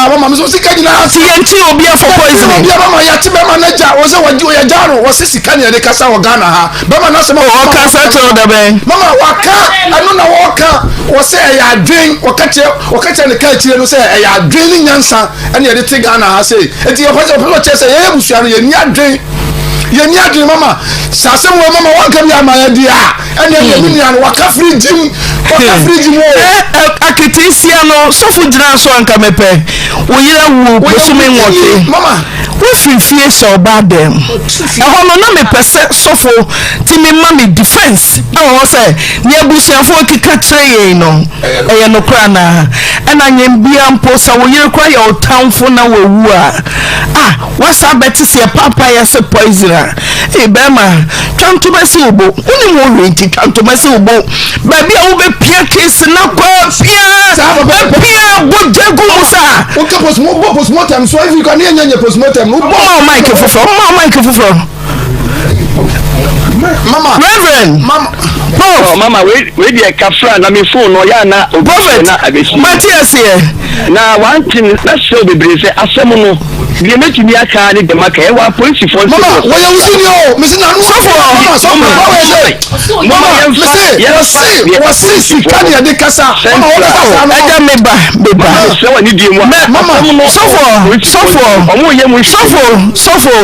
a mama me so sika nyinaa ti yɛn ti obi afɔ poison obi ama yɛte bɛma no agya wɔ sɛ wɔgye yɛgya no wɔ se sika ne yɛde kasa wɔ Ghana ha bɛma no asɛm ɔkasa kyerɛ ɔda bɛn mama waka ɛno na wɔka wɔ sɛ ɛyɛ adwen wɔka kyerɛ wɔka kyerɛ ne ka akyire no sɛ ɛyɛ adwen ne nyansa ɛne yɛde te Ghana ha sei eti yɛpɛ sɛ ɔpɛ sɛ ɔkyerɛ sɛ yɛyɛ abusua no yɛni adwen yɛni adwen mama sɛ asɛm wɔ mama wɔnka bi ama yɛ deɛ a ɛne ɛne me nua no waka firi gyim waka firi gyim o. Aketeesia no sɔfo gyinaa so anka mepɛ wo yere awu bosome nwɔtwe wofiri fie hyɛ ɔbaa dɛm ɛhɔ no na mepɛ sɛ sɔfo tumi ma me defense ɛwɔ hɔ sɛ nea abusuafoɔ keka kyerɛ yɛn no ɛyɛ nokorɛ anaa ɛna nyɛ bia mpo sɛ wo yere kora yɛ wo tamfo na wawu a ah Wasa abɛte sɛ yɛpaapae ase poison a, ee bɛrima, twa ntoma si wo bo. Wonim wo hwee nti twa ntoma si wo bo. Baabi a wobɛpia case na kɔ apia, apia bogya gu mu saa. Woka post mo bɔ postmortem so afi kwa ne yɛnyɛ nyɛ postmortem no. Woma wo mic foforɔ, woma wo mic foforɔ. Mama. Reverend. Mama. Prof. Oh, mama, wei wei deɛ kafra na me phone no yɛ na obi Prophet, na abɛsi. mate aseɛ. Na one thing mɛsrɛ wo bebree sɛ asɛm no deɛ mɛtumi aka ne deɛ maka ɛwɔ apolisifoɔ nsɛm. Mama, wɔyɛ wusu ni o, mesi na anu. Sɔfo, mama, sɔfo, mama, wɔyɛ sɛ, mama, mesi, wɔsi, wɔsi sika ni yɛde kasa, mama, wɔn kasa saa no. Ɛgya me ba, me ba. Mesrɛ wɔ ne die mu a. Mama, sɔfo, sɔfo, sɔfo, sɔfo.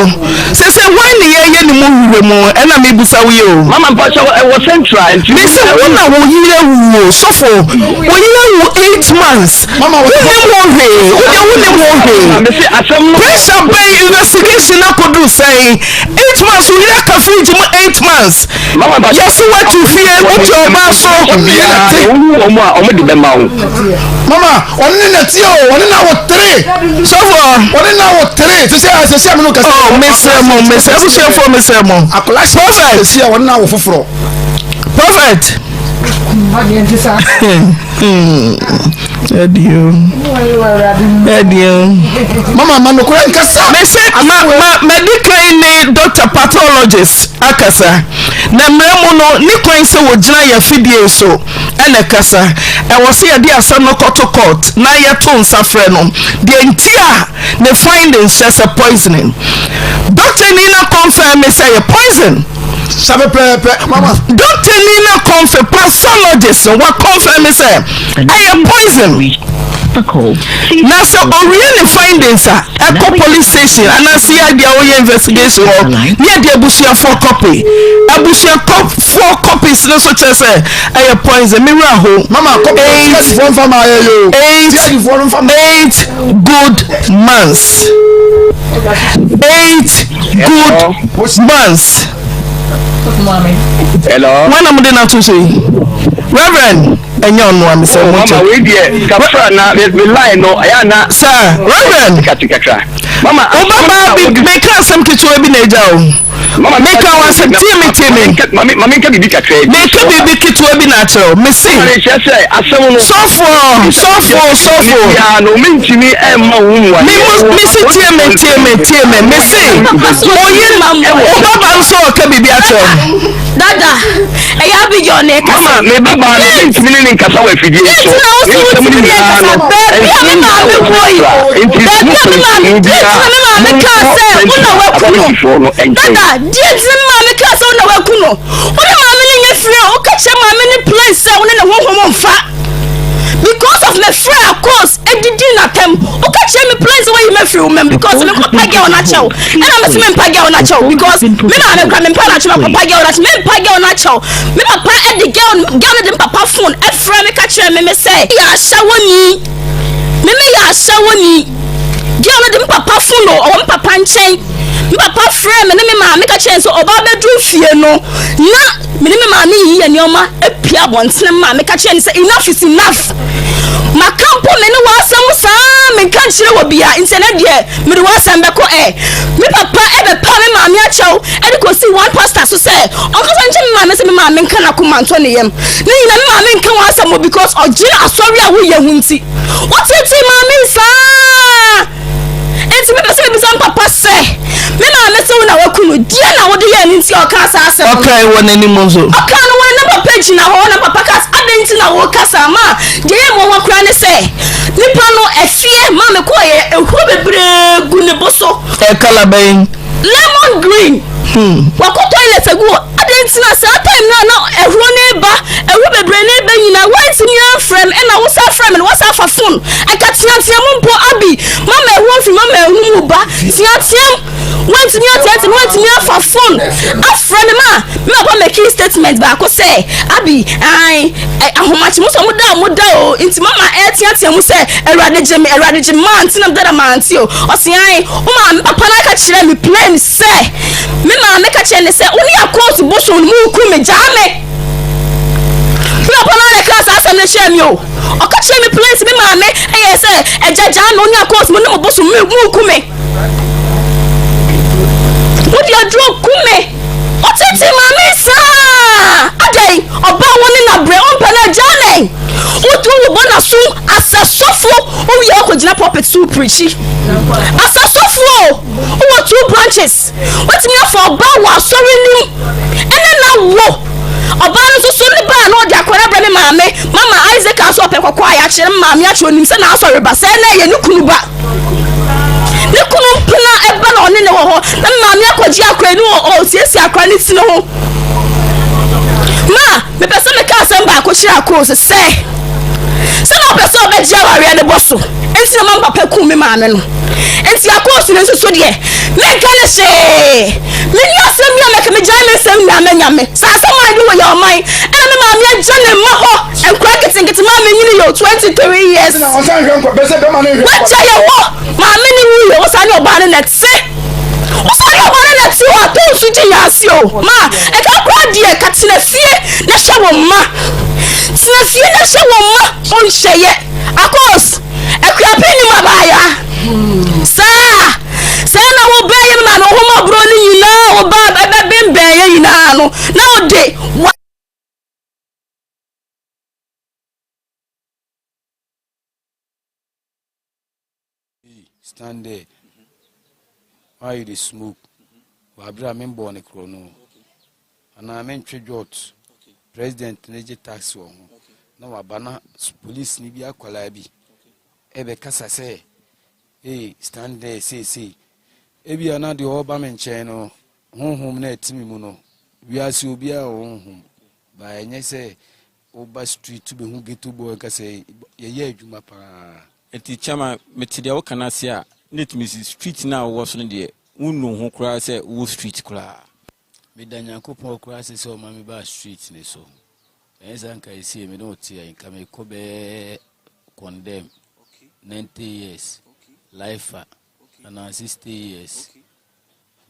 Sese hwan ne yɛyɛ ne mu hwehwɛ mu ɛna mebusa wo yi o. Mama mpakyɛ ɛwɔ central nti. Mese wo na wo yere awu o sɔfo wo yere awu 8 months wonim ho hwee wo deɛ wonim ho hwee pressure bɛn investigation akɔduru sɛn 8 months wo yere aka fridge mu 8 months yɛse woatu fie wote ɔbaa so. Mama ɔne ne na tie o ɔne na wo tere. Sɔfo. Ɔne na wo tere sisi a sisi a mi no kasa. Ɔ mesrɛ mo mesrɛ abusuafoɔ mesrɛ mo. Akwadaa hyɛ Prophet. sisi a ɔne na wo foforɔ. Prophet. Ɛdi o ɛdi o. Mama ma nokora nkasa. Mese ma ma madi kan ne doctor pathologist akasa na mmerɛ mu no ne kwan sɛ wɔgyina yɛ afidie so. na ɛkasa. Ɛwɔ sɛ yɛde asɛm no kɔto court na yɛto nsa frɛ no. Deɛ nti a ne findings kyerɛ sɛ poisoning. Doctor ni na confirm me sɛ ɛyɛ poison. Sa pɛpɛɛpɛ mama. Doctor ni na confirm pathologist no wa confirm me sɛ ɛyɛ poison. Na sɛ owie ne findings a ɛkɔ police station anaa CID a wɔyɛ investigation hɔ ne yɛde abusuafoɔ copy. Abusuafoɔ copies no nso kyerɛ sɛ ɛyɛ poison. Me wura ho. Mama copy CID foɔ nfa maa yɛ yoo. 8 8 good months. 8 good months. Hello. Wọn na mo de na to so yi. Reverend ɛnyɛ ɔno a mesɛ mo nkyɛn. Mama wei deɛ kafra na me line no ɛyɛ ana. Sir Reverend. Kati kakra. Mama wobɛba bi meka asɛm ketewa bi na agya o. Mama meka wo asɛm tie me tie me. Mama mama nka biribi kakra bi. Meka biribi ketewa bi na akyerɛ wo. Mese. Mama kyerɛ sɛ asɛm no. Sɔfoɔ sɔfoɔ sɔfoɔ. Ya no mentumi ɛmma wo mu Me mu mese tie me tie me tie me mese oyi wobaba nso ɔka biribi akyerɛ wo. Dada, ɛyɛ Abigail na ɛkasa. Mama, me babaa no, mentumi ne ne nkasa wɔ afidie yi so. Nti na wo so Ne nsɛm wotumi no ne nyinaa nkasa. no, Baabi a ɛnsɛm me no nyinaa maame wɔ wɔ yi, Central. Nti baabi mo a me maame, polisifoɔ deɛ nti na me maame kaa sɛ wo na biara, monkɔ waku no. apolisifoɔ no nkyɛn. Dada, deɛ nti na me maame kaa sɛ wo na waku no. Wo ne maame no nyɛ firi a, woka kyerɛ maame no plain sɛ wo ne ne honhom mfa. Because of me frɛ a course edidi n'atɛm. Woka kyerɛ me plain sɛ woayi me afiri wo mam because me kɔpa girl no akyɛw. Ɛna me se me mpa girl no akyɛw because me maame kora me mpa no akyɛw me kɔpa girl no akyɛw me mpa girl no akyɛw. Me papa de girl girl no de me papa phone ɛfrɛ me ka kyerɛ me me sɛ yɛ ahyɛwoni. Me me yɛ ahyɛwoni. Girl no de me papa phone o ɔwɔ me papa nkyɛn. Me papa frɛ me ne me maame ka kyerɛ sɛ ɔba abɛduru fie no na Me ne me maame yiyi yɛn nneɛma pue abɔntene ma meka kyerɛ no sɛ enough is enough. Maka mpo me ne w'asɛm saa menka nkyerɛ wɔ bia nti ɛnɛ deɛ mede w'asɛm bɛkɔ ɛ. Me papa ɛbɛpa me maame akyɛw ɛde kɔsi one pastor so sɛ ɔnkasa nkyerɛ me maame sɛ me maame nka n'akoma ntɔ ne yam. Ne nyina me maame nka w'asɛm o because ɔgyina asɔre a woyɛ ho nti. Wotetee maame yi saa. Enti mepɛ sɛ mebisa me papa sɛ, Me maame se wo na waku no, deɛn na wode yɛɛ no nti a ɔkaa saa asɛm no? Ɔkae wɔ n'anim nso. Ɔkaa no wɔ n'anim. papa gyina hɔ na papa ka sɛ adɛn nti na wokasa ma deɛ ɛyɛ mmoawa koraa ne sɛ nipa no ɛfie ma mekɔɔyɛ ehuro bebree gu ne bo so. Ɛkala bɛn? Lemon green. Wakɔ toilet agu hɔ. Adɛn nti na saa time no a na ɛhuro no reba, ɛhuro bebree no reba nyinaa, woantumi amfrɛ me ɛna wosan frɛ me no, woasan afa phone. Ɛka teateam mpo, Abi, mama ɛhuro mfiri mama ɛhu mu ba. Teateam. Woantumi anteateam, woantumi afa phone afrɛ me ma me papa making statement baako sɛ, Abi, ae, ahomakye mo sɛ mo da a mo da o, nti mama ɛreteatea mu sɛ, Awurade gye me, Awurade gye me, mante na meda da mante o. Ɔse ae, wo maame papa no aka kyerɛ me plain sɛ, me maame ka kyerɛ ne sɛ, wo ne akɔɔto bosom no mo reku me, gyaa me. Me papa no ara na ɛkaa saa asɛm no kyerɛɛ me o. Ɔka kyerɛɛ me plain sɛ me maame ɛyɛ sɛ, agya gyaa me, wo ne akɔɔto mo ne mo bosom mo reku me. Wode aduro ku me. Ɔtete maame saa. Adɛn? Ɔbaa wo ne na brɛ ɔmpɛ no agyaa nɛn. Wotu wo bɔ n'aso asɛ sɔfo wowie akɔgyina pulpit so preachi. Asɛ sɔfo o wowɔ two branches. Wotumi afa ɔbaa wɔ asɔre nim ɛne na wo. Ɔbaa no nso so ne baa na ɔde akɔra brɛ me maame. Mama Isaac nso ɔpɛ kɔkɔɔ a yɛakyerɛ me maame akyerɛ onim sɛ n'asɔre ba sɛ na ɛyɛ ne kunu ba. Ne kunu mpena ɛba na ɔne ne wɔ hɔ na me maame akɔgye akora yi ne ɔsiesie akora ne tiri ho. Ma mepɛ sɛ meka asɛm baako kyerɛ Akos sɛ sɛ na ɔpɛ sɛ ɔbɛgye awareɛ no bɔ so nti na ma papa kum me maame no. Nti Akos no nso so deɛ menka ne hwee. Menni asɛm bi a mɛka, megyae me nsɛm nyinaa ma Nyame. Saa asɛm a ɛde wɔ yɛ ɔman ɛna me maame agya ne mma hɔ nkora nketenkete maa menyini yɛ 23 years. Wagya yɛ hɔ maame ne wuyɛ wo saa ne ɔbaa no na ɛte. Wo saa ne ɔbaa no na ɛte hɔ atɔ nsu gye yɛ ase o. Ma ɛka koraa deɛ ka tena fie na hwɛ wo mma. Tena fie na hwɛ wo mma ɔnhyɛ yɛ. Akos. Akuapem nim abaayewa saa saa na wo bɛn yɛ ma no ho mɔborɔ no nyinaa wo ba ɛbɛbembɛn yɛ nyinaa no na wode wa. Stand there why you dey smoke wɔ abere a membɔɔ ne korɔ no anaa mentwe jot president ne gye tax wɔ ho na waba na police ni bi akwadaa bi ɛbɛkasa sɛ hey stand there seesei ebia na deɛ ɔreba me nkyɛn no honhom na ɛte me mu no wiase obiara wɔ honhom ba ɛnyɛ sɛ woba street bɛhu ghetto boy ka sɛ yɛyɛ adwuma paa. Nti chairman mete deɛ woka no ase a na ɛtumi si street no a wowɔ so no deɛ wonnu ho koraa sɛ wowɔ street koraa. Meda Nyankopɔn koraa ase sɛ ɔma me baa street no so. Ɛnyɛ saa nka ɛsie me ne wo te a nka mekɔ bɛyɛ condemn 90 years lifer anaa 60 years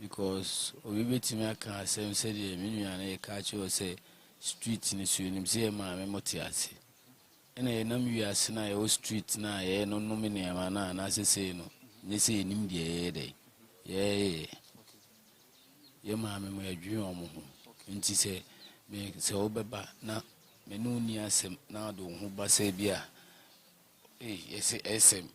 because obi bɛtumi aka asɛm sɛdeɛ me nua no yɛka akyerɛ wo sɛ street no so yɛnim sɛ yɛ maame mo te ase ɛna yɛnam wiase no a yɛwɔ street no a yɛnonom nneɛma no a anaasɛ sei no nyɛ sɛ yɛnim deɛ yɛyɛ dɛ yɛyɛ Yɛn maame mo yɛdwen wɔn ho nti sɛ me sɛ wobɛba na me ne wo nni asɛm na wode wo ho ba sɛ bi a ei yɛsɛ ɛsɛm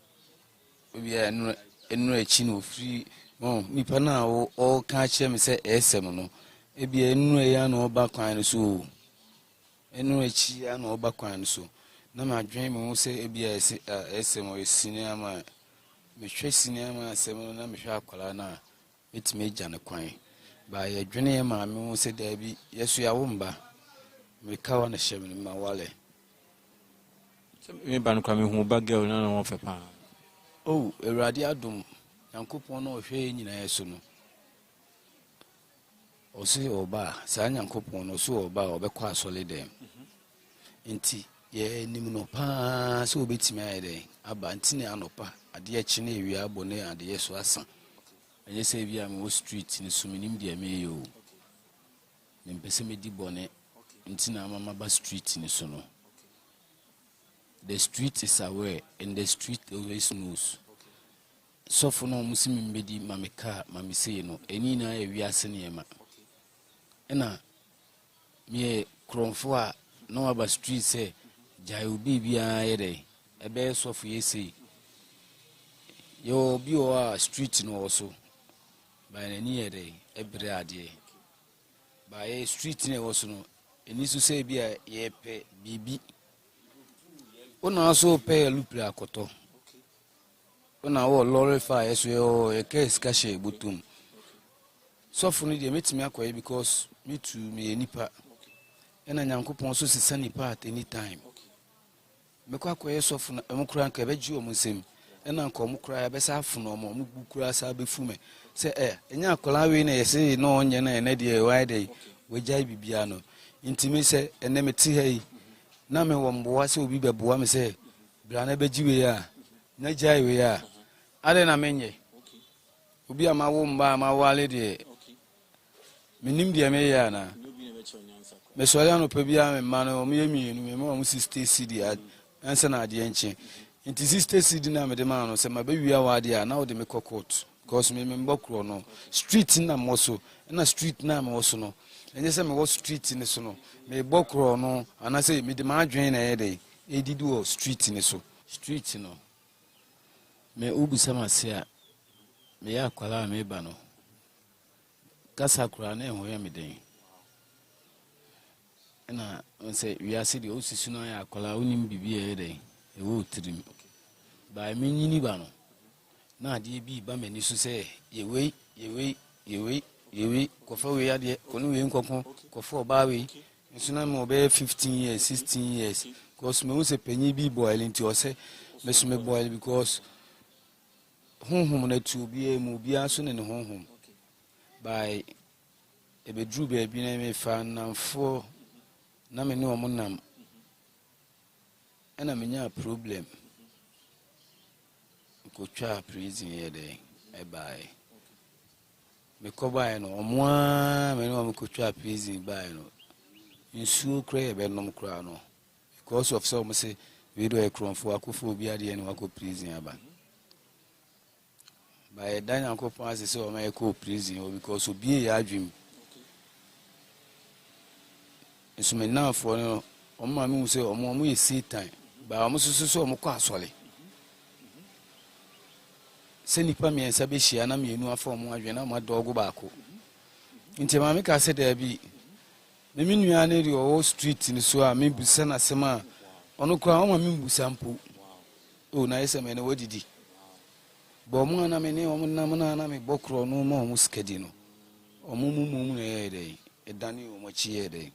obi a ɛno ɛno akyi na ofiri wɔn nipa no a ɔreka akyerɛ me sɛ ɛsɛm no ebi ɛno ɛyɛ na ɔba kwan no so o ɛno akyi ya na ɔba kwan no so na madwen me ho sɛ ebi a ɛsɛ ɛsɛm ɔyɛ sini ama mehwɛ sini ama asɛm no na mehwɛ akwadaa no a Mɛtumi agya no kwan. But yɛdwene yɛn maame ho sɛ daabi, yɛ so yɛawo mba. Mmirika wa na hyɛ me no ma wale. Sɛ me ba no koraa mehu wo ba girl no na ne ho fɛ paa. Oh Awurade adom, Nyankopɔn no a ɔhwɛ yɛn nyinaa so no, ɔse ɔba a, saa Nyankopɔn no ɔse ɔba a ɔbɛkɔ asɔre dɛm. Nti yɛnim no paa sɛ ɔbɛtumi ayɛ dɛn aba, nti ne anɔpa adeɛ kye ne awia abɔ ne adeɛ so asa. Ɛnyɛ sɛ ebia mewɔ street no so menim deɛ mereyɛ o. Mempɛ sɛ mɛdi bɔne nti na ama maba street no so no. The street is aware and the street always knows. Sɔfo no a wɔn si me mbɛdi ma me kaa ma me sei no, ɛni nyinaa yɛ wiase nneɛma. Ɛna meyɛ korɔmfo a na waba street sɛ gyae wo biribiara yɛ dɛ ɛbɛyɛ sɔfo yɛ sei. Yɛwɔ obi wɔ hɔ a street no wɔ so but n'ani yɛ dɛ ɛbrɛ adeɛ but yɛ street no ɛwɔ so no. Ɛni so sɛ ebi a yɛpɛ biribi. Wo na so wopɛ alupre akɔtɔ. Wo na wɔ lɔre fa a yɛso yɛwɔ yɛka sika hyɛ bɔtɔm. Sɔfo no deɛ mɛtumi akɔyɛ because me too meyɛ nipa. Ɛna Nyankopɔn nso sesa nipa at any time. Mɛkɔ akɔyɛ sɔfo no ɔmo koraa nka ɛbɛgye ɔmo nsam. Ɛna nka ɔmo koraa yɛbɛsa afono ɔmo ɔmo bu koraa saa bɛfu me sɛ ɛ ɛnyɛ akwadaa wei na yɛsɛ na ɔnyɛ na ɛnɛ deɛ wayɛ dɛ wagyae biribiara no. Nti me sɛ ɛnɛ mete ha yi na mewɔ mboa sɛ obi bɛboa me sɛ bra na bɛgye wei a na gyae wei a adɛn na menyɛ? Obi a mawo mma a mawale deɛ menim deɛ meyɛ anaa? Mesɔre anɔpa biara me mma no wɔyɛ mmienu mema wɔn 60 cedi ansa na adeɛ nkye. Nti 60 cedi no a mede maa no sɛ mabɛwia w'adeɛ a na wode me kɔ court because me membɔ korɔ no street na mewɔ so ɛna street na mewɔ so no ɛnyɛ sɛ mewɔ street no so no mebɔ korɔ no anaasɛ mede m'adwene na ɛyɛ dɛ ɛdidi wɔ street no so. Street no me wobisa m'ase a meyɛ akwadaa a meba no kasa koraa na ɛho yɛ me den. Ɛna sɛ wiase deɛ wosisi no ayɛ akwadaa wonim biribi a ɛyɛ dɛn ɛwɔ wo tirim. Baa menyini ba no na adeɛ bi ba m'ani so sɛ yɛwei yɛwei yɛwei yɛwei kɔfa wei adeɛ kɔne wei nkɔko kɔfa ɔbaa wei nso na ma ɔbɛyɛ 15 years 16 years because mehu sɛ panyin bi boil nti ɔsɛ me so me boil because honhom no atu obiara mu obiara so ne ne honhom by ɛbɛduru baabi na mefa nnamfoɔ na me ne ɔmo nam ɛna menyaa problem nkotwaa prison yɛ dɛ ɛbaeɛ mekɔ baeɛ no ɔmo ara me ne ɔmo kotwaa prison baeɛ no nsuo koraa yɛbɛnom koraa no because of sɛ ɔmo sɛ wei de ɔyɛ korɔmfoɔ akɔfo obi adeɛ ne wakɔ prison aba ba yɛda Nyankopɔn ase sɛ ɔma yɛkɔɔ prison hɔ because obie yɛ adwem nso me nnamfoɔ no ɔmo ma mehu sɛ ɔmo ɔmo yɛ Satan ba ɔmo nso so sɛ ɔmo kɔ asɔre sɛ nnipa mmiɛnsa bɛhyia na mmienu afa ɔmo adwene na ɔmo adɔɔgo baako. Nti maame ka sɛ daabi me me nua ne deɛ ɔwɔ street no so a mebusa n'asɛm a ɔno koraa ɔma membusa mpo o na ayɛ sɛ mɛ ne wadidi bɔ ɔmo a na me ne ɔmo nam na na mebɔ korɔ no ma ɔmo sika di no ɔmo mu mu na ɛyɛ dɛ ɛdane ɔmo akyi yɛ dɛ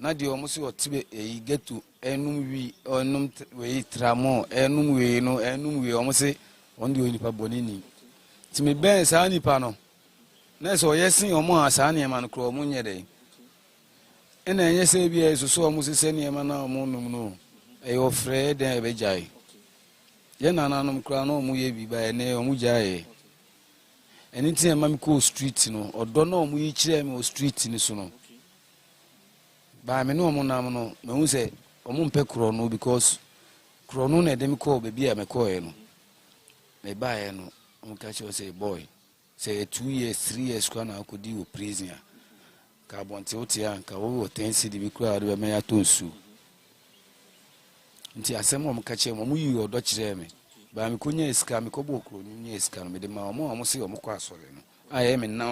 na deɛ ɔmo sɛ ɔte bɛ ɛyi ghetto ɛnum wi ɛnum wei tramɔ ɛnum wei no ɛnum wei ɔmo sɛ ɔno deɛ ɔyɛ nipa bɔne ni nti me bɛn saa nipa no na sɛ ɔyɛ sen ɔmo a saa nneɛma no korɔ ɔmo nyɛ dɛ ɛna ɛnyɛ sɛ bi a ɛsoso ɔmo sesɛ nneɛma na ɔmo nom no ɛyɛ ɔfrɛ dɛn ɛbɛgyae yɛn nananom koraa na ɔmo yɛ bi ba ɛnɛ ɔmo gyaeɛ. Ɛno nti na ɛma me kɔɔ street no ɔdɔ na ɔmo yi kyerɛɛ me wɔ street no so no baa me ne ɔmo nam no mahu sɛ ɔmo mpɛ korɔ no because korɔ no na ɛde me kɔɔ baabi a mekɔɔɛ no mebaeɛ no ɔmo ka kyerɛ sɛ boy sɛ yɛ 2 years 3 years koraa na akɔdi wɔ prison a ka abɔnte wote a nka wowɔ 10 cedi bi koraa wode bɛma yɛatɔ nsuo. Nti asɛm a ɔmo ka kyerɛ me ɔmo yii ɔdɔ kyerɛɛ me baa mekɔnyaa sika mekɔbɔɔ kuro no nyaa sika no mede ma ɔmo a ɔmo se ɔmo kɔ asɔre no a ɛyɛ me nam.